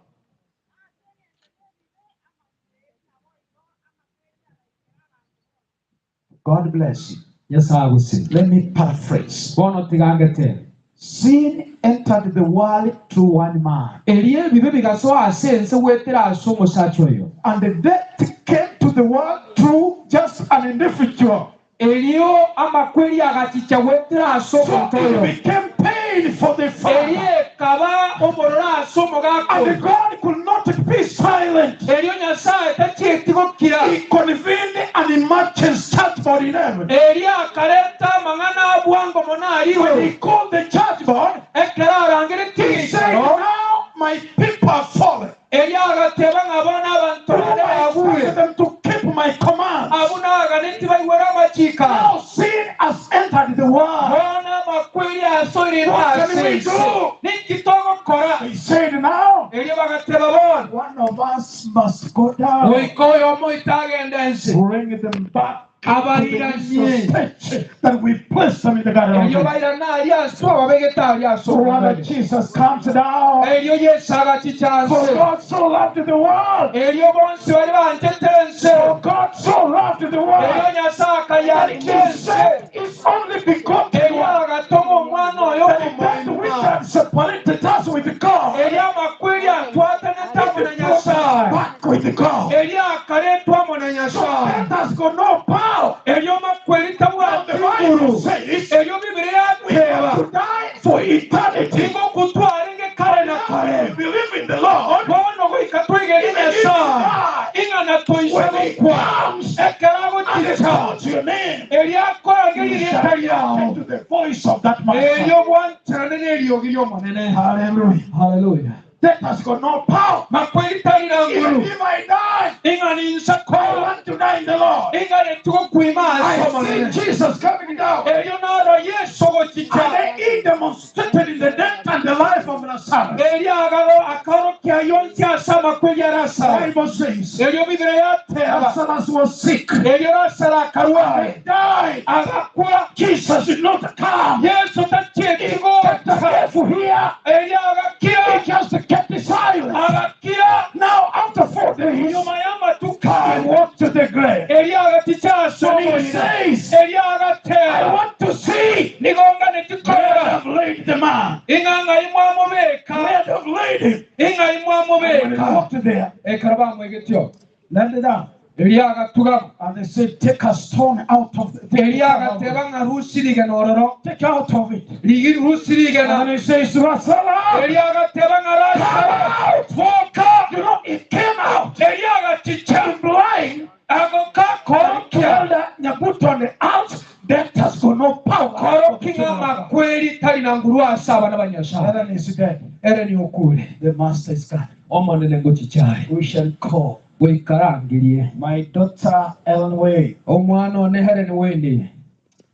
God bless you.
Nyasaye agusire.
Let me paraphrase.
Bono tigangetebe.
Sin entered the world through one man,
Eri ebibe bigasoa ase ense gwetera ase omosacha oyo.
and the death came to the world through just an individual.
Erio amakweri agachicha gwetera ase
So
omonto
it
oyo.
became pain for the
Eri
father,
ekaba omororo ase omogaka
and
oyo.
God could not be silent.
Erio Nyasaye tachieti gokira.
He convened an emergency church board in heaven.
Eri akareta amang'ana abwango mono
When he
ariwe.
called the church board,
Ekero arangeretie
he said,
egeikaro,
Now my people are fallen.
Eri agateba ng'a bono abanto
Who
bane
I
bagure.
expected them to keep my commands.
Abwo naganeti baigwere amachika.
Now sin has entered the world.
Bono amakweri asoire
What
ase
can we
ense.
do?
Ninki togokora?
He said, Now
Erio bagateba bono.
one of us must go down,
Goika oyomo itagenda ense.
bring them back to the
Abairanie.
initial state that we placed them in the garden of
Erio
Eden.
bairane aria ase twababegete aria ase
So rather
oboronge.
Jesus comes down.
Erio Yeso agachicha
For
nse.
God so loved the world.
Erio bonsi baria banchete ense.
For God so loved the world.
Erio Nyasaye
That
akayancha
he
ense.
sent his only begotten
Erio
one.
agatoma omwana oyo
That that which
omomoima.
had separated us with God.
Erio amakweri atwatanete amo na
It brought us
Nyasaye.
back with God.
Erio akaretwa amo na
So
Nyasaye.
death has got no power.
Erio makweri
Now
tabwati
the Bible
nguru.
says
Erio Bibiri
we have
yateba.
to die for eternity.
Nigo kutwarenge kare na
Now
kare.
we believe in the Lord.
Bono goika twigeri
Even if you
Nyasaye.
die,
Ing'ana toise
when he
gokwa.
comes and he
Ekero agochicha.
calls your name,
Erio akorangeria
you
erieta
shall hearken
riao.
to the voice of that master.
Erio bwancherane neriogi ri'omonene.
Hallelujah.
Hallelujah.
Death has got no power.
Makweri tari na
Even
nguru.
if I die,
Ing'ana insako.
I want to die in the Lord.
Ing'ana tugokwima
I
ase
have seen
omonene.
Jesus coming down.
Erio naro Yeso gochicha.
And he demonstrated in the death and the life of Lazarus.
Erio agaro akaorokia yonsi ase amakweri a Lazaro.
Bible says
Erio Bibiri yateba.
Lazarus was sick.
Erio Lazaro akarwara.
He died.
Agakwa.
Jesus did not come.
Yesu
He kept the
tachietigocha.
deaf here.
Erio
He
agakira.
just kept silent.
Agakira.
Now, after 4 days,
Nyuma
he
y'amatuka.
walked to the grave.
Erio agachicha ase
And he
omoina.
says,
Erio
I
agateba.
want to see
Nigongane
where they
tikorora.
have laid the man.
Ing'ang'a imwamobeka.
Where they have laid him.
Ing'a
And when he
imwamobeka.
walked there,
Ekero bamwegetio.
let it down.
Erio agatugama.
And they said, Take a stone out of the take it
Erio
out of it.
agateba ng'a rusirige nororo.
Take out of it.
Rigi rusirige
And
na.
he says, Lazarus,
Erio agateba ng'a
come
Lazaro.
out.
Boka.
You know, it came out.
Erio agachicha.
Blind.
Agoka
And
korokia.
killed Nyabuto on the out. Death has got no power.
Koroki ng'a makweri tari na nguru ase abana ba Nyasaye.
Aaron is dead.
Ere ni okure.
The master is gone.
Omonene ngochichaye.
We shall call
Goikarangirie.
my daughter Ellen Way.
Omwana one Helen Wendi.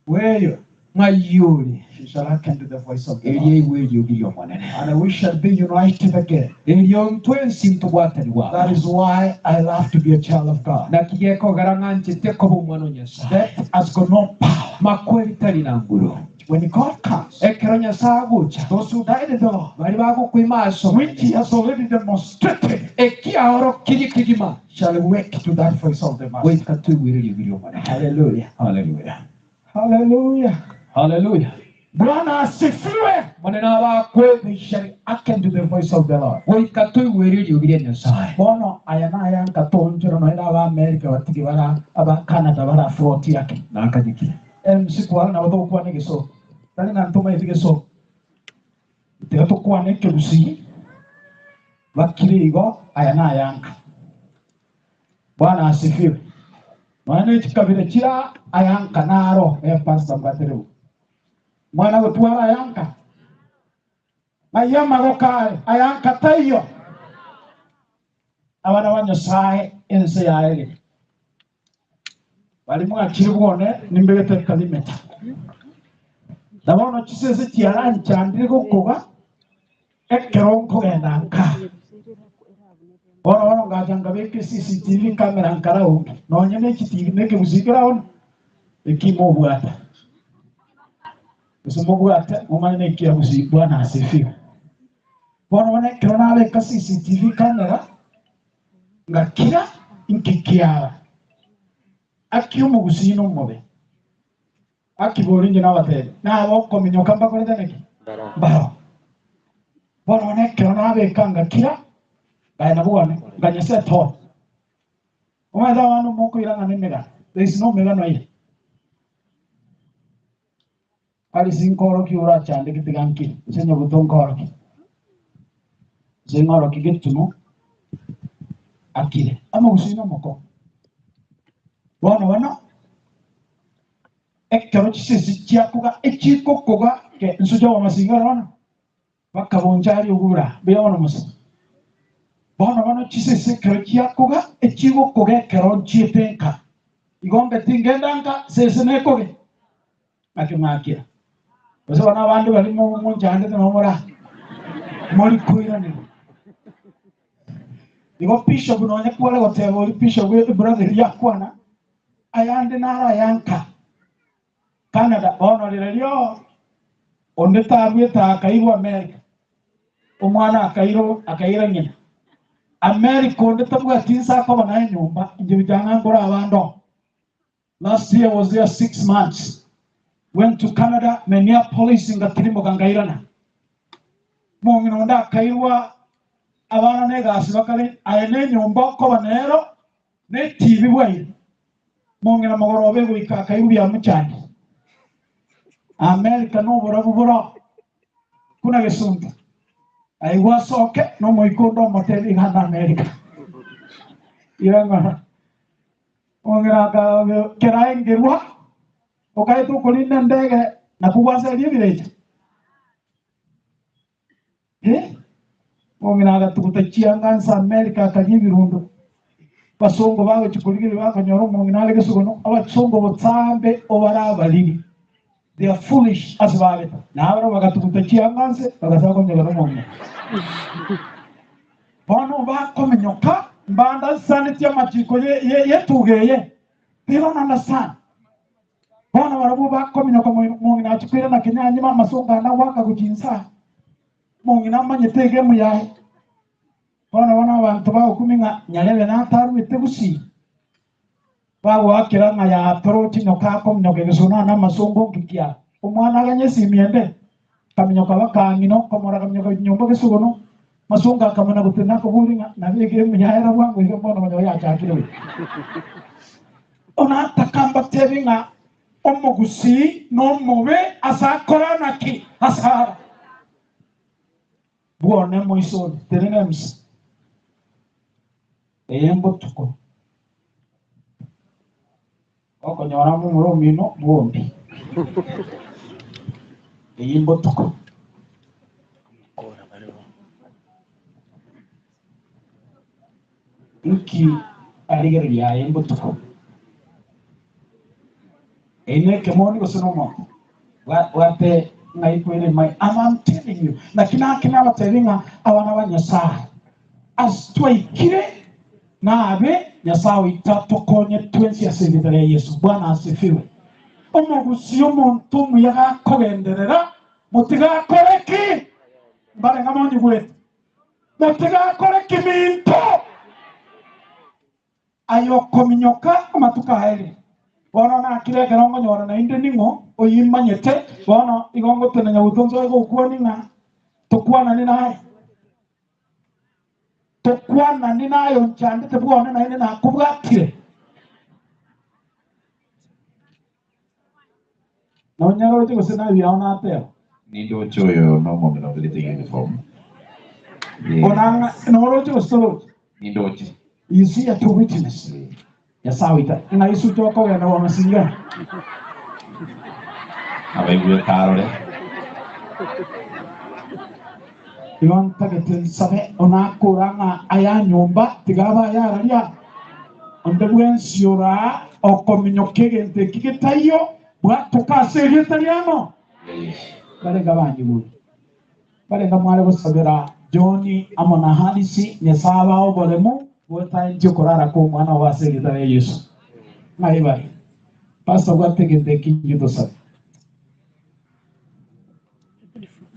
Where are you?
Ng'aiyore.
She shall hearken to the voice of the
Erio
Lord.
eigwe eriogi ri'omonene.
And we shall be united again.
Erio ntwensi ntobwatanigwa.
That is why I love to be a child of God.
Naki gekogera ng'anchete koba omwana o Nyasaye.
Death has got no power.
Makweri tari na nguru.
When God comes,
Ekero Nyasaye agocha.
those who died in the Lord,
Bari bagokwima ase
which he
omonene.
has already demonstrated,
Ekiaorokirie kegima.
shall wake to that voice of the master.
Goika toigwere eriogi ri'omonene.
Hallelujah.
Hallelujah.
Hallelujah.
Hallelujah.
Bwana asifiwe.
Monene abakwe.
They shall hearken to the voice of the Lord.
Goika toigwere eriogi ria Nyasaye.
Bono aya nayanka tonjero noera aba America batigi bara aba Canada bara froti yake.
Nakanyikire.
MC kwara na bathokwana giso. Tari na ntuma eti giso. Tiga tukwane kerusi. Bakire igo aya nayanka. Bwana asifiwe. Mwana chikabira chira ayanka naro e pastor mbatereu. Mwana gutwara ayanka. Mayama gokare ayanka taiyo. Abana ba Nyasaye ense yaere. Bari mwakiri bwone nimbegete kalimeta. Ndabona chisese chiaranchandire gokoga ekero nkogenda nka. Bono bono ngacha ngabeka CCTV camera nkara ungi. Nonye ne chitivi nekebusikira ono ekimo obwata. Gose mobwate omanye nekia busi Bwana asifiwe. Bono bono ekero nabeka CCTV camera ngakira inkikiara. Aki omogusii nomobe. Akibori inche nabatebia nabo okominyoka mbakorete neki mbaro. Bono bono ekero nabeka ngakira ngaenda bwone nganyesa etoro. Omanyete abana mokoirang'ana emegano. There is no megano here. Ari sinkoroki orachandekete gankire ase nyabuto nkoroki. Ase ng'oroki getuno akire. Amogusii nomoko. Bono bono ekero chisesi chiakoga echikokoga ke nsuja wa masinga bono bakabonja ari ogura buya bono mosa. Bono bono chisesi ekero chiakoga echigokoga ekero nchiete nka. Igombe tingenda nka sese nekoge. Naki mwakira. Gose bono abande bari monchandete nomora mori koiranerwa. Igo bishop nonye kware goteba ori bishop brother yakwana Ayande naro ayanka Canada bono rirorio onde tarwete akairwa America omwana akairwa akaira ng'ina America onde tabwati inse akoba naye nyomba inche bichang'a nkore abande oo last year was there 6 months, went to Canada, Minneapolis, ngatirimuka nkairana. Mong'ina onde akairwa abana na egasi bakare aye na enyomba okoba nero na etibi bwaire mong'ina mogoroba egoika akairwa biamuchandi America na oborabu boro kuna gesunte aigwa asoke na omoika onde omotebi igana America irang'ana mong'ina keraengerwa okaete okorinda endege nakugwaseria ebirecha. Eh? Mong'ina agatuguta chianga nse America akaria ebirundo basongo bagochi korigereria bakonyora omong'ina are gesugono abasongo botambe obara abariri, they are foolish ase babeta nabaro bagatuguta chianga nse bagasaba konyora omong'ina bono bakominyoka mbaunderstandeti amachiko yetuga eye, they don't understand. Bono barabwo bakominyoka mong'ina achikwire na kenyanyima amasongo anda gwaka gochinsa mong'ina amanyete egemu yaye. Bono bono abanto bagokumi ng'a nyarebe natarwete gusii bagoakera ng'a yatoro chinyoka akominyoka egesona na amasongo nkikia omwana aganye esimi ende kaminyoka bakang'ina okomora kaminyoka nyomba gesugono masongo akamana gotena akobori ng'a nabe egemu yaera bwango iga bono onye yachakire we onatakamba tebi ng'a omogusii nomobe ase akora naki asara bwone moisoni terenemsi eye mbotuko okonyora momura omino bwombi eye mbotuko. Nki arigereria aye mbotuko eye nekemoni gose nomonto bwate ng'aikwere mai. I'm telling you, lakini ake nabatebi ng'a abana ba Nyasaye as twaikire nabe Nyasaye oita tokonye twensi ase erieta ria Yesu. Bwana asifiwe. Omogusi omonto omuya gakogenderera motigakore ki mbarenga monyigwete motigakore kiminto ayokominyoka amatuko aere bono nakirekera ngonyora nainde ning'o oyimanyete bono igo ngotenenya gotonso gokwani ng'a tokwanani naye tokwanani naye onchandete bwone naende nakobwatire nonyaroche gose nabiao nateba.
Nindoche oyo nomong'ina obegete uniform.
Onanga noroche gose toroche?
Nindoche.
You see a true witness nyasaye oita ng'a isu tokogenda bwa masinga.
Abaigwe tarore.
Igo ntagete nsabe onakora ng'a aya nyomba tigaba ayararia onde bwensi ora okominyoka egento eki getaiyo bwatoka ase erieta riamo barenga banyiguru barenga mware gosabera John amo na Harisi nyasaye bao oboremu bwetaentie okorara kwa omwana obo ase erieta ria Yesu ng'ai bari pastor bwate egento eki inche tosabe.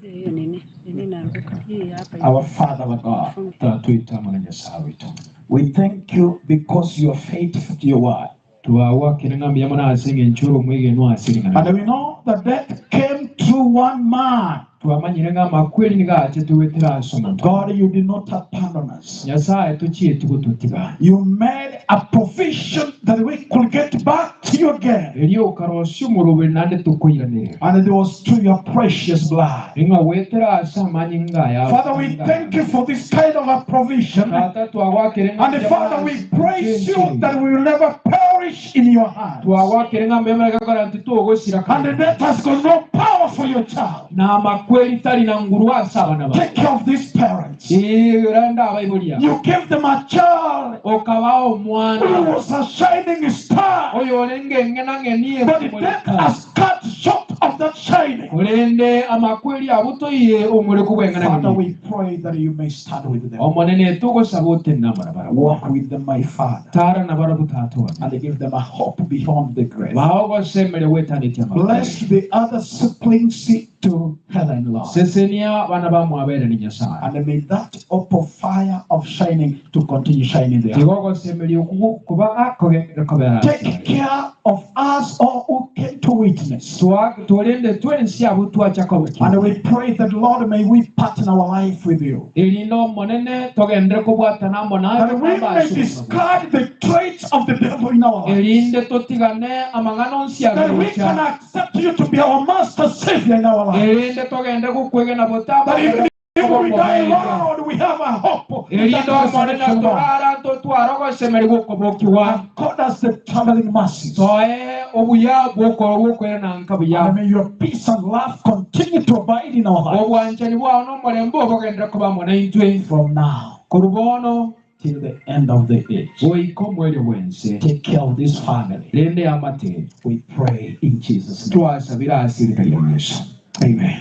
Hiyo nini nini inaanguka hii hapa.
Our Father, our God,
Tata mwana Nyasaye witũ.
We thank you because you are faithful to your word.
Twagwakire ng'ambia muna ase eng'encho ore omwegenwa ase ring'ana.
And we know that death came through one man.
Twamanyire ng'a amakweri nigo achete gwetera ase omonto.
God, you did not abandon us.
Nyasaye tochieti gototiga.
You made a provision that we could get back to you again.
Erio okarosia omoroberi naende tokoiranera.
And it was through your precious blood.
Ng'a gwetera ase amanyinga aya.
Father, we thank you for this kind of a provision.
Tata twagwakire
And Father, we praise you that we will never perish in your hands.
Twagwakire ng'amba emereka ntitogosira.
And death has got no power for your child.
Na amakweri tari na nguru ase abana ba.
Take care of these parents.
Renda abaiboria.
You gave them a child
Okabao omwana.
Who was a shining star.
Oyo orenge ng'ena ng'enie.
But death has cut short of of that shining.
Korende amakweri abo toiye omore kobweng'ana
Father,
ng'ani.
we pray that you may stand with them.
Omonene togosaba otenena barabara.
Walk with them, my Father,
Tara na barabwo tata one.
and give them a hope beyond the grave.
Bao gosemere wetaneti
Bless
amakweri.
the other siblings to Helen, Lord.
Sesenia bana bamwabere ni Nyasaye.
And may that opal fire of shining to continue shining there.
Tigo gosemeria okugu kuba akogenda kobera.
Take care of us all who came to witness.
Twarende twensi abo twacha
And we pray that, Lord, may we partner our life with you.
Erinde omonene togendere kobwatana amo naye
That we may discard the traits of the devil in our lives.
erinde totigane amang'ana onsi
That we can
agocha
accept you to be our master savior in our lives.
erinde togende gokwegena botamba
That even if we die, Lord, we have a hope. in that
erinde omonene
resurrection, Lord.
torara totwara ogosemeri gokobokiwa
God us the traveling mercies.
toe obuya bwokoro bwokwera nanka buya
And may your peace and love continue to abide in our lives
obwanchani bwao n'omorembe obogendere koba amo naintwe
from now
korwa bono
till the end of the age.
goika omweri bwense
Take care of this family.
rende amate
We pray in Jesus' name.
twasabira asirika ya Yesu.
Amen.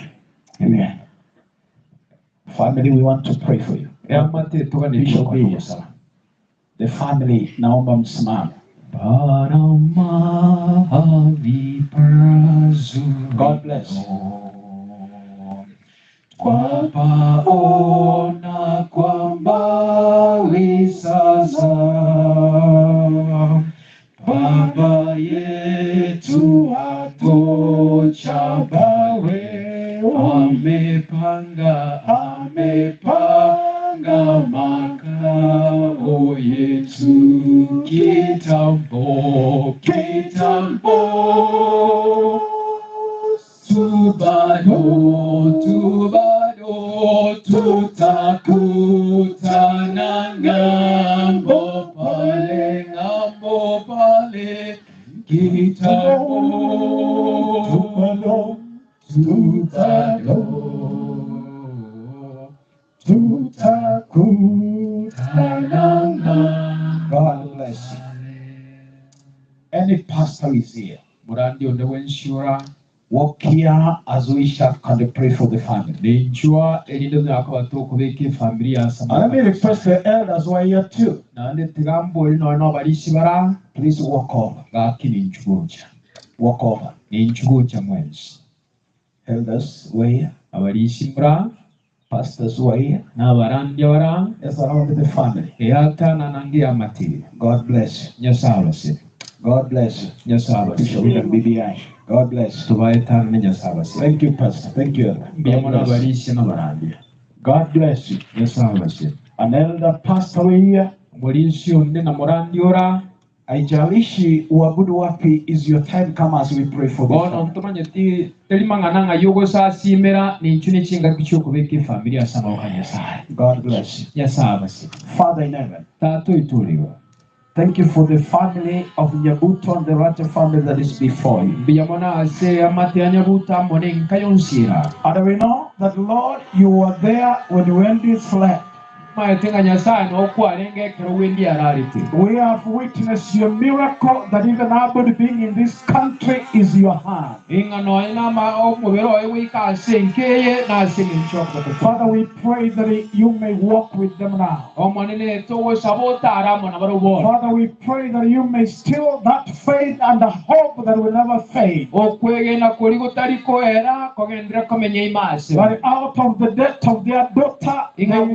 Amen. Family, we want to pray for you.
Amate
Bishop Williams. The family, naomba msimame. God bless.
Kwapaona kwa mbali sasa, Baba yetu atochabawe, amepanga amepanga makao yetu kitambo kitambo tu bado tu bado tutakutana ng'ambo pale ng'ambo pale kitambo tu bado tu bado
Tutakutana God bless you. Any pastor is here.
Murandi onde wenshura
Walk here as we shall and pray for the family.
ninchwa erinde myaka batokubeka efamily ya
And let me request the elders who are here too.
nande tigambori noe nobarishi bara
Please walk over.
gaki ninchugucha
Walk over.
ninchugucha mwensi
Elders who are here.
abarishi mura
Pastors who are here.
n'abarandi bara
Yes, around the family.
eyatana nange amatiri
God bless you.
Nyasaye abasire
God bless you.
Nyasaye
Bishop
abasire
William BBI. God bless you.
tubaetana ne Nyasaye abasire
Thank you, Pastor. Thank you, Elder.
mbiyamo
God bless you.
n'abarishi n'abarandi
God bless you.
Nyasaye abasire
An elder pastor here.
omurishi onde na murandi ora
Haijalishi uabudu wapi, is your time come as we pray for the
bono
family.
ntumanyeti teri mang'ana ng'a yogosasimera ninchu nechingaki chiokobeka efamily ase amaboko a Nyasaye
God bless you.
Nyasaye abasire
Father in heaven,
tata oituriwe
thank you for the family of Nyabuto and the Racha family that is before you.
mbiyamona ase amate ya Nyabuto amo nenka yonsira
And we know that, Lord, you were there when Wendy slept.
maete ng'a Nyasaye nokwarenge ekero Wendy ararete
We have witnessed your miracle that even Abbott being in this country is your hand.
ing'a nonya nama omobere oye goika ase enkeye na ase eng'encho okoboko
Father, we pray that you may walk with them now.
omonene togosaba otara amo na barobwo
Father, we pray that you may still that faith and the hope that will never fade.
okwegena kori gotari koera kogendera komenya imase
That out of the death of their daughter,
ing'a
they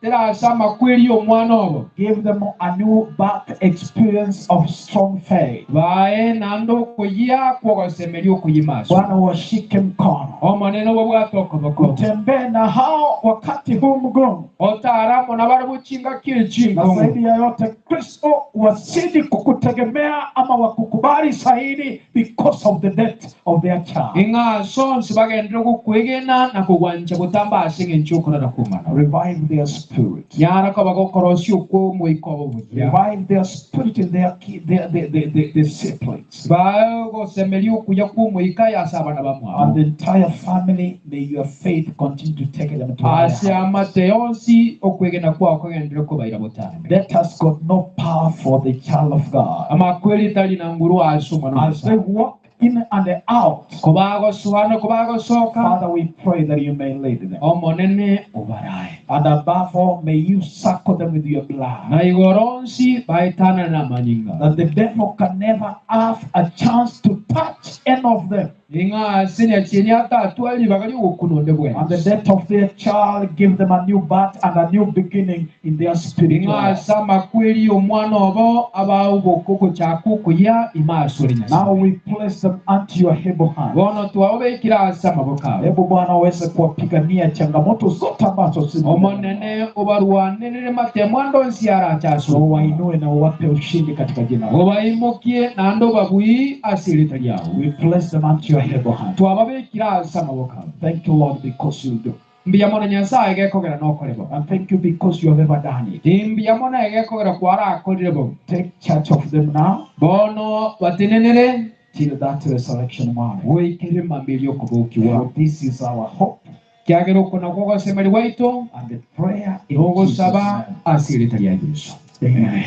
gweterase amakweri omwana obo
give them a new birth experience of strong faith.
bae nande okoyia kwogosemeria okoyia
Bwana washike mkono,
omonene obwo bwate okoboko
utembee na hao wakati huu mgumu,
otara amo na barabwo chingaki
na
echinkongo
zaidi ya yote Kristo wazidi kukutegemea ama wakukubali zaidi because of the death of their child.
ing'a sonsi bagendere gokwegena na kogwancha gotamba ase eng'encho okorara kumana
Revive their spirit.
nyara koba gokorosia okwo omoika obo buya
Revive their spirit in their ki- their siblings.
bagosemeria okuya kwa omoika ase abana
And
bamwabo
the entire family, may your faith continue to take them to higher
ase
heights.
amate yonsi okwegena kwao kogendere kobaira botambe
Death has got no power for the child of God.
amakweri tari na nguru ase omwana
As they
wa Nyasaye.
walk in and out,
Kobagosoa na kobagosoka,
Father, we pray that you may lead them.
Omonene obarae.
And above all, may you circle them with your blood.
Na igoro onsi baetanane namanyinga.
That the devil can never have a chance to touch any of them.
Ing'a ase nyachieni atatware ribaga ri'ogokuna onde
And the
bwensi.
death of their child give them a new birth and a new beginning in their spiritual
Ing'a
life.
ase amakweri y'omwana obo abae ogochaka okoyia ime asore
Now
Nyasae.
we place them unto your able hands.
Bono twababekire ase amaboko abo.
Hebu Bwana uweze kuwapigania changamoto zote ambazo zimo mbele yao.
Omonene obarwanerere matemo ande onsi arache ase
Na
okobua.
uwainue na uwape ushindi katika jina lako.
Obaimokie naende obabui ase erita riao.
We place them unto your able hand.
Twababekire ase amaboko abo.
Thank you, Lord, because you do.
Mbuya mono Nyasae gekogera nokore bo.
And thank you because you have ever done it.
Timbuya mono egekogera kwarakorire bo.
Take charge of them now
Bono batenenere
till that resurrection morning.
goikere mambia okobokiwa.
For this is our hope
Kiagera oko nakwo ogosemeri gwaito
and the prayer in Jesus'
nogosaba
name.
ase erita ria Yeso.
Amen.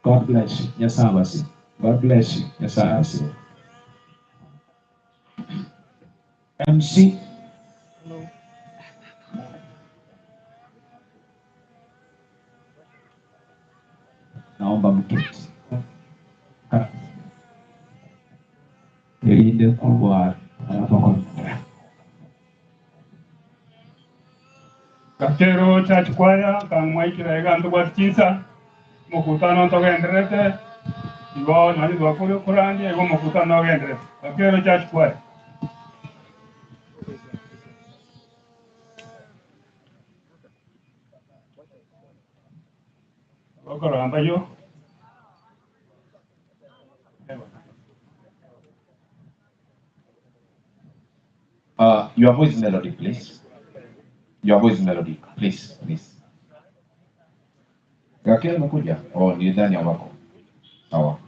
God bless you.
Nyasae abase.
God bless you.
Nyasae abase.
MC. Naomba mketi.
Erinde korwa abakontra.
Gakero church choir kang'waikira iga ntobwati chinsa mokutano ntogenderete igo nonye twakore korandia igo mokutano ogenderete Gakero church choir. Bakoramba yo.
Your voice melody, please. Your voice melody, please, please. Gakero amekuja? Oh, nilidhani hawako. Sawa.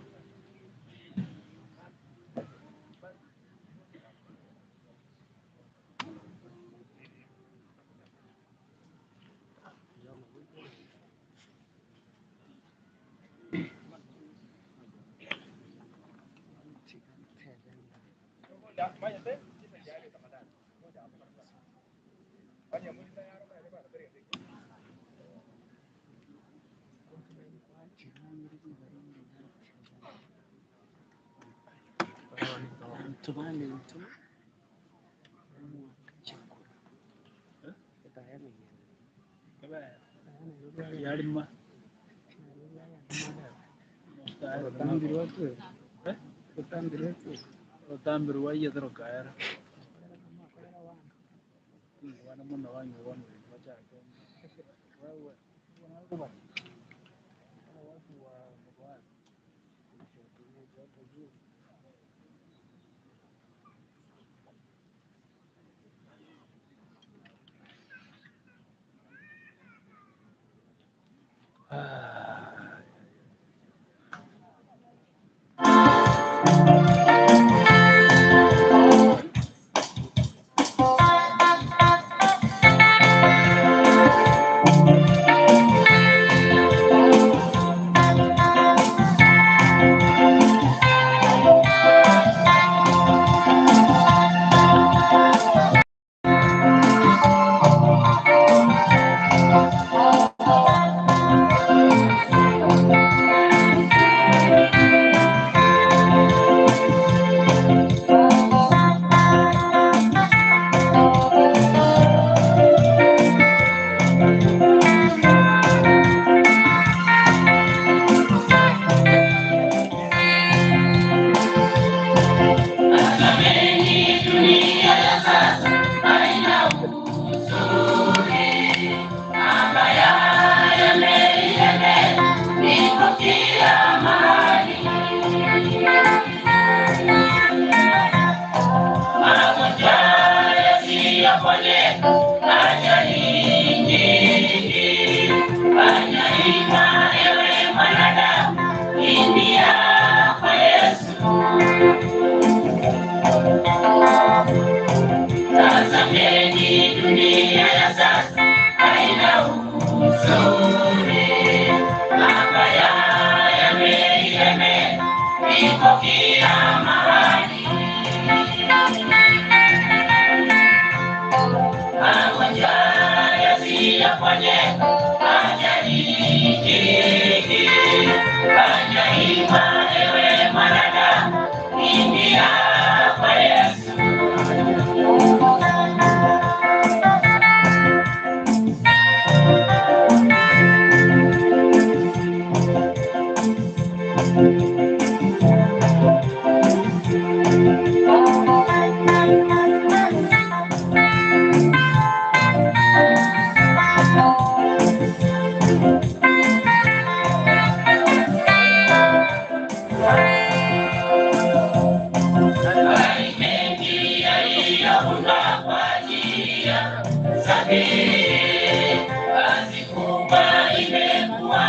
Usafiri, kazi kubwa imekuwa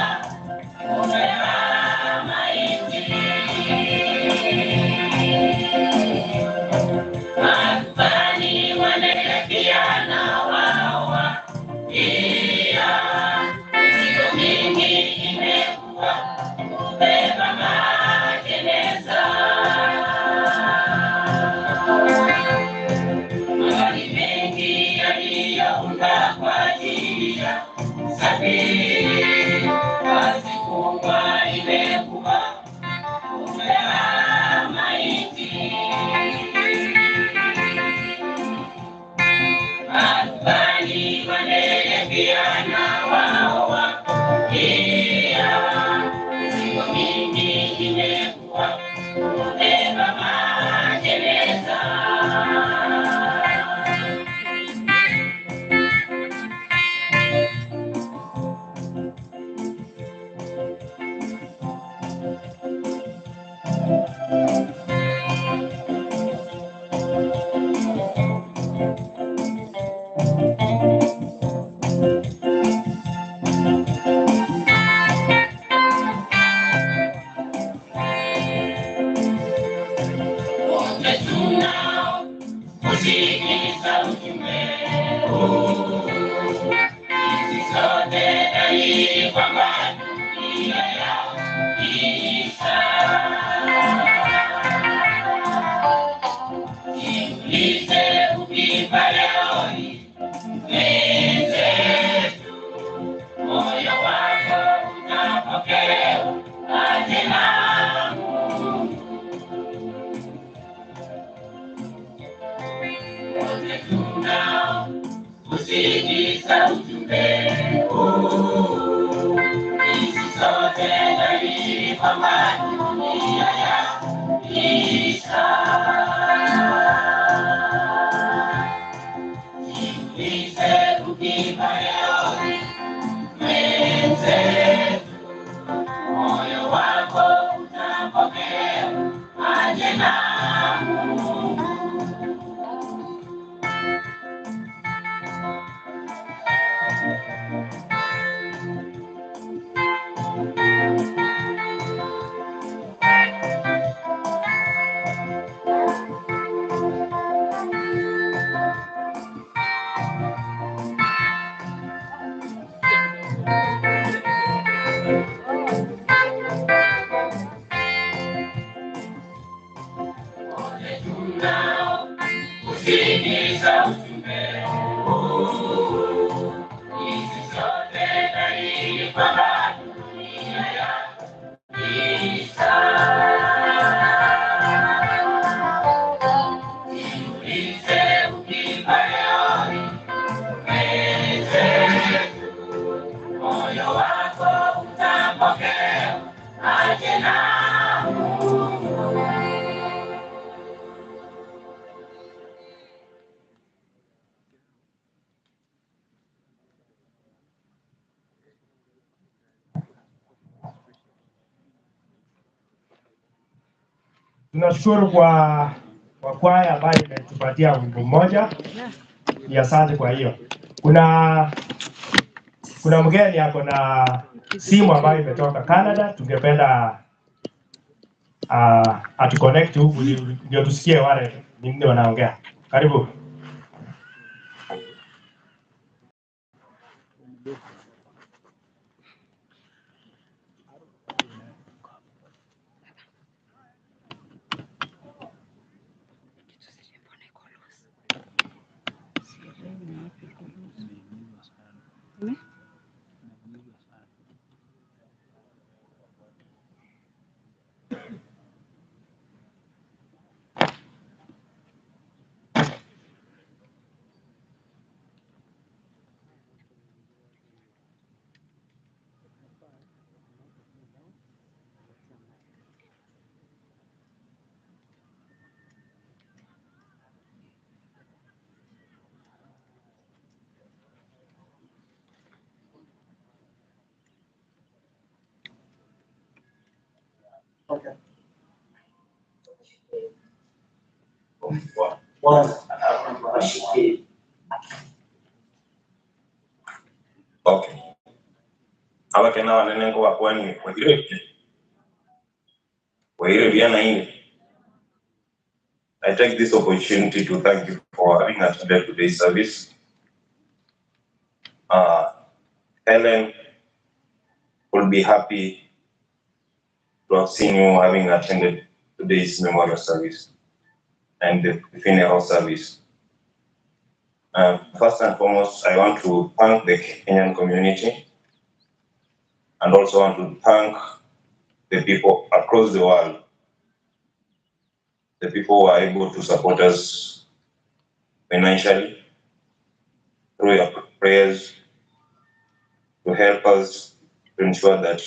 kubeba maiti. Marubani wanaelekeana wawa pia, mizigo mingi imekuwa kubeba majeneza. Magari mengi yaliyoundwa kwa ajili ya usafiri, kazi kubwa imekuwa kubeba maiti. Marubani wanaelekeana wao pia, mizigo mingi imekuwa kubeba majeneza. Wote tunao kusikiza ujumbe huu. Hizi zote dalili kwamba dunia yaisha. Jiulize ukifa leo hii, mwenzetu, moyo wako utapokelewa aje na Mungu. Wote tunao kusikiza ujumbe huu. Hizi zote dalili kwamba dunia yaisha. Jiulize ukifa leo hii, mwenzetu, moyo wako utapokelewa aje na Mungu. Wote tunao kusikiliza ujumbe huu. Hizi zote dalili kwamba dunia yaisha. Jiulize ukifa leo hii, mwenzetu, moyo wako utapokelewa aje na Mungu.
Tunashukuru kwa kwaya ambayo imetupatia wimbo mmoja. Ni asante kwa hiyo. Kuna mgeni ako na simu ambayo imetoka Canada, tungependa atuconnect huku ndio tusikie wale ni nini wanaongea. Karibu.
Okay. Bwana asifiwe.
Abake n'abanene nkobakwanie, Bwairire buya? Bwairire buya naende? I take this opportunity to thank you for having attended today's service. Helen will be happy to have seen you having attended today's memorial service and the funeral service. First and foremost, I want to thank the Kenyan community and also want to thank the people across the world, the people who are able to support us financially through your prayers to help us to ensure that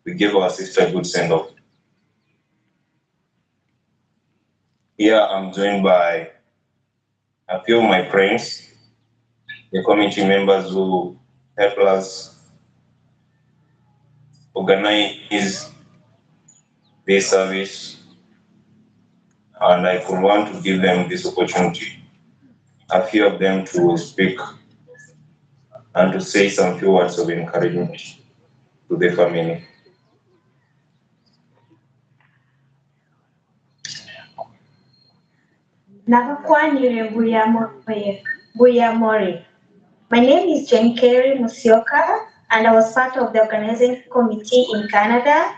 we give our sister a good send-off. Here I'm joined by a few of my friends, the committee members who help us organize this service, and I could want to give them this opportunity, a few of them to speak and to say some few words of encouragement to the family.
Nabakwanire Mbuyamore. My name is Jane Kerry Musioka, and I was part of the organizing committee in Canada.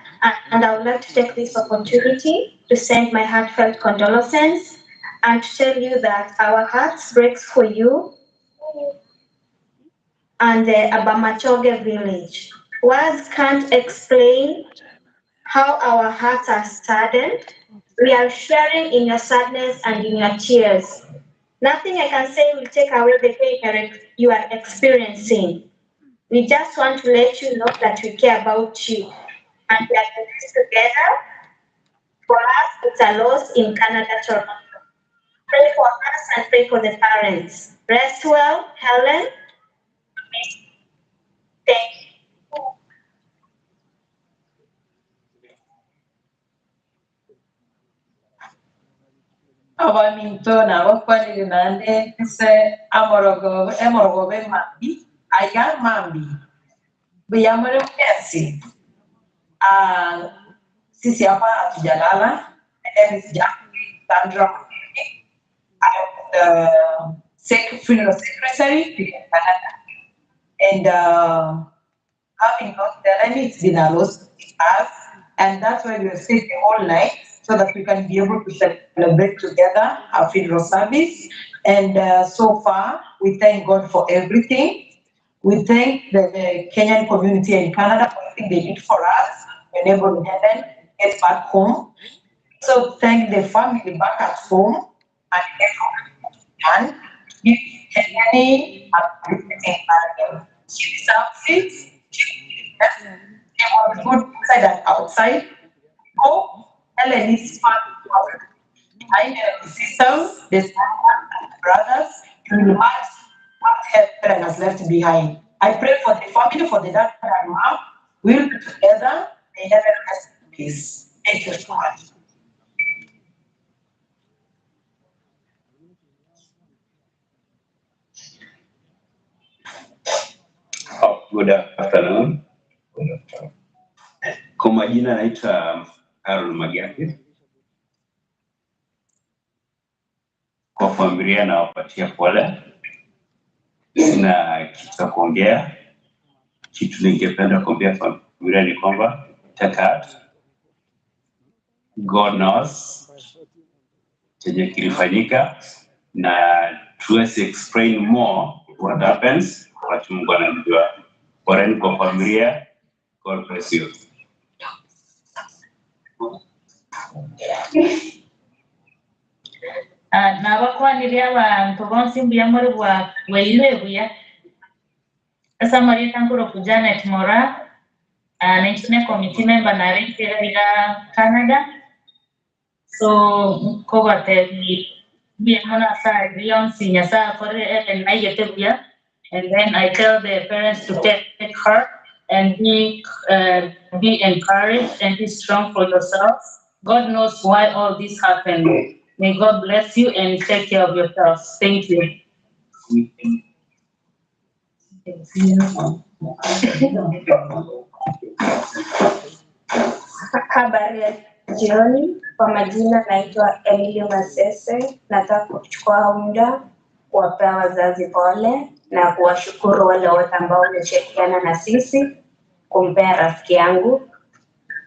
And I would like to take this opportunity to send my heartfelt condolences and to tell you that our hearts breaks for you and the Abamachoge village. Words can't explain how our hearts are saddened. We are sharing in your sadness and in your tears. Nothing I can say will take away the pain you are experiencing. We just want to let you know that we care about you and we are in this together. For us, it's a loss in Canada, Toronto. Pray for us and pray for the parents. Rest well, Helen. Thank you.
Abaminto nabakwanire naende nse amorogo emorogoba emambi aya mambi buya more mwensi. Sisi hapa hatujalala. My name is Jacqueline Sandra Mugeni. I am the funeral secretary in Canada. And having lost Helen, it's been a loss to us. And that's why we are staying the whole night so that we can be able to celebrate together our funeral service. And so far, we thank God for everything. We thank the Kenyan community in Canada for everything they did for us, enable Helen get back home. So thank the family back at home and everyone. Give Helen a blessing. She deserves it. She was good inside and outside. Oh, Helen is part of behind the sisters, the sisters and brothers, you will match what Helen has left behind. I pray for the family, for the dad and mom. We will be together. May heaven rest in peace. Thank you so much.
Oh, good afternoon. Kwa majina naitwa Harold Magiake. Kwa familia nawapatia pole. Sina kitu cha kuongea. Kitu ningependa kuambia familia ni kwamba take heart. God knows chenye kilifanyika na tuwezi explain more what happens, but Mungu anajua. Poleni kwa familia. God bless you.
Nabakwanire abantu bonsi mbuya muri bwa bwairwe buya asa marita nkuru Janet Mora, nainchine committee member narentera iga Canada, so nkobatebi mbuya mono asa yonsi Nyasaye akorire Ellen naigete buya. And then I tell the parents to take heart and be encouraged and be strong for yourselves. God knows why all this happened. May God bless you and take care of yourselves. Thank you.
Habari ya jioni. Kwa majina naitwa Emily Masese. Nataka kuchukua muda kuwapea wazazi pole na kuwashukuru wale wote ambao wameshirikiana na sisi kumpea rafiki yangu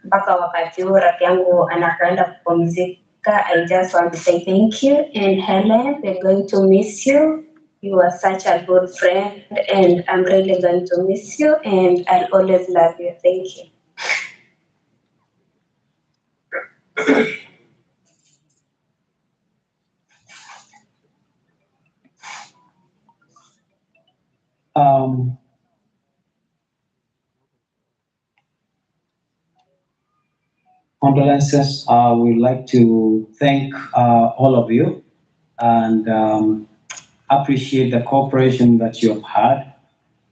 mpaka wakati huu rafiki yangu anapoenda kupumzika. I just want to say thank you and Helen, we're going to miss you. You are such a good friend and I'm really going to miss you and I'll always love you. Thank you.
Condolences. We'd like to thank all of you and appreciate the cooperation that you have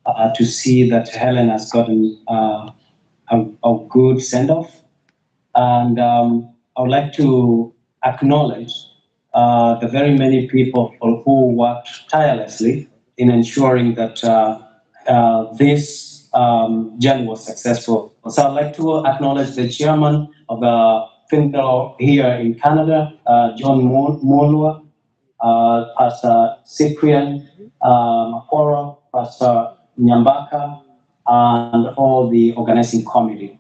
had to see that Helen has gotten a good send-off. And I would like to acknowledge the very many people who worked tirelessly in ensuring that this journey was successful. So I'd like to acknowledge the chairman of the funeral here in Canada, John Molua, Pastor Cyprian Makoro, Pastor Nyambaka, and all the organizing committee.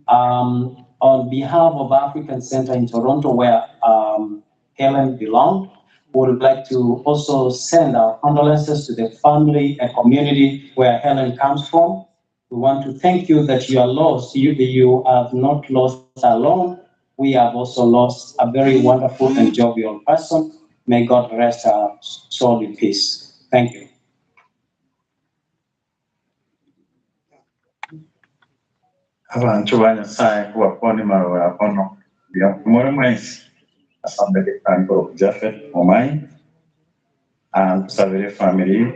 On behalf of African Center in Toronto, where Helen belonged, we would like to also send our condolences to the family and community where Helen comes from. We want to thank you that you are lost. You have not lost alone. We have also lost a very wonderful and jovial person. May God rest our soul in peace. Thank you.
Abantu ba Nyasaye kubakoni marora ono bya muri mwesi asambele kankoro Jafet Omai tusabire family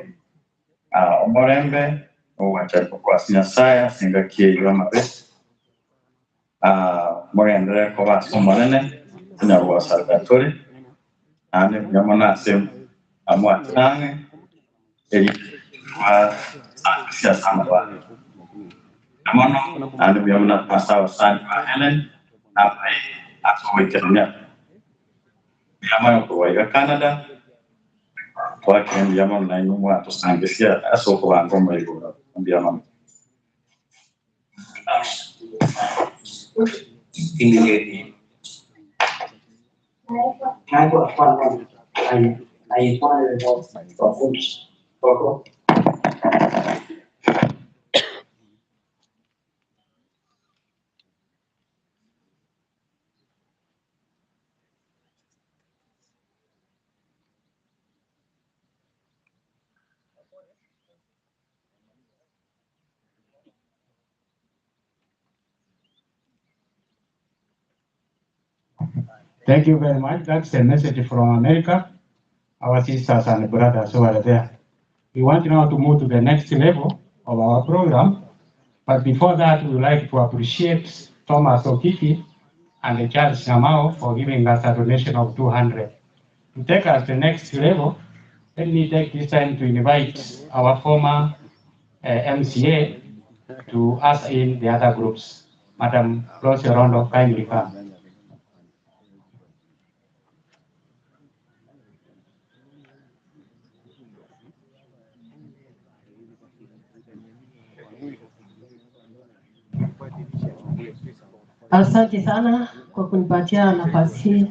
omorembe owachako kwasi Nyasaye asingakie amabe mugendere kobasa omonene onyarwa Salvatore ane buya ase amwatange eri wa sana ba amono ane buya mono ase abasani ba Helen abae akogoikerania buya mono korwa iga Canada twakire mbuya mono nainwe mwatosangesia ase okobanga omoigoro mbuya mono.
Thank you very much. That's a message from America, our sisters and brothers who are there. We want now to move to the next level of our program. But before that, we would like to appreciate Thomas Okiki and Charles Namao for giving us a donation of 200. To take us to the next level, let me take this time to invite our former MCA to us in the other groups. Madam Rose Rondo, kindly come.
Asante sana kwa kunipatia nafasi hii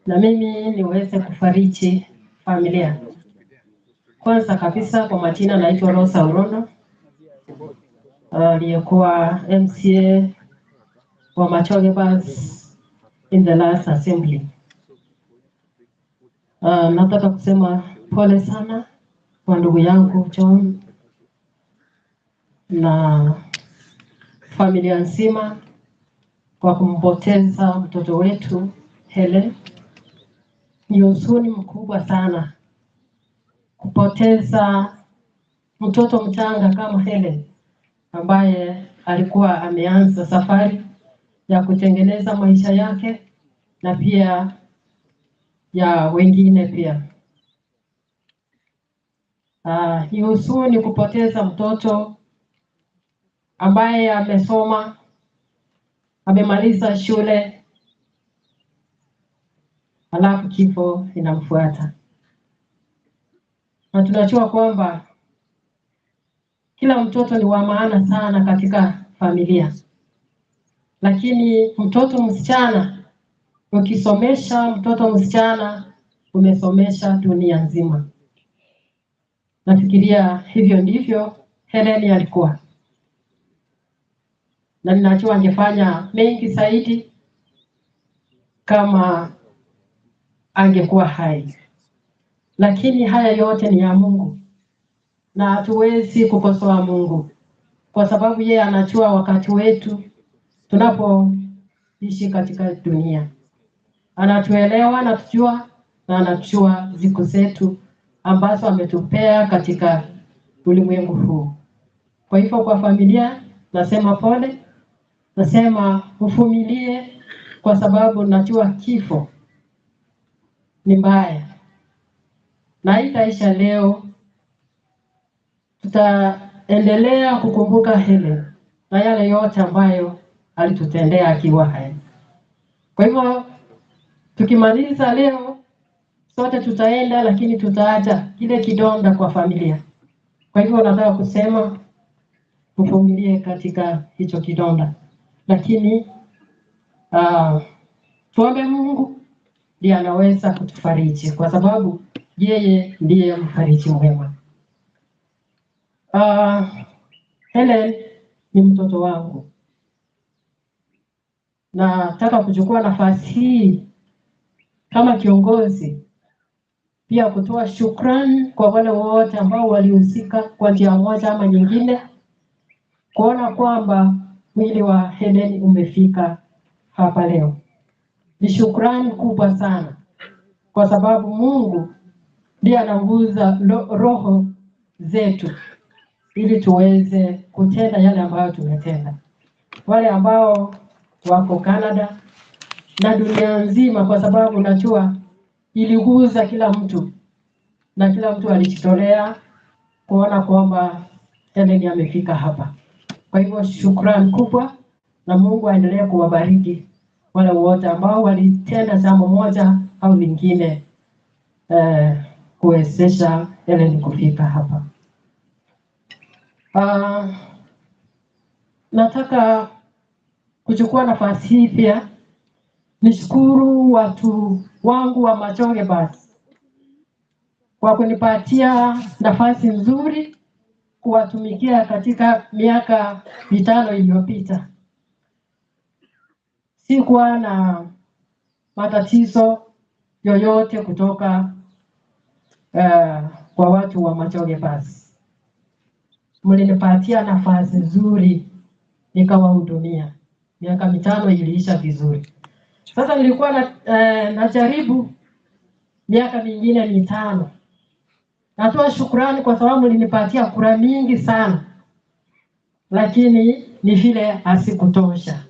na mimi niweze kufariji familia. Kwanza kabisa, kwa majina naitwa Rosa Urono, aliyekuwa MCA wa Machoge Bus in the last assembly. Nataka kusema pole sana kwa ndugu yangu John na familia nzima kwa kumpoteza mtoto wetu Helen. Ni huzuni mkubwa sana kupoteza mtoto mchanga kama Helen ambaye alikuwa ameanza safari ya kutengeneza maisha yake na pia ya wengine pia. Ni huzuni kupoteza mtoto ambaye amesoma, amemaliza shule, alafu kifo inamfuata. Na tunajua kwamba kila mtoto ni wa maana sana katika familia, lakini mtoto msichana, ukisomesha mtoto msichana umesomesha dunia nzima. Nafikiria hivyo ndivyo Helen alikuwa, na ninajua angefanya mengi zaidi kama angekuwa hai, lakini haya yote ni ya Mungu na hatuwezi kukosoa Mungu kwa sababu yeye anajua wakati wetu tunapoishi katika dunia. Anatuelewa, anatujua na anajua siku zetu ambazo ametupea katika ulimwengu huu. Kwa hivyo, kwa familia nasema pole, nasema uvumilie, kwa sababu najua kifo ni mbaya na haitaisha leo. Tutaendelea kukumbuka Helen na yale yote ambayo alitutendea akiwa hai. Kwa hivyo tukimaliza leo sote tutaenda, lakini tutaacha kile kidonda kwa familia. Kwa hivyo nataka kusema mvumilie katika hicho kidonda, lakini tuombe Mungu ndiye anaweza kutufariji, kwa sababu yeye ndiye mfariji mwema. Helen ni mtoto wangu. Nataka kuchukua nafasi hii kama kiongozi pia kutoa shukrani kwa wale wote ambao walihusika kwa njia moja ama nyingine kuona kwamba mwili wa Helen umefika hapa leo. Ni shukrani kubwa sana, kwa sababu Mungu ndiye anaguza roho zetu ili tuweze kutenda yale ambayo tumetenda. Wale ambao wako Canada na dunia nzima, kwa sababu najua iliguza kila mtu na kila mtu alijitolea kuona kwamba Helen amefika hapa. Kwa hivyo shukrani kubwa, na Mungu aendelee kuwabariki wale wote ambao walitenda jambo moja au lingine kuwezesha Helen kufika hapa. Nataka kuchukua nafasi hii pia nishukuru watu wangu wa Machoge Bus kwa kunipatia nafasi nzuri kuwatumikia katika miaka 5 iliyopita. Sikuwa na matatizo yoyote kutoka kwa watu wa Machoge Bus. Mlinipatia nafasi nzuri nikawahudumia. Miaka 5 iliisha vizuri. Sasa nilikuwa najaribu miaka mingine 5. Natoa shukrani kwa sababu mlinipatia kura mingi sana, lakini ni vile hasikutosha.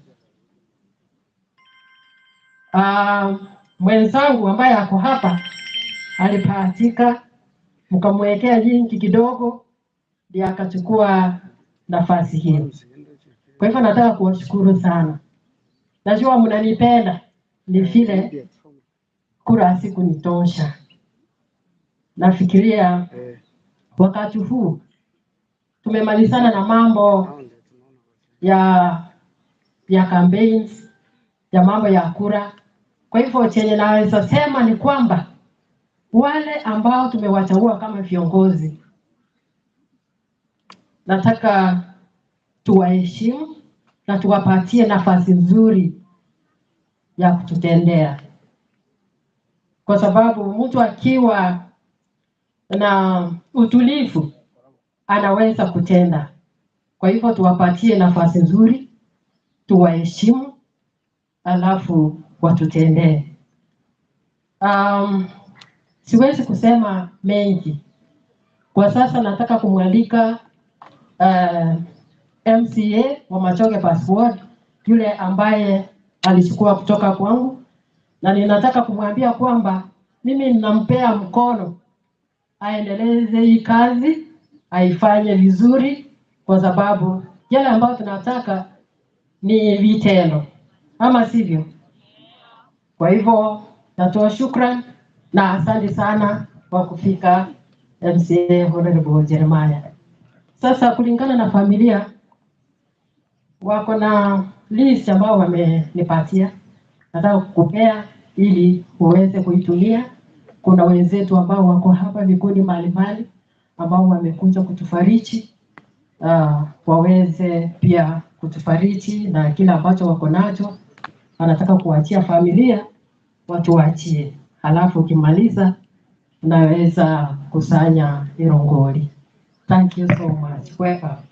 Mwenzangu ambaye ako hapa alipatika, mkamwekea nyingi kidogo, ndiye akachukua nafasi hiyo. Kwa hivyo nataka kuwashukuru sana. Najua mnanipenda, ni vile kura hazikunitosha. Nafikiria wakati huu tumemalizana na mambo ya campaigns, ya mambo ya kura. Kwa hivyo chenye naweza sema ni kwamba wale ambao tumewachagua kama viongozi, nataka tuwaheshimu na tuwapatie nafasi nzuri ya kututendea, kwa sababu mtu akiwa na utulivu anaweza kutenda. Kwa hivyo tuwapatie nafasi nzuri, tuwaheshimu, alafu watutendee. Siwezi kusema mengi kwa sasa. Nataka kumwalika MCA wa Machoge Bus Ward, yule ambaye alichukua kutoka kwangu, na ninataka kumwambia kwamba mimi ninampea mkono aendeleze hii kazi, aifanye vizuri, kwa sababu Yale ambayo tunataka ni vitendo, ama sivyo? Kwa hivyo natoa shukran na asante sana kwa kufika MCA Honorable Jeremiah. Sasa kulingana na familia wako na list ambao wamenipatia, nataka kukupea ili uweze kuitumia. Kuna wenzetu ambao wako hapa vikundi mbalimbali ambao wamekuja kutufariji waweze pia kutufariji na kila ambacho wako nacho wanataka kuachia familia watuachie, halafu ukimaliza unaweza kusanya irongoli. Thank you so much. Welcome.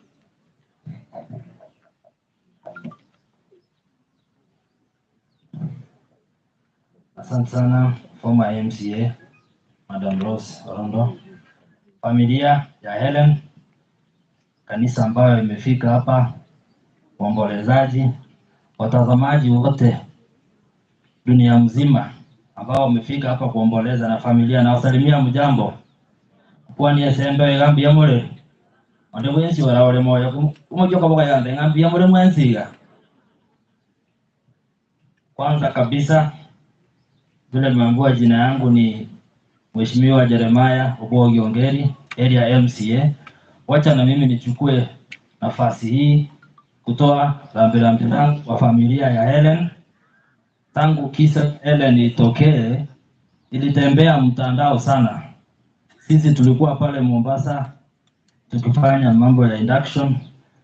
Asante sana former MCA Madam Rose Orondo, familia ya Helen, kanisa ambayo imefika hapa, waombolezaji, watazamaji wote dunia mzima ambao wamefika hapa kuomboleza na familia, na wasalimia mjambo kwani esembe igambi ya mure onde bwensi ora ore moyo umojoka boka yande ngambi ya mure mwensiga. Kwanza kabisa vile nimeambiwa jina yangu ni Mheshimiwa Jeremiah Obwogi Ongeri, area MCA. Wacha na mimi nichukue nafasi hii kutoa rambirambi zangu kwa familia ya Helen. Tangu kisa Helen itokee, ilitembea mtandao sana. Sisi tulikuwa pale Mombasa tukifanya mambo ya induction,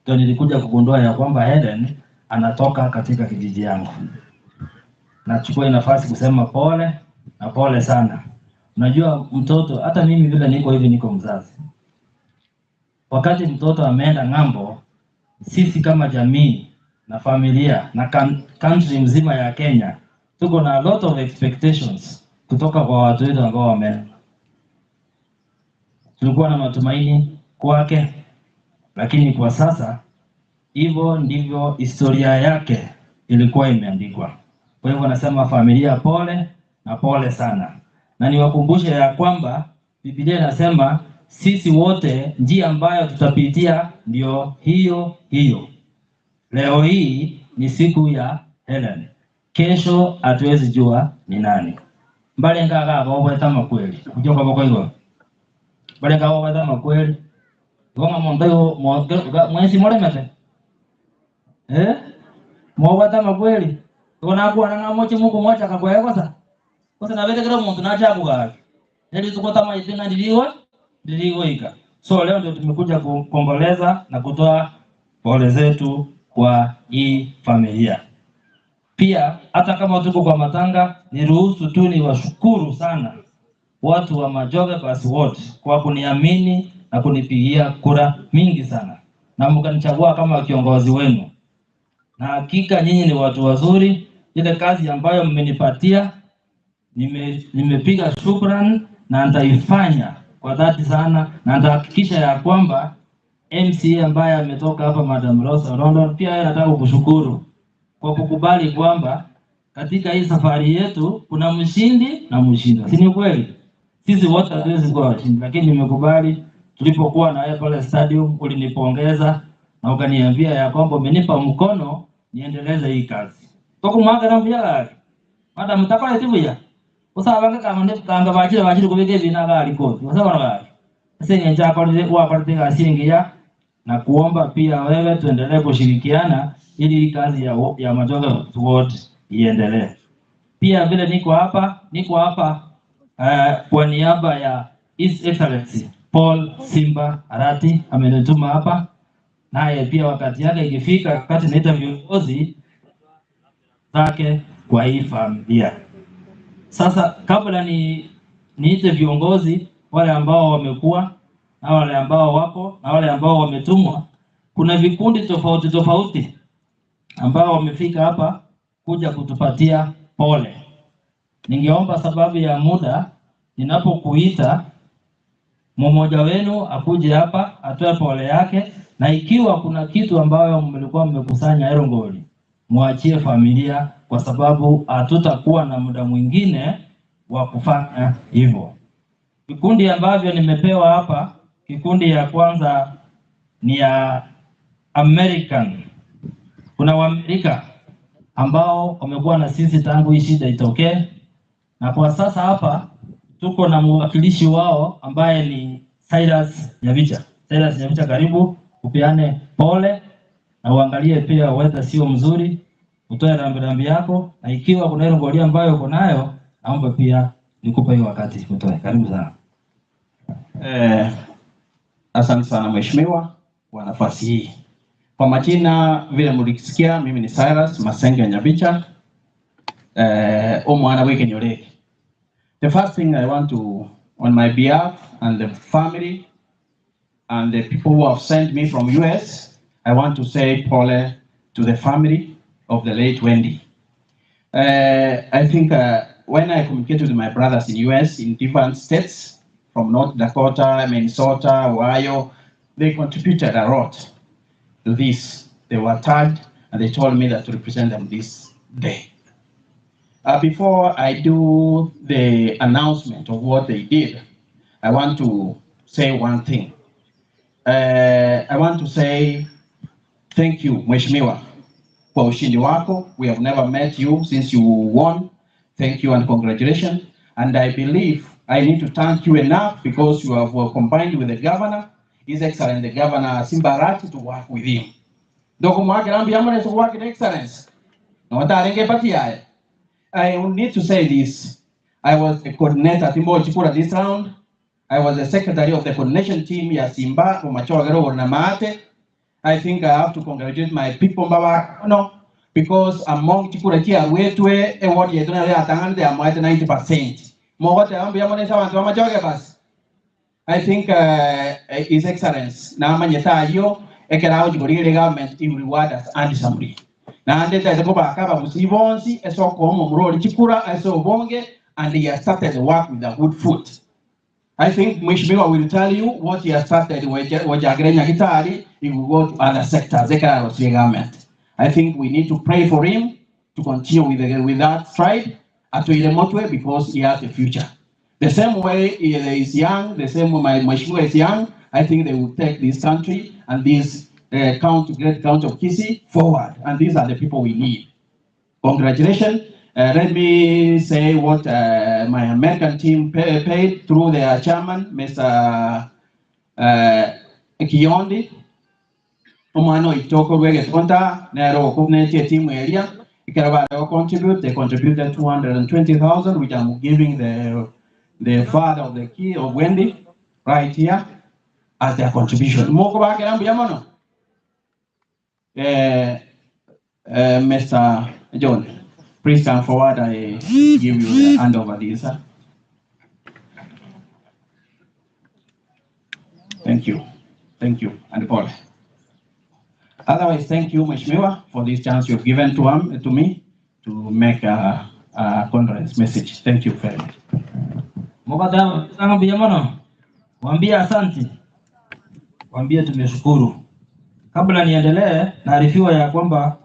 ndio nilikuja kugundua ya kwamba Helen anatoka katika kijiji yangu. Nachukua hii nafasi kusema pole na pole sana. Unajua mtoto, hata mimi vile niko hivi, niko mzazi. Wakati mtoto ameenda ng'ambo, sisi kama jamii na familia na country mzima ya Kenya tuko na a lot of expectations kutoka kwa watu wetu ambao wameenda. Tulikuwa na matumaini kwake, lakini kwa sasa hivyo ndivyo historia yake ilikuwa imeandikwa. Kwa hivyo nasema familia pole na pole sana, na niwakumbushe ya kwamba Biblia inasema sisi wote njia ambayo tutapitia ndio hiyo hiyo. Leo hii ni siku ya Helen, kesho hatuwezi jua ni nani. Mbale ngaga bobweta makweli kujoka bokoigo mbale ngaga bobweta makweli gonga monto mwesi moremete eh mobweta makweli ego nakuona ng'a moche mokomocha kakwegosa gose nabetekera omonto nachakugaki nelitukota maite ng'a ndirigo ndirigoika. So leo ndio tumekuja kuomboleza na kutoa pole zetu kwa hii familia. Pia hata kama tuko kwa matanga, niruhusu tu niwashukuru sana watu wa Majoge Basi Ward kwa kuniamini na kunipigia kura mingi sana na mkanichagua kama kiongozi wenu, na hakika nyinyi ni watu wazuri. Ile kazi ambayo mmenipatia nimepiga shukran na nitaifanya kwa dhati sana, na nitahakikisha ya kwamba MCA ambaye ametoka hapa Madam Rose Orondo, pia yeye nataka kukushukuru kwa kukubali kwamba katika hii safari yetu kuna mshindi na mshindwa, si ni kweli? Sisi wote hatuwezi kuwa washindi, lakini nimekubali. Tulipokuwa na wewe pale stadium ulinipongeza na ukaniambia ya kwamba umenipa mkono niendeleze hii kazi tokumwaka na madam mtakole tibuya usabange kama kanga bachire bachire kubika ebina gali koti usabona gali ase ng'encho akorire wakorete egasi engiya na kuomba pia wewe tuendelee kushirikiana ili hii kazi ya Majoge Ward iendelee. Pia vile niko hapa, niko hapa kwa niaba ya His Excellency Paul Simba Arati amenituma hapa, naye pia wakati yake ikifika, wakati naita viongozi zake kwa hii familia. Sasa kabla ni niite viongozi wale ambao wamekuwa na wale ambao wako na wale ambao wametumwa, kuna vikundi tofauti tofauti ambao wamefika hapa kuja kutupatia pole. Ningeomba sababu ya muda, ninapokuita mmoja wenu akuje hapa atoe pole yake, na ikiwa kuna kitu ambayo mlikuwa mmekusanya Erongoli, mwachie familia, kwa sababu hatutakuwa na muda mwingine wa kufanya hivyo. Vikundi ambavyo nimepewa hapa, kikundi ya kwanza ni ya American, kuna Waamerika ambao wamekuwa na sisi tangu hii shida itokee, na kwa sasa hapa tuko na mwakilishi wao ambaye ni Cyrus Nyabicha. Cyrus Nyabicha, karibu upeane pole na uangalie pia weather sio mzuri, utoe rambirambi yako, na ikiwa kuna ile ngoria ambayo uko nayo, naomba pia nikupe hiyo wakati utoe. Karibu sana.
Eh, asante sana mheshimiwa kwa nafasi hii. Kwa majina vile mlisikia, mimi ni Cyrus Masenge Nyabicha eh, omwana w'Ekenyoreki. The first thing I want to, on my behalf and the family and the people who have sent me from US, I want to say pole to the family of the late Wendy. I think when I communicate with my brothers in US in different states, from North Dakota, Minnesota, Ohio, they contributed a lot to this. They were tagged and they told me that to represent them this day. Before I do the announcement of what they did, I want to say one thing. I want to say thank you, Mheshimiwa, kwa ushindi wako. We have never met you since you won. Thank you and congratulations. And I believe I need to thank you enough because you have combined with the governor, His Excellency the Governor Simba Arati, to work with him. Ndoko mwake rambi amane to work in excellence. No wataringe pati yae. I will need to say this. I was the coordinator Timbo Chikura this round. I was the secretary of the coordination team ya Simba Umachogero na Maate. I think I have to congratulate my people Mbawa no because among chikura chia wetwe e ward yetu na ya tangani ya mwete 90%. Mogote ambi ya mwana sawa ntwa machoge basi. I think His Excellence na manyeta yo ekerao jigorire government in reward us and somebody. Na ndeta ese kuba kaba musibonsi esoko omo murori chikura eso bonge and he has started the work with a good foot. I think Mheshimiwa will tell you what he has started Wajagre Nyagitari, he will go to other sectors, ekera government. I think we need to pray for him to continue with that stride atuire motwe because he has a future. The same way he is young, the same way my Mheshimiwa is young, I think they will take this country and this county, great county of Kisii forward. And these are the people we need. Congratulations. Let me say what my American team paid through their chairman, Mr. Kiondi. Omwana itoko rwege tonta nero kumnetie team area. Ikaraba contribute, they contributed 220,000, which I'm giving the father of the key of Wendy right here as their contribution. Moko ba kerambu yamono. Mr. John, please come forward. I give you the handover this. Sir. Thank you. Thank you. And Paul. Otherwise, thank you, Mheshimiwa, for this chance you've given to me to make a condolence message. Thank you very much.
Mukadam sana biyamono. Waambie asante. Waambie tumeshukuru. Kabla niendelee, naarifiwa ya kwamba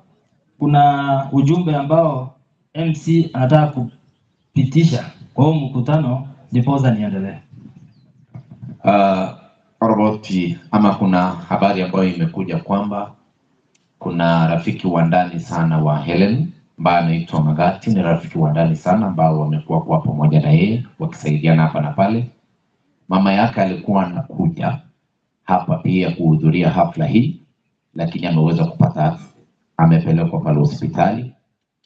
kuna ujumbe ambao MC anataka kupitisha kwa huu mkutano, ndiposa niendelee.
Roboti, ama kuna habari ambayo imekuja kwamba kuna rafiki wa ndani sana wa Helen ambaye anaitwa Magati, ni rafiki wa ndani sana ambao wamekuwa kwa pamoja na yeye wakisaidiana hapa na pale. Mama yake alikuwa anakuja hapa pia kuhudhuria hafla hii, lakini ameweza kupata, amepelekwa pale hospitali,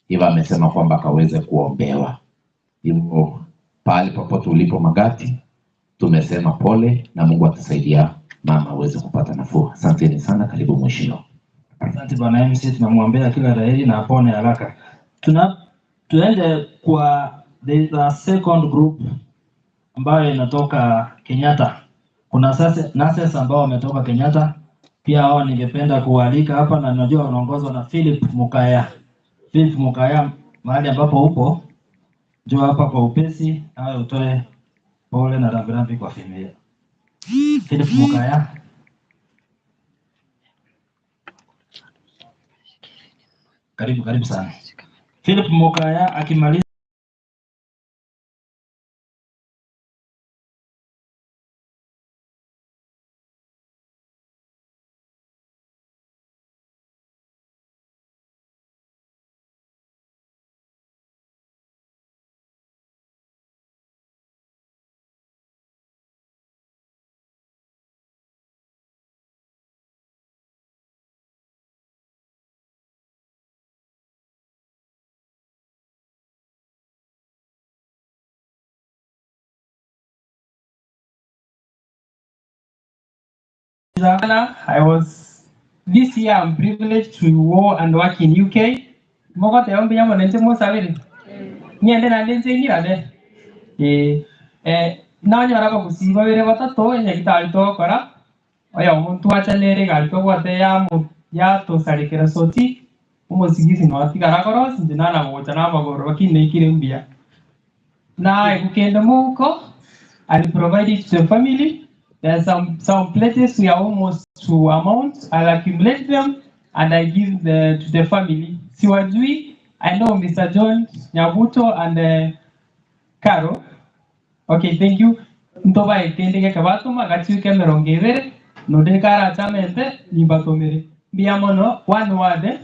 hivyo amesema kwamba akaweze kuombewa. Hivyo pahali popote ulipo Magati, tumesema pole na Mungu atasaidia mama aweze kupata nafuu. Asanteni sana, karibu mheshimiwa.
Asante bwana MC, tunamwombea kila la heri na apone haraka. Tuende kwa the second group ambayo inatoka Kenyatta. Kuna sasa nurses ambao wametoka Kenyatta, pia hao ningependa kuwaalika hapa, na najua wanaongozwa na Philip Mukaya. Philip Mukaya, mahali ambapo upo, njoo hapa kwa upesi, nawe utoe pole na rambirambi kwa familia. Philip Mukaya. Karibu, karibu sana. Philip Mukaya akimaliza
I was this year I'm privileged to go and work in UK. Mogoteba mbuya mono inche mosabere. Ng'ende naende inche ng'irane. Eh, eh, nanyora abagusii babere batato enyagitari togokora oyomo ntwachanere egari tobwate yamo yatosarekera soti omosigisi noatigara akorosi inche nana gocha na amagoro lakini naikire mbuya. Na kukenda muko I'll provide it to the family. There are some places we are almost to amount. I'll accumulate them and I give the to the family. Siwajui, I know Mr. John Nyabuto and Caro. Okay, thank you. Ntoba ekende geke batoma gachiuke emerongo ebere nonde karachamete nimbatomere. Mbuya mono one word. Eh?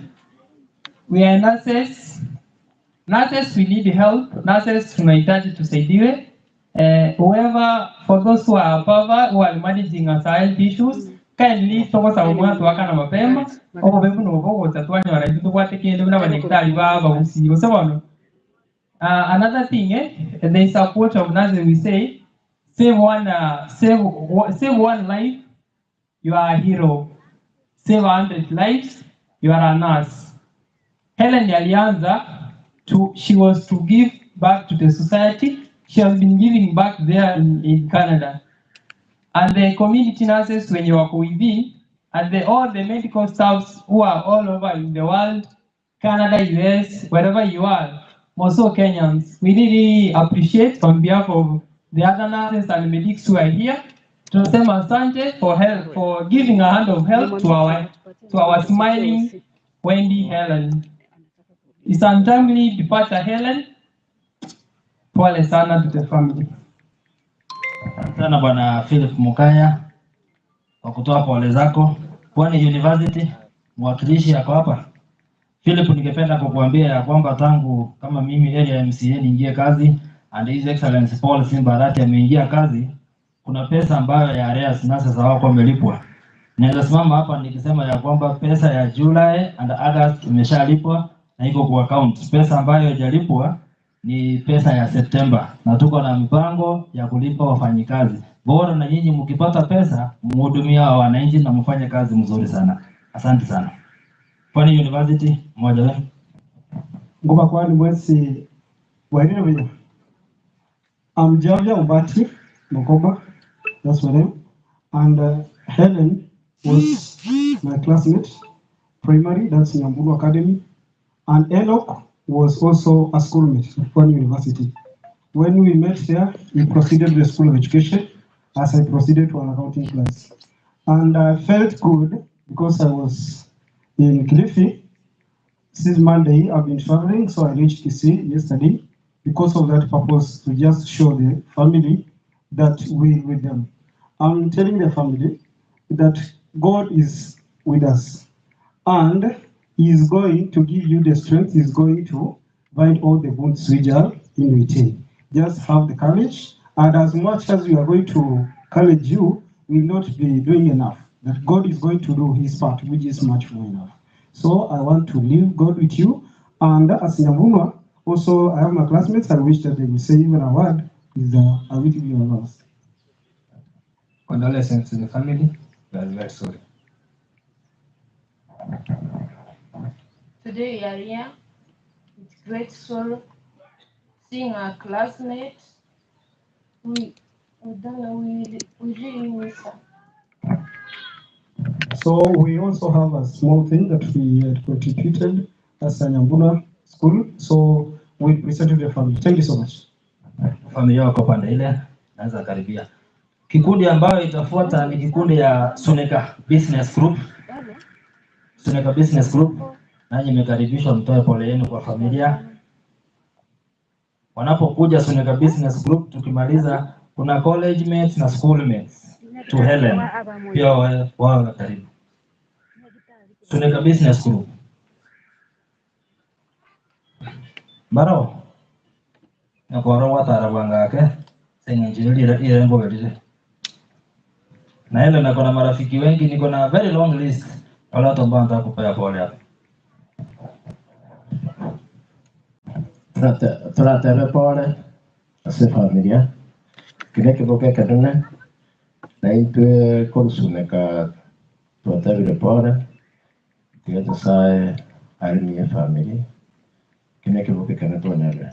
We are nurses. Nurses, we need help. Nurses, tunahitaji tusaidiwe. Whoever, for those who are above, who are managing us health issues, kindly togosaba omwatu wakana mapema obobe buno obogocha twanyora intwe tobwate kende buna abanyagitari ba bagusi gose bono. Another thing, there is a quote of nurses we say, save one life, you are a hero. Save 100 lives, you are a nurse. Helen alianza to, she was to give back to the society. She has been giving back there in Canada. And the community nurses when you are within, and all the medical staffs who are all over in the world, Canada, US, wherever you are, also Kenyans, we really appreciate on behalf of the other nurses and medics who are here. Tunasema asante for help, for giving a hand of help to our smiling Wendy Helen. It's untimely departure, Helen. Pole sana to the family.
Asante sana Bwana Philip Mukaya kwa kutoa pole zako. Pwani University mwakilishi yako hapa. Philip, ningependa kukuambia ya kwamba tangu kama mimi area MCA niingie kazi and His Excellency Paul Simba Arati ameingia kazi, kuna pesa ambayo ya arrears nurses hawako wamelipwa. Naweza simama hapa nikisema ya kwamba pesa ya July and August imeshalipwa na iko kwa account. Pesa ambayo haijalipwa ni pesa ya September, na tuko na mipango ya kulipa wafanyikazi. Bora na nyinyi mkipata pesa mhudumie hawa wananchi na mfanye kazi mzuri sana. Asante sana. Pwani University, mmoja wenu.
Ngoma kwani mwezi wa nini? I'm Javia Ubati Mokoba, that's my name. And Helen was my classmate, primary, that's Nyambulu Academy. And Enoch was also a schoolmate at Pwani University. When we met there, he proceeded to the School of Education as I proceeded to an accounting class. And I felt good because I was in Kilifi. Since Monday, I've been traveling, so I reached Kisii yesterday because of that purpose, to just show the family that we're with them. I'm telling the family that God is with us and He is going to give you the strength, He is going to bind all the wounds which are in within. Just have the courage, and as much as we are going to encourage you, we will not be doing enough. That God is going to do His part, which is much more enough. So I want to leave God with you, and as Nyambunwa, also I have my classmates, I wish that they will say even a word is I will give you a loss.
Condolences to the family. We are very sorry.
Today we are here with great sorrow, seeing our classmates. We don't know, we really miss her.
So we also have a small thing that we had contributed as a Nyambuna school. So we presented the family. Thank you so much.
Familia wako pande ile, naweza karibia. Kikundi ambayo itafuata ni kikundi ya Suneka Business Group. Suneka Business Group, nanyi mmekaribishwa mtoe pole yenu kwa familia. Wanapokuja Suneka Business Group, tukimaliza kuna college mates na school mates to Helen, pia wawe karibu. Suneka Business Group. Baro nakoro watara bwangake seng'encho lile irengo belile na Helen ako na marafiki wengi, niko na very long list wale watu ambao nataka kupea pole hapa.
Turatebe pole ase familia kile kiboke kanene na intwe korusuneka Twatebire pole, tiga Nyasaye aremie efamiri, eki nekebuko ekene twanyorire.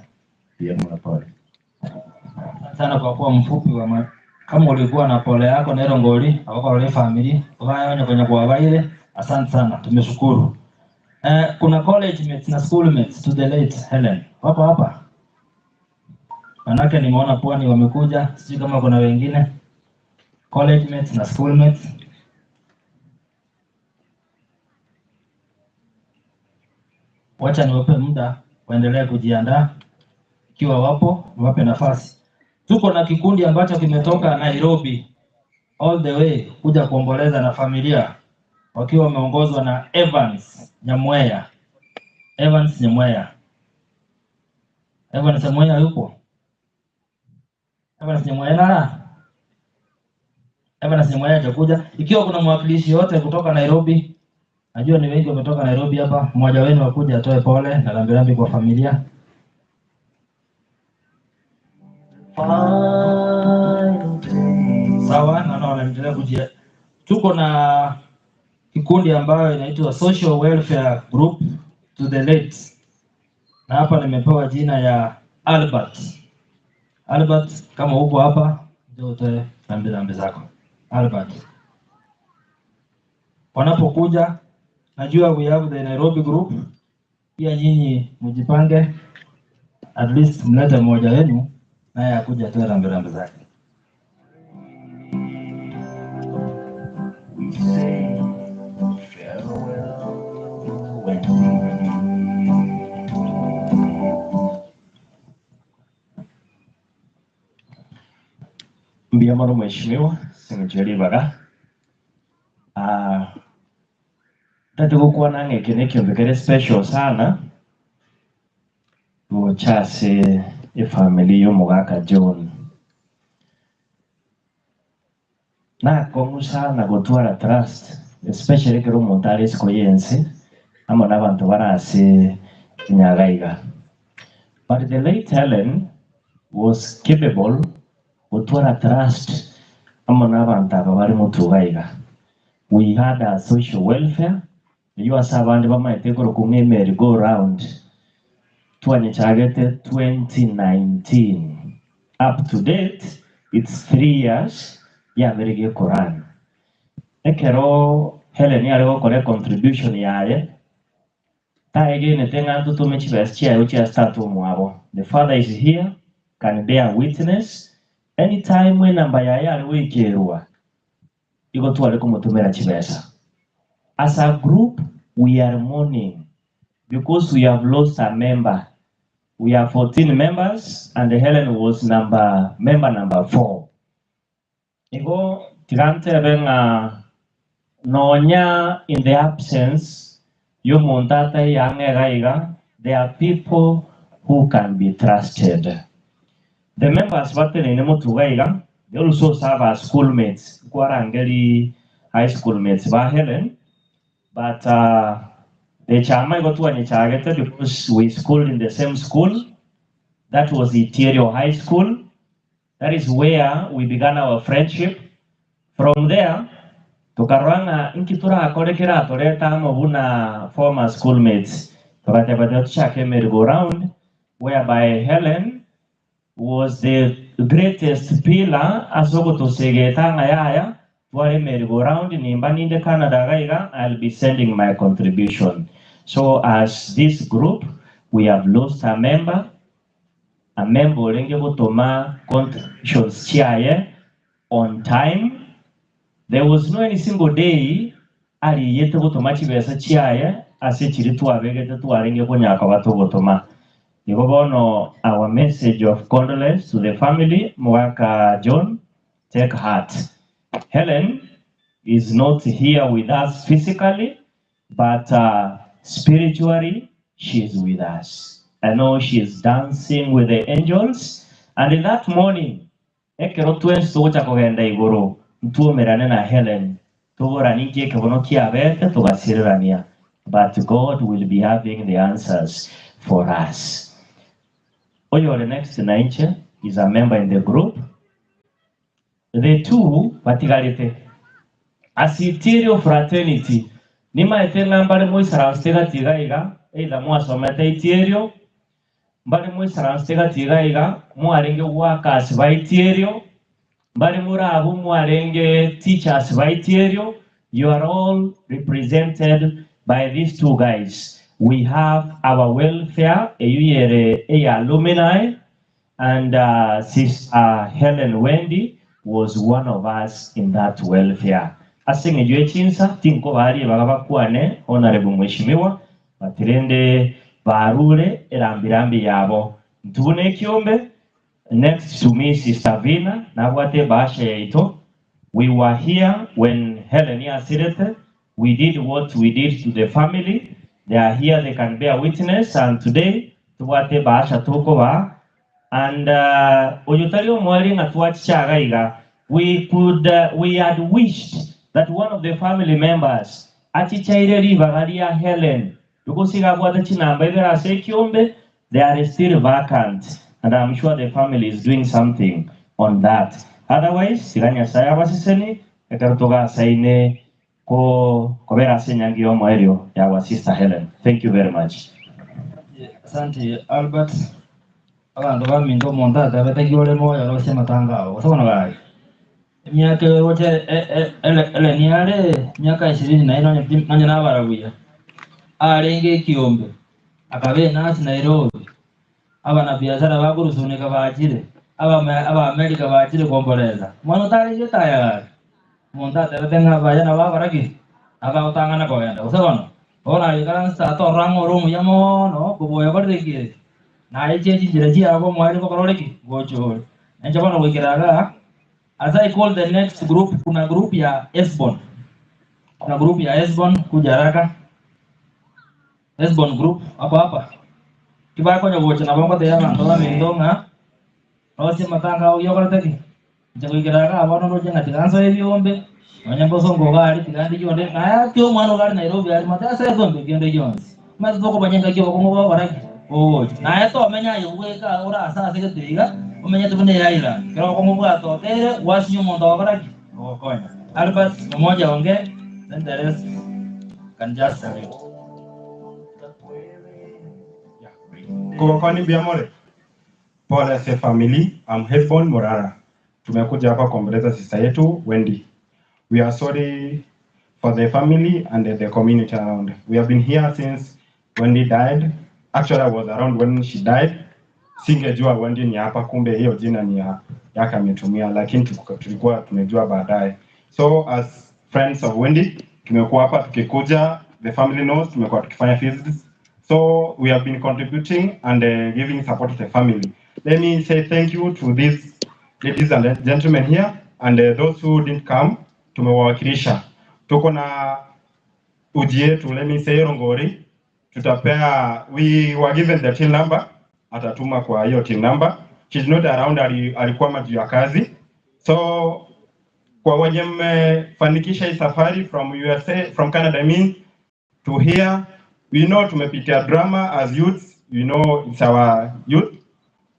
Mbuya mono pole.
Asante sana kwa kuwa mfupi wa ma... kama ulikuwa na pole yako nero ngori abakorora efamiri obaye onye konya kwabaire asante sana tumeshukuru. Eh, kuna college mates na school mates to the late Helen wako hapa manake nimeona pwani wamekuja, sijui kama kuna wengine college mates na school mates. Wacha niwape muda waendelee kujiandaa, ikiwa wapo niwape nafasi. Tuko na kikundi ambacho kimetoka Nairobi all the way kuja kuomboleza na familia wakiwa wameongozwa na Evans Nyamweya. Evans Nyamweya, Evans Nyamweya yupo? Evans Nyamweya nara? Evans Nyamweya hajakuja. Ikiwa kuna mwakilishi yote kutoka Nairobi, najua ni wengi wametoka Nairobi hapa, mmoja wenu akuja atoe pole na rambirambi kwa familia. Sawa, naona wanaendelea kujia. Tuko na kikundi ambayo inaitwa Social Welfare Group to the Late, na hapa nimepewa jina ya Albert. Albert, kama uko hapa, njoo utoe rambirambi zako Albert. Wanapokuja, najua we have the Nairobi group, pia nyinyi mjipange, at least mlete mmoja wenu naye akuja atoe rambirambi zake.
We say farewell, Wendy.
Mbuya mono mheshimiwa sing'encho ribaga Ah, ntagete gokwana ng'a eke nekionto kere special sana gocha ase efamily ya omogaka John. Nakong'u sana gotwara trust especially ekero omonto are isiko ya ense amo na abanto bare ase chinyaga iga. But the late Hellen was capable gotwara trust amo na abanto aba bare motuga iga. We had a social welfare eyio ase abande bamaete korokwa ng'a emerry go round twanyechagete 2019 up to date it's 3 years yabere gekorana. Ekero Hellen are gokora econtribution yaye taegenete ng'a ntotome chibesa chiaye gochia ase tata omwabo. The father is here can bear witness anytime enamba yaye are goikerwa igo tware komotomera chibesa. As a group we are mourning because we have lost a member. We are 14 members and Helen was number member number 4. Igo tiga ntebe ng'a nonya in the absence y'omonto ataiyo ang'e iga iga, there are people who can be trusted. The members bateneine motuga iga, they also serve as schoolmates. Nkwarangeri high school mates ba Helen, but the chama igo twanyechagete because we schooled in the same school. That was Iterio High School. That is where we began our friendship. From there, tokarora ng'a inki torakore keratorete amo buna former schoolmates. Togateba tiga tochake merry go round whereby Helen was the greatest pillar ase ogotosegeta ng'a yaya tware merry go round nimba ninde Canada iga iga I'll be sending my contribution. So as this group we have lost a member, a member orenge gotoma contributions chiaye on time. There was no any single day ariyete gotoma chibesa chiaye ase chiri twabegete twarenge konyaka koba togotoma. Igo bono our message of condolence to the family, Mogaka John, take heart. Helen is not here with us physically, but spiritually she is with us. I know she is dancing with the angels. And in that morning, ekero twensi togocha kogenda igoro, ntwomerane na Helen, toboranie inki ekebono kiabete, togasirerania. But God will be having the answers for us. Oyore next na inche is a member in the group. The two batigarete. Ase Itierio Fraternity, nimaete ng'a mbare moisaransete gati iga iga, either mwasomete Itierio, mbare moisaransete gati iga iga, mwarenge workers ba Itierio, mbare more abwo mwarenge teachers ba Itierio, you are all represented by these two guys. We have our welfare, eyio yere eya alumni, And Sister Helen Wendy was one of us in that welfare. Ase eng'encho ye chinsa tinkobaa ribaga bakwane Honourable Mweshimiwa, but rende barure erambirambi yabo. Intwe buna ekiombe, next to me Sister Vina nabwate ebahasha yaito, we were here when Helen asirete, we did what we did to the family, they are here they can bear witness and today tobwate ebahasha tokobaa and oyo tari omoerio ng'a twachicha iga iga, we could we had wished that one of the family members achichaire ribaga ria Hellen because iga abwate chinamba ibere ase ekiombe, they are still vacant and I'm sure the family is doing something on that. Otherwise tiga Nyasaye abaseseni ekero togasaine ko kobera ase enyangi y'omoerio ya our sister Hellen. Thank you very much.
Asante Albert, abanto baminto omonto atabete ki ore moyo orosie amatanga ao, gose bono gaki? Emiaka eye oroche Hellen are emiaka ishirini na ine onye onye nabara buya, arenge ekiombe, akaba enasi Nairobi, abanabiashara bakorusunika bachire, abame Abaamerika bachire komboresa, omwana otarenge etaya gaki? Omonto atebete ng'a abaye nabo abara ki? Abagotang'ana kogenda. Gose bono, bono aikaranse tata ororo ang'e ore omuya mono kobua oyokorire ki ere? Naye chie chinchera chiabo omoerio gokora ore ki? Gocha ore. Na inche bono goikera igaa, as I call the next group, kuna group ya Hesbon. Kuna group ya Hesbon, kuja haraka. Hesbon group, wako hapa? Tibakonya gocha nabo ngotebia abanto baminto ng'a rosie amatanga ao oyokorete ki? Inche goikera igaa bono ndoche ng'a tiga nsoe ebiombe, nonya mbosongo iga aria tiga ndigie onde, naye ake omwana iga aria Nairobi aria mate ase etombe kende gionsi. Omanyete tokobanya engaki obokong'u bogokora ki? Bogocha. Naye tomenya aye bweka ore ase ase gete iga, omenyete buna eisland. Ekero obokong'u bwatokeire, gwasinya omonto ogokora ki? Ogokonya. Albert, mmoja ongee, then the rest can just salute.
Kobakwania mbuya more? Pole ase family, I'm Hesbon Morara. Tumekuja hapa kuomboleza sister yetu Wendy. We are sorry for the family and the community around. We have been here since Wendy died. Actually, I was around when she died. Singejua Wendy ni hapa, kumbe hiyo jina ni ya yake ametumia, lakini tulikuwa tumejua baadaye. So as friends of Wendy, tumekuwa hapa tukikuja, the family knows, tumekuwa tukifanya visits. So we have been contributing and giving support to the family. Let me say thank you to these ladies and gentlemen here and those who didn't come, tumewawakilisha. Tuko na uji yetu, let me say Rongori, tutapea, we were given the till number, atatuma kwa hiyo till number. She's not around, alikuwa majuu ya kazi. So kwa wenye mmefanikisha hii safari from USA, from Canada I mean, to here, we know tumepitia drama as youths, we know it's our youth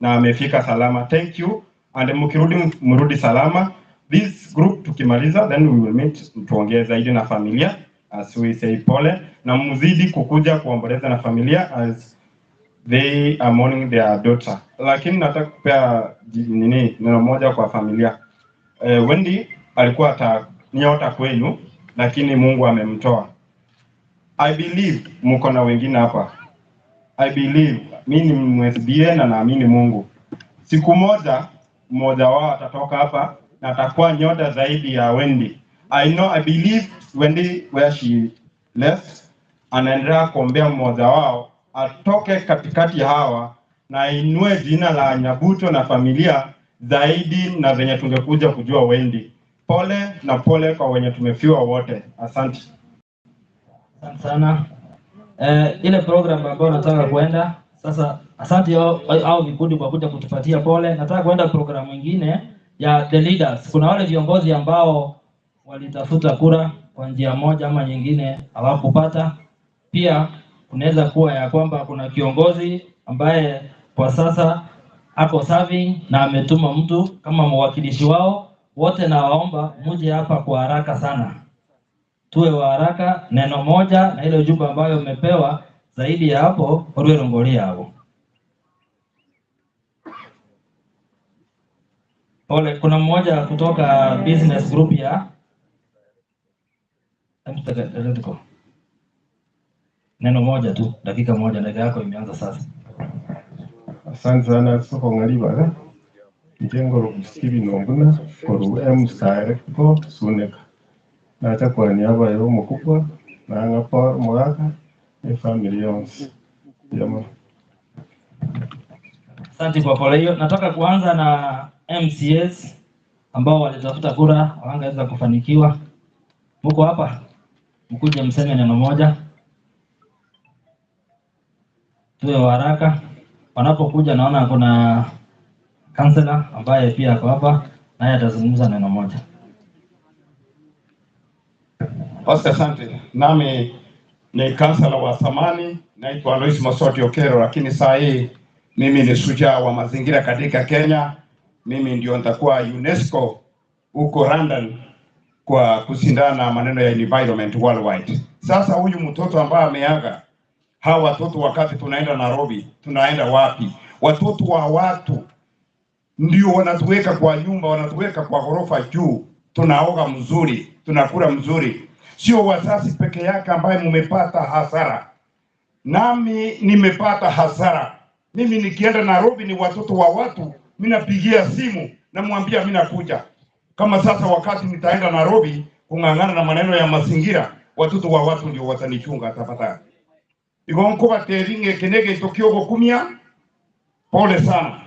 na amefika salama. Thank you and mkirudi mrudi salama. This group tukimaliza then we will meet tuongee zaidi na familia as we say pole, na mzidi kukuja kuomboleza na familia as they are mourning their daughter. Lakini nataka kupea nini neno moja kwa familia. Wendy alikuwa ata nyota kwenu, lakini Mungu amemtoa. I believe mko na wengine hapa. I believe mi ni MSDA na naamini Mungu. Siku moja mmoja wao atatoka hapa na atakuwa nyota zaidi ya Wendy. I know, I believe Wendy where she left, anaendelea kuombea mmoja wao atoke katikati ya hawa na ainue jina la Nyabuto na familia zaidi na venye tungekuja kujua Wendy. Pole na pole kwa wenye tumefiwa wote. Asante.
Asante sana. Ile program ambayo nataka kuenda sasa, asante au vikundi kwa kuja kutupatia pole. Nataka kuenda program nyingine ya the leaders. Kuna wale viongozi ambao walitafuta kura kwa njia moja ama nyingine hawakupata. Pia kunaweza kuwa ya kwamba kuna kiongozi ambaye kwa sasa ako serving na ametuma mtu kama mwakilishi wao. Wote nawaomba muje hapa kwa haraka sana. Tuwe wa haraka, neno moja na ile ujumbe ambayo umepewa, zaidi ya hapo orwe rongori yabo. Pole, kuna mmoja kutoka business group ya Mtakatifu. Neno moja tu, dakika moja, dakika yako imeanza sasa.
Asante sana sokong'alibala inche ngoroku Stephen Ombuna koru M-Star Suneka nacha kwania abaye omokubwa nang'a Paul Mogaka efamily yonsi mbuya mono.
Asante kwa pole hiyo. Nataka kuanza na MCAs ambao walitafuta kura hawangeweza kufanikiwa. Mko hapa, mkuje mseme neno moja, tuwe wa haraka. Wanapokuja naona kuna kansela ambaye pia ako hapa, naye atazungumza neno moja.
Basi asante. Nami ni kansela wa zamani, naitwa Alois Mosoti Okero, lakini saa hii mimi ni shujaa wa mazingira katika Kenya. Mimi ndio nitakuwa UNESCO huko London kwa kushindana maneno ya environment worldwide. Sasa huyu mtoto ambaye ameaga, hawa watoto wakati tunaenda Nairobi, tunaenda wapi? Watoto wa watu ndio wanatuweka kwa nyumba, wanatuweka kwa ghorofa juu, tunaoga mzuri, tunakula mzuri. Sio wazazi peke yake ambaye mumepata hasara, nami nimepata hasara. Mimi nikienda Nairobi ni watoto wa watu, mimi napigia simu namwambia mimi nakuja. Kama sasa wakati nitaenda Nairobi kung'ang'ana na maneno ya mazingira, watoto wa watu ndio watanichunga tafadhali. Igo nkubateri ng'eke negento kiogokumia pole sana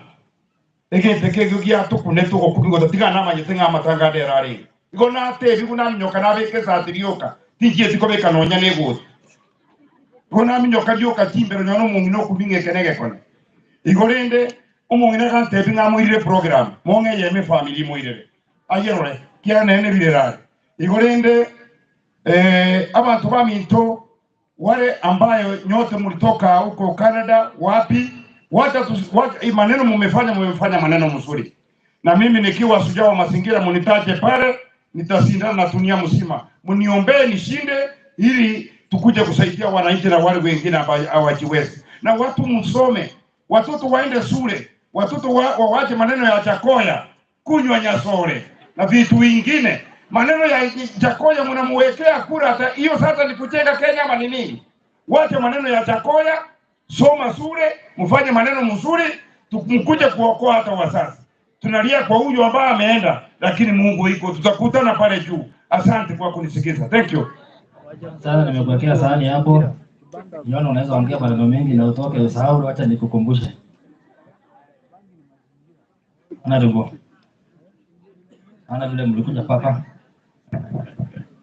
egente kegio giatukune tugokumigwa tiga namanyete ng'a amatanga nderarenge igo natebi buna minyoka nabeka esati rioka tinchieti kobeka nonya na egoti igo naminyoka rioka chimbero nyono omong'ina okumi ng'eke negekone igo rende omong'ina agantebi ng'a moirire program mong'eyeme efamiri moirere ayerore kianene birerare igo rende eh, abantu baminto wale ambayo nyote mlitoka huko Canada wapi, wacha tu, wacha, maneno mumefanya, mumefanya maneno mzuri, na mimi nikiwa shujaa wa mazingira munitaje pale, nitashindana na dunia mzima. Mniombee nishinde, ili tukuje kusaidia wananchi na wale wengine ambao hawajiwezi. Na watu msome, watoto waende shule, watoto wa, wawache maneno ya chakoya, kunywa nyasore na vitu vingine. Maneno ya Jakoya mnamuwekea kura, hata hiyo sasa ni kujenga Kenya ama ni nini? Wache maneno ya Jakoya, soma shule, mfanye maneno mzuri, mkuje kuokoa hata wazazi. Tunalia kwa huyu ambaye ameenda, lakini Mungu iko, tutakutana pale juu. Asante kwa kunisikiza, thank you.
Sasa nimekuwekea sahani hapo, niona unaweza ongea maneno mengi na utoke usahau, acha nikukumbushe. Honorable. Naona vile mlikuja papa.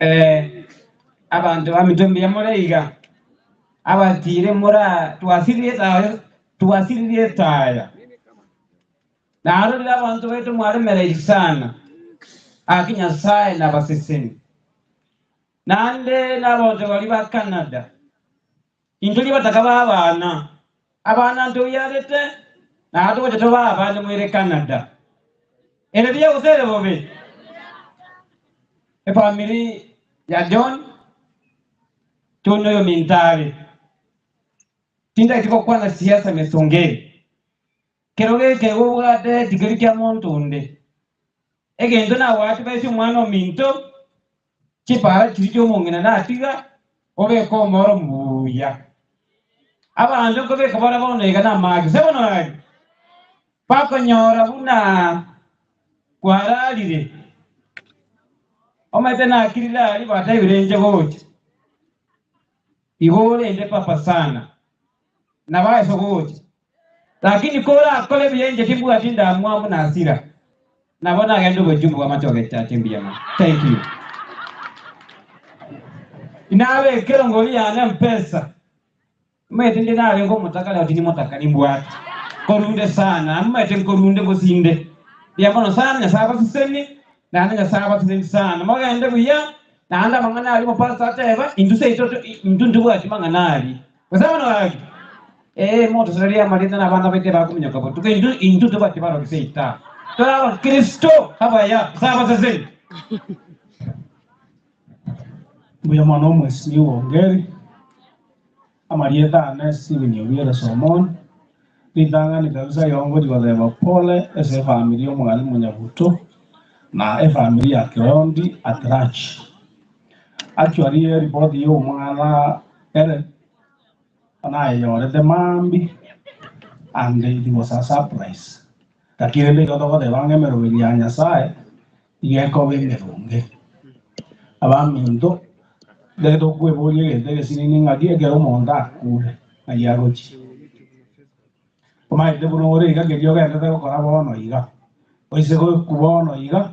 Eh, abantu bamitumbi ya mureiga abatire mura twasiririe taya twasiririe taya narorire abantu baitu mwaremereire sana aki nyasaye nabaseseni nande n'abantu bari ba Canada intuli bataka babana abana ntuyarete natugotete babana mwire Canada ere byagusere bobe efamily ya John tunoyo mintari tinda itiko kwana siasa mesongeri kero geke gobwate tikeri kia muntu unde egento nawati baisi omwana ominto chipara chiri chia omong'ina natiga obeka omoro mbuya abanto nkobeka bara bono iga na amagi se bono agi bakonyora buna kwararire omanyete nakirire aria batebire inche gocha igo orende papa sana nabaesa gocha lakini korakora ebiya timbwati ndamwamu na hasira nabo nagenda obojumbe bwa machoge chache mbuya mono thank you inabekera ngori yane mpesa omanyete ndi narenge omotaka leo tindi motaka nimbwate korunde sana omanyete nkorunde gosinde mbuya mono sana nyasaye abaseseni naende nyasaye abaseseni sana mogende buya naende amang'ana aria omopastor ateba intwe seito intwe ntobwati mang'ana aria gose bono gaki eh motosoreria amarita na abana baite bakominyoka botuko intwe intwe tobwati baroki seita tore abakristo abaya nyasaye abaseseni.
Mbuya mono omwesimiwa Ongeri, amarieta ane Stephen Obiero Solomon, ritang'ani kabisa igo ngochia goteba pole ase efamiri ya omwalimu Nyabuto na efamiri ya Kirondi at large. Actually eripoti ya omwana ere nayenyorete maambia and it was a surprise. Lakini rende igo togoteba ng'a emeroberi ya Nyasaye iga ekoba emeronge. Abaminto, ekero tokweboria egento egesinini ng'aki ekero omonto akure, ng'ai agochia? Omanyete buna ore iga keria ogenderete gokora bono iga, oise gokwa bono iga,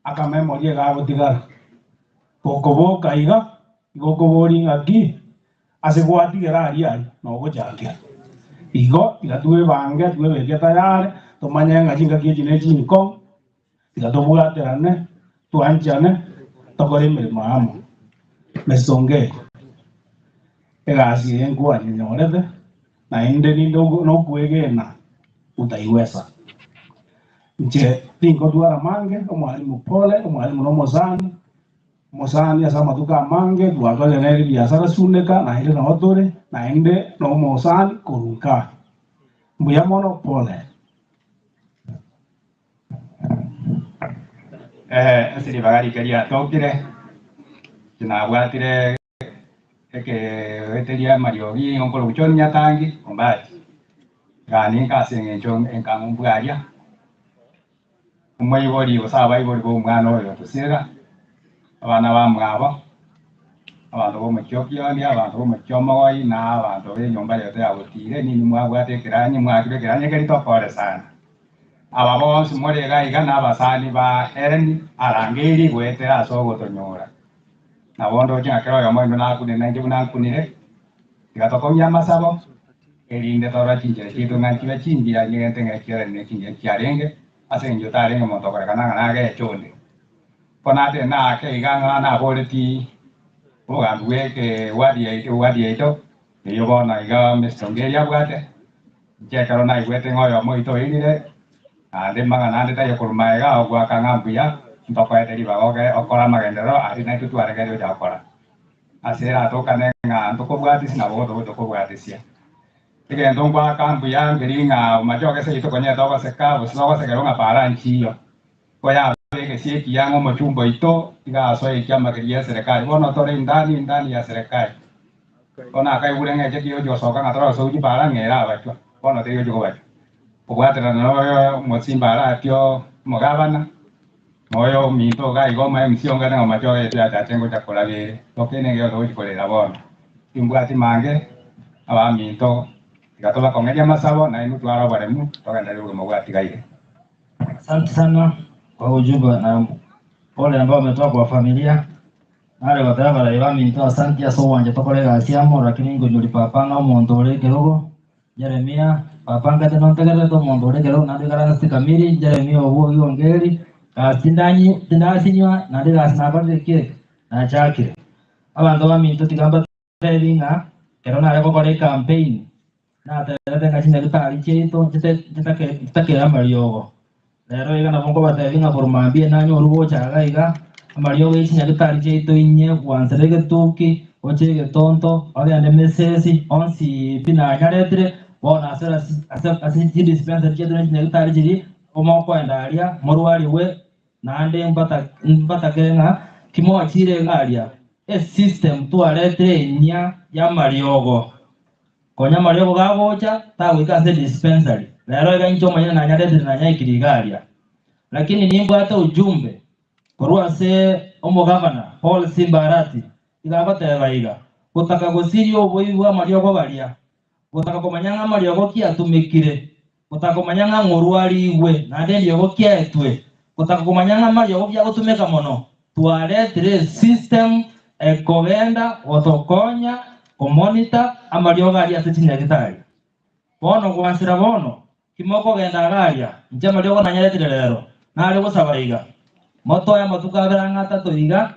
akamemoria iga agotigara. Gokoboka iga, igo okoboria ng'aki ase gwatigera aria aria nogochakera. Igo tiga twebange, twebeke tayari, tomanye ng'a chingaki echi ne chinkong'u, tiga tobwaterane, twanchane, tokore emeremo amo. Mesonga eye, egasi eye nkwanyenyorete, naende ninde nokwegena utaiweza. Inche tinkotwara mange, omwalimu pole, omwalimu nomosani, Omosani ase amatuko amange twakorire nere ebiasara Suneka, naende nao tore, naende nomosani korwa nka. Mbuya mono, pole.
Eh, ase ribaga rike riatokire, tinabwatire ekeeteria amariogi onkoro John Nyatangi Ombati, nganinka ase eng'encho enkang'u mbwaria. Omoibori gose abaibori b'omwana oyo otosirera, abana bamwabo, abanto b'omochie o Kioni, abanto b'omochie o Mogoi, na abanto b'enyomba yaito ya Botire, ninwe mwabwate ekeranyi, mwakire ekeranyi ekeri tokore sana. Aba bonsi more iga iga nabasani ba Helen arangeirie goetera ase ogotonyora. Nabo ndoche ng'a kera oyomo oino nakunire nainche buna nkunire, Tiga tokong'ie amasabo, erinde torore chinchera chiaito ng'a nchibe chingiya, nyegente ng'a ekiagera ne chingiya chiarenge, ase engencho tarenge monto okorekana ng'a nageche onde. Bono ase naake iga ng'a naboreti obogambi bw'eke wadi yaito wadi yaito, eyio bono iga Mister Ongeri abwate, inche ekero naigwete ng'a oyomo oito oirire, naende mang'ana ande taiyo korwa magega ogoaka ng'a mbuya, ntokoete ribaga oge okore amagenderero aria naintwe twaregereire gocha gokora. Ase eratokane ng'a ntokobwatisia nabo gotogocha kobwatisia. Egento ngoaka mbuya nkeri ng'a omache ogese rituko nyete ogoseka, gose togosekerwa ng'a para nchiyo. Koyabe egesie ekiya ng'a omochumba oito iga asoe ekiama keria gia eserekari. Bono tore indani indani ya serikali. Bono akaigure ng'a eche tigochi gosoka ng'a tore chipara ng'a ere abachwa. Bono teri gochi kobachwa. Kobwaterana noyo omosimba aratio omogabana. Moyo ominto iga iga omoe MC ongane ng'a omache oye tiachache ngocha koraba ere. Tokene enkero togochi korera bono. Timbwati mange, abaminto, tiga tobakong'erie amasabo nainwe tware oboremu togenderere obogima bwatigaire.
Asante sana kwa ujumbe na pole ambao umetoa kwa familia. Nare goteba abarai baminto asanti ase ogwancha tokore egasi amo lakini nkonyori papa ng'a omonto ore ekerogo Jeremia, papa nkete nontegererete omonto ore ekerogo naende oikaransete kamiri Jeremia obwo ogiongeeri gasi tindanyi tindasinywa naende egasi nakorire ki nachakire. Abanto baminto tiga mbatebi ng'a ekero nare gokora ecampaign Nateebete ng'a chinyagitari chiaito nchitakere amariogo. Rero iga nabo nkobateebia ng'a korwa mambia nanye gocha iga iga, amariogo ye chinyagitari chiaito inye gwansera egetuki, gocha egetonto, ogende mesesi, onsi pi nanyaretire, bono ase ase chidispensary chiaito ne chinyagitari chiria, mokoenda aria morwarigwe naende mbatakere ng'a timochire iga aria. Esystem twaretire enyia y'amariogo. Konya amariogo gagocha, tagoika ase dispensary. Rero iga inche omonyene nanyaretire nanyaikire iga aria. Lakini nimbwate ujumbe korwa ase omogavana Paul Simba Arati, iga agoteba iga, gotaka gosiria oboibi bw'amariogo baria, gotaka komanya ng'a amariogo ki atumekire, gotaka komanya ng'a ng'orwarigwe naende eriogo kiaetwe, gotaka komanya ng'a amariogo ki agotumeka mono, twaretire esystem ekogenda gotokonya komonitor amariogo aria ase chinyagitari. Bono gwansera bono, timokogenda iga aria, inche amariogo nanyaretire rero, nare gosaba iga, motoe amatuko abere ang'e atato iga,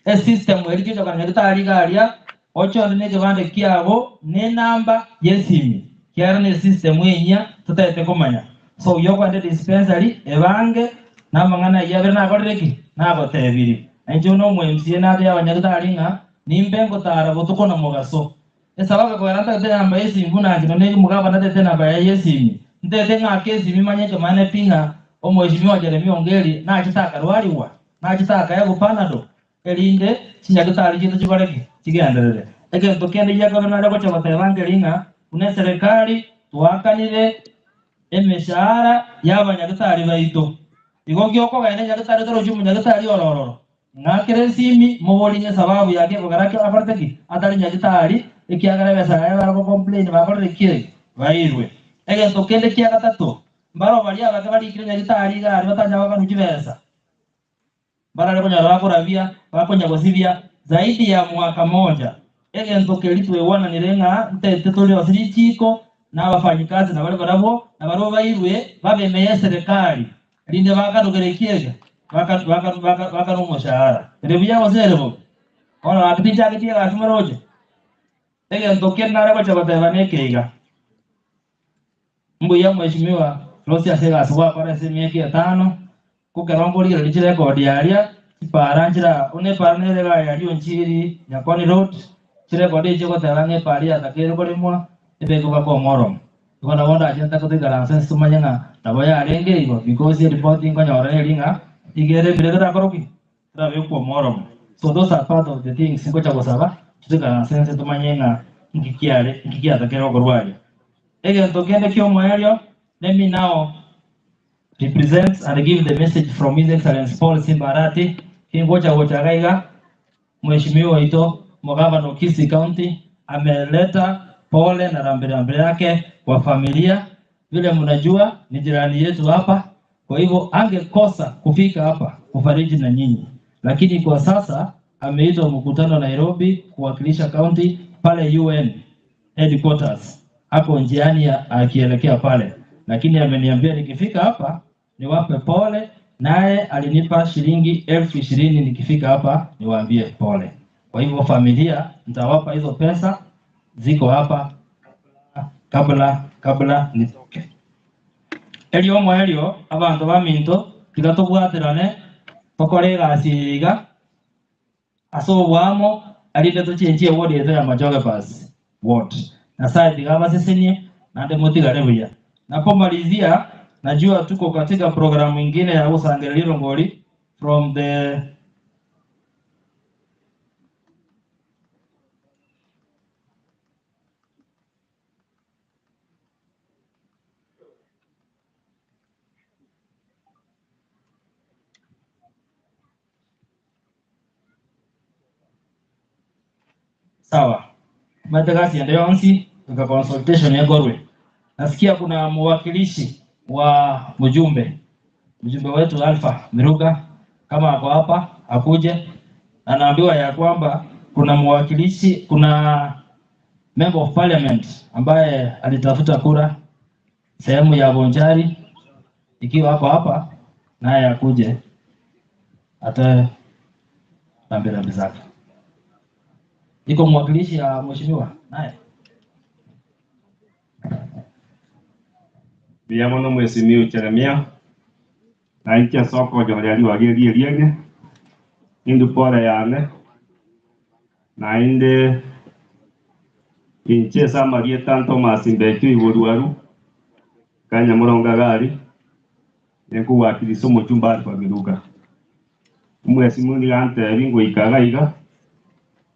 esystem eria chigochokana nyagitari iga aria, Ochore nekebande kiabo nenamba yesimi, kiagera nesystem enyia totaete komanya. So oyio okoenda dispensary ebange namang'ana ayio abere nakorire ki? Nagotebirie. Na inche buna omo MCA natebia abanyagitari ng'a nimbe ngotara botuko na mogaso. Esababu ekogera ntagete enamba y'esimi buna inche nonya omogabana natagete enamba yaye y'esimi, ntagete ng'ake esimi manye ekemaene pi ng'a omweshimiwa Jeremia Ongeri nachete akarwarigwa, nachete akaegwa panado, erinde chinyagitari chiaito chikore ki? Chigenderere. Egento kende gia kabere nare gocha goteba nkeri ng'a buna eserekari twakanire emeshahara y'abanyagitari baito. Igo ki okogenda enyagitari otorochi omonyagitari ore ororo? Ng'akere esimi, moborie ng'a esababu yake ekogera ki akorete ki? Atari nyagitari, ekiagera ebesa yaye bare gocomplain bakorire ki? Bairwe. Egento kende kia gatato, mbaro baria abake barikire nyagitari iga aria batanya goakanwa chibesa. Mbarare konyora bakorabia, bakonya gosibia zaidi ya mwaka moja. Egento keria tweigwananire ng'a ntaete tore ase richiiko, na abafanyikazi nabare barabwo, na barabwo bairwe babe ime y'eserekari, erinde bakanugere ekiege, baakanwe omoshahara. Ere buya gose ere bobe? Bono gaki tinchageti egasi moroche? Egento kende nare gocha goteba neke iga, Mbuya mweshimiwa Rosi ase egasi gwakora ase emiaka etano, Kukero nkorigereria chirekodi aria, chipara nchire aa, buna epara nere iga ya Rionchiri, Nyakoni Road, chirekodi echio goteba ng'a epara yatakeire koremwa, ebekwe mpaka omoromo. Igo nabo ndache ntake toikaranse inse tomanye ng'a nabo yarenge igo, because eripoti nkonyora neri ng'a iga ere embire torakore ki? Torabekwe omoromo. So those are part of the things ngocha gosaba, toikaranse inse tomanye ng'a nki kiare, nki giatakeire gokorwa aria. Egento kende kiomoerio, let me now represent and give the message from His Excellency Paul Simba Arati, kingocha gocha iga iga, Mheshimiwa oito Omogavana o Kisii County ameleta pole na rambirambi yake kwa familia. Vile mnajua ni jirani yetu hapa, kwa hivyo angekosa kufika hapa kufariji na nyinyi, lakini kwa sasa ameitwa mkutano Nairobi kuwakilisha county pale UN headquarters, ako njiani akielekea pale, lakini ameniambia nikifika hapa niwape pole, naye alinipa shilingi 20,000 nikifika hapa niwaambie pole. Kwa hivyo familia, nitawapa hizo pesa ziko hapa kabla nitoke. Erio omoerio abanto baminto tiga tobwaterane tokore egasi eye iga ase oboamo, erinde tochenchie eward yaito ya Machoge Bus Ward. Nyasaye tiga abasesenie naende motigare buya. Napomalizia, najua tuko katika programu ingine ya gosangereria erongori from the Sawa. Omanyete gasi ende yonsi goika consultation ekorwe. Nasikia kuna mwakilishi wa mjumbe, mjumbe wetu Alpha Miruga, kama ako hapa akuje. Anaambiwa ya kwamba kuna mwakilishi, kuna member of parliament ambaye alitafuta kura sehemu ya Bonchari, ikiwa ako hapa naye akuje atoe rambirambi zake. Iko mwakilishi ya mheshimiwa naye.
Mbuya mono mweshimiwa Jeremia, na inche ase okonyoria ribaga eri erieng'e, nindwe pole yane, naende inche ase amarieta Thomas Mbeche Oiborwaru, Kanyamorongo Gari, ninkogwakirisia omochumba Alpha Miruka. Omweshimiwa nigo antebi ngoika iga iga,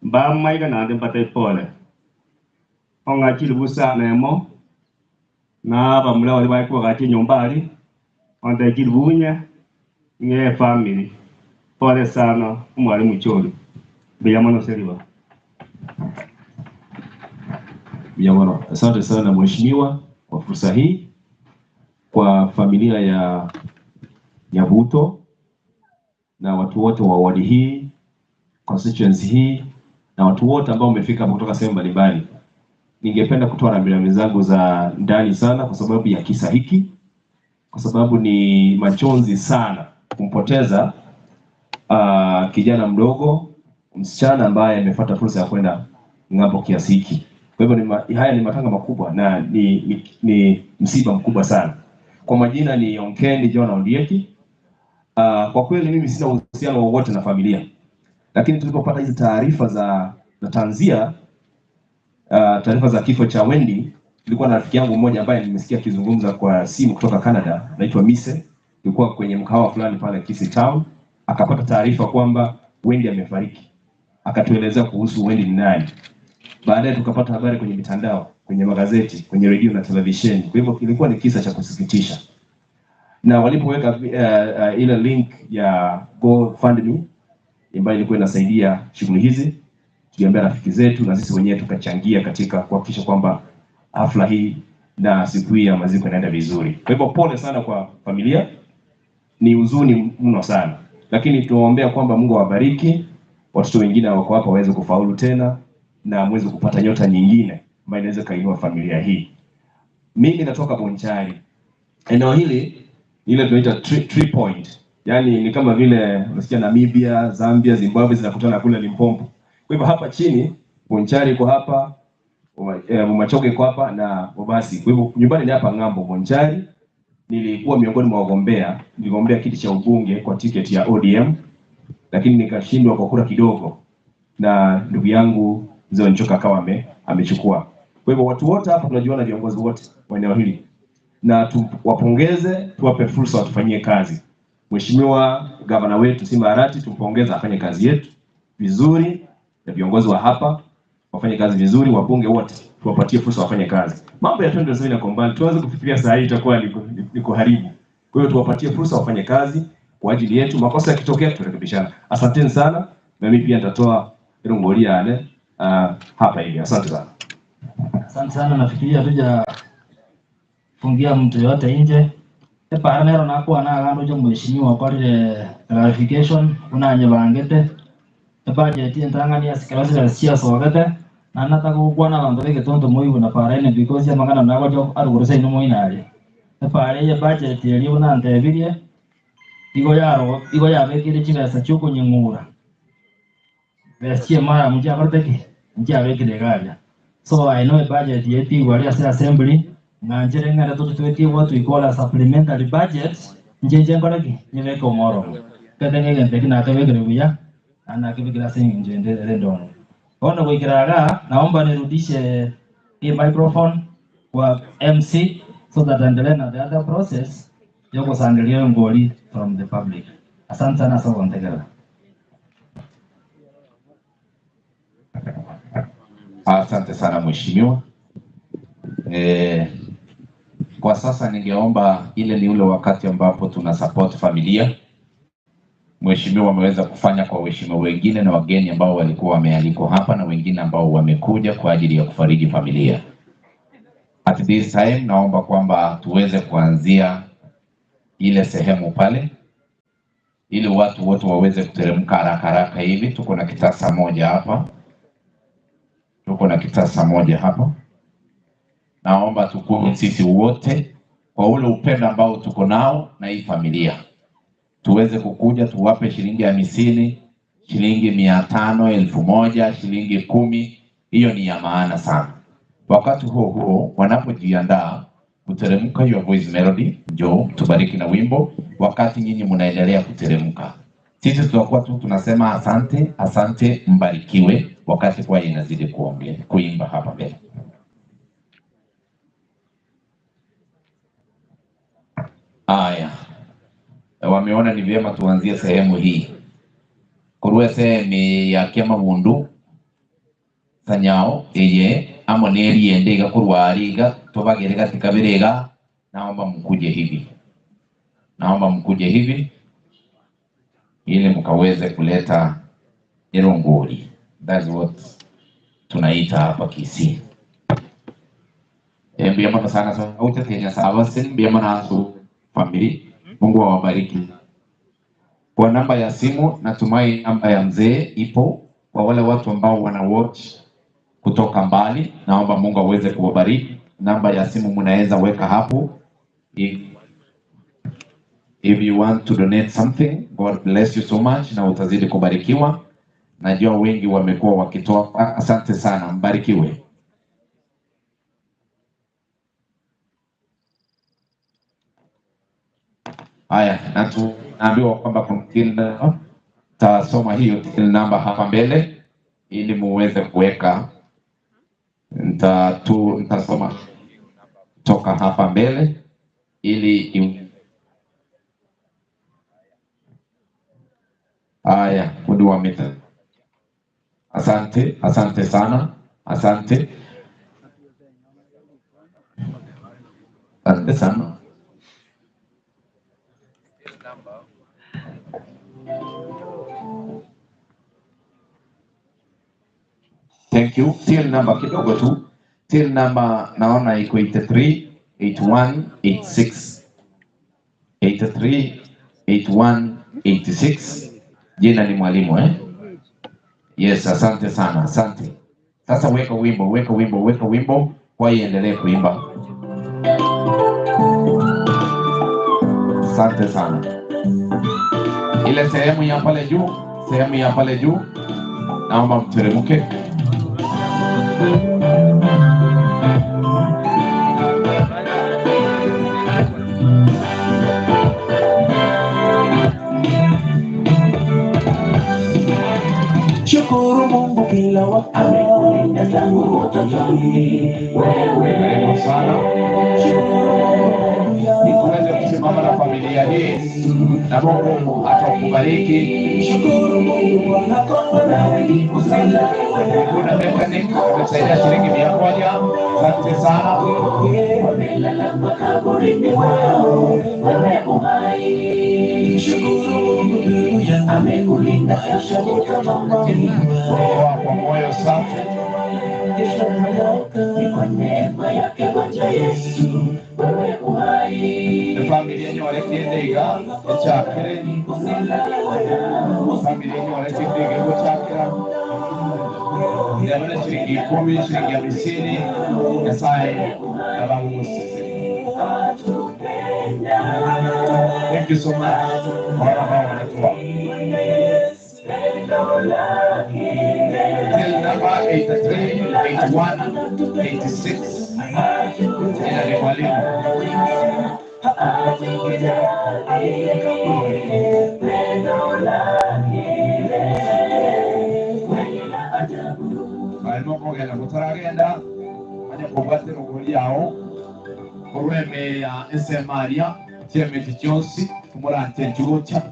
mbamaiga naende mbate pole. Ong'achire bosa nemo, na abamura baria bare koagacha enyomba aria, ontebi chiribunye, ng'ee efamiri. Pole sana omwalimu Chori, mbuya mono ase ribaga.
Mbuya mono. Asante sana mheshimiwa kwa fursa hii kwa familia ya Nyabuto na watu wote wa wadi hii, constituency hii na watu wote ambao wamefika hapa kutoka sehemu mbalimbali. Ningependa kutoa rambirambi zangu za ndani sana kwa sababu ya kisa hiki, kwa sababu ni machozi sana kumpoteza kijana mdogo, msichana ambaye amefuata fursa ya kwenda ng'ambo kiasi hiki. Kwa hivyo haya ni matanga makubwa na ni msiba mkubwa sana. Kwa majina ni Onkendi John Ondieki. Kwa kweli mimi sina uhusiano wowote na familia. Lakini tulipopata hizi taarifa za za tanzia taarifa za kifo cha Wendy, tulikuwa na rafiki yangu mmoja ambaye nimesikia akizungumza kwa simu kutoka Canada, anaitwa Mise. Tulikuwa kwenye mkahawa fulani pale Kisii Town, akapata taarifa kwamba Wendy amefariki, akatuelezea kuhusu Wendy ni nani. Baadaye tukapata habari kwenye mitandao, kwenye magazeti, kwenye redio na televisheni. Kwa hivyo kilikuwa ni kisa cha kusikitisha, na walipoweka ile link ya GoFundMe ambayo ilikuwa inasaidia shughuli hizi, tuliambia rafiki zetu na sisi wenyewe tukachangia katika kuhakikisha kwamba hafla hii na siku hii ya maziko inaenda vizuri. Kwa hivyo pole sana kwa familia, ni huzuni mno sana, lakini tunaombea kwamba Mungu awabariki watoto wengine wako hapa waweze kufaulu tena na muweze kupata nyota nyingine ambayo inaweza kainua familia hii. Mimi natoka Bonchari, eneo hili ile tunaita tree point, yaani ni kama vile unasikia Namibia, Zambia, Zimbabwe zinakutana kule Limpopo. Kwa hivyo hapa chini Bonchari iko hapa, Bomachoge iko hapa na Bobasi. Kwa hivyo nyumbani ni hapa ng'ambo Bonchari. Nilikuwa miongoni mwa wagombea, niligombea kiti cha ubunge kwa tiketi ya ODM, lakini nikashindwa kwa kura kidogo, na ndugu yangu Mzee Nchoka akawa amechukua. Kwa hivyo watu wote hapa tunajuana, viongozi wote wa eneo hili, na tuwapongeze, tuwape fursa watufanyie kazi. Mheshimiwa gavana wetu Simba Arati tumpongeze, afanye kazi yetu vizuri, na viongozi wa hapa wafanye kazi vizuri, wabunge wote tuwapatie fursa wafanye kazi. Mambo ya 2027 yako mbali, tuanze kufikiria saa hii itakuwa ni kuharibu. Kwa hiyo tuwapatie fursa wafanye kazi kwa ajili yetu, makosa yakitokea tutarekebishana. Asanteni sana, na mimi pia nitatoa rungoria yale hapa hivi. Asante sana.
Asante sana, nafikiria hatuja fungia mtu yote nje epara nero nakwana agandu jo mheshimiwa akorire clarification unanyebangete ebudget entang'ani asikero ciacogete na nataka gukwana abanto begetonto moigwe na paraine because amang'ana nagocha aruguru seino moinare epara eye budget eria bunantebirie igo yaro igo yabekire chibesa chiokonying'ura besa chiemara nchiakorete ki nchiabekire iga aria. So I know budget yetigwa ria ase assembly ng'anchire ng'ende totutwetie what we call a supplementary budget nchenche nkore ki nyebeke omworomo kete ng'egento eki nakebekire buya na nakebekire ase eng'encho ende ere ndono. Bono goikera iga naomba nirudishe hii microphone kwa MC so that aendelee na the other process ya kusangilia ngoli from the public. Asante sana ase ogontegerera.
Asante sana mheshimiwa. Kwa sasa ningeomba ile ni ule wakati ambapo tuna support familia. Mheshimiwa ameweza kufanya kwa waheshimiwa wengine na wageni ambao walikuwa wamealikwa hapa na wengine ambao wamekuja kwa ajili ya kufariji familia. At this time naomba kwamba tuweze kuanzia ile sehemu pale ili watu wote waweze kuteremka haraka haraka hivi. Tuko na kitasa moja hapa, tuko na kitasa moja hapa. Naomba tukue sisi wote kwa ule upendo ambao tuko nao na hii familia, tuweze kukuja tuwape shilingi 50, shilingi 500, 1000, shilingi 10. Hiyo ni ya maana sana. Wakati huo huo, wanapojiandaa kuteremka, your voice melody, njoo tubariki na wimbo. Wakati nyinyi mnaendelea kuteremka, sisi tutakuwa tu tunasema asante, asante, mbarikiwe, wakati kwaya inazidi kuongea kuimba hapa mbele. Aya, wameona ni vyema tuanzie sehemu hii kurwe sehemu ya kiama mundu sanyao eye amo neriende iga kurwari iga tubagere katika birega. Naomba mkuje hivi, naomba mkuje hivi ili mkaweze kuleta irongori. That's what tunaita hapa Kisii. Mbia sana so aucha tenya sawa mbia mana su family. Mungu awabariki. Kwa namba ya simu, natumai namba ya mzee ipo kwa wale watu ambao wana watch kutoka mbali. Naomba Mungu aweze kuwabariki. Namba ya simu mnaweza weka hapo. If you want to donate something, God bless you so much, na utazidi kubarikiwa. Najua wengi wamekuwa wakitoa. Asante sana, mbarikiwe. Haya, na tunaambiwa kwamba kuna kila Tasoma hiyo till namba hapa mbele ili muweze kuweka. Nitasoma toka hapa mbele ili haya, fundi wa mita. Asante, asante sana, asante, asante sana. Thank you. Till number kidogo tu. Till number naona iko 83 81 86. 83 81 86. Jina ni mwalimu eh? Yes, asante sana, asante. Sasa weka wimbo, weka wimbo, weka wimbo, kwa iendelee kuimba. Asante sana. Ile sehemu ya pale juu, sehemu ya pale juu, naomba mteremke.
Shukuru Mungu kila wakati, amekulinda tangu utotoni. Wewe
Karibu sana. Uweze kusimama na familia hii na Mungu atakubariki.
Shukuru Mungu Bwana kwa nawe usalama.
Kuna mechanic ametusaidia shilingi 100. Asante sana.
Wamelala makaburini mwao, wewe uhai. Shukuru Mungu ndugu yangu, amekulinda tangu utotoni.
Toa kwa moyo safi.
Ni kwa neema yake Bwana Yesu, wewe uhai.
Familia yenyu warekendeiga echakire familia yenyu warekendeiga egochakira ndabona shilingi 10, shilingi 50. Nyasaye abagugusese. Thank you so much kwa wale ambao wanatoa. Till number 83, 81, 86. Jina ni mwalimu. Barimo kugenda gutaragenda manya kubwatira ogori yao orweme ya esemaria chiemeti chionsi tumurante nchugocha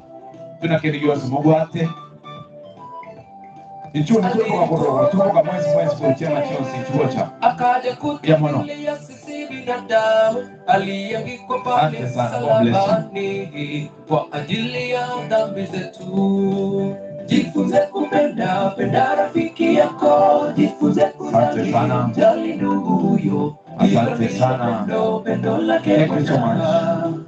tuna kindu gionsi mugwate ichuna tukoka kurogo tukoka mwezi mwezi kuchema chionsi nchugocha
akaja
ya mono.
kutulia sisi binadamu, aliangikwa pale
Asante sana, God bless you.
msalabani kwa ajili ya dhambi zetu. Jifunze kupenda, penda rafiki yako, jifunze
Asante sana.
kujali ndugu huyo.
Asante sana.
Pendo, pendo lake
Thank you so much.
Bwana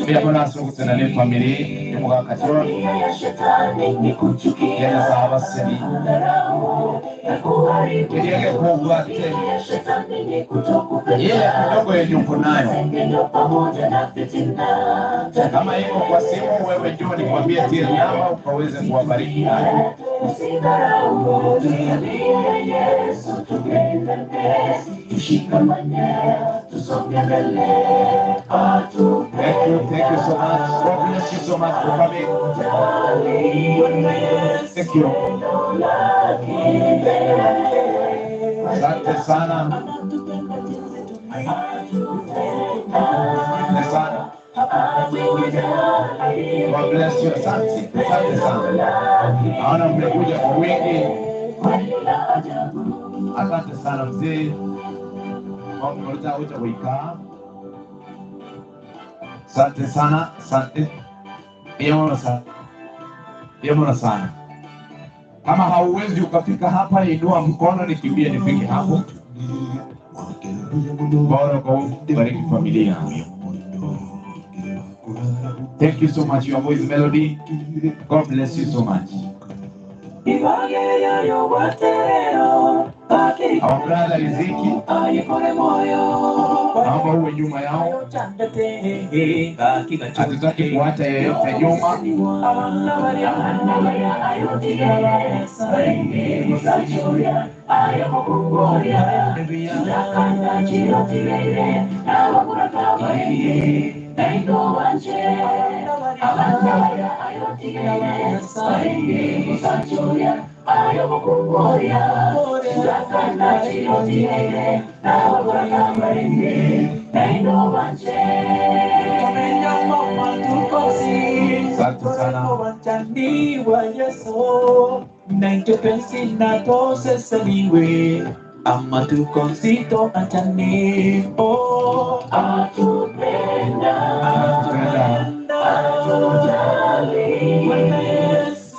Mbia bona asugutana ne family y'umugaka John
Ya shetani ni kuchukia,
yena saabaseni
dharau na kuharibu.
kiria gikugwate
Ya shetani ni kutokupenda,
ile kidogo yenye uko nayo
masengenyo pamoja na fitina.
kama iko kwa simu wewe njoo nikwambie till namba ukaweze kuwabariki nayo.
Usidharau, tuambie Yesu, tupendane, tushikamane, tusonge mbele,
Thank you, thank you so much. God bless you so much for coming. Thank you. Asante sana. Asante sana. God bless you. Asante, asante sana. Naona mmekuja kwa wingi. Asante sana mzee. Mungu uta kuikaa. Asante sana, asante. Vyema sana. Vyema sana. Kama hauwezi ukafika hapa, inua mkono nikimbie nifike hapo. Bora kwa bariki familia. Thank you so much, your voice melody. God bless you so much. Our brother Riziki, naomba uwe nyuma yao, hatutaki kuacha yeyote nyuma. Asante sana.
Amatukoncito achane oh atupenda atupenda atujali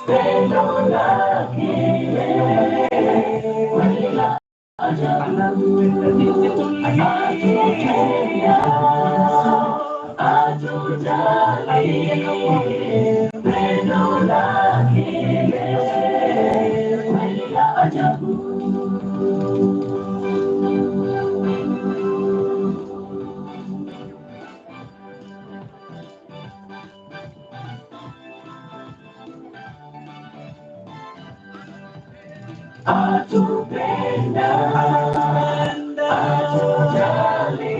pendo lake kweli la ajabu atupenda atujali pendo lake kweli la ajabu. Atupenda, atujali,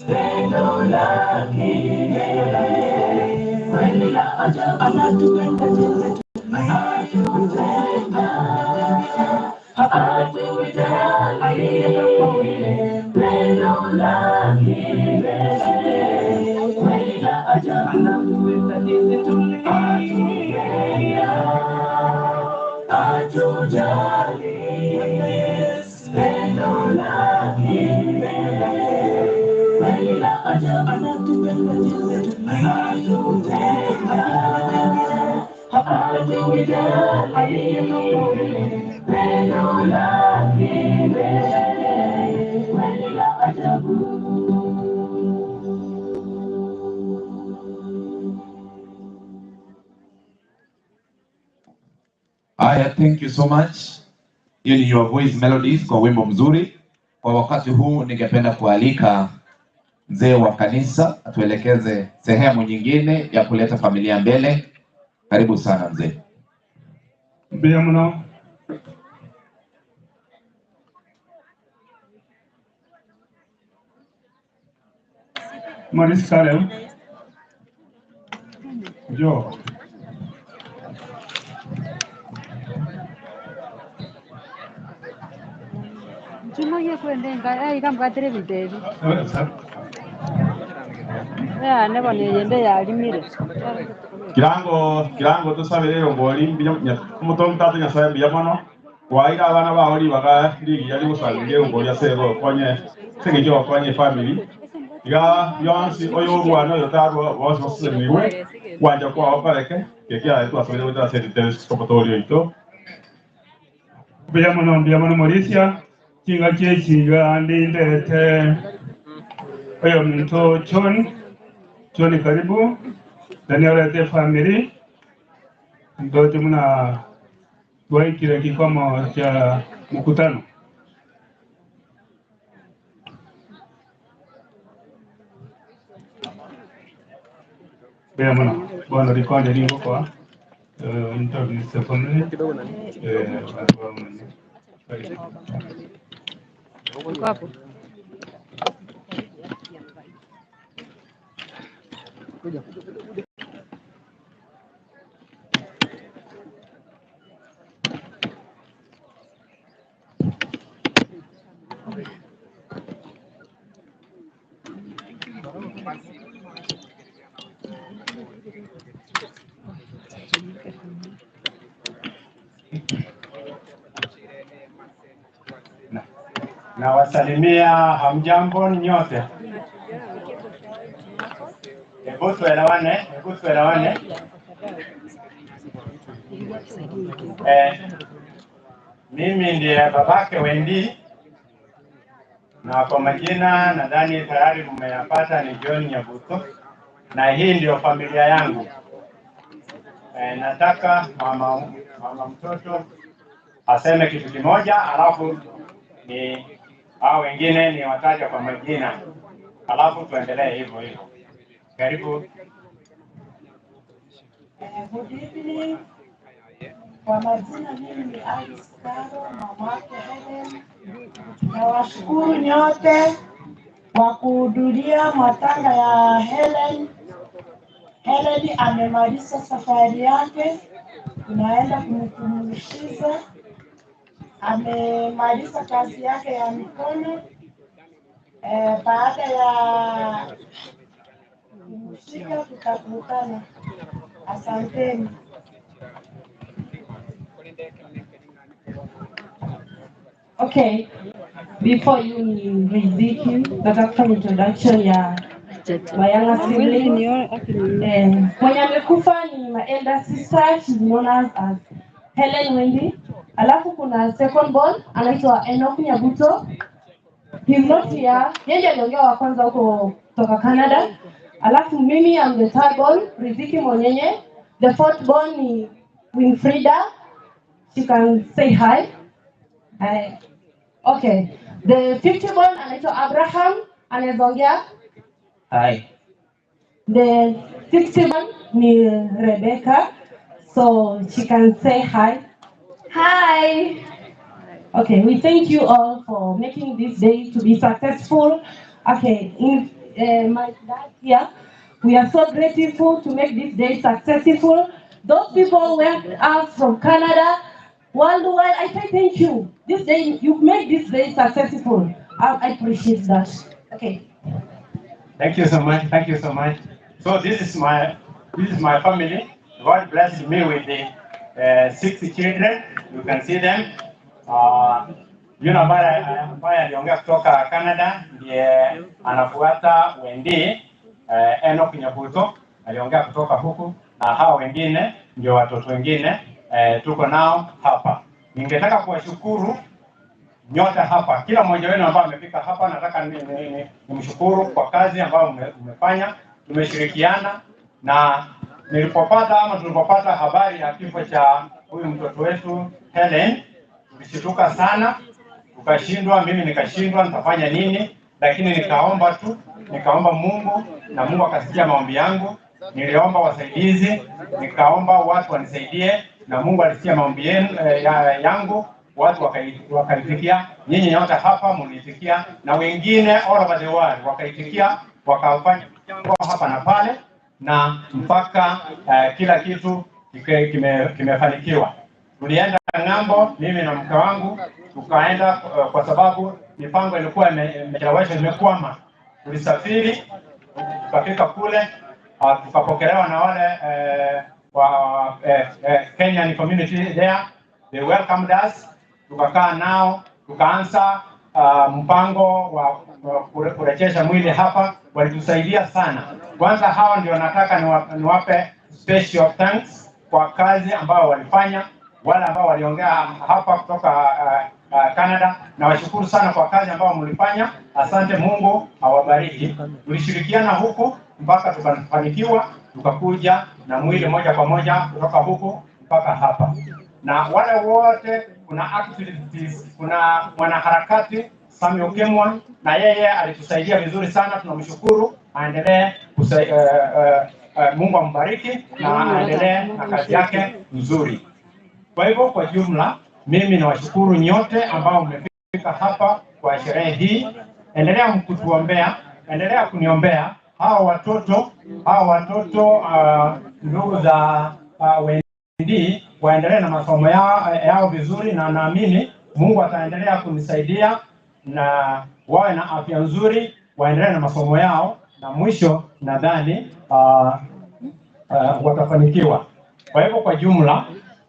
pendo lake kweli la ajabu. Anatupenda, atupenda, atujali, pendo lake kweli la ajabu. Anatupenda, atujali, pendo lake kweli la ajabu. Anatupenda, atujali, pendo lake kweli la ajabu.
Haya, thank you so much. Hiyo ni Your Voice Melodies kwa wimbo mzuri. Kwa wakati huu ningependa kualika mzee wa kanisa atuelekeze sehemu nyingine ya kuleta familia mbele. Karibu sana mzee.
Mbuya muno. Maurice Kalem. Njoo.
Nchumagie kwenda aiga mbwatire ebinto ebi
Eh,
yane bono eyende yarimire
Kirango kirango tusabire ngori omutongi tata nyasaye mbuya mono waira abana bao ribaga rigiya rigusabire ngori ase gokonye seng'encho gokonye efamily iga yonsi oyo orwana oyo tarwa bonsi baseseniwe gwanja kwao koreke kekiaye twasabire goetera ase riteskomotori oito.
Mbuya muno, mbuya muno Mauricia. Chinga chechinga andi ndete oyo muntu John. John karibu. Daniel ete family. Ndote muna waikire kikomo cha mkutano. Mbuya muno. Bwana rikonde ringo kwa introduce the family. Watu wa mwenye. Karibu.
Wapo.
Nawasalimia, hamjambo nyote. Hebu tuelewane, hebu tuelewane. Mimi ndiye babake Wendy na kwa majina nadhani tayari mmeyapata ni John Nyabuto, na hii ndio familia yangu. Nataka mama mtoto aseme kitu kimoja, alafu ni hao wengine ni wataja kwa majina, alafu tuendelee hivyo hivyo. Karibu.
Good evening. Kwa majina mimi ni Alice Karo, mamake Helen. Nawashukuru nyote kwa kuhudhuria matanga ya Helen. Helen amemaliza safari yake, tunaenda kumpumzisha. Amemaliza kazi yake ya mikono. Baada ya kumshika tutakutana. Asanteni.
Okay, before you Riziki, nataka kufanya introduction ya my younger siblings. Mwenye amekufa ni my elder sister, she's known as Helen Wendy. Alafu kuna second born anaitwa Enoch Nyabuto. He's not here. Yeye ndiye aliongea wa kwanza huko kutoka Canada. Alafu mimi I'm the third born, Riziki Monyenye. The fourth born ni Winfrida. She can say hi. Hi. Okay. The fifth born anaitwa Abraham, anaweza ongea.
Hi.
The sixth one ni Rebecca, so she can say hi. Hi. Okay, we thank you all for making this day to be successful. Okay, my dad here, we are so grateful to make this day successful. Those people went out from Canada, worldwide, I say thank you. This day, you made this day successful. I appreciate that. Okay.
Thank you so much. Thank you so much. So this is my family. God blessed me with the 6 children. You can see them. Yule ambaye aliongea kutoka Canada ndiye anafuata Wendy, Enoch Nyabuto aliongea kutoka huku, na hao wengine ndio watoto wengine tuko nao hapa. Ningetaka kuwashukuru nyote hapa, kila mmoja wenu ambaye amefika hapa, nataka nimshukuru kwa kazi ambayo mmefanya. Tumeshirikiana na nilipopata ama tulipopata habari ya kifo cha huyu mtoto wetu Helen, tulishtuka sana, tukashindwa, mimi nikashindwa nitafanya nini, lakini nikaomba tu, nikaomba Mungu na Mungu akasikia maombi yangu. Niliomba wasaidizi, nikaomba watu wanisaidie, na Mungu alisikia maombi yangu, watu wakaitikia. Nyinyi nyote hapa mliitikia, na wengine all over the world wakaitikia, wakafanya mchango hapa na pale, na mpaka kila kitu kimefanikiwa. Tulienda ng'ambo, mimi na mke wangu tukaenda, kwa sababu mipango ilikuwa imecheleweshwa, imekwama. Tulisafiri tukafika kule, tukapokelewa na wale wa Kenyan community there, they welcomed us. Tukakaa nao tukaanza mpango wa kurejesha mwili hapa. Walitusaidia sana. Kwanza hawa ndio nataka niwape special thanks kwa kazi ambayo walifanya. Wale ambao waliongea hapa kutoka Canada, nawashukuru sana kwa kazi ambayo mlifanya. Asante, Mungu awabariki. Tulishirikiana huku mpaka tukafanikiwa, tukakuja na mwili moja kwa moja kutoka huku mpaka hapa. Na wale wote, kuna activities, kuna mwanaharakati Samuel Kimwa, na yeye alitusaidia vizuri sana, tunamshukuru. Aendelee Mungu ambariki na aendelee na kazi yake nzuri. Kwa hivyo kwa jumla, mimi nawashukuru nyote ambao mmefika hapa kwa sherehe hii. Endelea kutuombea, endelea kuniombea hawa watoto ndugu za Wendy waendelee na masomo yao vizuri, na naamini Mungu ataendelea kunisaidia na wawe na afya nzuri, waendelee na masomo yao, na mwisho nadhani watafanikiwa. Kwa hivyo kwa jumla,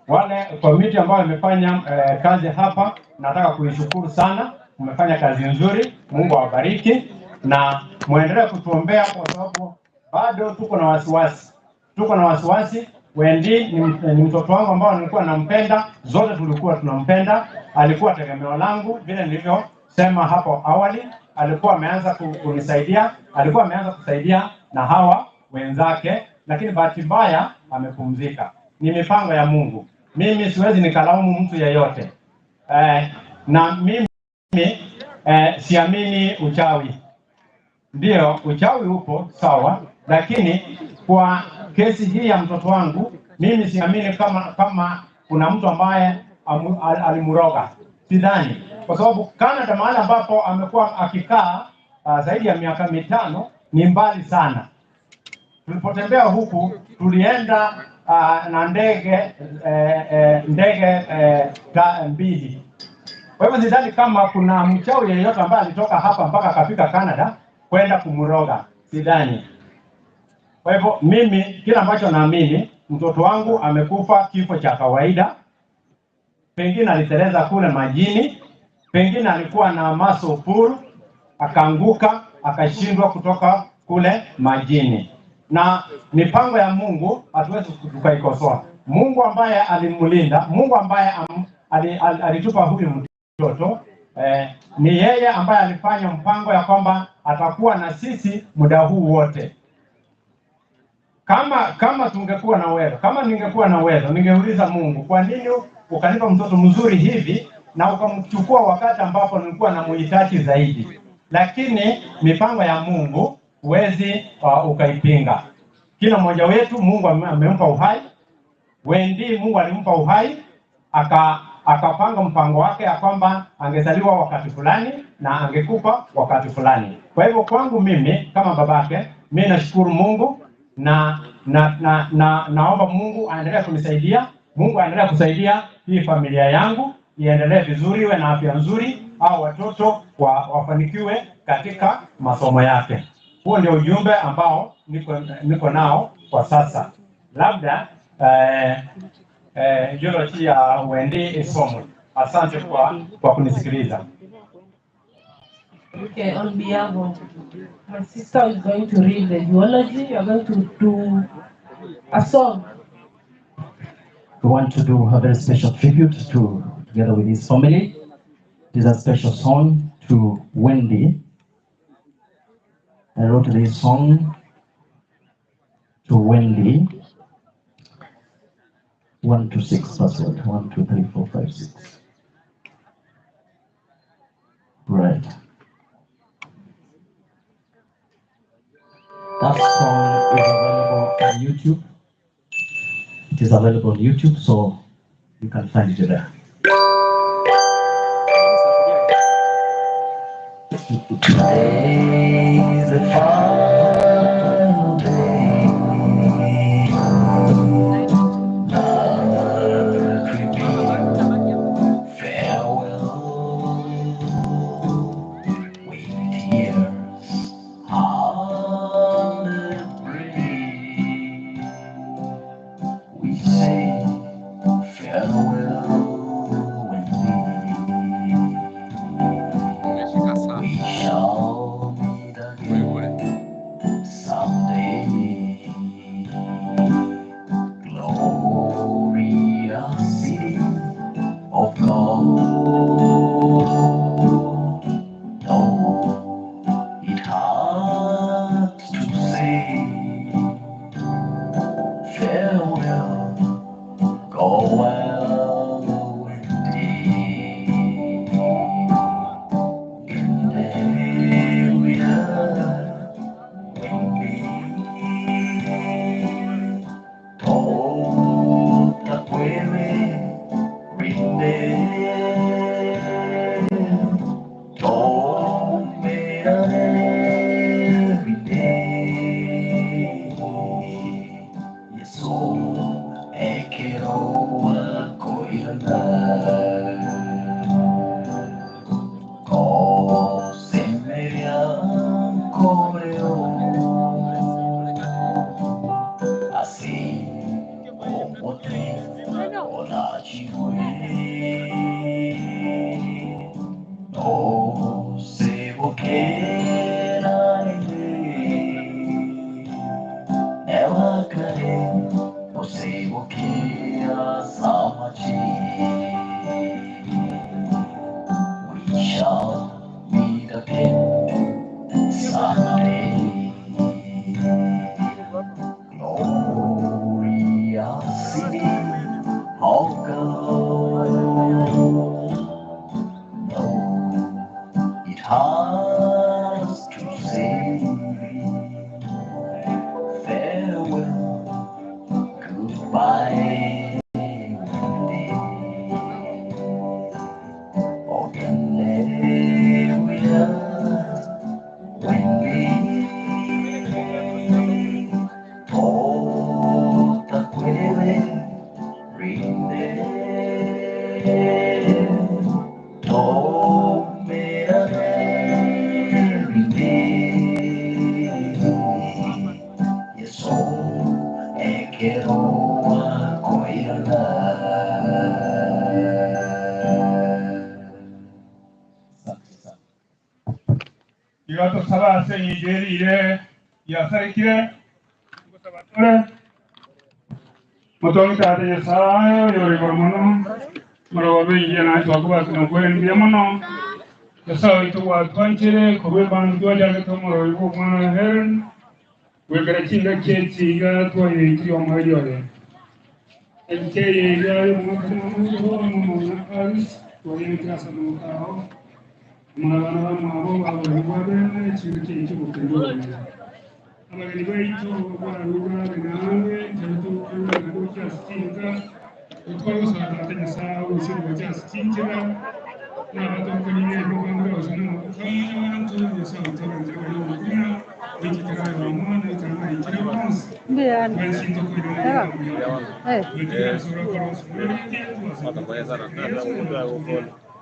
wale committee ambayo imefanya kazi hapa, nataka kuishukuru sana. Mmefanya kazi nzuri, Mungu awabariki na muendelee kutuombea, kwa sababu bado tuko na wasiwasi, tuko na wasiwasi. Wendy ni mtoto wangu ambao nilikuwa nampenda, zote tulikuwa tunampenda, alikuwa tegemeo langu vile nilivyosema hapo awali. Alikuwa ameanza kunisaidia, alikuwa ameanza kusaidia na hawa wenzake, lakini bahati mbaya amepumzika. Ni mipango ya Mungu, mimi siwezi nikalaumu mtu yeyote. Na mimi siamini uchawi. Ndio, uchawi upo sawa, lakini kwa kesi hii ya mtoto wangu mimi siamini kama kuna mtu ambaye alimroga. Sidhani, kwa sababu Canada mahali ambapo amekuwa akikaa zaidi ya miaka 5 ni mbali sana. Tulipotembea huku tulienda na ndege ndege mbili. Kwa hivyo sidhani kama kuna mchawi yeyote ambaye alitoka hapa mpaka akafika Canada kwenda kumroga, sidhani. Kwa hivyo mimi kile ambacho naamini, mtoto wangu amekufa kifo cha kawaida, pengine aliteleza kule majini, pengine alikuwa na muscle pull, akaanguka akashindwa kutoka kule majini. Na mipango ya Mungu hatuwezi tukaikosoa. Mungu ambaye alimlinda, Mungu ambaye alitupa huyu mtoto ni yeye ambaye alifanya mpango ya kwamba atakuwa na sisi muda huu wote. Kama tungekuwa na uwezo, kama ningekuwa na uwezo, ningeuliza Mungu, kwa nini ukanipa mtoto mzuri hivi na ukamchukua wakati ambapo nilikuwa namuhitaji zaidi? Lakini mipango ya Mungu huwezi ukaipinga. Kila mmoja wetu Mungu amempa uhai. Wendy Mungu alimpa uhai akapanga mpango wake ya kwamba angezaliwa wakati fulani na angekufa wakati fulani. Kwa hivyo kwangu mimi kama babake, mimi nashukuru Mungu na naomba Mungu aendelee kunisaidia, Mungu aendelee kusaidia hii familia yangu iendelee vizuri, iwe na afya nzuri, au watoto wafanikiwe katika masomo yake. Huo ndio ujumbe ambao niko nao kwa sasa. Labda eulogy ya Wendy isomwe. Asante kwa kunisikiliza.
Okay, on behalf of my sister is going to read the eulogy. We are going to do a song.
We want to do a very special tribute to together with his family. It is a special song to Wendy. I wrote this song to Wendy. 1 to 6 password. 1, 2, 3, 4, 5, 6. Right. That song is available on YouTube. It is available on YouTube, so you can find it there.
Today is the final day. Love creeping farewell with tears on the bridge. We say farewell when we shall meet again someday. Glorious city of God. No, it hurts to say farewell. Go well, Wendy. Hallelujah, Wendy. Tota kwere rinde. Tomerare rinde. Yesu ekeroa koirana. Kosemeria koreo. Así como te olachiwe. No se boquera Ewakare no se boquera samachi. We shall meet again someday. Glorious city of God. No, it hurts to say farewell, goodbye, Wendy.
Iga tosaba ase eng'encho erire yasarekire, ngosaba tore, Motongi Tata Nyasae oyore igoro mono, Morogobe inche naye twakobakire nokwere mbuya mono, Nyasae oito gwatwanchere korwa ebango twachagete omorori bw'omwana oye Helen, goikera chingaki echi iga twayeitirie omoerio oye. Enchera eye iga y'omwaka na Alice twayeetire ase amaboko ao, amo nabana bamwabo baborigwe abene chingaki echi chi'obokendu obonene. Abageni baito bwarure abe naang'e, ekero tokoirana gochia ase chinka, gotware gosaba Tata Nyasae ogosira gochia ase chinchera, na abatokorigia ebio bangire gose namaboko a mwanyabanto, Nyasae otoranche abe omokumia, goika ekero aye omwana, ekero naikire bonsi, bwensi ntokoirana nigo mbuya mono. Goetera ase orokoro ase omorwoti, twasabire Yeso na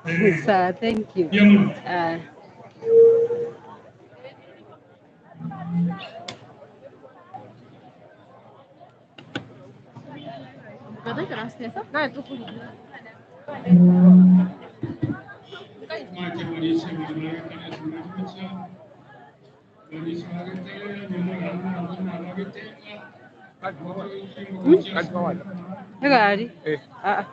Amen.
Sawa, thank you.
Mbuya mono.
Ah.
Mwanche barisia bagete ase barisia bagete nyuma bagete
Egari? Ah. ah.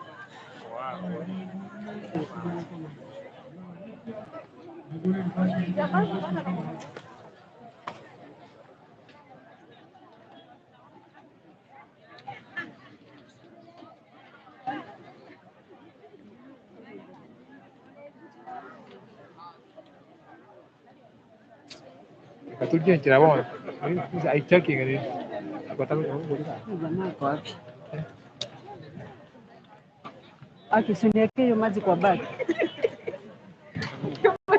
Jamaa ako wapi? Akisuniweke hiyo maji kwa bag.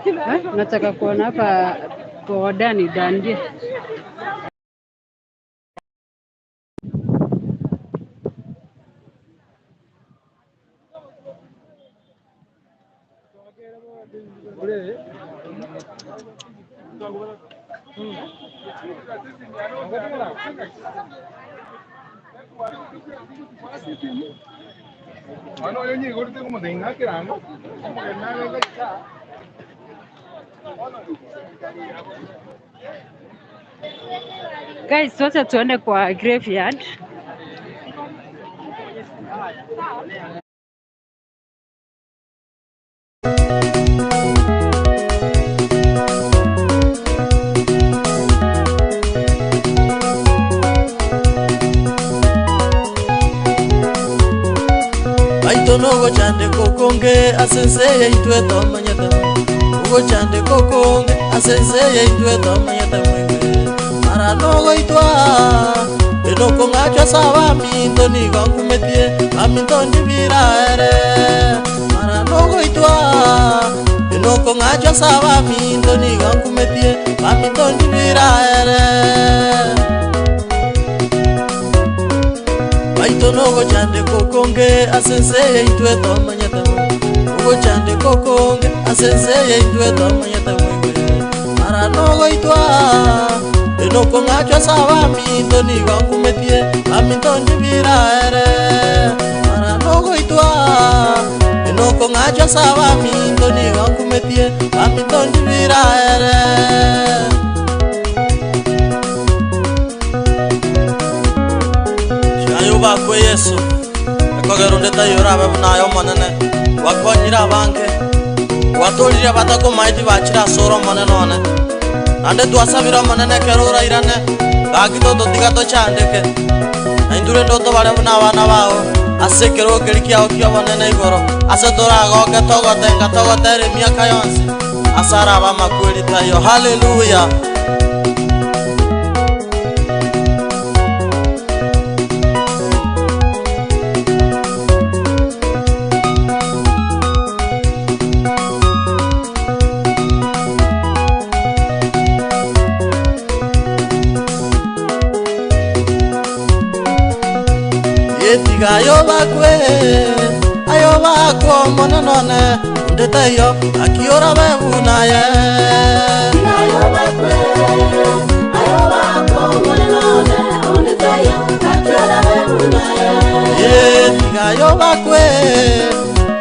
Eh, nataka kuona hapa kwa Dani dandie.
Mwana oyo nyigorete komotenga ekerango, omogeni nabe gaisa.
Guys, wacha tuende kwa graveyard.
Baito nogochandeka okonge ase ense yaitwe tomanyete ogochandeka okonge ase ense yaitwe tomanyete mwinge mara nogoitwa enokong'achwa ase abaminto nigo nkumetie baminto ndibiraere mara nogoitwa enokong'achwa ase abaminto nigo nkumetie baminto ndibiraere baito nogochandeka okonge ase ense yaitwe tomanyete ogochandeka okonge ase ense yaitwe tomanyete mwinge mara nogoitwa enokong'achwa ase abaminto nigo nkumetie baminto ndibiraere mara nogoitwa enokong'achwa ase abaminto nigo nkumetie baminto ndibiraere. Ayo bakwe Yesu ekogera onde taiyo orabe buna aye omonene gwakonyire abange gwatorire abatakomaeti bachire ase ore omonene one naende twasabire omonene ekero orairane gaki tototiga tochandeke na intwe rende otobare buna abana bao ase ekerogo keria kiao kia obonene igoro ase toragoke togotenga togotera emiaka yonsi ase arabe amakweri taiyo haleluya. Yetiga ayo bakwe ayo bakwo monenone onde taiyo akiora bebunaye. Yetiga ayo bakwe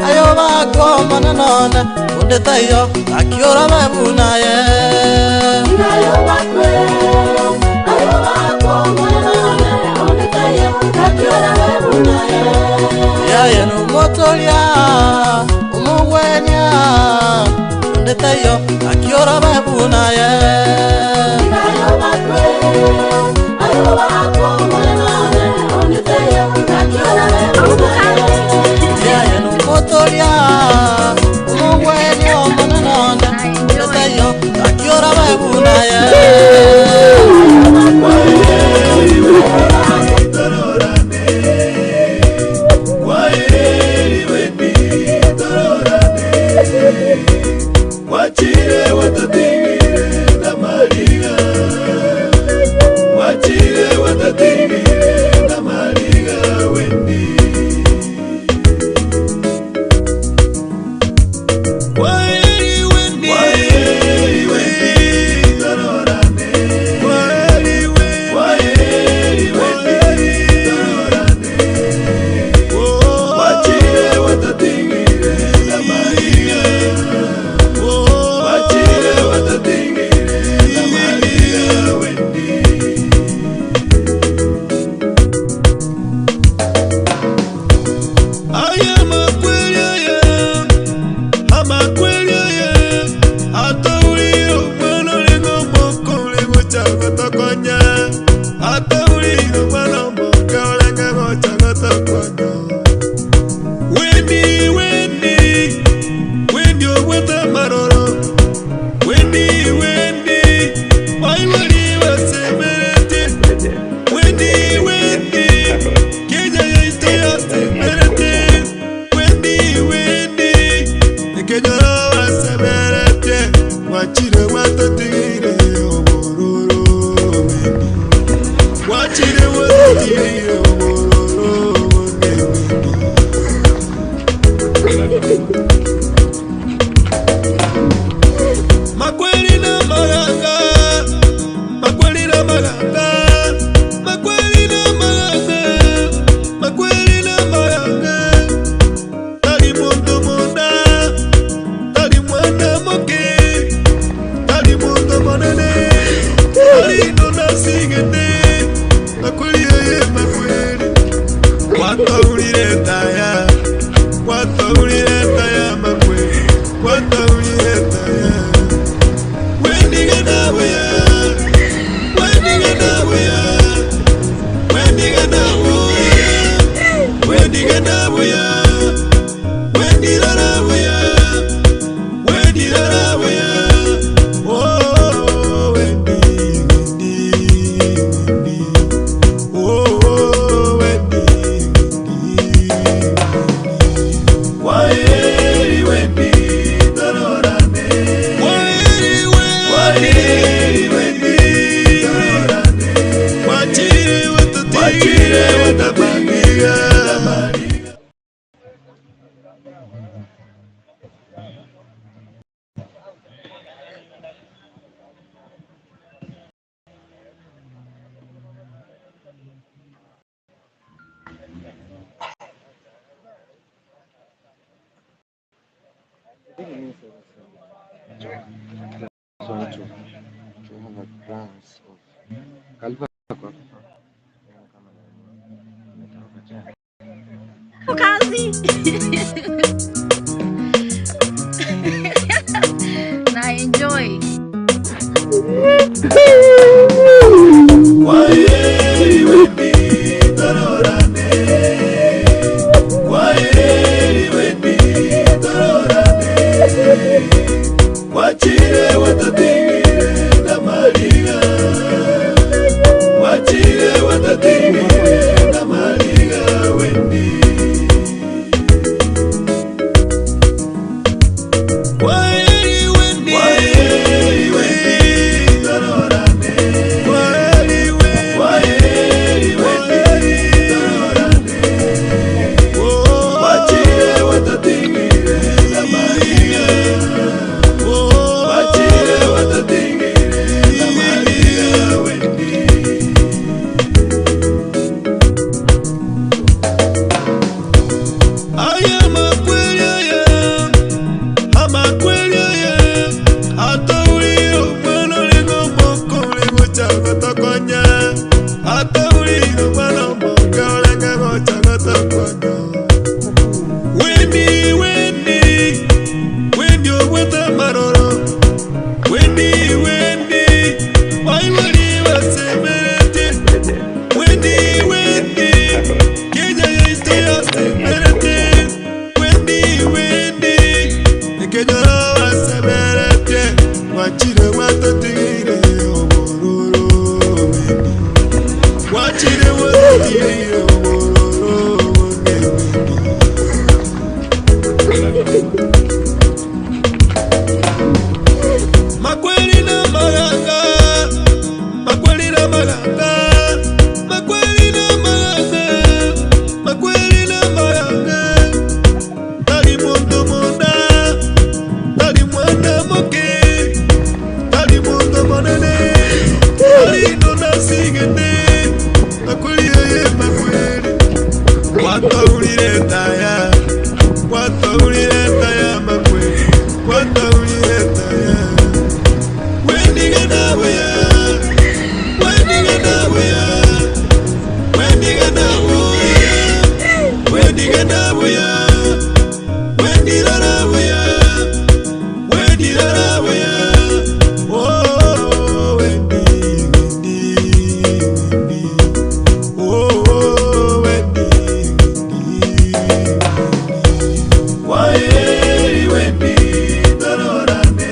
Ayo bakwa omonene one, onde taiyo, gaki orabe buna aye.
Ayo bakwe, ayo bakwa omonene one, onde taiyo, gaki orabe buna aye.
Yaye nomotoria, omogwenia, onde taiyo, gaki orabe buna aye.
Ayo bakwe, ayo bakwa omonene one, onde taiyo, gaki orabe buna aye.
Yaye nomotoria, omogwenia, omonene one, onde taiyo, gaki orabe buna aye.
Wachire watatigire na mariga, wachire watatigire na mariga Wendy. Waeri Wendy, waeri Wendy, tororane. Waeri Wendy, waeri Wendy, tororane. Wachire watatigire na mariga. Wachire watatigire na mariga Wendy. Aya makweli aya, amakweli aya, ataulire omwana olenga omoka olenga gotokonya, ataulire omwana omoka olenga gocha gotokonya. Wendy, Wendy, Wendy obwete amaroro, Wendy, Wendy, baibuli basemerete, Wendy, Wendy, Kenya yaito yasemerete, Wendy, Wendy, Kenya basemerete, wachire watatigire obororo, Wendy, wachire watatigire obororo, Makweli na maganga, makweli na maganga, makweli na maganga, makweli na maganga. Tali muntu munda, tali mwana moke, tali muntu monene, tali nona sigete, makweli ye makweli. Wataulire taya, wataulire taya makweli, wataulire taya. Waeri Wendy, tororane. Waeri Wendy, Wendy, tororane. Wachire watatigire watapangiga.
Want to have a glance of Kalvako.
Kazi. Na enjoy.
Waeri Wendy, tororane. Waeri Wendy, tororane. Wachire watatigire na mariga. Wachire watatigire na mariga Wendy.
buya Wendy rara buya Wendy rara buya Oh Wendy Wendy Wendy Oh oh, Wendy Wendy Waeri Wendy tororane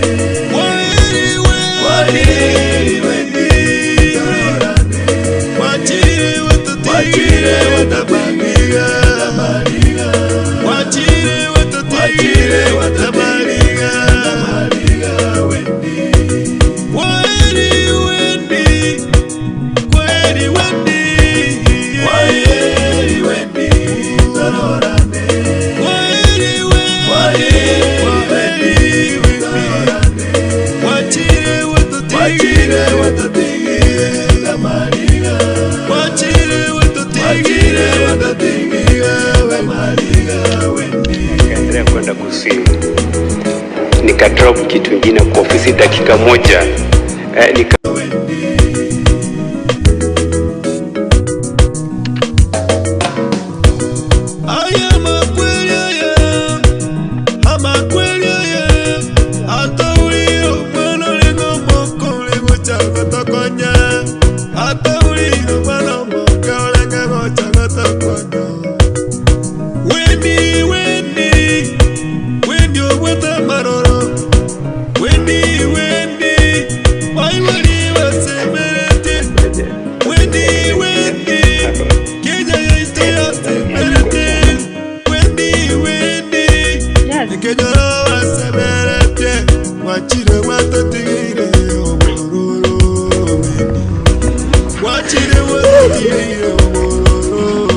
Waeri Waeri Wendy tororane Wachire wachire watabariga Wachire wachire watabariga Wendy Waeri Wendy Kweri Wendy Waeri Wendy tororane Waeri Wendy tororane Wachire wachire watatigire mariga Wachire watatigire watatigire mariga
Nikaendelea kwenda kuswim, nikadrop kitu ingine kwa ofisi dakika moja eh, nika
Aya makweli aya amakweli aya atauliro mwana olengo moko olengo chagatakonya atauliro mwana moka olengo chagatakonya Wendy Wendy Wendy obweta maroro Wendy Wendy waiwali basemerete Wendy Wendy Kenya yaite yasemerete Wendy Wendy Kenya basemerete Wachire watatigire obororo Wendy Wachire watatigire obororo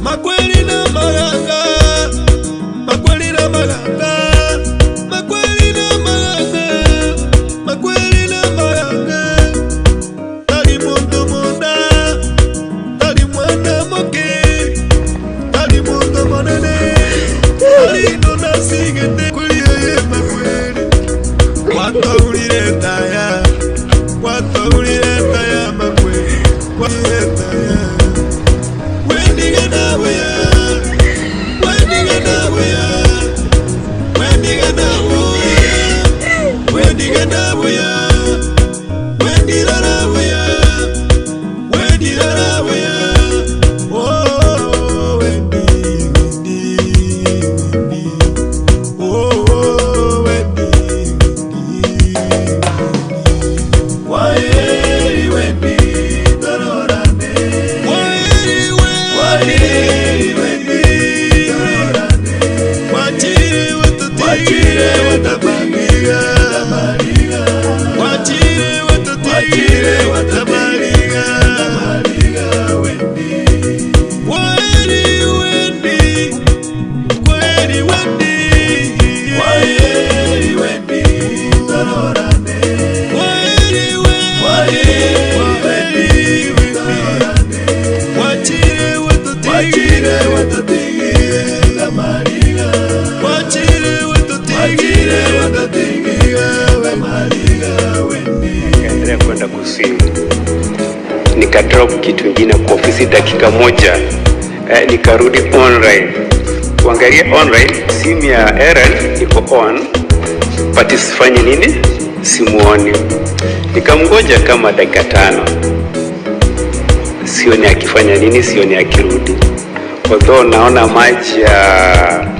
Makweli na maganga Makweli na maganga Makweli na maganga Makweli na maganga Tali muntu munda Tali mwana moke Tali muntu monene Tali nuna sigete Kuliye makweli Wataulire taya Wataulire taya makweli Wataulire taya Wendy ganabuya Wendy ganabuya Wendy ganabuya Wendy ganabuya Wendy rarabuya Wendy rarabuya Oh Wendy Wendy Wendy Oh oh, Wendy Wendy Waeri Wendy tororane Waeri Waeri Wendy tororane Wachire wachire watabariga Wachire wachire watabariga Wendy Waeri Wendy Kweri Wendy Waeri Wendy tororane Waeri Wendy tororane Wachire wachire watatigire mariga Wachire wachire watatigire mariga
nikaendelea kwenda kuswim, nikadrop kitu ingine kwa ofisi dakika moja eh, nikarudi online kuangalia online, simu ya Aaron iko on but sifanye nini, simuoni. Nikamgoja kama dakika tano, sioni akifanya nini, sioni akirudi, although naona maji ya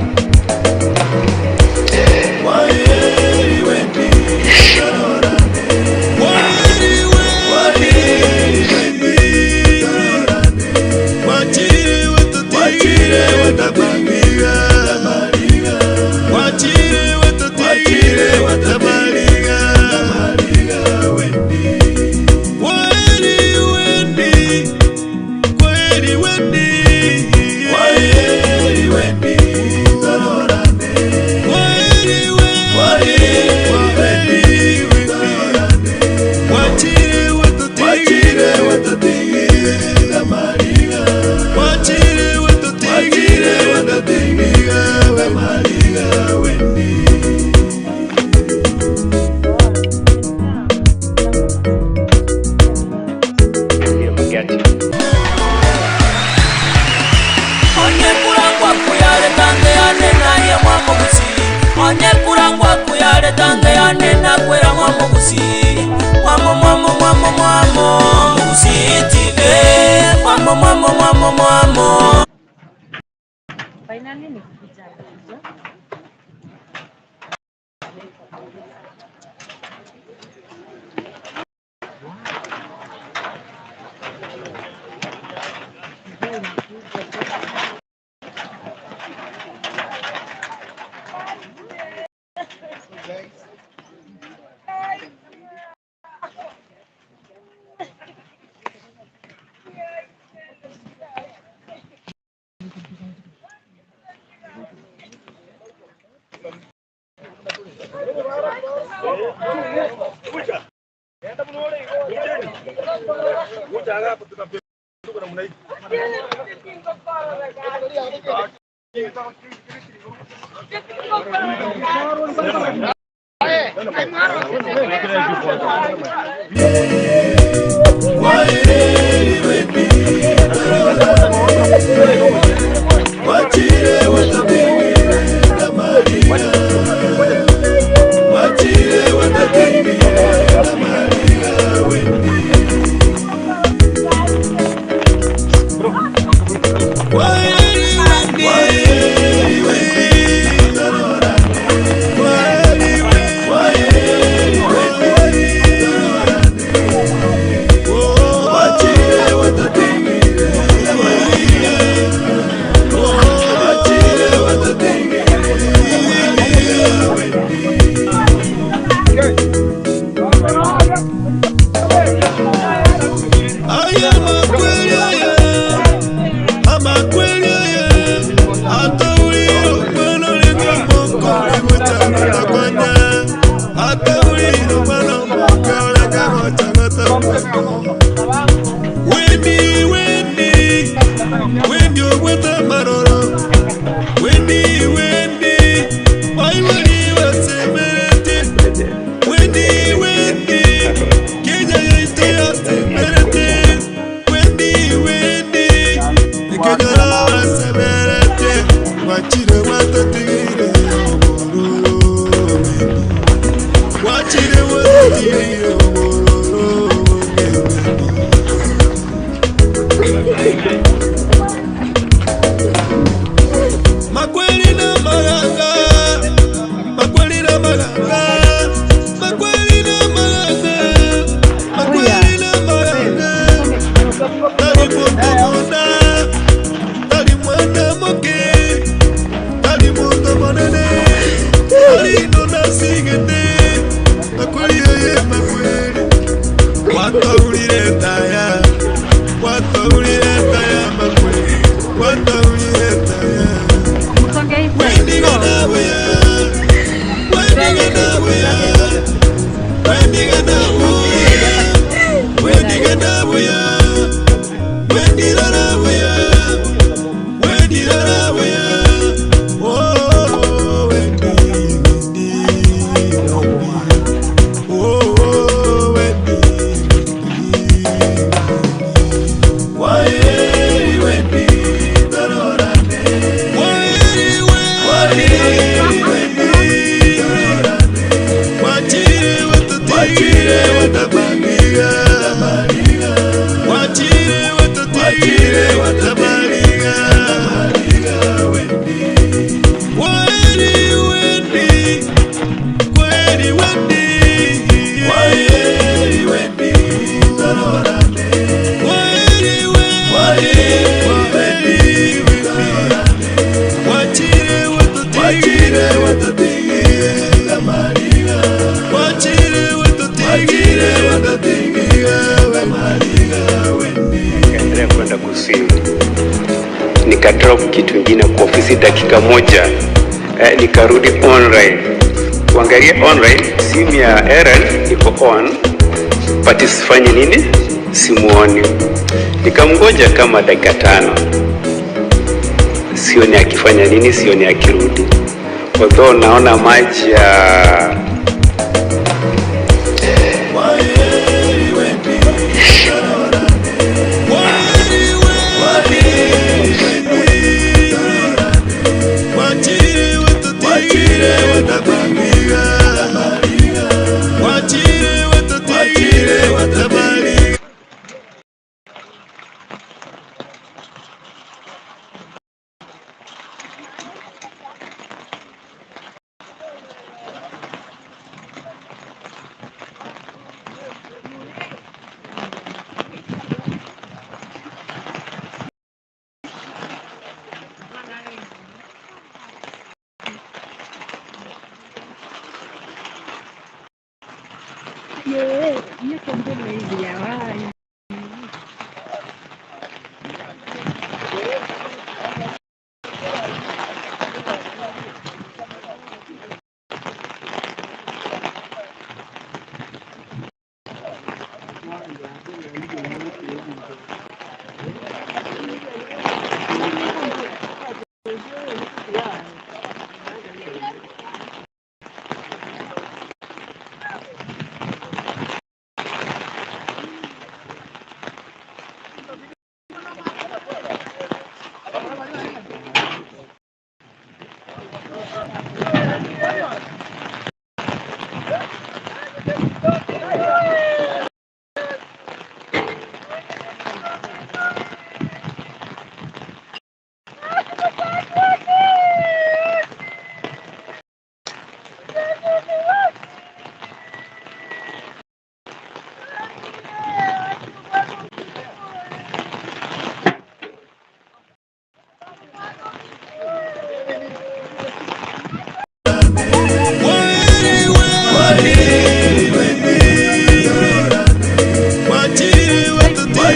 Wachire wachire watabariga Wachire wachire watabariga Wendy Waeri Wendy Kweri Wendy Waeri Wendy
forget.
Onye kurangwa kuyaretange yane naye mwamogusi Onye kurangwa kuyaretange yane nakwera mwamogusi Mwamo mwamo mwamo mwamo Mugusi TV Mwamo mwamo mwamo mwamo
Finally ni kuja kuja.
Wendy, Wendy, Wendy ogweta maroro Wendy, Wendy, waibori basemerete Wendy, Wendy, Kenya yaite yasemerete Wendy, Wendy, Kenya basemerete Wachire watatigire obororo Wendy Wachire watatigire obororo Makweli na maganga, makweli na maganga, makweli na maganga, makweli na maganga. Tali muntu munda, tali mwana moke, tali muntu monene, tali nona sigete, makweli oye makweli. Wataulire taya, wataulire taya makweli, wataulire taya.
Nikaendelea kwenda kuswim, nikadrop kitu ingine kwa ofisi dakika moja eh, nikarudi online kuangalia online, simu ya Aaron iko on but sifanye nini, simuoni. Nikamgoja kama dakika tano, sioni akifanya nini, sioni akirudi, although naona maji ya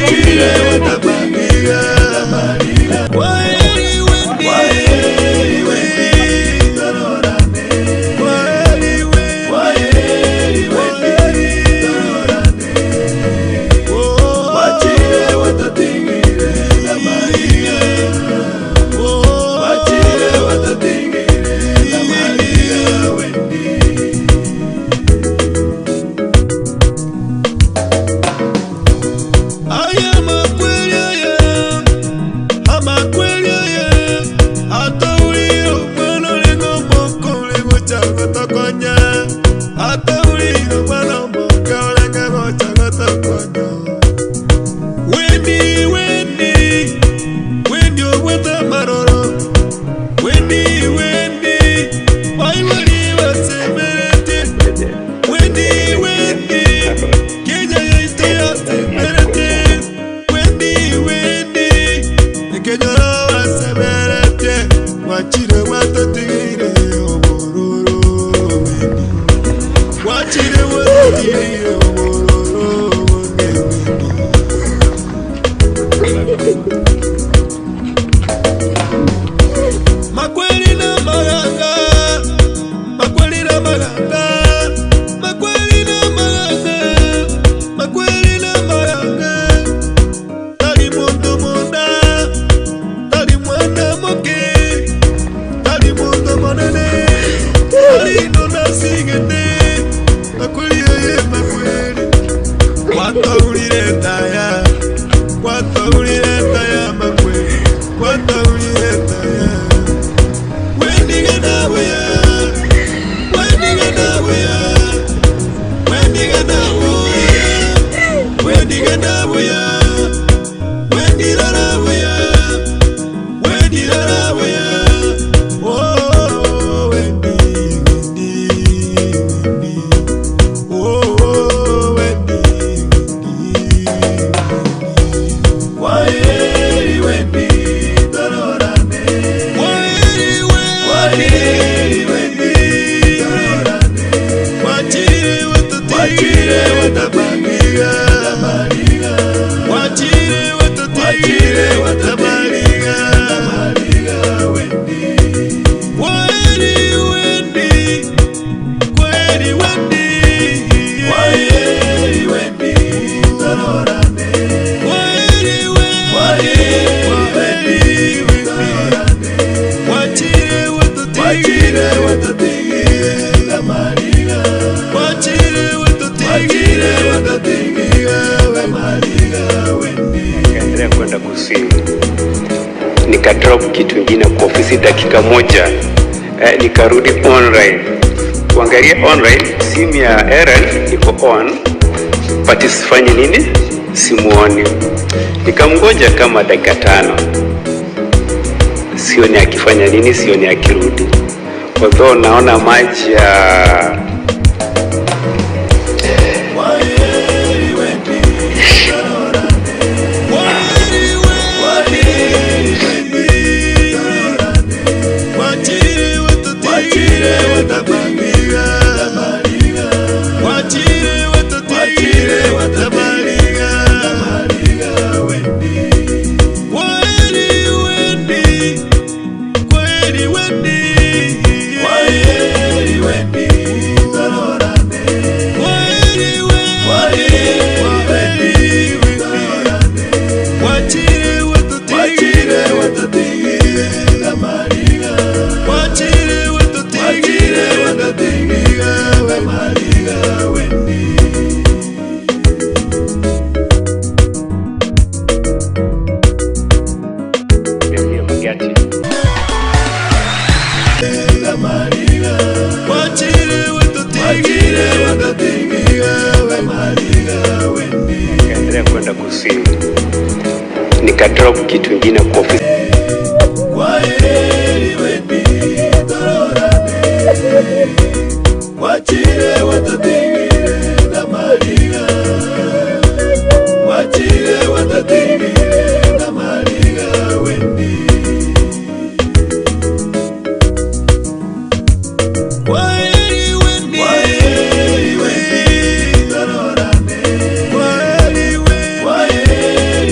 Wachire watabariga Kwaheri Wendy Kwaheri Wendy Tororane Kwaheri Wendy Kwaheri Wendy Tororane Wachire watatigire na Maria Wachire watatigire na Maria Wendy Aya makweli aya amakweli aya ataulire omwana olinga omoko olinga gotokonya ataulire omwana omoke olinga gocha gotokonya Wendi Wendi Wendi obwete amaroro Wendi Wendi baibuli basemerete Wendi Wendi Kenya yaito yasemerete Wendi Wendi Ekenyoro basemerete Wachire watotigire obororo Wendi Wachire watotigire obororo Makweli na maganga Makweli na maganga Makweli na maganga Makweli na maganga Tali muntu munda Tali mwana moke Tali muntu monene Tali nona sigete Makweli ye makweli Wataulire taya Wataulire taya makweli Wataulire taya Wendiganabuya Wendiganabuya Wendiganabuya Wendiganabuya Wendirarabuya Wendirarabuya Oh Wendy Wendy Wendy Oh Wendy Wendy Kwaheri Wendy Tororane Kwaheri Wendy Wendy Tororane Wachire watatigire watabariga Wachire watatigire watabariga Wendy Kwaheri Wendy Kwaheri Wendy Kwaheri Wendy Tororane Kwaheri Wendy Tororane Wachire watatigire watatigire Mariga Wachire watatigire watatigire Mariga Wendy
Nikaendelea kwenda kuswim, nikadrop kitu ingine kwa ofisi dakika moja eh, nikarudi online kuangalia online, simu ya Aaron iko on but sifanyi nini, simuoni. Nikamngoja kama dakika tano, sioni akifanya nini, sioni akirudi, although naona maji ya
Wachire watatigire watabariga Wachire watatigire watabariga Wendy Kwaheri Wendy Kwaheri Wendy Kwaheri Wendy Tororane Kwaheri Wendy Tororane Wachire watatigire watatigire Mariga Wachire watatigire watatigire Mariga Wendy
Magati.
Wachire watatigire watatigire Mariga Wendy
Nikaendelea kwenda kuswim, nikadrop kitu ingine kwa ofisi.
Kwaheri Wendy Tororane Wachire watatigire na Mariga Wachire watatigire na Mariga Wendy Kwaheri Wendy Kwaheri Wendy Tororane Kwaheri Wendy Kwaheri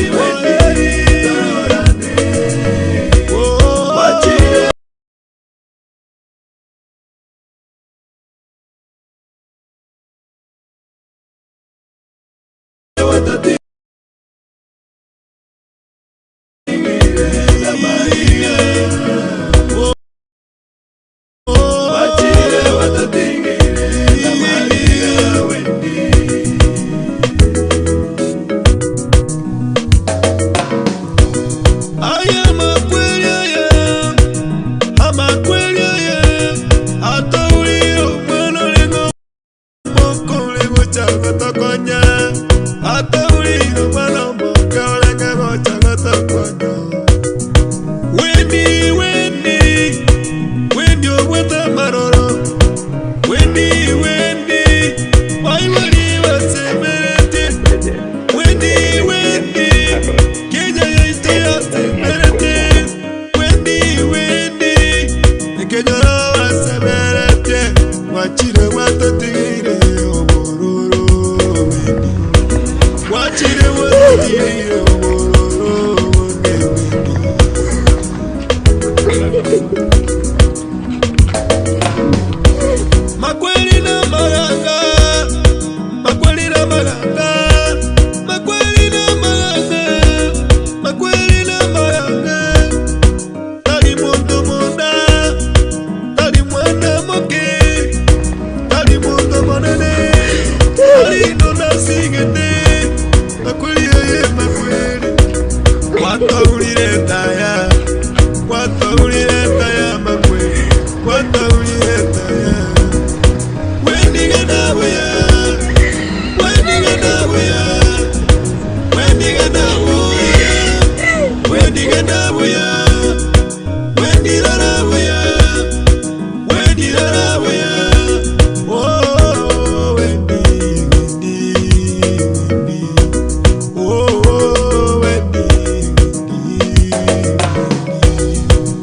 watatatigire obororo Makweli na maganga, makweli na maganga, makweli na maganga, makweli na maganga. Tali muntu munda, tali mwana moke, tali muntu monene, tali nona sigete, makweli oye makweli. Watahulire taya, watahulire taya makweli, watahulire taya.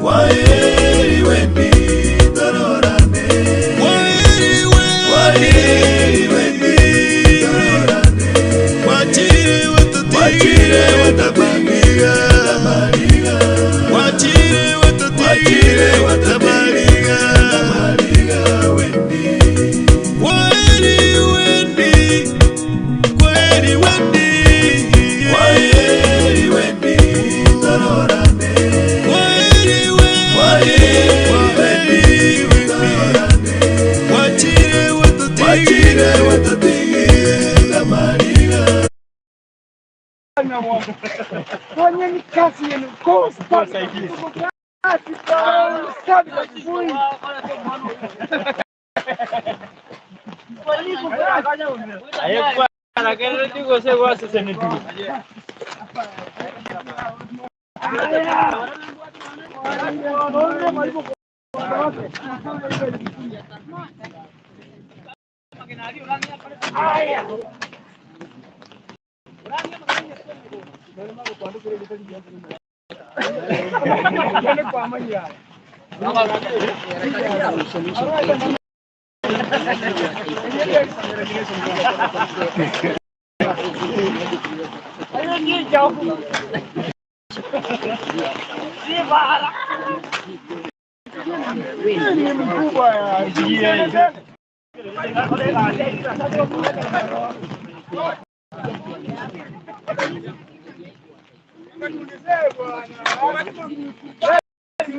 Waheri Wendy, tororane. Waheri Wendy, tororane. Wachire watatigire watamariga. Wachire watatigire watamariga. Waheri Wendy, kweli Wendy. Waheri Wendy, tororane. Waheri Wendy, tororane. Wachire watatigire watamariga.
Fanyeni kazi yenu kwa ustadi. Kazi kwa ustadi wa kiburi.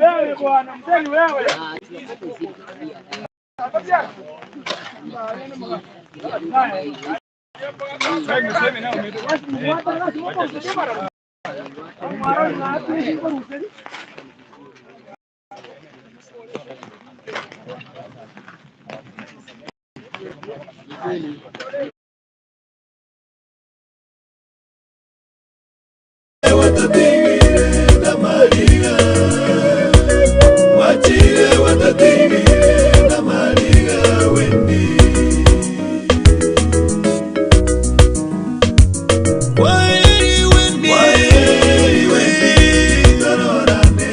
Wewe bwana, mzee ni wewe.
Wachire watatigire na mariga Wendy. Waheri Wendy, waheri Wendy, tororane.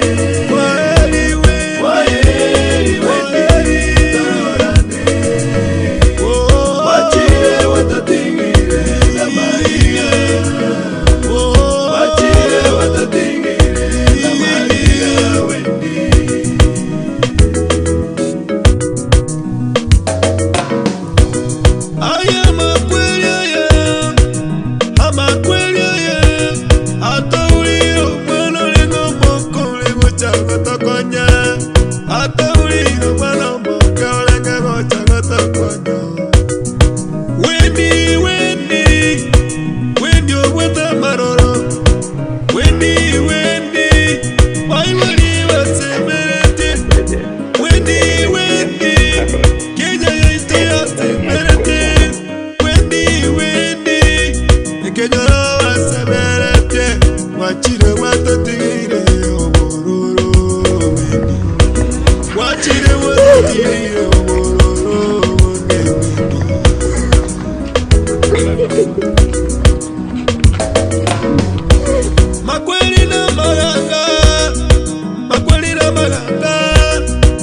Waheri Wendy, waheri Wendy, tororane. Wachire watatigire na mariga. Wachire watatigire na mariga Wendy. Aya makweli aya, amakweli aya, atauliro mwana olingo moko olingo chagatakonya, atauliro mwana moko olingo chagatakonya. Wendy, Wendy, Wendy obweta maroro, Wendy, Wendy, waibori basemerete, Wendy, Wendy, Kenya yaito yasemerete, Wendy, Wendy, Kenya yasemerete, wachire watatigire obororo, Wendy, wachire watatigire obororo, Wendy. Makweli na maganga, makweli na maganga,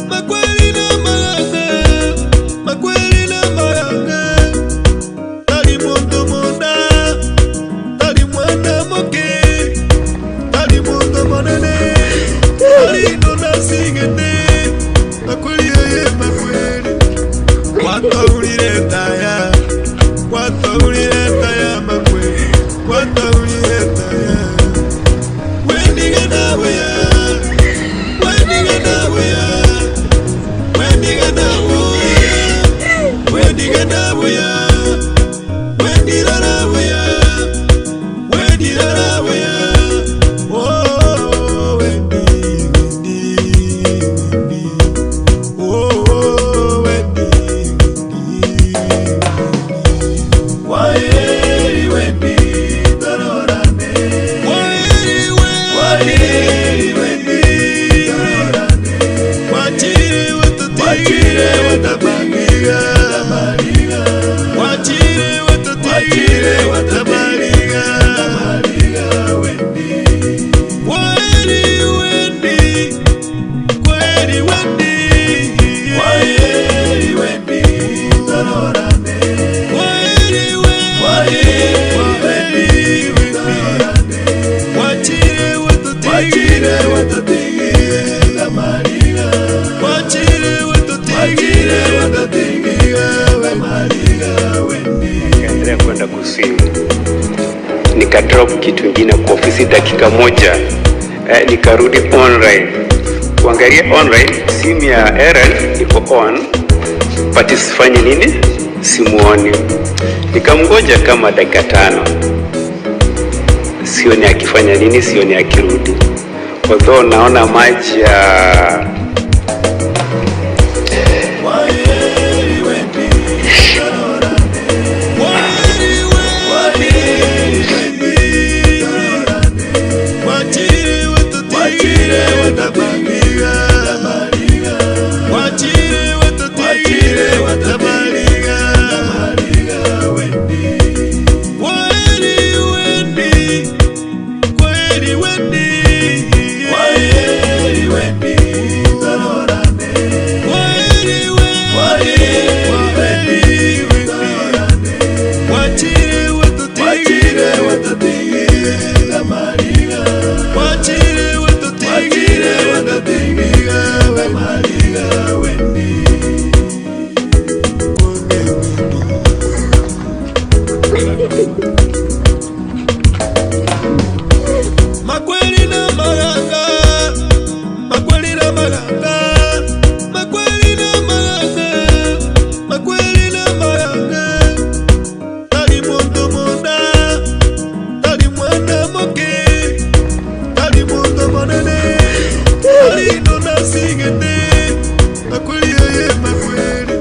makweli na maganga, makweli na maganga. Tali muntu munda, tali mwana
kuswim, nikadrop kitu ingine kwa ofisi dakika moja, nikarudi online kuangalia online, simu ya Aaron iko on but sifanyi nini, simuoni. Nikamgoja kama dakika 5, sioni akifanya nini, sioni akirudi, although naona maji ya
Makweli na maganga, makweli na maganga, makweli na maganga, makweli na maganga. Tali muntu munda, tali mwana moke, tali muntu monene, tali nona sigete, makweli oye makweli.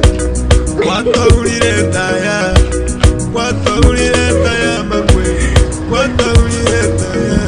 Wataulire taya, wataulire taya makweli, wataulire taya.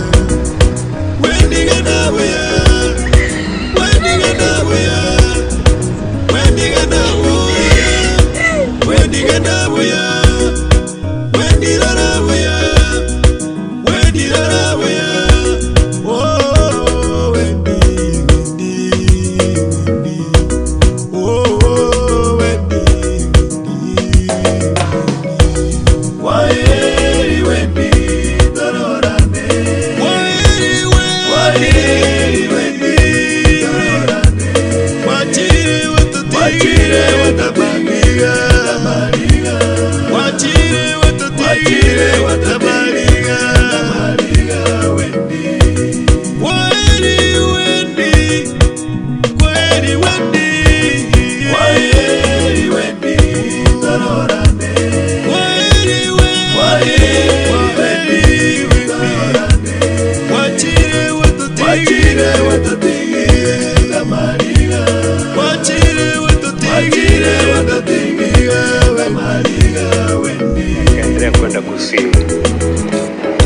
Nikaendelea kwenda kuswim,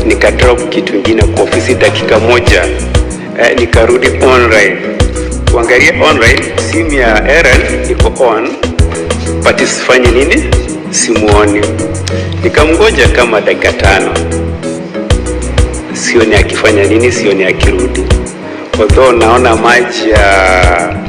nikadrop kitu ingine kwa ofisi dakika moja, nikarudi online kuangalia online, simu ya Aaron iko on but sifanyi nini, simuoni. Nikamgoja kama dakika 5, sioni akifanya nini, sioni akirudi, although naona maji ya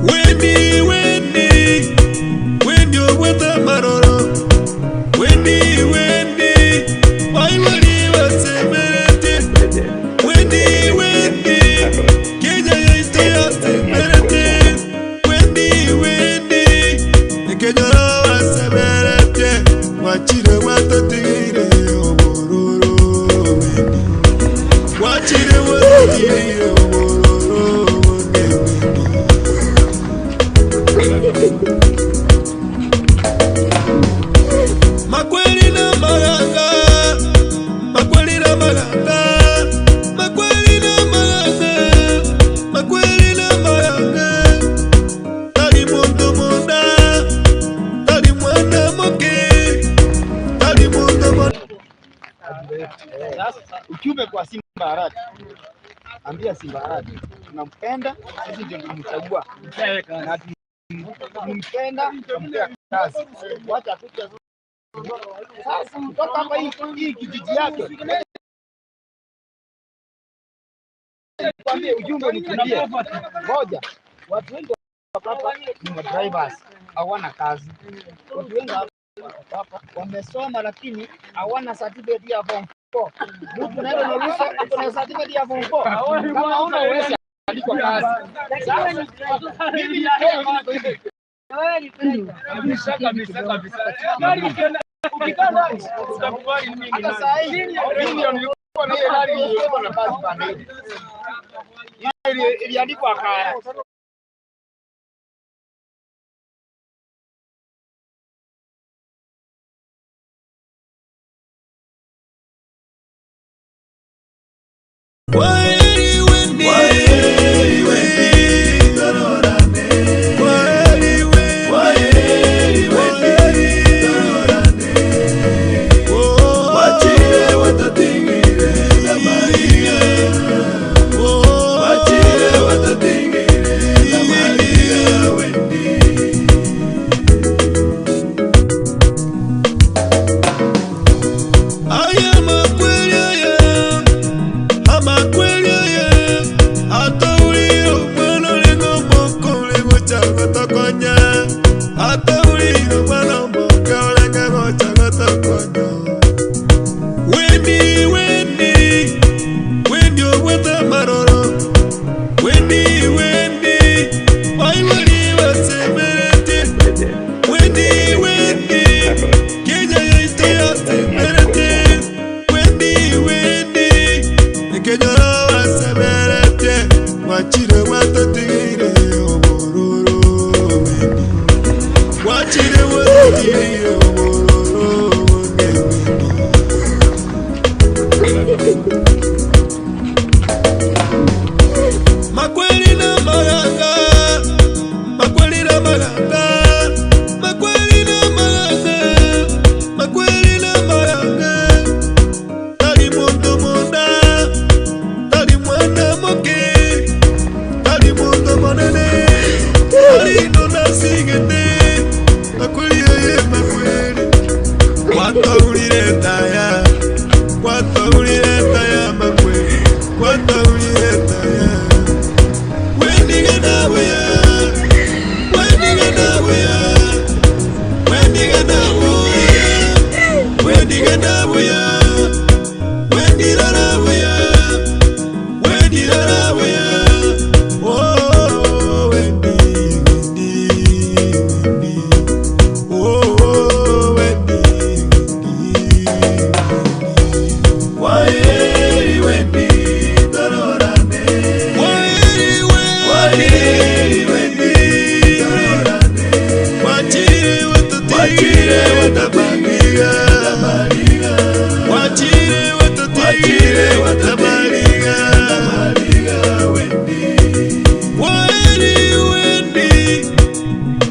Wendy, Wendy, Wendy obweta maroro. Wendy, Wendy, waibori basemerete. Wendy, Wendy, Kenya yaito yasemerete. Wendy, Wendy, ekenyoro basemerete. Wachire watotigire obororo. Wendy, wachire watotigire obororo. Makweli na maganga, makweli na maganga, makweli na maganga, makweli na maganga. Tali muntu munda, tali mwana moke, tali muntu munda.
Sasa ujumbe kwa simu. Ambia Simba Arati tunampenda, sisi ndio tulimchagua na tulimpenda, tukampea kazi. Wacha apite sasa kutoka hapa hii kijiji yake. Nikwambie ujumbe nikimbie. Ngoja. Watu wengi hapa ni madrivers, hawana kazi. Watu wengi hapa wamesoma lakini hawana certificate ya form 4. Mtu unaenda unauliza uko na certificate ya form 4? Kama huna huwezi andikwa kazi. Sasa mimi ni
Kabisa kabisa kabisa. Gari ukikaa ndani utakubali mimi.
Hata saa hii mimi ndio nilikuwa na ile gari nilikuwa na kazi pande hii. Ile iliandikwa kaya.
Kwaheri Wendy, kwaheri Wendy, tororane. Kwaheri Wendy, kwaheri Wendy, tororane. Oh, wachire watatingire na Maria. Oh, wachire watatingire na Maria Wendy. Aya makweli aya amakweli aya ataulire omwana olinga omoko olingo kyagatakonya ataulire omwana omoke olinga gokyagatakonya Wendi wendi wendi obwete amaroro wendi wendi baibuli basemerete wendi wendi Kenya yaito yasemerete wendi wendi ekenyoro basemerete mwachire mwatatigire obororo wendi mwachire mwatatigire obororo wendi. Makweli na maganga, makweli na maganga, makweli na maganga, makweli na maganga. Tali muntu munda, tali mwana moke, tali muntu monene, tali nona sigete, makweli ye makweli. Kwataulire taya, kwataulire taya makweli, kwataulire taya. Kwaheri Wendy, tororane. Kwaheri Wendy, tororane. Wachire watatigire watabariga. Wachire watatigire watabariga. Kwaheri Wendy,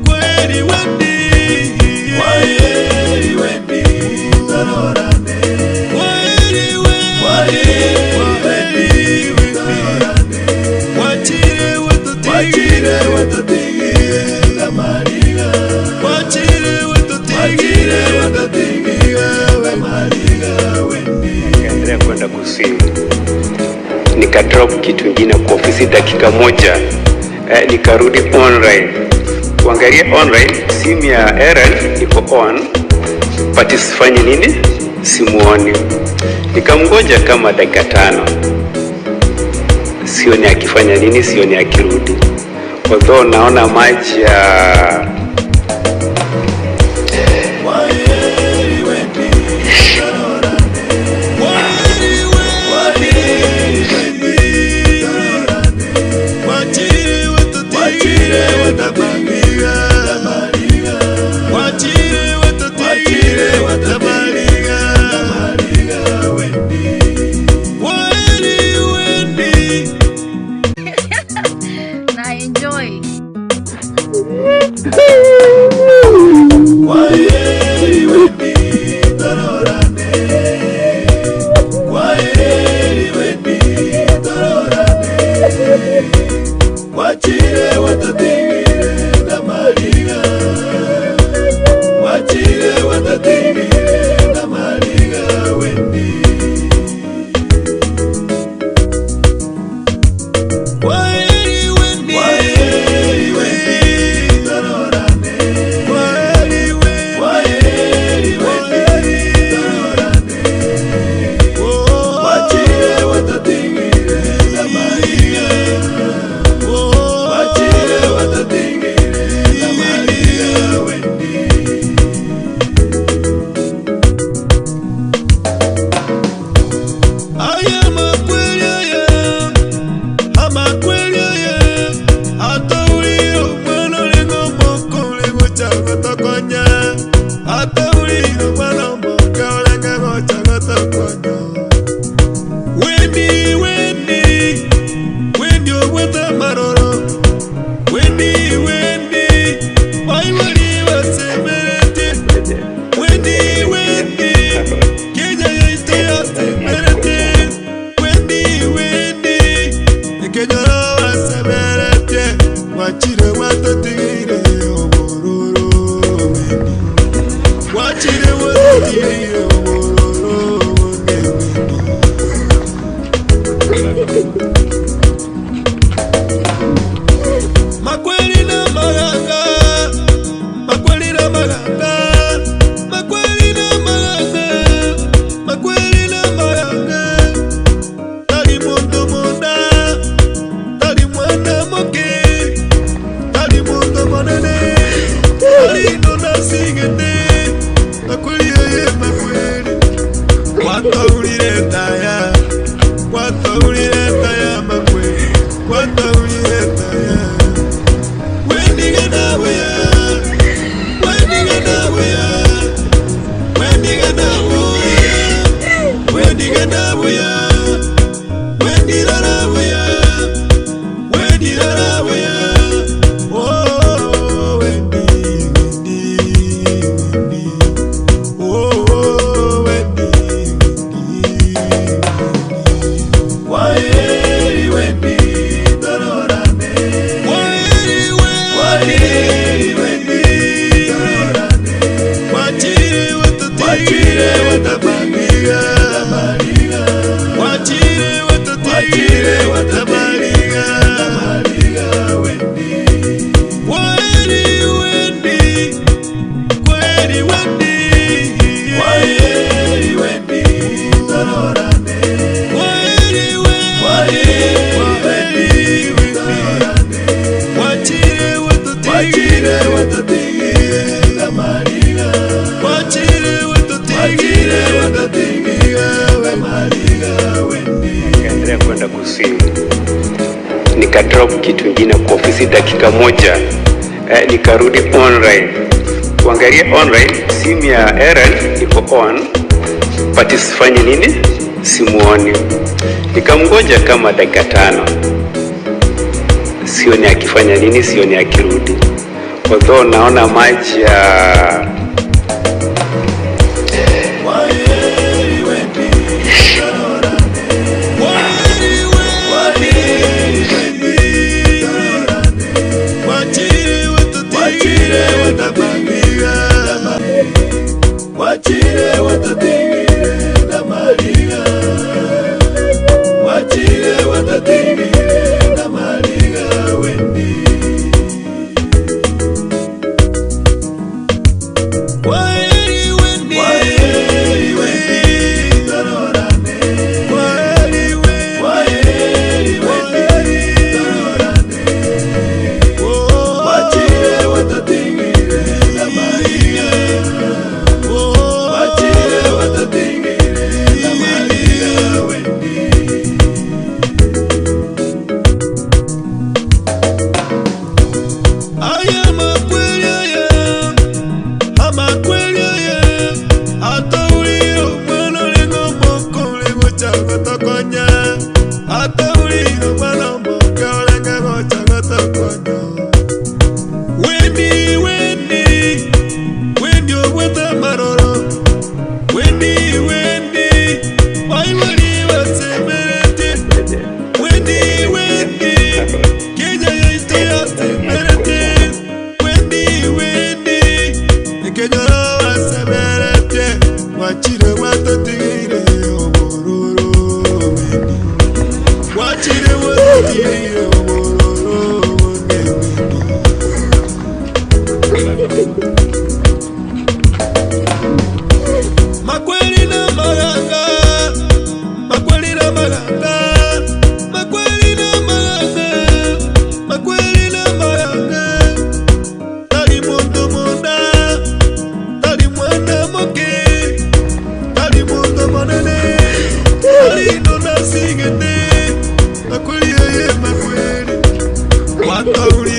kwaheri Wendy. Kwaheri Wendy, tororane. Kwaheri Wendy, tororane. Wachire watatigire watatigire tamariga. Wachire watatigire watatigire tamariga Wendy.
Nikaendelea kwenda kuswim, nikadrop kitu ingine kwa ofisi dakika moja nikarudi online kuangalia online, simu ya Aaron iko on but sifanyi nini, simuoni. Nikamgoja kama dakika 5, sioni akifanya nini, sioni akirudi, although naona maji ya
Kwaheri Wendy, tororane. Kwaheri Wendy, tororane. Wachire watatigire watabariga. Wachire watatigire watabariga. Kwaheri Wendy.
Na enjoy.
Wachire watatigire na mariga Wachire watatigire na mariga Wendy Waeri Wendy Waeri Wendy Tarorane Waeri Wendy Waeri Wendy Tarorane Wachire watatigire na mariga Wachire watatigire na mariga Wendy Aya makweli aya amakweli aya ataulire omwana olinga omoko olingo kyagatakonya ataulire omwana omoke olinga gokyagatakonya Wendi wendi wendi obwete amaroro wendi wendi baibuli basemerete wendi wendi Kenya yaito yasemerete wendi wendi ekenyoro basemerete wakire watatigire obororo wendi wakire watatigire obororo Makweli na maganga Makweli na maganga Makweli na maganga Makweli na maganga Tali muntu munda Tali mwana moke Tali muntu monene Tali nona sigete Makweli ye makweli Wataulire taya Wataulire taya makweli Wataulire taya Waeri Wendy Tarorane Waeri Waeri Wendy Tarorane Wachire watatigire watabariga Wachire watatigire watabariga Wendy Waeri Wendy Kweri Wendy Waeri Wendy Tarorane Waeri Wendy Tarorane Wachire watatigire watatigire namariga Wachire watatigire watatigire namariga Wendy
Nikaendelea kwenda kuswim, nikadrop kitu ingine kwa ofisi dakika moja eh, nikarudi online kuangalia online, simu ya Aaron iko on but sifanye nini, simuoni. Nikamgoja kama dakika tano, sioni akifanya nini, sioni akirudi, although naona maji ya
Wachire watatigire namariga Wachire watatigire namariga Wendy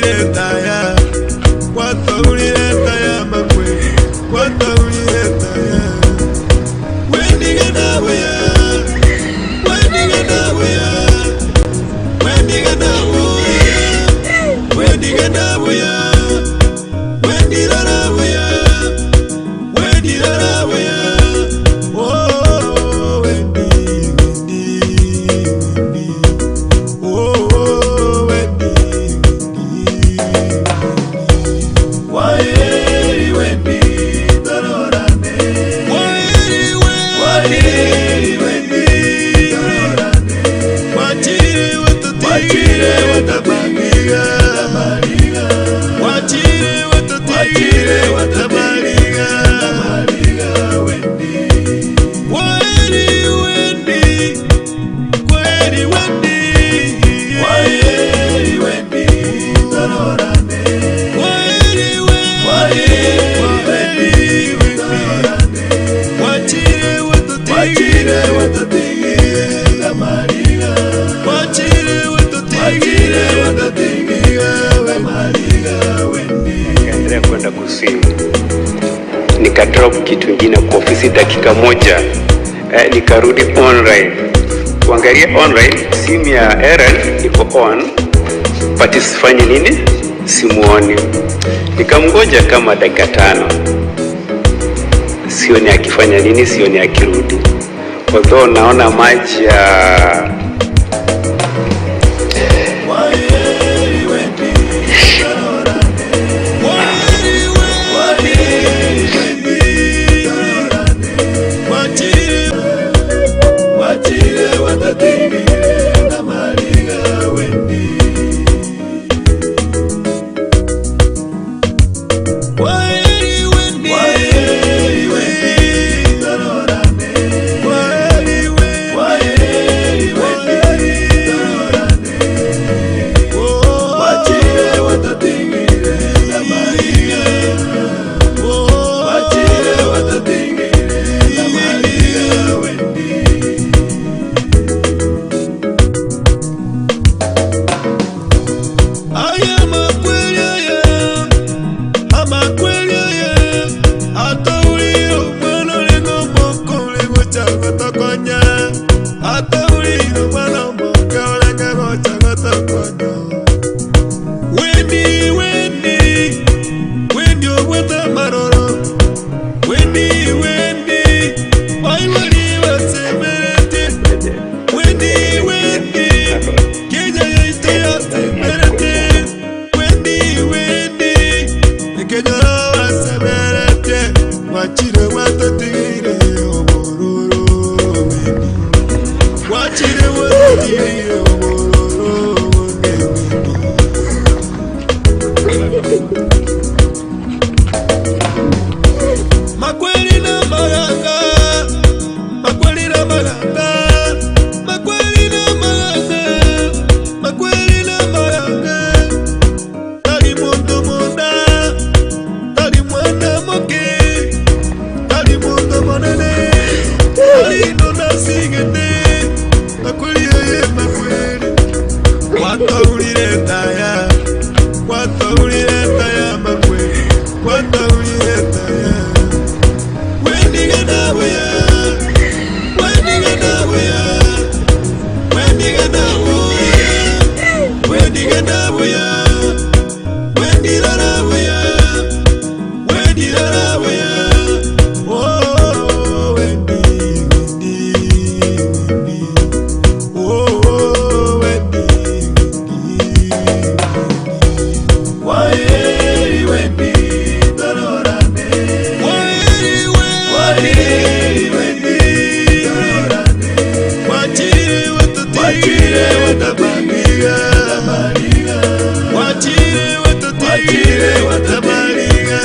Gwataurire taya, gwataurire taya makwe, gwataurire taya. Wendiga nabuya, wendiga nabuya, wendiga nabuya, wendiga nabuya, wendira nabuya, wendira nabuya. Oh, Wendy, Wendy, Wendy. Oh, oh, Wendy, Wendy, Wendy. Waeri Wendy, tororane. Waeri Wendy, Wendy, tororane. Wachire watutigire watabariga. Wachire watutigire watabariga. Wendy. Waeri Wendy, kweri Wendy. Waeri Wendy, tororane. Waeri Wendy, tororane. Wachire watutigire watutigire tamariga. Wachire watutigire watutigire tamariga Wendy.
Nikaendelea kwenda kuswim, nikadrop kitu ingine kwa ofisi dakika moja eh, nikarudi online kuangalia online, simu ya Aaron iko on but sifanyi nini, simuoni. Nikamgoja kama dakika tano, sioni akifanya nini, sioni akirudi, although naona maji ya
Waeri Wendy, tororane. Waeri Wendy, tororane. Wachire, wachire watatigire na mariga Wendy. Waeri Wendy, Waeri Wendy, tororane. Waeri Wendy, Waeri Wendy, tororane. Wachire watatigire na mariga. Wachire watatigire na mariga Wendy. Aya makweli aya, amakweli aya, ataulire omwana olenga omoko olenga ochagatakonya, ataulire omwana omoke olenga gochagatakonya. Wendy, Wendy, Wendy obwete amaroro, Wendy, Wendy, baibori basemerete, Wendy, Wendy, Kenya yaito yasemerete, Wendy, Wendy, Kenya basemerete, wachire watotigire obororo, Wendy, wachire watotigire obororo, Wendy. Makweli na maganga, makweli na maganga, makweli na maganga, makweli na maganga. Tali muntu munda, tali mwana moke, tali muntu monene, tali nona sigete, makweli ye makweli. Wataulire taya, wataulire taya makweli, wataulire taya. Wendiga nabuya, wendiga nabuya, wendiga nabuya, wendiga nabuya, wendira nabuya, wendira nabuya. Oh, Wendy, Wendy, Wendy. Oh, oh, Wendy, Wendy, Wendy. Waeri Wendy, tororane. Waeri Wendy, Wendy, tororane. Wachire watutigire watabariga. Wachire watutigire watabariga.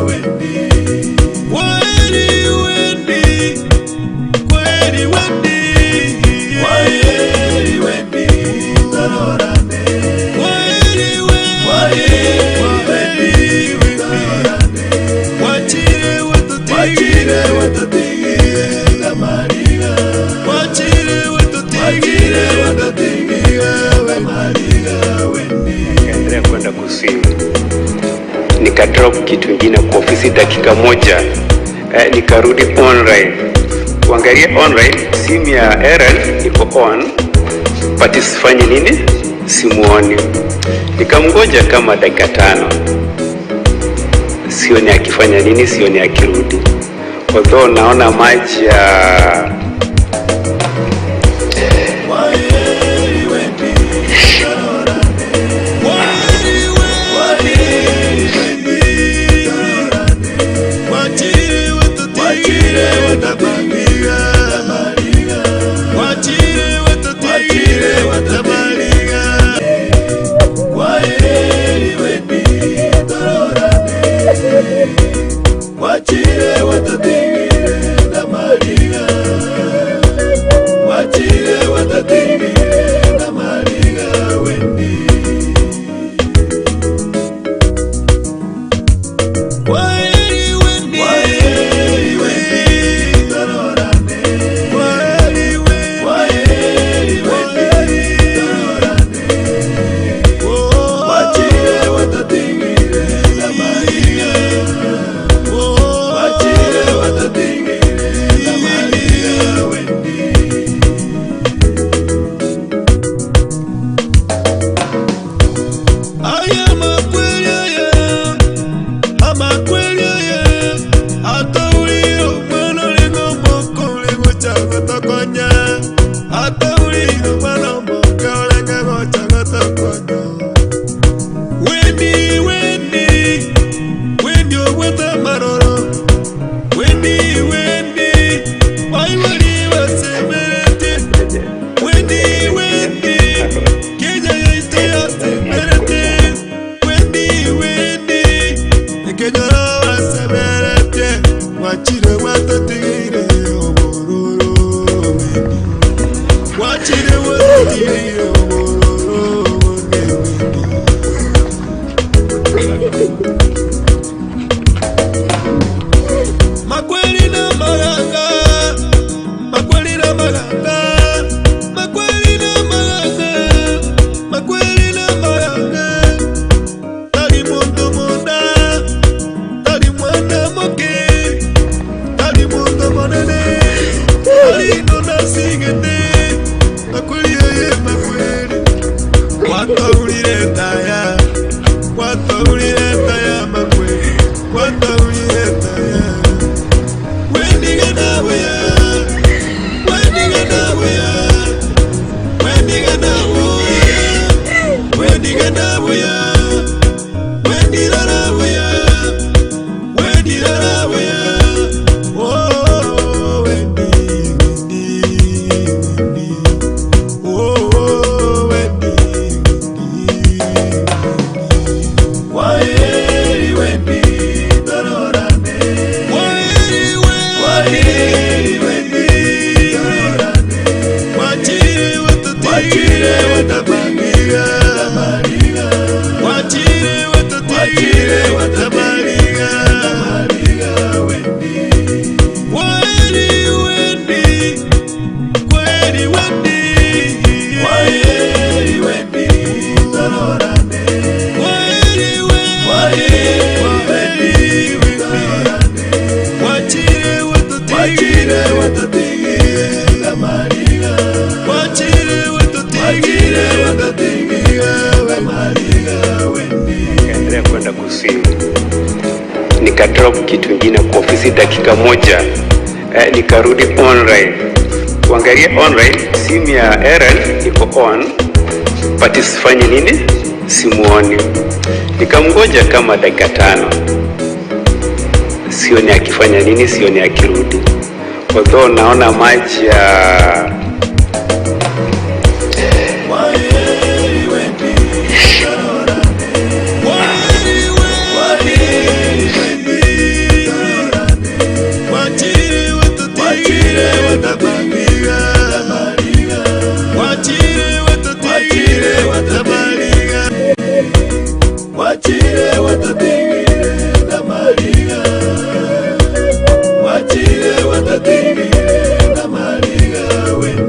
Wendy. Waeri Wendy, kweri Wendy. Waeri Wendy, tororane. Waeri Wendy, tororane. Wachire watutigire watutigire tamariga. Wachire watutigire watutigire tamariga Wendy.
kuswim, nikadrop kitu ingine kwa ofisi dakika moja, nikarudi online kuangalia online, simu ya Aaron iko on but sifanyi nini, simuoni. Nikamgoja kama dakika 5, sioni akifanya nini, sioni akirudi, although naona maji ya
Wachire watatigire na mariga, wachire watatigire na mariga wendi. Waeri wendi, waeri wendi, tororane. Waeri wendi, waeri wendi, tororane. Wachire watatigire na mariga. Wachire watatigire na mariga wendi. Aya makweli aya, amakweli aya, ataulire omwana olinga omoko olinga okyagatakonya, ataulire omwana omoke olinga gokyagatakonya. Wendi, wendi, wendi obwete amaroro, wendi, wendi, baibuli basemerete, wendi, wendi, Kenya yaito yasemerete, wendi, wendi, ekenyoro basemerete, gwachire gwatatigire obororo, wendi, gwachire gwatatigire obororo, Makweli na maganga, makweli na maganga, makweli na maganga, makweli na maganga. Tali muntu munda, tali mwana moke, tali muntu monene, tali nona sigete, makweli oye makweli. Watahulire taya, watahulire taya makweli, watahulire taya. Waeri wendi tororane, waeri wendi tororane, wachire watatigire watabariga, wachire watatigire watabariga, wendi, waeri wendi, kweri wendi, waeri wendi tororane, waeri
nikaendelea kwenda kuswim, nikadrop kitu ingine kwa ofisi dakika moja, nikarudi online kuangalia online, simu ya Aaron iko on but sifanyi nini, simuoni. Nikamgoja kama dakika 5, sioni akifanya nini, sioni akirudi, although naona maji ya
Wachire watatigire na mariga, wachire watatigire na mariga.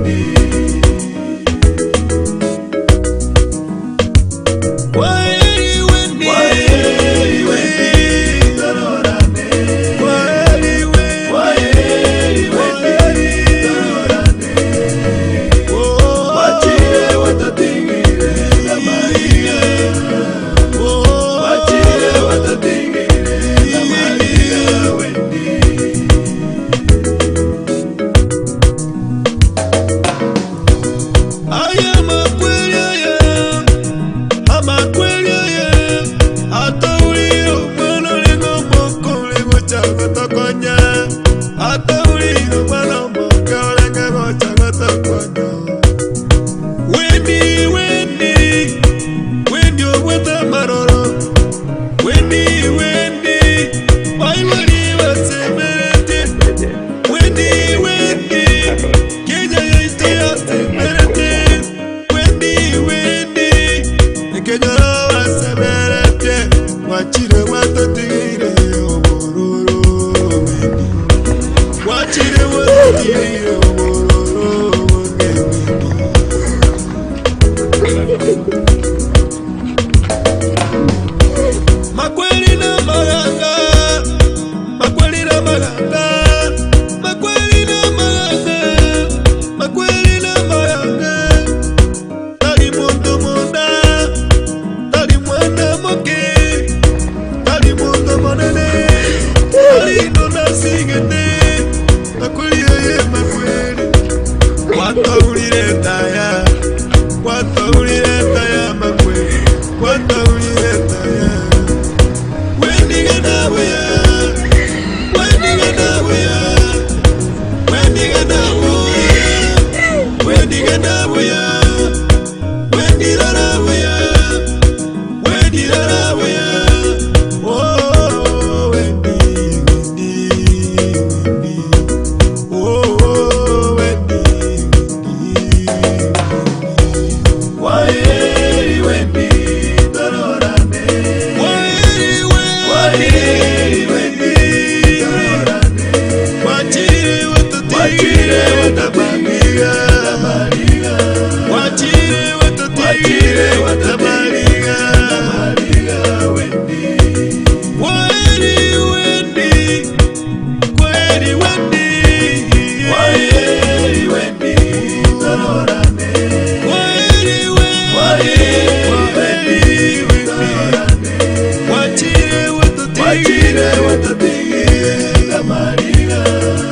watotigire namariga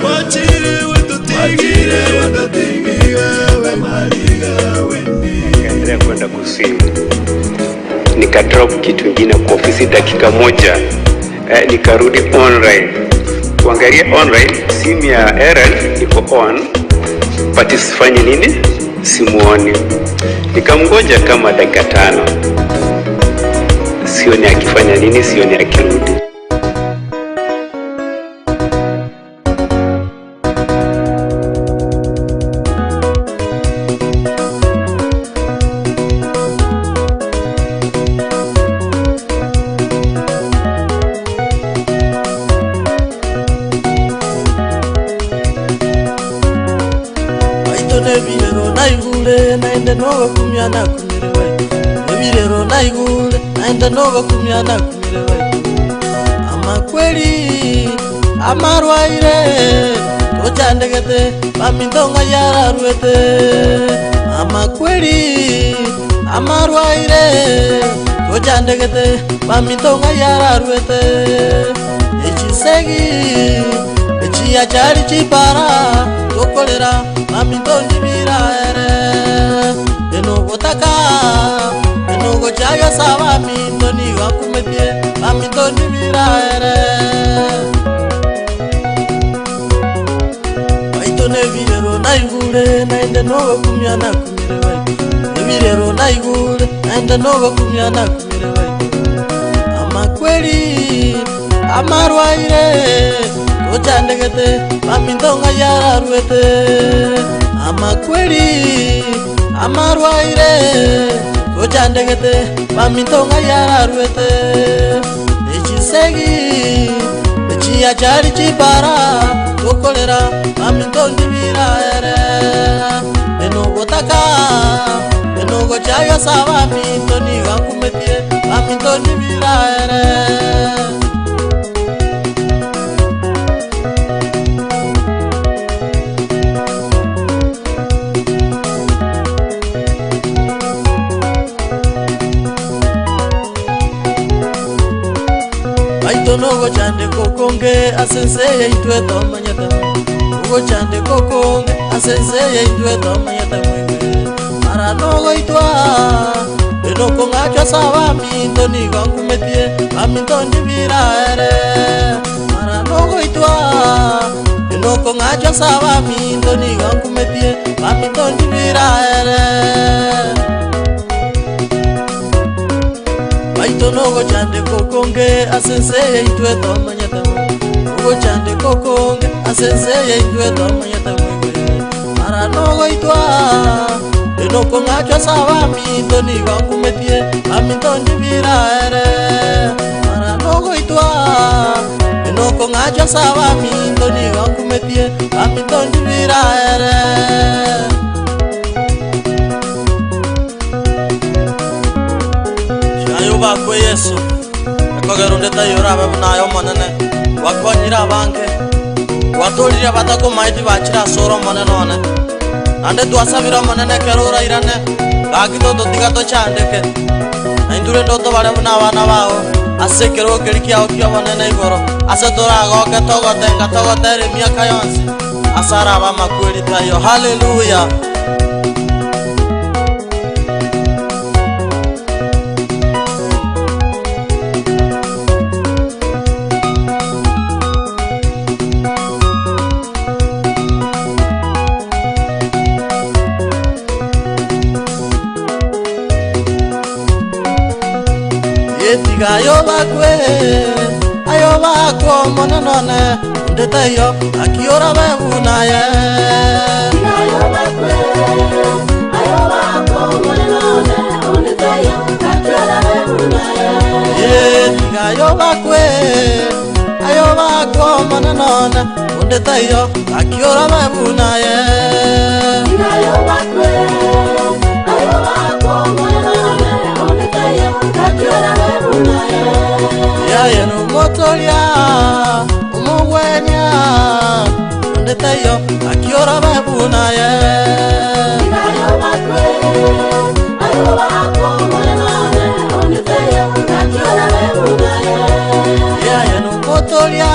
Wachire watotigire watotigire namariga
Nikaendelea kwenda kuswim, nikadrop kitu ingine kwa ofisi dakika moja eh, nikarudi online kuangalia online, simu ya Aaron iko on but sifanye nini, simuoni. Nikamgoja kama dakika tano, sioni akifanya nini, sioni akirudi.
Baito nebirero naigure naende nogokumia nakumire baito nebirero naigure naende nogokumia nakumire baito amakweri amarwaire tochandegete mamintonga yararwete amakweri amarwaire tochandegete mamintonga yararwete echisegi echiya chari chipara tokolera mamintondibira ere enogotaka enogochayosa baminto nigakumetie mamintondibira ere baito nebirero naigure naende nogokumia nakumire baito nebirero naigure naende nogokumia nakumire baito amakweri amarwaire tochandegete mamintonga yararwete amakweri amarwaire tochandegete mamintonga yararwete echisegi echiya chari chipara tokolera mamintondibira ere enogotaka enogochayosa baminto nigakumetie mamintondibira ere baito nogochande kokonge ase ense yaitwe tomanyete ogochande kokonge ase ense yaitwe tomanyete mwiwe mara nogoitwa enokong'achwa sa baminto nigo nkumetie baminto ndibira ere mara nogoitwa enokong'achwa sa baminto nigo nkumetie baminto ndibira ere baito nogochande kokonge ase ense yaitwe tomanyete ogochande kokonge ase ense yaitwe tomanyete mwiwe mara nogoitwa enokong'achwa sa baminto nigo nkumetie baminto ndibira ere mara nogoitwa enokong'achwa sa baminto nigo nkumetie baminto ndibira ere ayo bakwe yesu ekogera onde tayora abe buna ayo omonene wakonyire abange watorire abatakomaeti bachire ase ore omonene one naende twasabire omonene ekero orairane gaki tototiga tochandeke naintwe rende otobare buna abana bao ase ekero keri kiao kia obonene igoro ase toragoke togotenga togotere emiaka yonsi ase araba amakweri tayo haleluya. Yetiga ayo bakwe ayo bakwo monenone ondeteyo akiora bebunaye Yetiga ayo bakwe ayo bakwo monenone ondeteyo akiora bebunaye Yaye nomotoria omogwenia ondeteyo akiora bebunaye Yaye nomotoria omotoria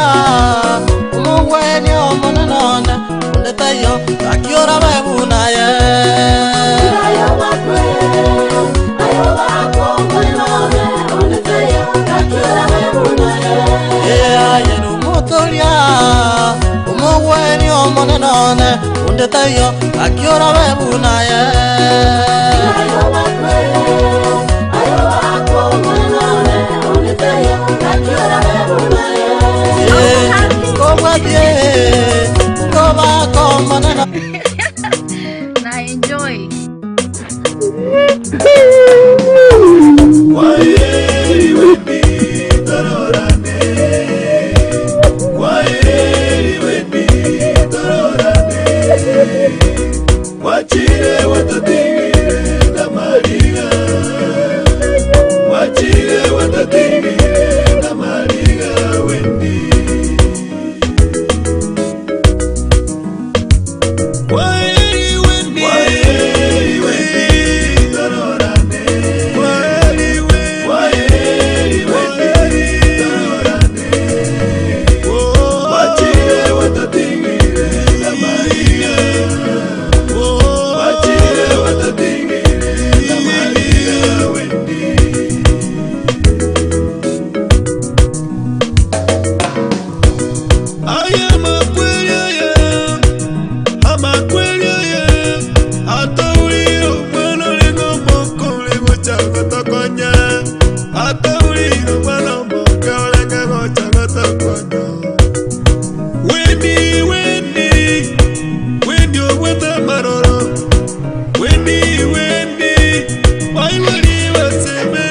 omogweni omonene one onde taiyo gaki orabe buna aye. Ee, aye nomotoria omogweni omonene one onde taiyo gaki orabe buna aye. Ee, nkobwatie nkobaka omonene.
Na enjoy.
Kwaheri Wendy, tororane. Kwaheri Wendy, tororane. Wachire watatigire na mariga. Wachire watatigire na mariga Wendy. Kwaheri Wendy, Kwaheri Wendy, tororane. Kwaheri Wendy, Kwaheri Wendy, tororane. Wachire watatigire na mariga. Wachire watatigire na mariga Wendy. Aya makweli aya, amakweli aya, atauliro mwana olengo moko olengo chago tokonya, atauliro mwana moke olenge gochago tokonya. Wendy, Wendy, Wendy ogweta maroro, Wendy, Wendy, waibori baseme